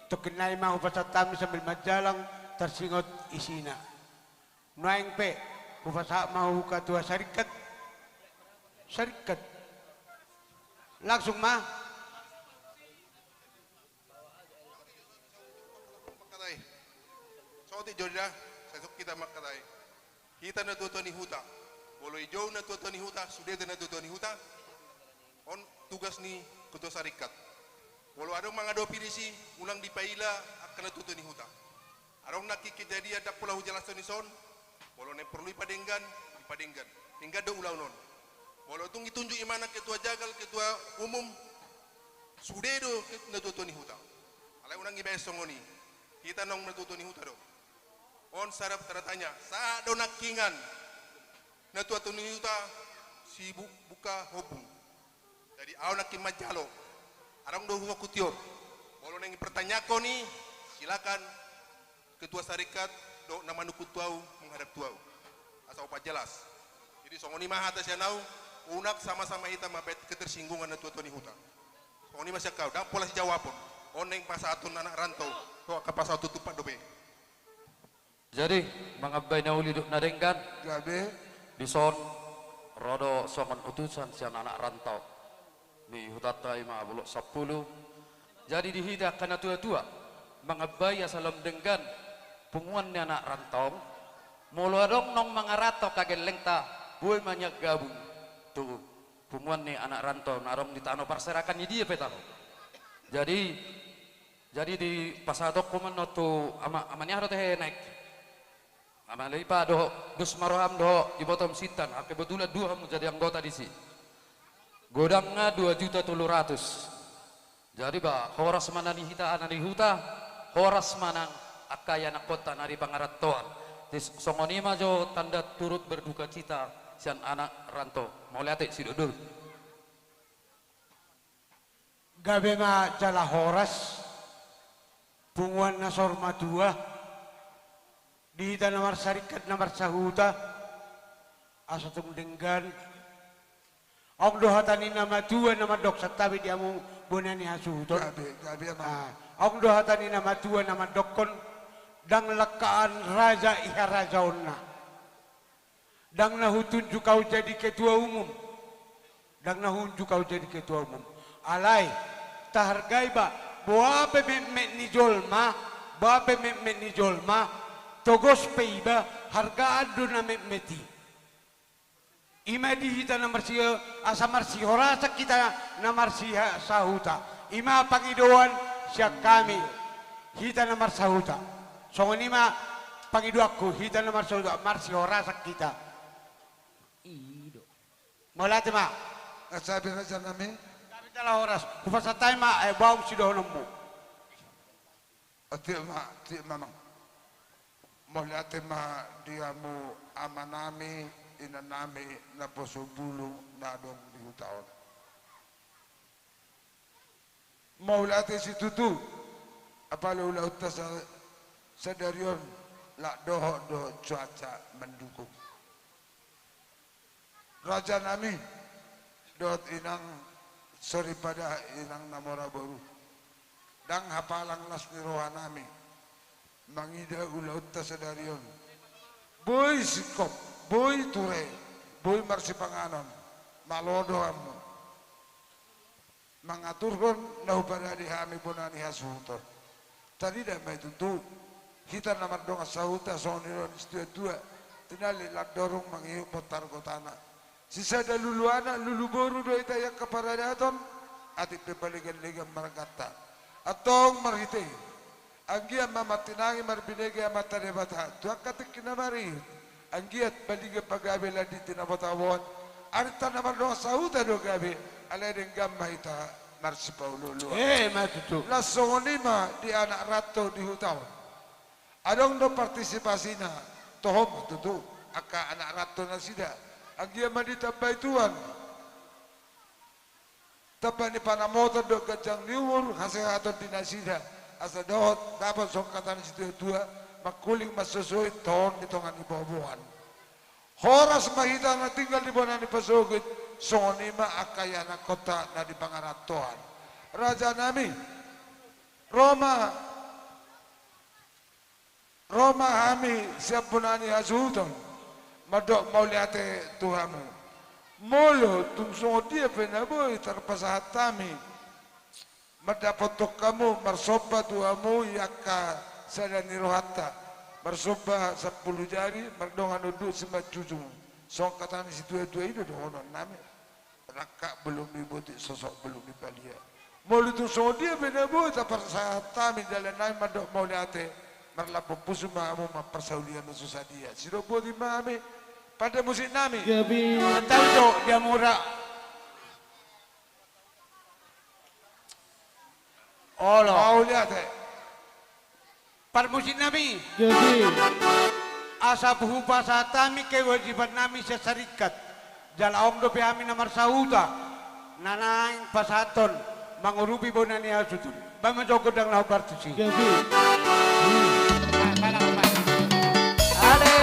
tongkin nai ma hupasahat hami sambil manjalang tarsingot isina. Nuaeng pe, hupasahat ma tu ketua saringkat. Saringkat. Langsung ma. Mangkatai. Saotik jo da, sai songon hita mangkatai. Hita natuatua ni huta. Molo dijou natuatua ni huta, sude do natuatua ni huta. On tugas ni ketua saringkat. Molo adong mangadopi disi, unang dipaila angka natuatua ni huta. Adong nangkin kejadian ndang pola hujelaskan dison, molo naeng porlu dipadenggan, dipadenggan. Denggan do ulaon on. Molo tung ditunjuk imana ketua jagal, ketua umum, sude do ke-, natuatua ni huta. Alai unang dibaen songon i. Hita naung natuatua ni huta do. On sada tanda tanya, sahat do nangkiningan natuatua ni huta si bu-, buka hobung. Jadi ahu nangkin manjalo. Adong do hufokution. Molo naeng dipertanyakan i, silakan ketua saringkat dohot na manungkun tu ahu menghadap tu ahu. Asa hupajelas. Jadi songon i ma hata sian ahu, unang sama-sama hita mambaen ketersinggungan natuatua ni huta. Songon i ma sian ahu, ndang pola sijawabon. On naeng pasahaton anak rantau, dohot angka pasahaton tumpak dope. Jadi, mangambai na uli dohot na denggan. Gabe. Dison, ro do songon utusan sian anak rantau. Ni hutanta i ma Bolok Sampulu. Jadi di hita angka natuatua, mangambai asa lam denggan, punguan ni anak rantau. Molo adong naung mangarantau angka gellengta, boi ma nian gabung. Tu, punguan ni anak rantau, na adong di tano parserakan ni dia pe taho. Jadi, Jadi dipasahatonku ma on tu ama, ama ni aha do tehe naek. Ama Leipa dohot dos ma roham dohot ibotom Sintan, angka kebetulan dua hamu jadi anggota disi. Godangna dua juta tolu ratus. Jadi ba, horas ma na ni hita, na ni huta, horas ma nang angka ianakhonta na di pangarantoan. Jadi songon i ma jo tanda turut berdukacita sian anak rantau. Mauliate, sidodol. Gabe ma jala horas, punguan na saur matua, di hita na marsaringkat na marsahuta, asa tung denggan. Adong do hata ni na matua na mandok santabi di hamu bona ni hasuhuton. Gabe, gabe, amang. Ah, Adong do hata ni na matua na mandokkon, ndang langkaan raja i harajaonna. Ndang na hutunjuk ahu jadi ketua umum. Ndang na hutunjuk ahu jadi ketua umum. Alai, tahargai ba, boha pe metmet ni jolma, boha pe metmet ni jolma, togos pe iba, hargaan do na metmet i. I ma di hita na marsi-, asa marsihorasan hita na marsiha-, sahuta. I ma pangidoan sian hami, hita na marsahuta. Songon i ma pangidoanku, hita na marsahuta, marsihorasan hita. I do. Mauliate ma. Asa binajan nami. Kami jala horas. Hupasahat hami ma, eh, baum sidohononmu. Atik ma, atik ma, Amang. Mauliate ma di hamu amanami, inanami, naposo bulung na adong di huta on. Mauliate situtu, apala ulaonta sa-, sadari on, lak dohot do cuaca mandukung. Rajanami, dohot inang soripada, inang na mora boru. Ndang hapalang las ni rohanami mangida ulaonta sadari on. Boi singkop, boi ture, boi marsipanganon, malo do hamu mangaturhon na huparade hami bona ni hasuhuton. Tarida ma i tutu, hita na mardongan sahuta songon nidok ni situatua, tinallik landorung mangihut bontar gotana. Sisada lulu anak, lulu boru do hita i angka paradaton, atik pe paleganlegan marganta. Antong marhite i, anggiat ma martinangi marbinege Amanta Debata tu angka tingki na marihut. Anggiat baliga pagabe lan di tinabotaboan. Arinta na mardongan sahuta do gabe, alai denggan ma hita marsipaolooloan. Eh, ma tutu. Laos songon i ma di anak ranto di huta on. Adong do partisipasina, toho ma tutu, angka anak ranto nasida. Anggiat ma ditambai Tuhan. Tamba ni panamotan dohot ganjang ni umur, hasehaton di nasida, asa dohot dapot songon hata ni situatua, mangkuling mansosoi tohon di tonga ni boaboaan. Horas ma hita na tinggal di bona ni pasogit, songon i ma angka ianakhonta na di pangarantoan. Rajanami, ro ma Ro ma hami sian bona ni hasuhuton, mandok mauliate tu hamu. Molo tung songon dia pe na boi tarpasahat hami mandapothon hamu, marsomba tu hamu i angka sada ni rohanta, marsomba sampulu jari, mardongan unduk simanjujung. Songon hata ni situatua i do dohononnami. Rangkak belum dibotik, sosok belum dipalia. Molo tung songon dia pe na boi taparsahat hami dalannami mandok mauliate, marlambok pusu ma hamu mamparsaulihon na so sadia. Sidok botima hami, pande musiknami. Gabe. Tanda do dia mura. Olo. Mauliate. Parmusiknami. Gabe. Asa hupasahat hami kewajibannami sian sarikat. Jala adong dope hami na marsahuta na naeng pasahathon mangurupi bona ni hasuhuton. Baen ma jo gondang na hombar tusi. Gabe. Ale.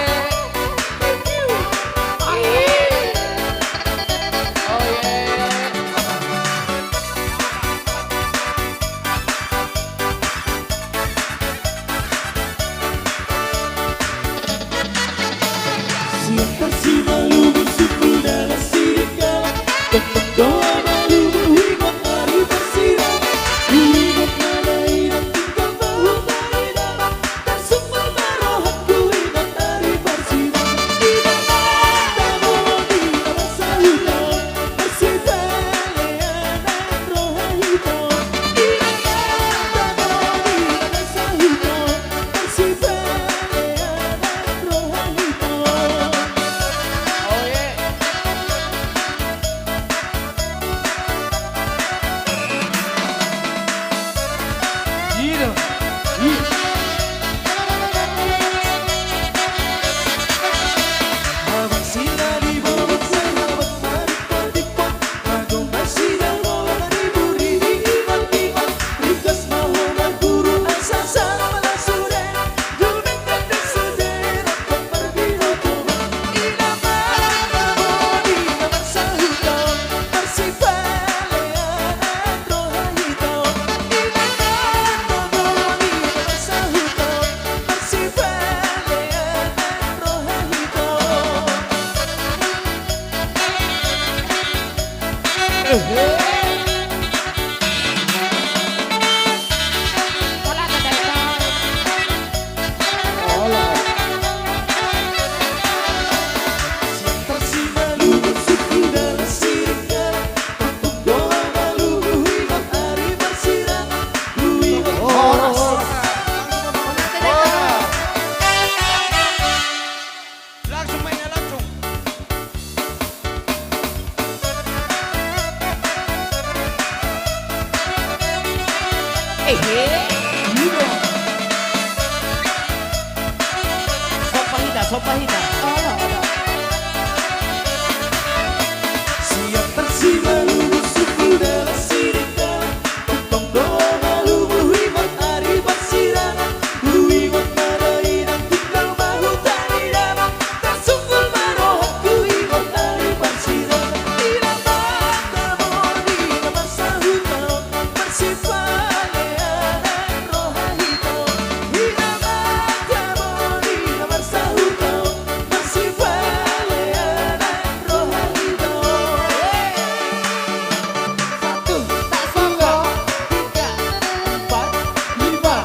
Langsung mainnya, langsung. Ehe, iya. Sopa hita, sopa hita. Olo, olo. Siap tarsimalu, suku dalam sirika. Satu, dua, tiga, empat, lima,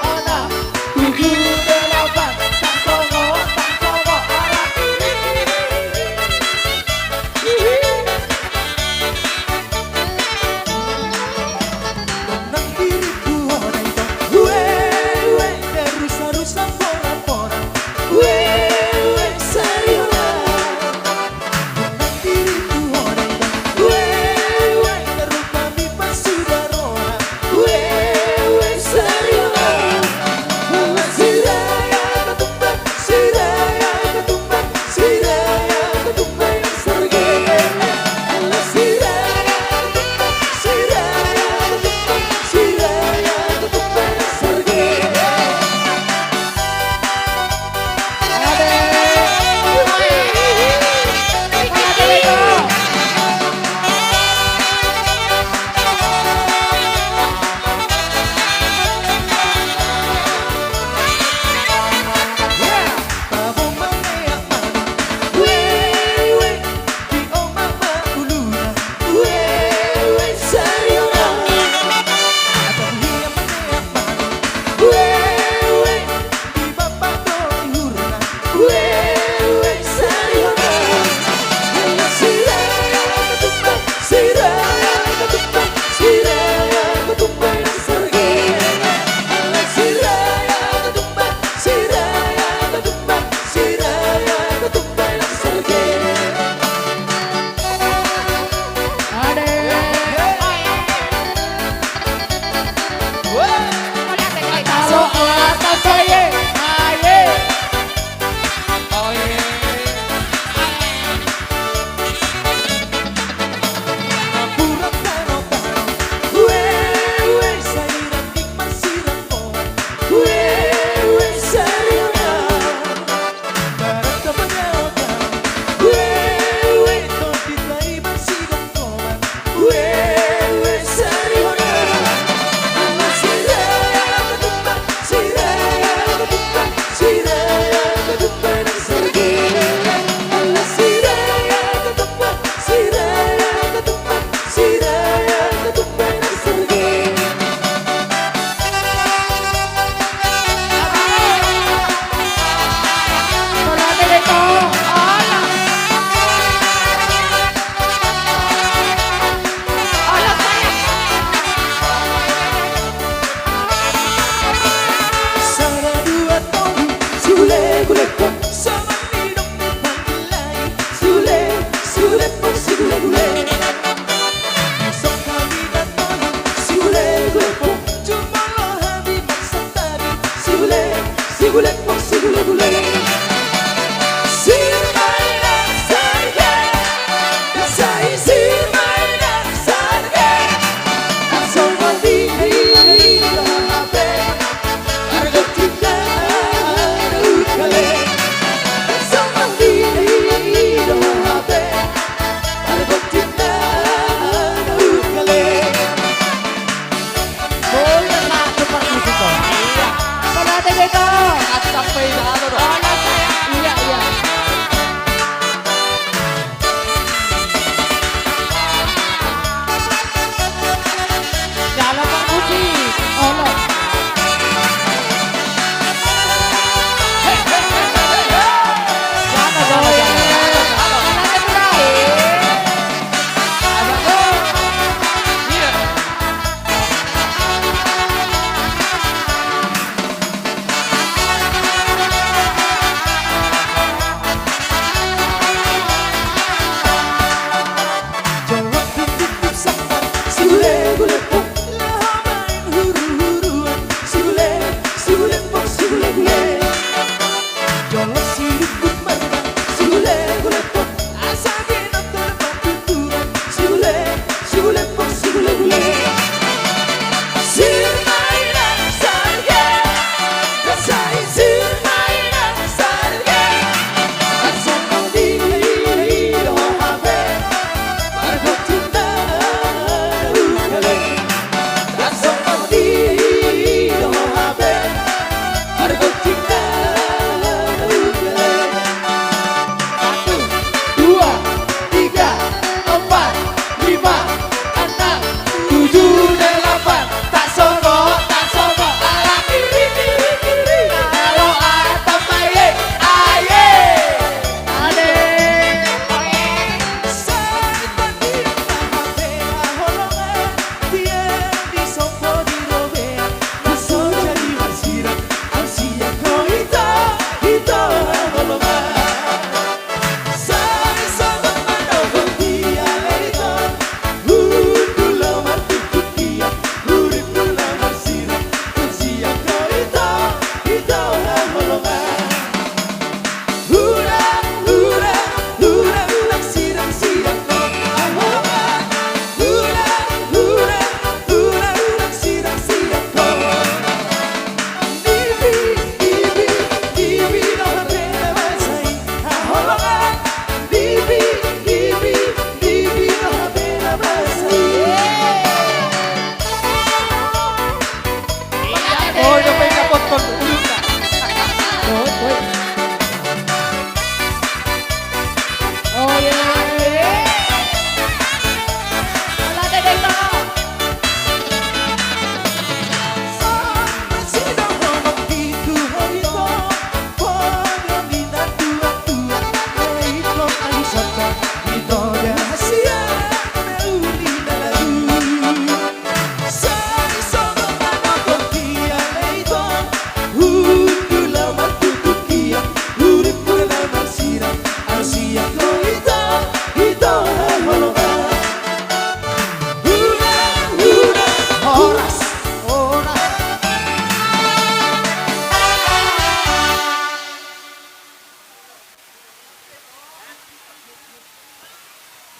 enam, tujuh, delapan. Tak songo, tak songo, arah kiri. Nang diriku hona ito. Ue, ue, rusa, rusa, pora, pora. Ue, ue, sari hona.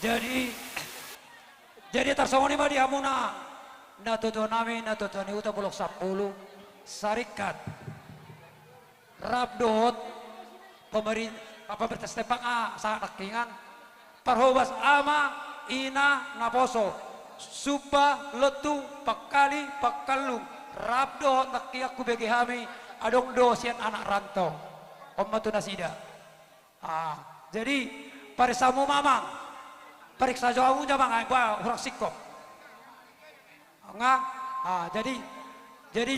Jadi, jadi tarsongon i ma di hamuna natuatua nami, natuatua ni huta Bolong Sampulu, sarikat rap dohot pemerin-, apa, pemerintah setempat, ah, sahat nangkiningan, parhobas ama, ina, naposo, Sumba, Lontung, Pangkali, Pangkallung, rap dohot nangkiningan hubege hami, adong do sian anak rantau. On ma tu nasida. Ah, jadi, pariksa hamu ma amang. Pariksa jo hamu jo amang, ai ba hurang singkop. Nga, ah, jadi, jadi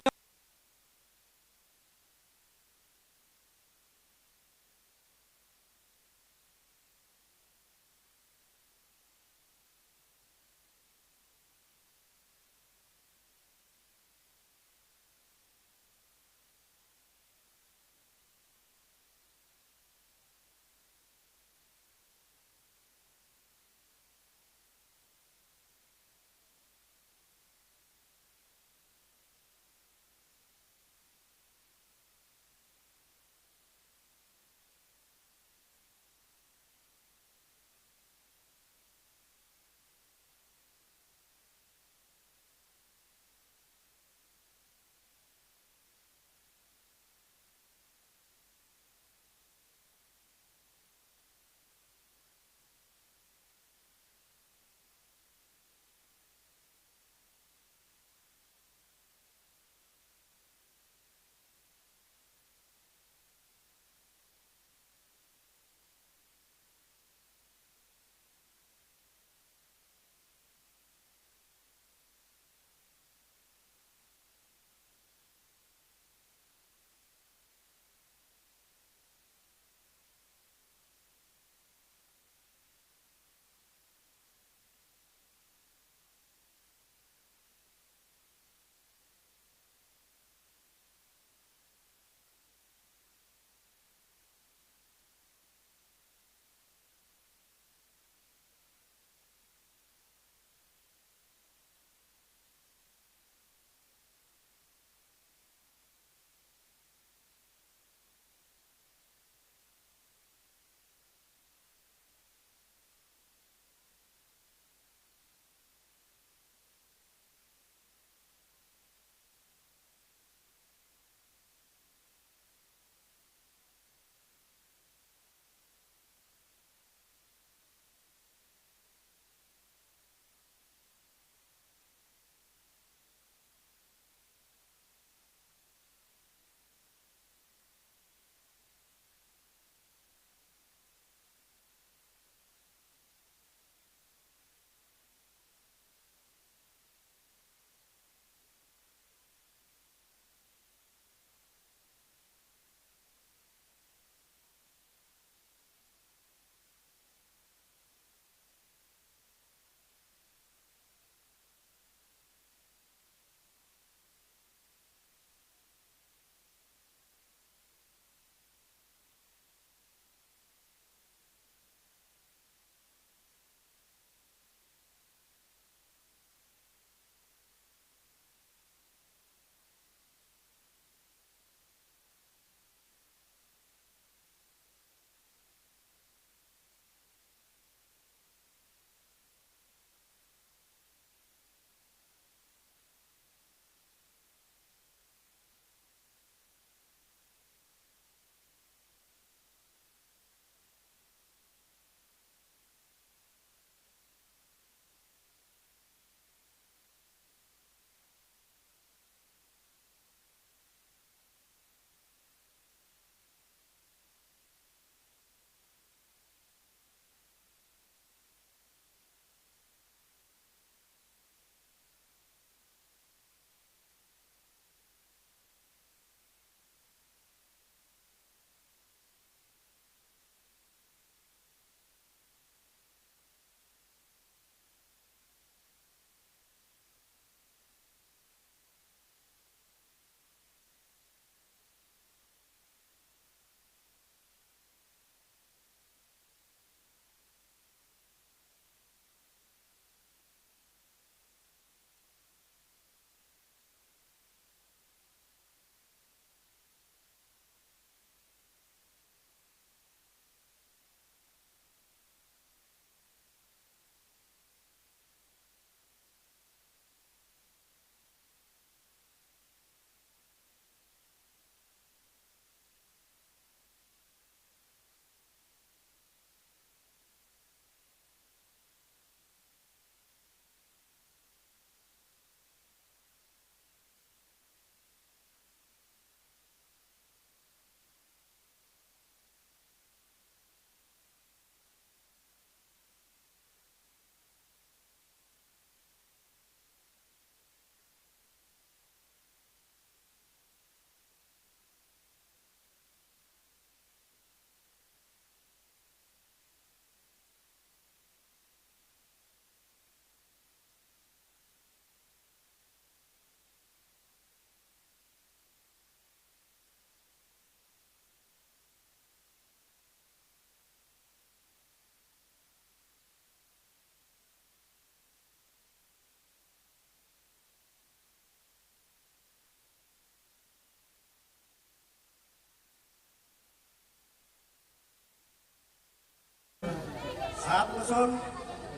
Sahat ma son,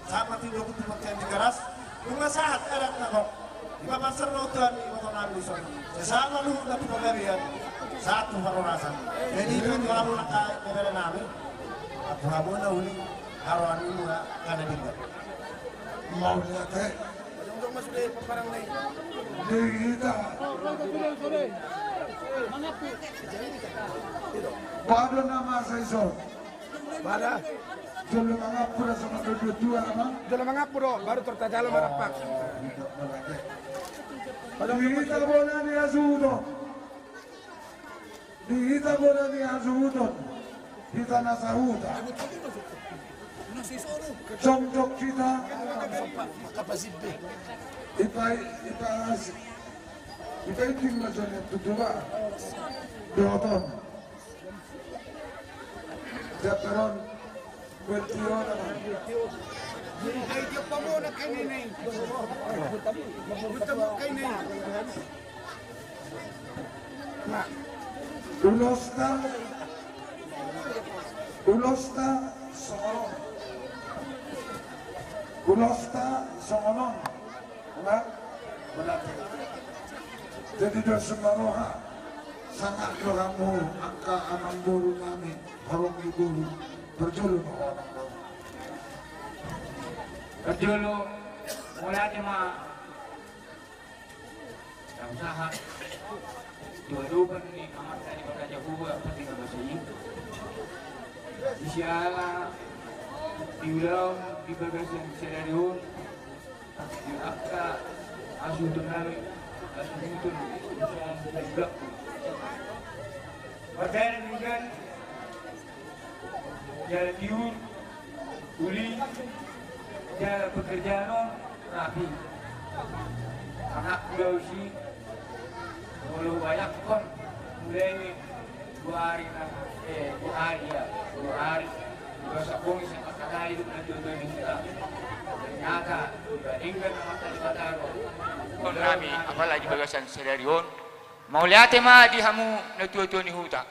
sahat ma tindoku tu pangkean di garas, nunga sahat adat na gok. Ima pansar ma utuan ni iboto nami son. Sahat ma luhut na tu pagabian, sahat tu parhorasan. Jadi itu itu lalu naka bebere nami. Aku hamu na uli, haroan ibu na kana dinda. Mau lihat eh. Di hita. Pado nama saya son. Pada? Jolo mangampura sama dua-dua, Bang. Jolo mangampura, baru tertajalo marapak. Di hita bona ni hasuhuton. Di hita bona ni hasuhuton. Hita na sahuta. Jongjong hita. Ipa, ipa, ipa iting ma jone tutuba. Doton. Jataron. Bertiona. Hai dia pamona kai nene. Utama kai nene. Ulosta. Ulosta songon on. Ulosta songon on. Nah, berarti. Jadi do sumaroha, sangap do hamu angka amangboru nami, holong ni boru, parjolo ma ho amangboru. Parjolo, mauliate ma. Dang sahat. Dua dopan ni amanta Debata Jahowa, pati na basa i. Di siala, di ulaon, di bagasan sadari on. Di angka hasuhuton nami, hasuhuton, hasuhuton. Mardalan denggan, jala tiur, uli, jala pekerjaan on rapi. Anak gausi, molo bayangkon, mulai dua ari na, eh, dua ari ya, dua ari. Dua sabong isi angka tali duk na tuatua ni hita. Ternyata, dibandingkan angka tali bataro. Nami, apalagi bagasan sadari on. Mauliate ma di hamu na tuatua ni huta.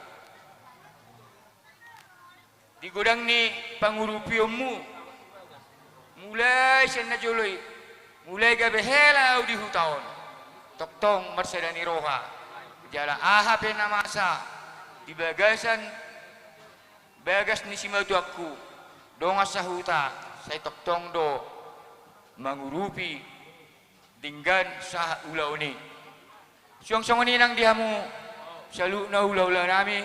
Di godang ni pangurupionmu. Mulai sian na jolo i, mulai gabe hela au di huta on. Tongtong marsada ni roha. Jala aha pe na masa di bagasan bagas ni simatuangku, dongan sahuta, sai tongtong do mangurupi denggan sahat ulaon i. Suang songon i nang di hamu saluhutna hulahula nami,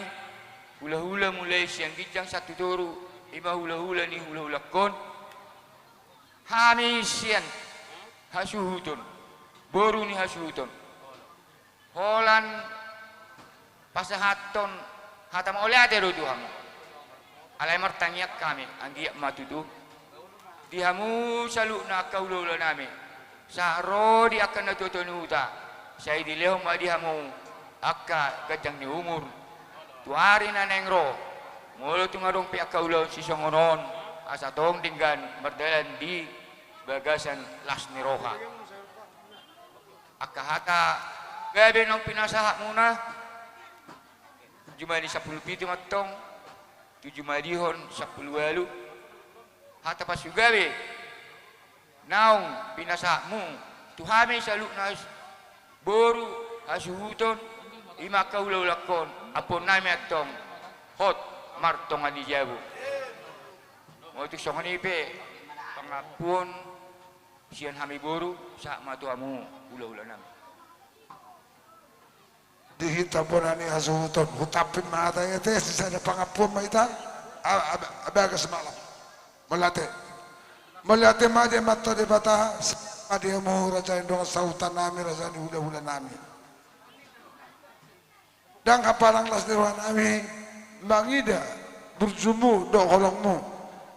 hulahula mulai sian ginjang sahat tu toru, ima hulahula ni hulahulangkon. Hami sian hasuhuton, boru ni hasuhuton, holan pasahathon hata mauliate do tu hamu. Alai martangiang hami, anggiat ma tutu di hamu saluhutna angka hulahula nami, sahat ro di angka na tuatua ni huta, sai dilehon ma di hamu angka ganjang ni umur tu ari na naeng ro. Molo tung adong pe angka ulaon sisongon on, asa tong denggan mardalan di bagasan las ni roha. Angka hata gabe naung pinasahatmuna, jumadi sampulu pitu mantong tu jumadihon sampulu ualu. Hata pasugabe naung pinasahatmu tu hami saluhutna boru hasuhuton, ima angka hulahulangkon, ampuon nami antong hot martonga ni jabu. Molo tung songon i pe pangampuon sian hami boru, sahat ma tu hamu hulahula nami. Di hita bona ni hasuhuton, hutampin ma hata i ate, sisada pangampuon ma hita. A-, a-, bagas ma laho. Mauliate. Mauliate ma di Amanta Debata, ma di hamu raja ni dongan sahuta nami, raja ni hulahula nami. Ndang hapalang las ni roha nami mangida burjumu dohot holongmu.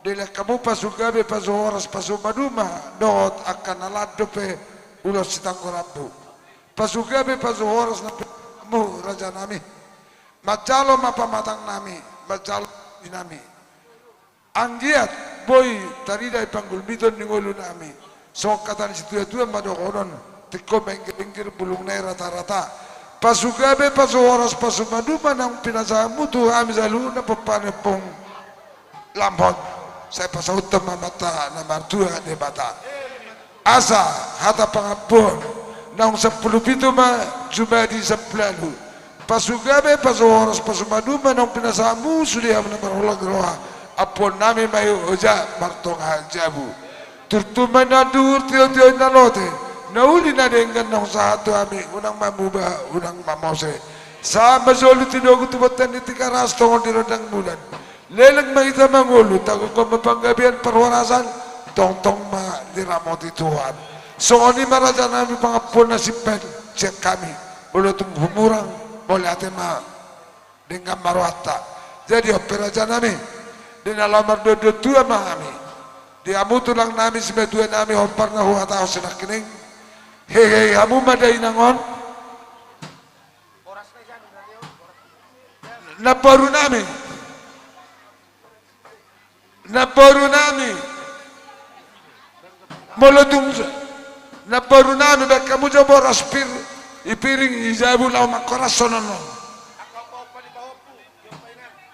Dilehon hamu pasugabe, pasuhoras, pasumaduma dohot angka na lan dope ulos sitanggo rambu. Pasugabe, pasuhoras na pinasahatmu raja nami. Manjalo ma pamatang nami, manjalo ma di nami. Anggiat boi tarida i panggulmiton ni ngolu nami. Songon hata ni situatua ma dohonon, tingko ma inggiringgiring, bulungna i ratarata. Pasugabe, pasuhoras, pasumaduma naung pinasahatmu tu hami saluhutna pomparan ni ompung. Lam hot. Sai pasauthon ma Amanta na martua Debata. Asa hata pangampuon, naung sampulu pitu ma jumadi sampulu ualu. Pasu gabe, pasu horas, pasu maduma naung pinasahatmu sude hamu na marholong ni roha. Ampuonnami ma i ojak martonga jabu. Turtu ma i na anduhur, tio-tio i na lote. Na uli na denggan naung sahat tu hami, unang ma muba, unang ma mose. Sahat ma jolo tinogu tu bontean ni Tigaras, tongon di rondang bulan. Leleng ma hita mangolu, tanggung ma panggabean parhorasan, tongtong ma diramoti Tuhan. Songon i ma rajanami pangampuon na simpel sian hami, molo tung humurang, mauliate ma denggan ma rohanta. Jadi on pe rajanami, di na laho mardohot-dohot tua ma hami. Di hamu tulangnami, simatuanami, hombar na huhatahon sinangkining. Hehe, hamu ma dainang on. Namborunami. Namborunami. Molo tung namborunami, baen hamu jo boras pir, i piring, i jabu, laho mangkorashon on.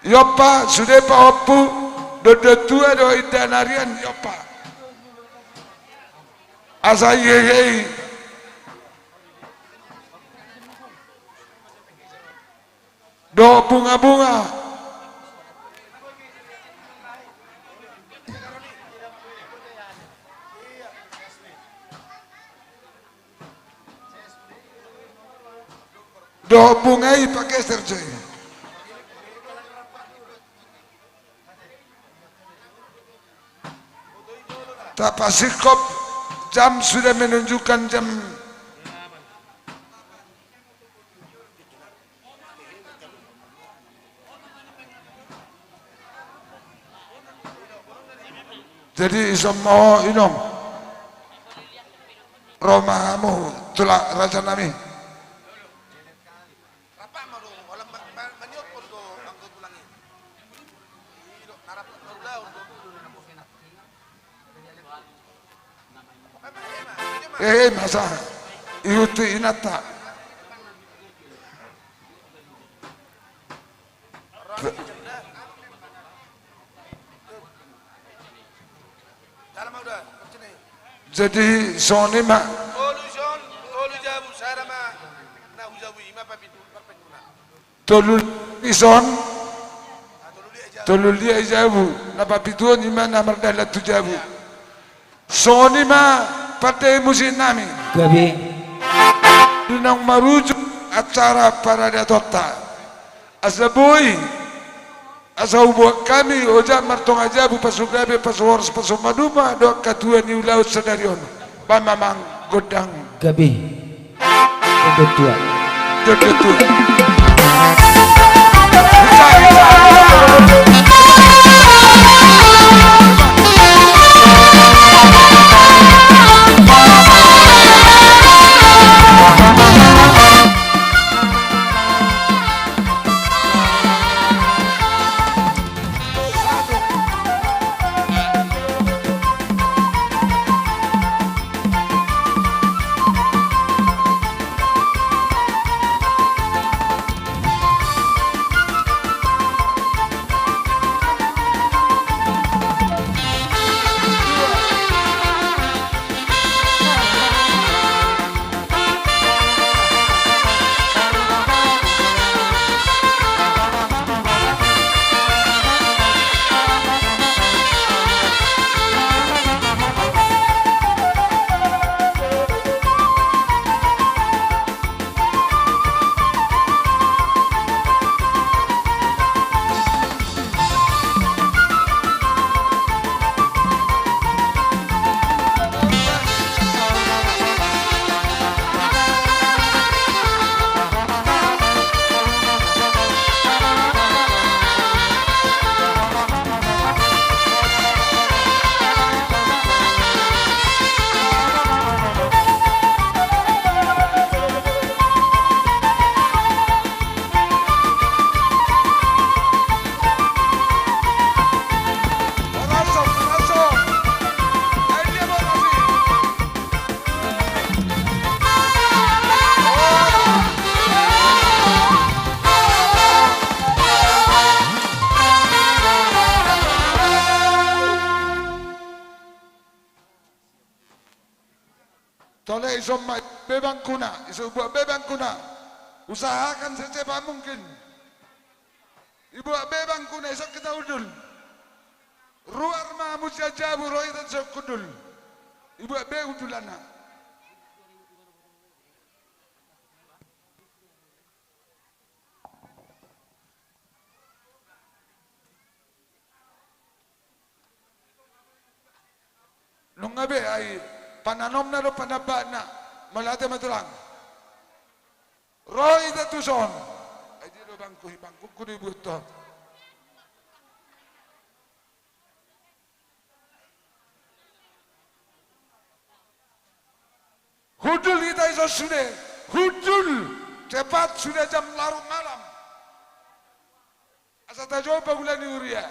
Iompa, sude pahompu, dohot dohot tua, dohot indahan arian, iompa. Asa i hehe i. Dohot bunga-bunga. Dohot bunga i pageser jo i. Tapasingkop, jam sudah menunjukkan jam. Jadi ison ma ho, inong. Ro ma hamu, tulang, rajanami. Eh, eh, masa ihuti inanta. Jadi songon i ma. Tolu ison, tolu jabu, sada ma na hujabu, i ma papitu, papituna. Tolu ison, tolu lia i jabu, na papituon i ma na mardalan tu jabu. Songon i ma pande musiknami. Gabe. Di naung marujung acara paradatonta. Asa boi, asa huboan hami ojak martonga jabu, pasu gabe, pasu horas, pasu maduma, dohot hatuan ni ulaon sadari on. Baen ma amang gondang. Gabe. Dohot tua. Dohot tua. Tole ison ma be bangkuna, ison buat be bangkuna. Usahakan secepat mungkin. Ibuat be bangkuna, ison hita hundul. Ruar ma hamu sian jabu, ro hita ison hundul. Ibuat be hundulanna. Nunga be ai pananomna do panambaanna. Mauliate ma tulang. Ro hita tuson. Ai dia do bangku, i bangkuku do ibuat on. Hundul hita ison sude, hundul cepat sude jam larut malam. Asa tajou pangula ni huria.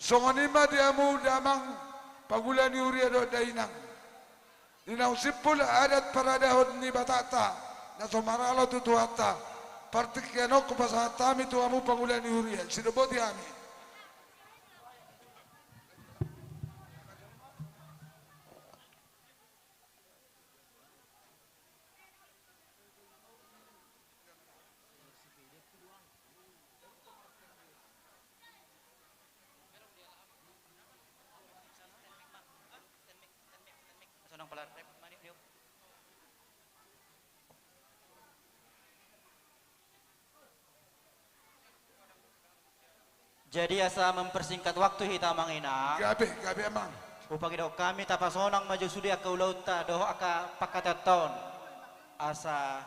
Songon i ma di hamu damang pangula ni huria dohot dainang. Di naung simpul adat paradahon ni Batata na so maralo tu Tuhanta, partingkian on hupasahat hami tu hamu pangula ni huria, sidoboti hami. Jadi asa mempersingkat waktu hita amang inang. Gabe, gabe amang. Hupangidok hami tapasonang ma jo sude angka ulaonta dohot angka pangkataionta on. Asa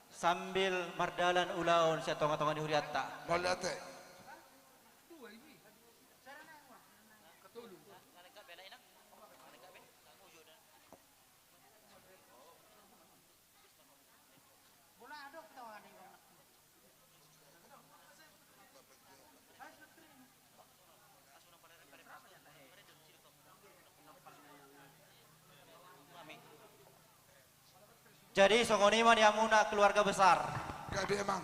sambil mardalan ulaon sian tonga-tonga ni hurianta. Mauliate. Jadi songon i ma di hamuna keluarga besar. Gabe amang.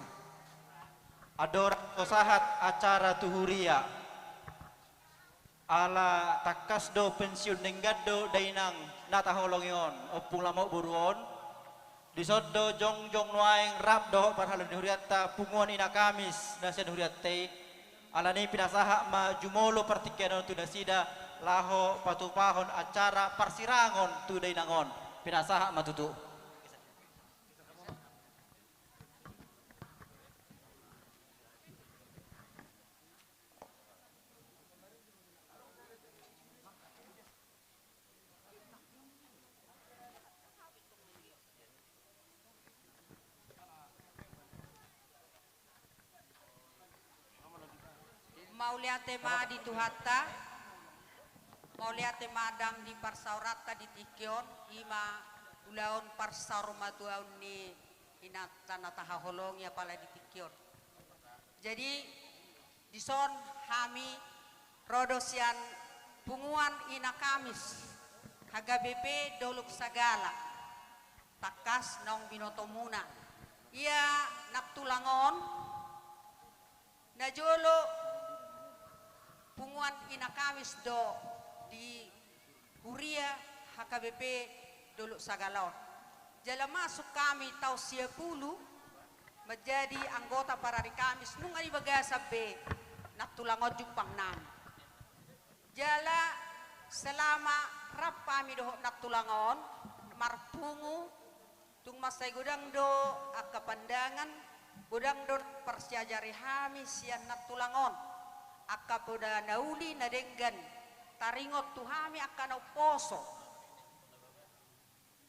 Andorang so sahat acara tu huria. Ala tangkas do pensiun denggan do dainang na taholongi on, ompung lamot boru on. Dison do jongjong nuaeng rap dohot parhalado ni hurianta punguan Ina Kamis na sian hurianta i. Alani pinasahat ma jumolo partingkian on tu nasida laho patupahon acara parsirangon tu dainang on. Pinasahat ma tutu. Mauliate ma di Tuhanta. Mauliate ma dang di parsaoranta di tingki on, i ma ulaon parsaormatuaon ni inanta na tahaholongi apala di tingki on. Jadi, dison hami ro do sian punguan Ina Kamis, H K B P Dolok Sagala, tangkas naung binotomuna. Ia nantulang on, najolo punguan Ina Kamis do di huria H K B P Dolok Sagala on. Jala masuk hami taon sia pulu manjadi anggota parari Kamis, nunga di bagasan be nantulang on jumpang nami. Jala selama rap hami dohot nantulang on marpungu, tung mansai godang do angka pandangan, godang do parsiajari hami sian nantulang on. Angka poda na uli na denggan taringot tu hami angka na umposo.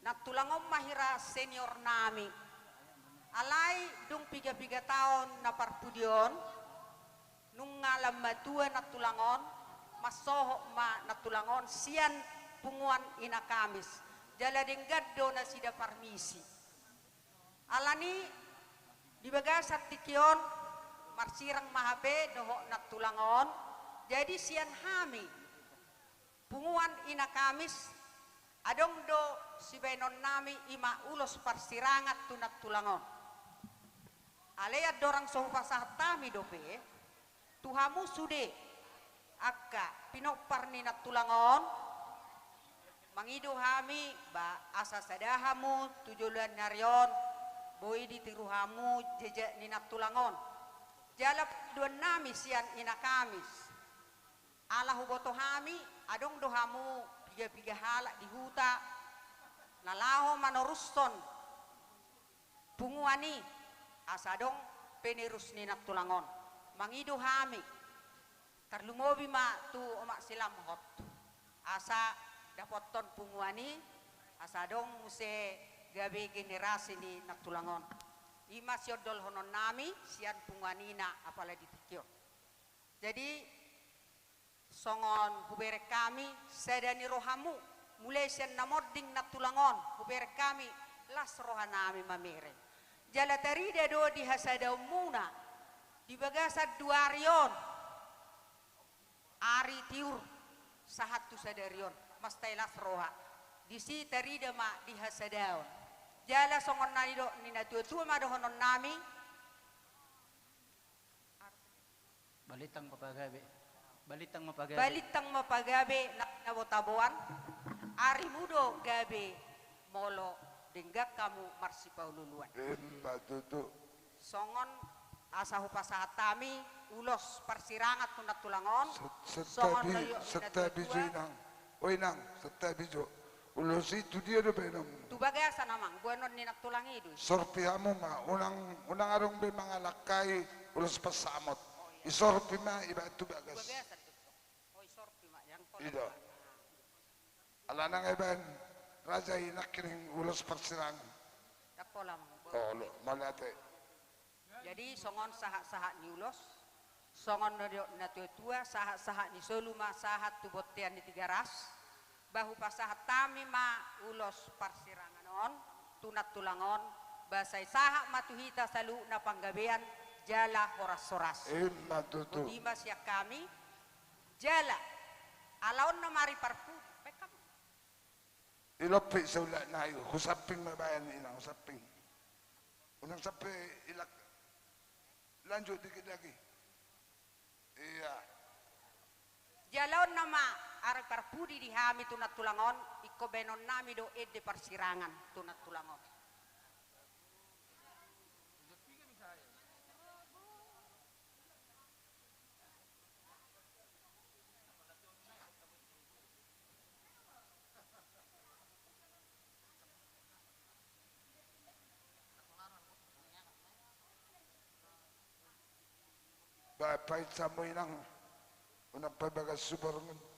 Nantulang on ma hira senior nami. Alai dung piga-piga taon na parpudi on, nunga lam matua nantulang on, mansohot ma nantulang on sian punguan Ina Kamis. Jala denggan do nasida parmisi. Alani di bagasan tingki on marsirang ma hape dohot nantulang on. Jadi sian hami punguan Ina Kamis, adong do sibaenon nami, i ma ulos parsirangan tu nantulang on. Alai andorang so hupasahat hami dope tu hamu sude angka pinompar ni nantulang on, Mangido hami, ba, asa sada hamu tu joloan ni ari on, boi ditiru hamu jejak ni nantulang on. Jala pangidoan nami sian ina Kamis. Ala huboto hami, adong do hamu piga-piga halak di huta, na laho manorushon punguan i, asa adong penerus ni nantulang on. Mangido hami, tarlumobi ma tu omak si Lamhot, asa dapothon punguan i, asa adong muse gabe generasi ni nantulang on. I ma siondolhonon nami sian punguan ina apala di tingki on. Jadi, songon hubereng hami, sada ni rohamu, mulai sian na monding nantulang on, hubereng hami, las roha nami mamere. Jala tarida do di hasadaonmuna, di bagasan dua ari on, ari tiur, sahat tu sadari on, mansai las roha. Disi tarida ma di hasadaon. Jala songon na nidok ni natua-tua ma dohonon nami, Balintang ma pagabe. Balintang ma pagabe. Balintang ma pagabe na, na binabotaboan. Arimu do gabe molo denggan hamu marsipaolo-oloan. Emma tutu. Songon asa hupasahat hami ulos parsirangan tu nantulang on. Sa-, santabi, songon na nidok ni natua-tua. Santabi jo, Inang. O Inang, santabi jo. Ulos i tu dia do baenonmu? Tu bagasan, amang, boanon ni nantulang i do i. Sorpi hamu ma, unang, unang adong be mangalangkai ulos pansamot. O, iya. Isorpi ma ibaen tu bagas. Tu bagasan do. O, isorpi ma, jangkon. I do. Ala nang ibaen raja i nangkining ulos parsirangan. Jangkon, amang. Olo, mauliate. Jadi, songon sahat-sahat ni ulos, songon na nidok ni natua-tua, sahat-sahat ni solu ma sahat tu bontean ni Tigaras, ba hupasahat hami ma ulos parsirangan on tu nantulang on, ba sai sahat ma tu hita saluhutna panggabean jala horas-horas. Emma tutu. Boti ma sian hami, jala, ala on nama ari parpudi, baen hamu. Ilompit saulak nai, husamping ma baen, Inang, husamping. Unang sampe ilak. Lanjut dikit lagi. Iya. Jala on nama ari parpudi di hami tu nantulang on, ingkon baenon nami do ende parsirangan tu nantulang on. Ba, painsa hamu, Inang, unang pabagas suborngon.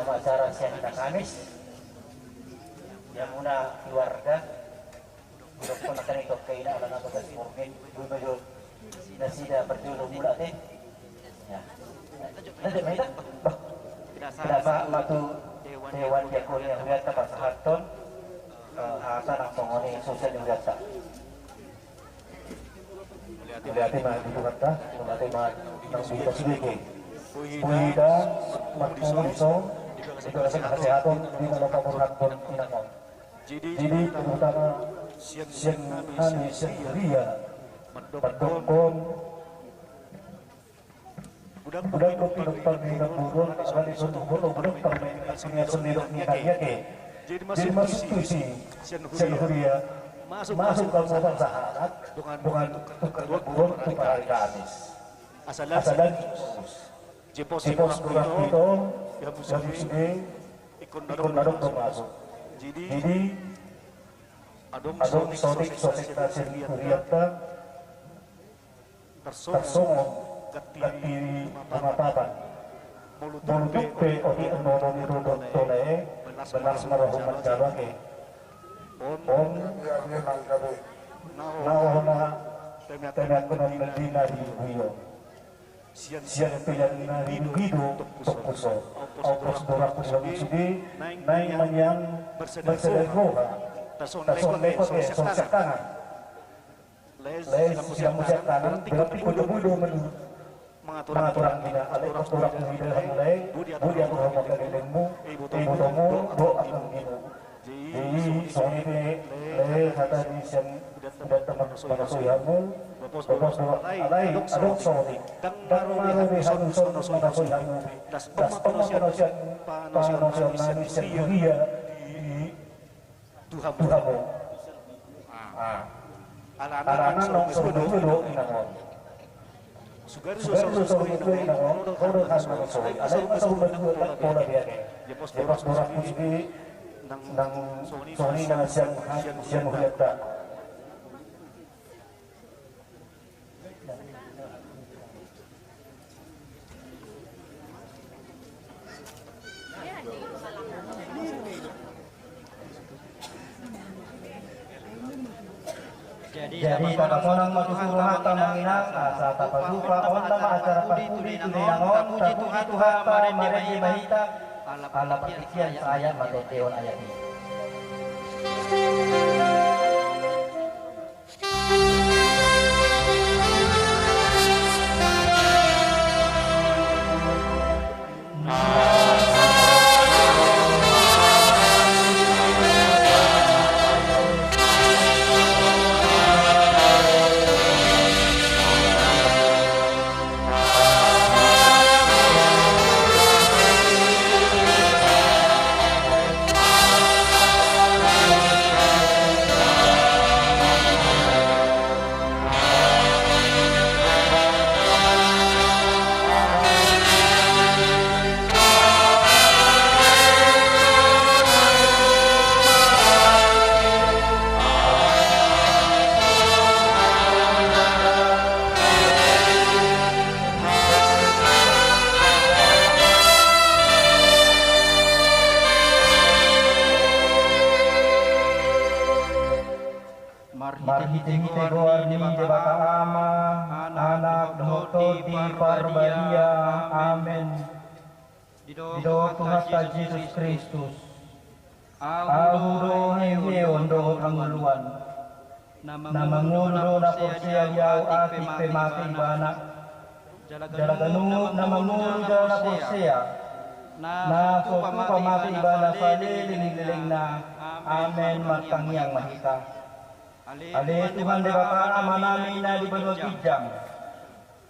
Acara sian Kamis. Ia muna keluarga. Didok pun akan itu ke ina ala napa gas murmin. Dulu dulu. Nasida parjolo mulak te. Ya. Nanti main dah. Bah. Tidak sama tu Dewan Diakonia Huriata pasahathon. Eh, hata nang pangoni sosial Huriata. Mauliate ma di Tuhanta, mauliate ma nang di hita sude. Bohi hita marpungu dison, di bagasan hasehaton di na laho paborhathon inang on. Jadi terutama sian hami sian huria, mandok godang do pinomparmi na burung, ala dison do burung, godang parmain, sini seni dok ni kaliake. Jadi masuk tusi sian huria, masuk hamu pasahat dongan tukang burung tu parari Kamis. Asa lan jepos, jepos borat hita on, gabe sude ingkon na dok do masuk. Jadi adong sotik, sotik na sian hurianta. Tarsongon ganti di Tama Papan. Molo tung pe otik nono ni tutu tona e, belas ma roha manjalo ake. On na hona temean konon na di na di buio. Sian pilihan na di buio topus on. Au pos dorak pos lagu sude, naeng maniang bersedar roha. Tarsongon lekot e, so siap tangan. Lae, silang musiak tangan, berarti bodo-bodo manu. Mangaturang hita, alai mangaturang hita hamu lae, budi atur hamu angka gelengmu, ibotomu, dohot angka anggimu. Jadi songon i pe lae hata di sian hudanta mangasoi hamu, bapos dohot alai adong sotik. Ndang marore hamu son mangasoi hamu. Das pang ma panasehatan, panasehatan nami sian huria di tu hamu. Alana nang songon i do inang on. Sugari do songon i do inang on, ho do kan nang songon i. Alai masa ubat buat pola dia ne. Jepos borak pus di nang songon i na sian, sian hurianta. Jadi tapasonang ma tutu rohanta amang inang, asa tapatupa on nama acara parpudi tu inang on, tapuji Tuhanta, marende ma hita, ala partingkian saayat ma tondion ayat i. Marhitehite goar ni Debata Ama, Anak, dohot Tondi Parbadia. Amen. Didok Tuhanta Jesus Kristus: Ahu do haheheon dohot hangoluan. Na mangolu do na porsea di Ahu atik pe mate ibana. Jala ganup na mangolu jala na porsea, na so tupa mate ibana saleleng ni lelengna. Amen. Martangiang ma hita. Ale Tuhan Debata Amanami na di banua ginjang,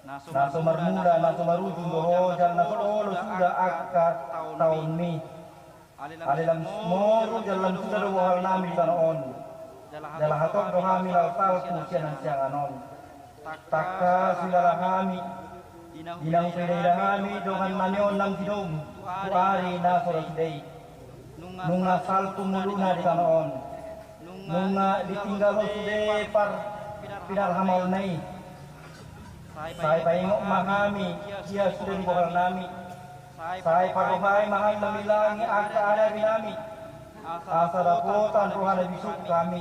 na so marmula, na so marujung do Ho, jala na so olo suda angka taonMi. Ale lam moru jala lam suda do bohalnami di tano on. Jala hatop do hami laho salpu sian hasiangan on. Tangkas huilala hami, di na huidaida hami dongannami on nang di domu tu ari na so ra sude i. Nunga salpu ngoluna di tano on. Nunga ditinggal Ho sude parpinarhamaolna i. Sai paingot ma hami dia sude di bohalnami. Sai parrohai ma hami mamilangi angka ari-arinami, asa dapotan roha na bisuk hami,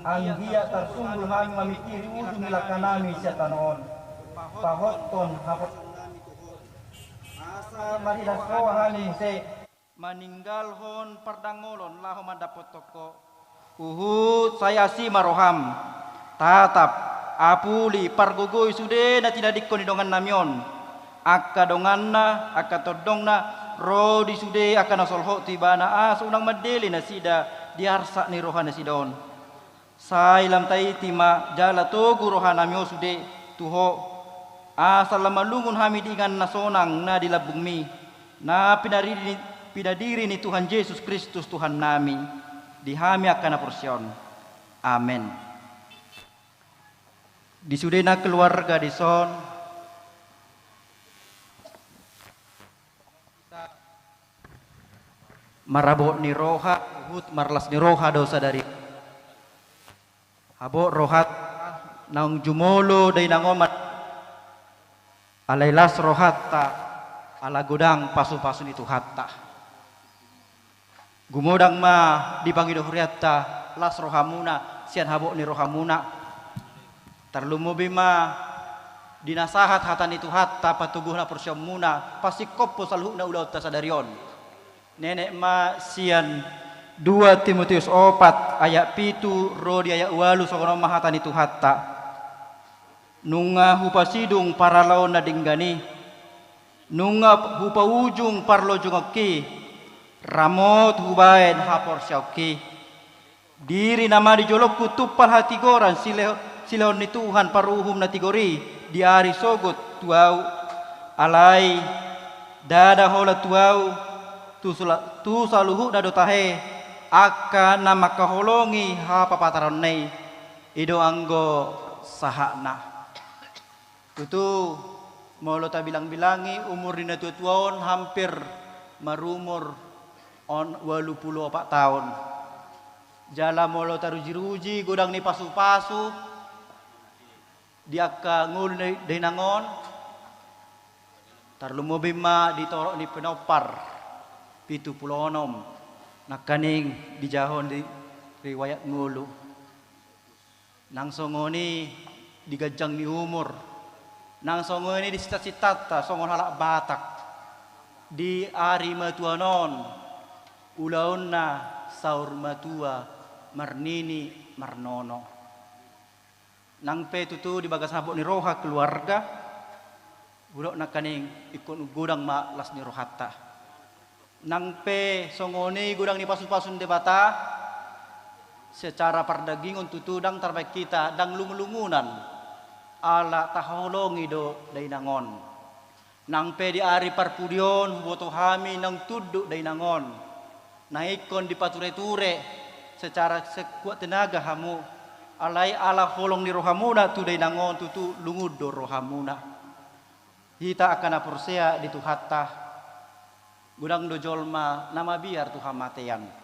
anggiat tarsunggul hami mamingkiri ujung ni langkanami sian tano on. Pahothon haporseaonnami tu Ho, asa maridas roha hami muse maninggalhon pardangolon laho mandapothon Ho. Huhut sai asi ma roham. Tatap, apuli, pargogoi sude na tinadingkon ni dongannami on. Angka donganna, angka tondongna, ro di sude angka na solhot tu ibana, asa unang mandele nasida di arsak ni rohanasida on. Sai lam taiti ma jala togu rohanami on sude tu Ho, asa lam malungun hami di inganan na sonang na di lambungmi, na pinaridi-, pinadiri ni Tuhan Jesus Kristus Tuhannami, di hami angka na porsea on. Amen. Di sudena keluarga dison, marhabot ni roha, huhut marlas ni roha do sadari. Habot rohanta naung jumolo dainang on ma-, alai las rohanta ala godang pasupasu ni Tuhanta. Gumodang ma dipangido hurianta las rohamuna sian habot ni rohamuna. Tarlumobi ma dinasahat hata ni Tuhanta patoguhon haporseaonmuna, pasingkophon saluhutna ulaonta sadari on. Nenek ma sian dua Timoteus opat ayat pitu ro di ayat ualu, songon on ma hata ni Tuhanta. Nunga hupasidung paralaon na denggan i, nunga hupaujung parlojongonki, ramot hubaen haporseaonki. Diri nama di jolongku tumpal hatigoran sile-, silehon ni Tuhan paruhum na tigor i di ari sogot tu ahu. Alai ndada holan tu ahu, tu sula-, tu saluhutna do tahe angka na mangkaholongi hapapataronna i. I do anggo sahatna. Tutu, molo tabilangbilangi umur ni natuatua on hampir marumur on ualu pulu opat taon. Jala molo tarujiruji godang ni pasupasu di angka ngolu ni dainang on, tarlumobi ma di torop ni pinompar pitu pulu onom nangkaning dijahahon di riwayat ngolu. Nang songon i di ganjang ni umur, nang songon i di sitasitanta songon halak Batak, di ari matuana on ulaonna saur matua marnini marnono. Nang pe tutu di bagasan habot ni roha keluarga, hudok nangkaning ingkon godang ma las ni rohanta. Nang pe songon i godang ni pasupasu ni Debata, secara pardagingon tutu ndang tarbaen hita, ndang lungunlungunan, ala tahaholongi do dainang on. Nang pe di ari parpudi on huboto hami naung tunduk dainang on, na ingkon dipatureture secara sekuat tenaga hamu, alai ala holong ni rohamuna tu dainang on tutu lungun do rohamuna. Hita angka na porsea di Tuhanta, godang do jolma na mabiar tu hamatean.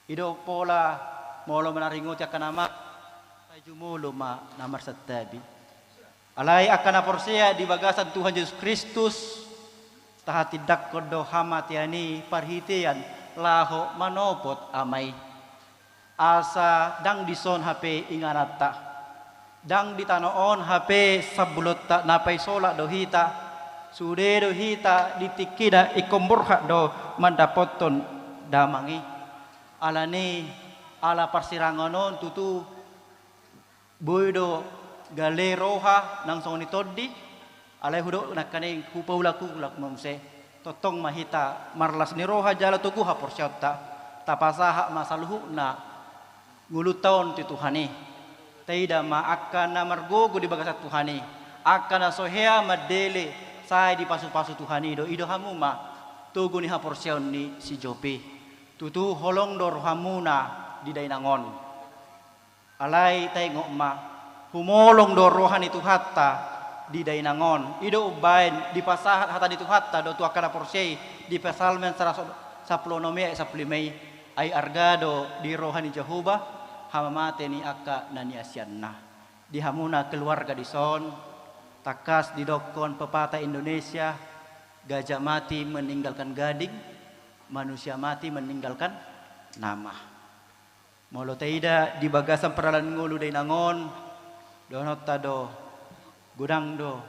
I do pola molo manaringoti angka na mate, sai jumolo ma na marsantabi. Alai angka na porsea di bagasan Tuhan Jesus Kristus, tahatindangkon do hamatean i parhitean laho manopot Ama i. Asa ndang dison hape ingananta, ndang di tano on hape sambulonta na paisolat do hita, sude do hita di tingkina ingkon borhat do mandapothon damang i. Alani, ala parsirangan on tutu boi do gale roha nang songon i tondi, alai hudok nangkaning hupaulak-ulak ma muse. Tongtong ma hita marlas ni roha jala togu haporseaonta, tapasahat ma saluhutna ngolunta on tu Tuhan i. Taida ma angka na margogo di bagasan Tuhan i, angka na so hea mandele, sai dipasupasu Tuhan i do. I do hamu ma togu ni haporseaon ni si Job i. Tutu holong do rohamuna di dainang on. Alai taingot ma, humolong do roha ni Tuhanta di dainang on. I do umbaen dipasahat hata ni Tuhanta do tu angka na porsea i di Psalmen saratus sampulu onom i ayat sampulu lima i, ai arga do di roha ni Jahowa hamamate ni angka na niasianna. Di hamuna keluarga dison, tangkas didokkon pepatah Indonesia, Gajah mati meninggalkan gading, manusia mati meninggalkan nama. Molo taida di bagasan pardalan ngolu dainang on, dohononta do, godang do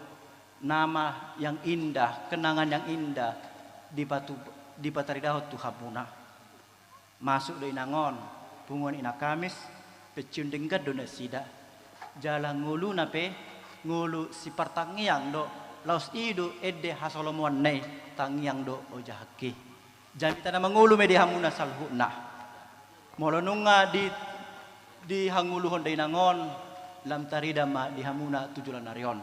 nama yang indah, kenangan yang indah dipatu-, dipataridahon tu hamuna. Masuk do inang on, punguan Inang Kamis, pensiun denggan do nasida. Jala ngoluna pe, ngolu sipartangiang do, laos i do ende hasolomoanna i, tangiang do ojahangki. Jamita na mangolu ma i di hamuna saluhutna. Molo nunga di, dihangoluhon dainang on, lam tarida ma di hamuna tu joloan ni ari on.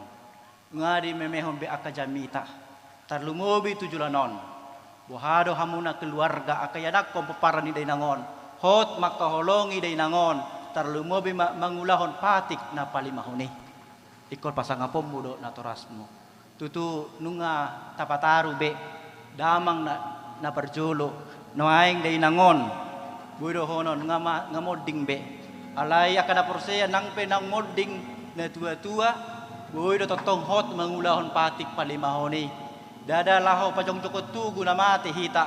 Nga dimemehon be angka jamita, tarlumobi tu joloan on. Boha do hamuna keluarga angka ianakhon pomparan ni dainang on, hot mangkaholongi dainang on, tarlumobi ma mangulahon patik na palimahon i. Ingkon pasangaponmu do natorasmu. Tutu nunga tapataru be damang na, na parjolo, nuaeng dainang on. Boi dohonon nga ma-, nga monding be. Alai angka na porsea nang pe naung monding natuatua, boi do tongtong hot mangulahon patik palimahon i. Ndada laho pajongjongkon tugu na mate hita.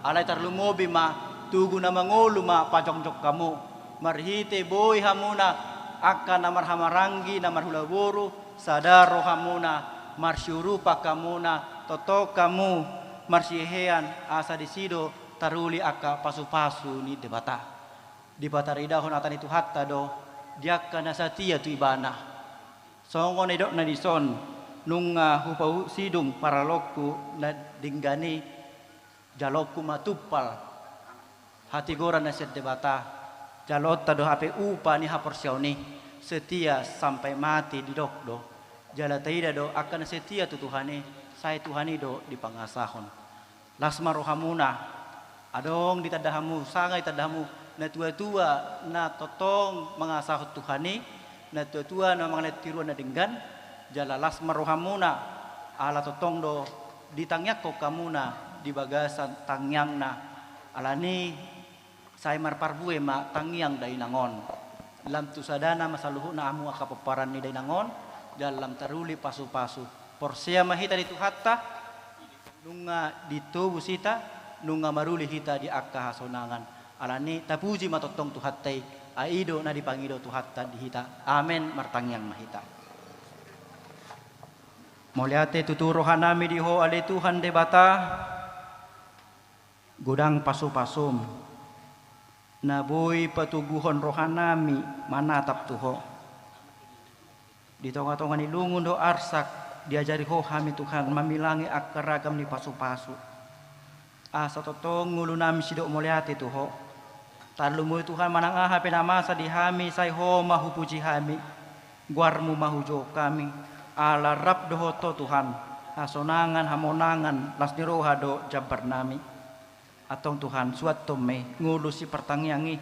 Alai tarlumobi ma tugu na mangolu ma pajongjong hamu. Marhite boi hamuna angka na marhahamaranggi, na marhulaboru, sada rohamuna, marsiurupan hamuna, tongtong hamu marsihehean, asa disi do taruli angka pasupasu ni Debata. Dipataridahon hata ni Tuhanta do di angka na satia tu Ibana. Songon na nidokna dison, nunga hupausidung parhalongku na denggan i, jaloonku ma tumpal hatigoran na sian Debata, jaloonta do hape upa ni haporseaon i, setia sampai mati didok do. Jala taida do angka na setia tu Tuhan i, sai Tuhan i do dipangasahon. Las ma rohamuna, adong ditanda hamu, sanga ditanda hamu, natuatua na tongtong mangasahon Tuhan i, natuatua na mangalehon tiruan na denggan, jala las ma rohamuna, ala tongtong do ditangiangkon hamuna di bagasan tangiangna. Alani sai marparbue ma tangiang dainang on. Lam tu sadana ma saluhutna hamu angka pomparan ni dainang on, jala lam taruli pasupasu. Porsea ma hita di Tuhanta, nunga ditobus hita, nunga maruli hita di angka hasonangan. Alani tapuji ma tongtong Tuhanta i, ai i do na dipangido Tuhanta di hita. Amen, martangiang ma hita. Mauliate tutu rohanami di Ho ale Tuhan Debata, godang pasupasum, na boi patoguhon rohanami manatap tu Ho. Di tongatonga ni lungun dohot arsak, diajari Ho hami Tuhan mamilangi angka ragam ni pasupasu. Asa tongtong ngolunami sidok mauliate tu Ho. Tarlumobi Tuhan manang aha pe na masa di hami, sai Ho ma hupuji hami. Goarmu ma hujou hami, ala rap dohot Ho Tuhan, hasonangan, hamonangan, las ni roha do jambarnami. Antong Tuhan, suanhon ma i ngolu sipartangiang i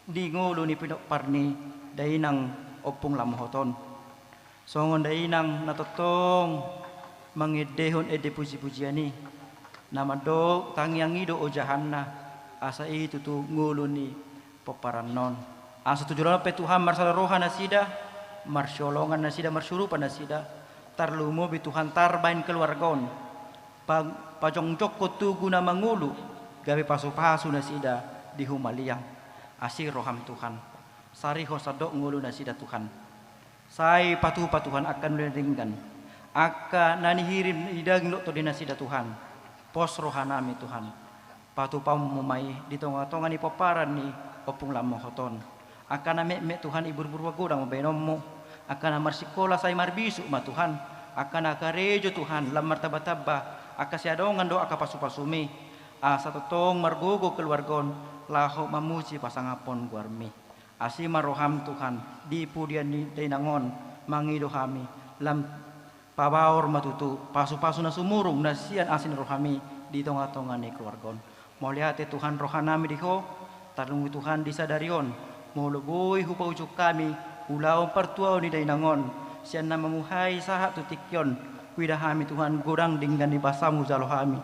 di ngolu ni pinompar ni dainang Ompung Lamohot on. Songon dainang na tongtong mangendehon ende pujipujian i, na mandok tangiang i do ojahanna, asa i tutu ngolu ni pomparan on. Asa tu joloan on pe Tuhan marsada roha nasida, marsiholongan nasida, marsiurupan nasida, tarlumobi Tuhan tarbaen keluarga on, pa-, pajongjongkon tugu na mangolu, gabe pasupasu nasida di humaliang. Asi roham Tuhan, sarihon sandok ngolu nasida Tuhan. Sai patupa Tuhan angka na uli na denggan, angka na nihirim ni daging dohot tondi nasida Tuhan. Pos rohanami Tuhan, patupaonmu ma i di tongatonga ni pomparan ni Ompung Lamohot on. Angka na metmet Tuhan, iburbur magodang ma baenonmu. Angka na marsikola sai marbisuk ma Tuhan. Angka na karejo Tuhan lam martambatamba angka siadongan dohot angka pasupasumi, asa tongtong margogo keluarga on laho mamuji pasangaphon goarmi. Asi ma roham Tuhan, di pudian ni dainang on mangido hami, lam pabaor ma tutu pasupasu na sumurung na sian asi ni rohami di tongatonga ni keluarga on. Mauliate Tuhan rohanami di Ho, tarlumobi Tuhan di sadari on, molo boi hupaujung hami ulaon partuaon ni dainang on, sian na mamuhai sahat tu tingki on, huida hami Tuhan godang denggan ni basamu jalo hami.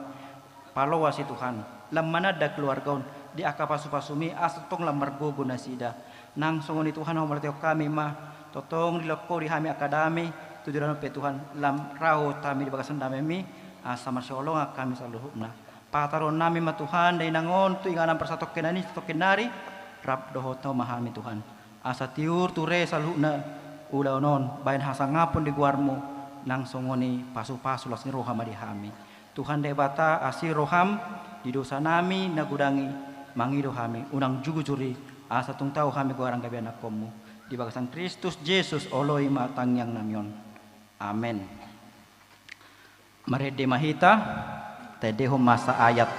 Paloasi Tuhan, lam mananda keluarga on di angka pasupasumi, asa tongtong lam margogo nasida. Nang songon i Tuhan, humauliatehon hami ma, tongtong dilehon Ho di hami angka dame, tu joloan on pe Tuhan, lam rap hami di bagasan damemi, asa marsiholongan hami saluhutna. Pataruhon nami ma Tuhan dainang on tu inganan parsatongkinan i satongkin nari, rap dohot Ho ma hami Tuhan. Asa tiur ture saluhutna ulaon on baen hasangapon di goarMu, nang songon i pasupasu las ni roha ma di hami. Tuhan Debata, asi rohaM di dosa nami na godang i, mangido hami, unang jujur i, asa tung tau hami goar anggabe anakkonMu. Di bagasan Kristus Jesus oloi ma tangiang nami on. Amen. Marende ma hita, taendehon ma saayat.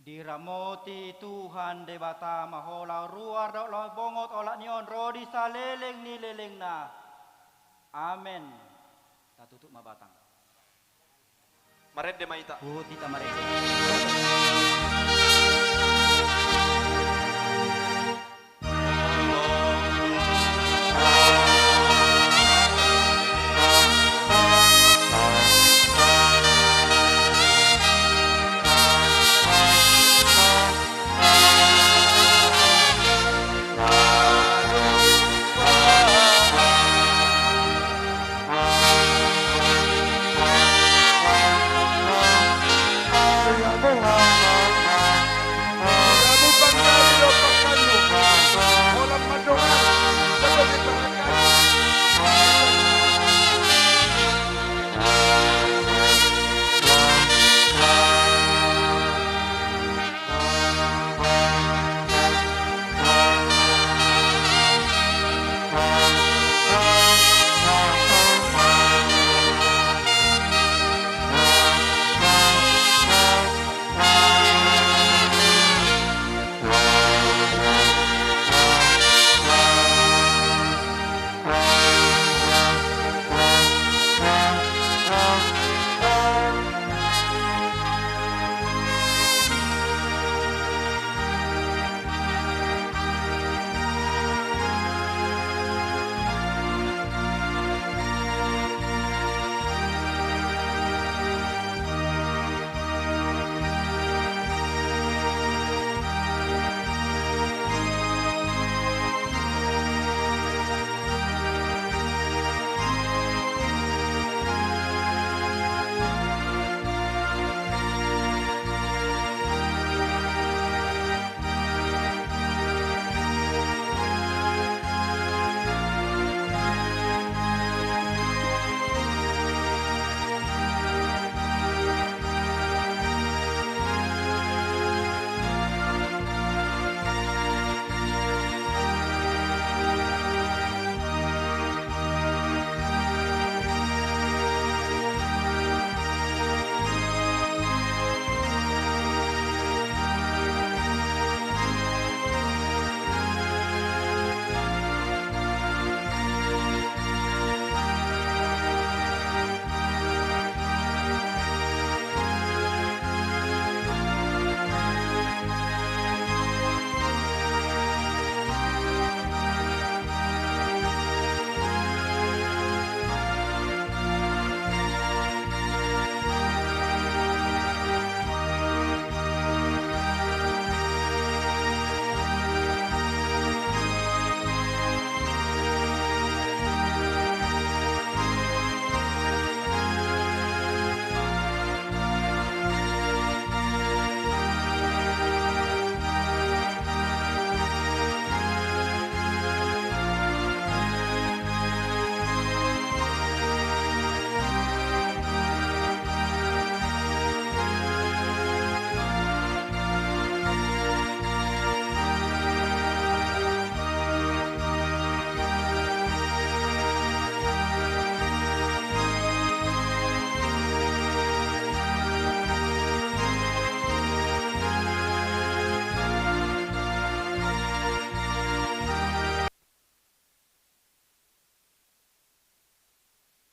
Diramoti Tuhan Debata ma ho laho ruar dohot laho bongot olat ni on ro di saleleng ni lelengna. Amen. Tatutup ma batang. Marende ma hita. Huhut hita marende.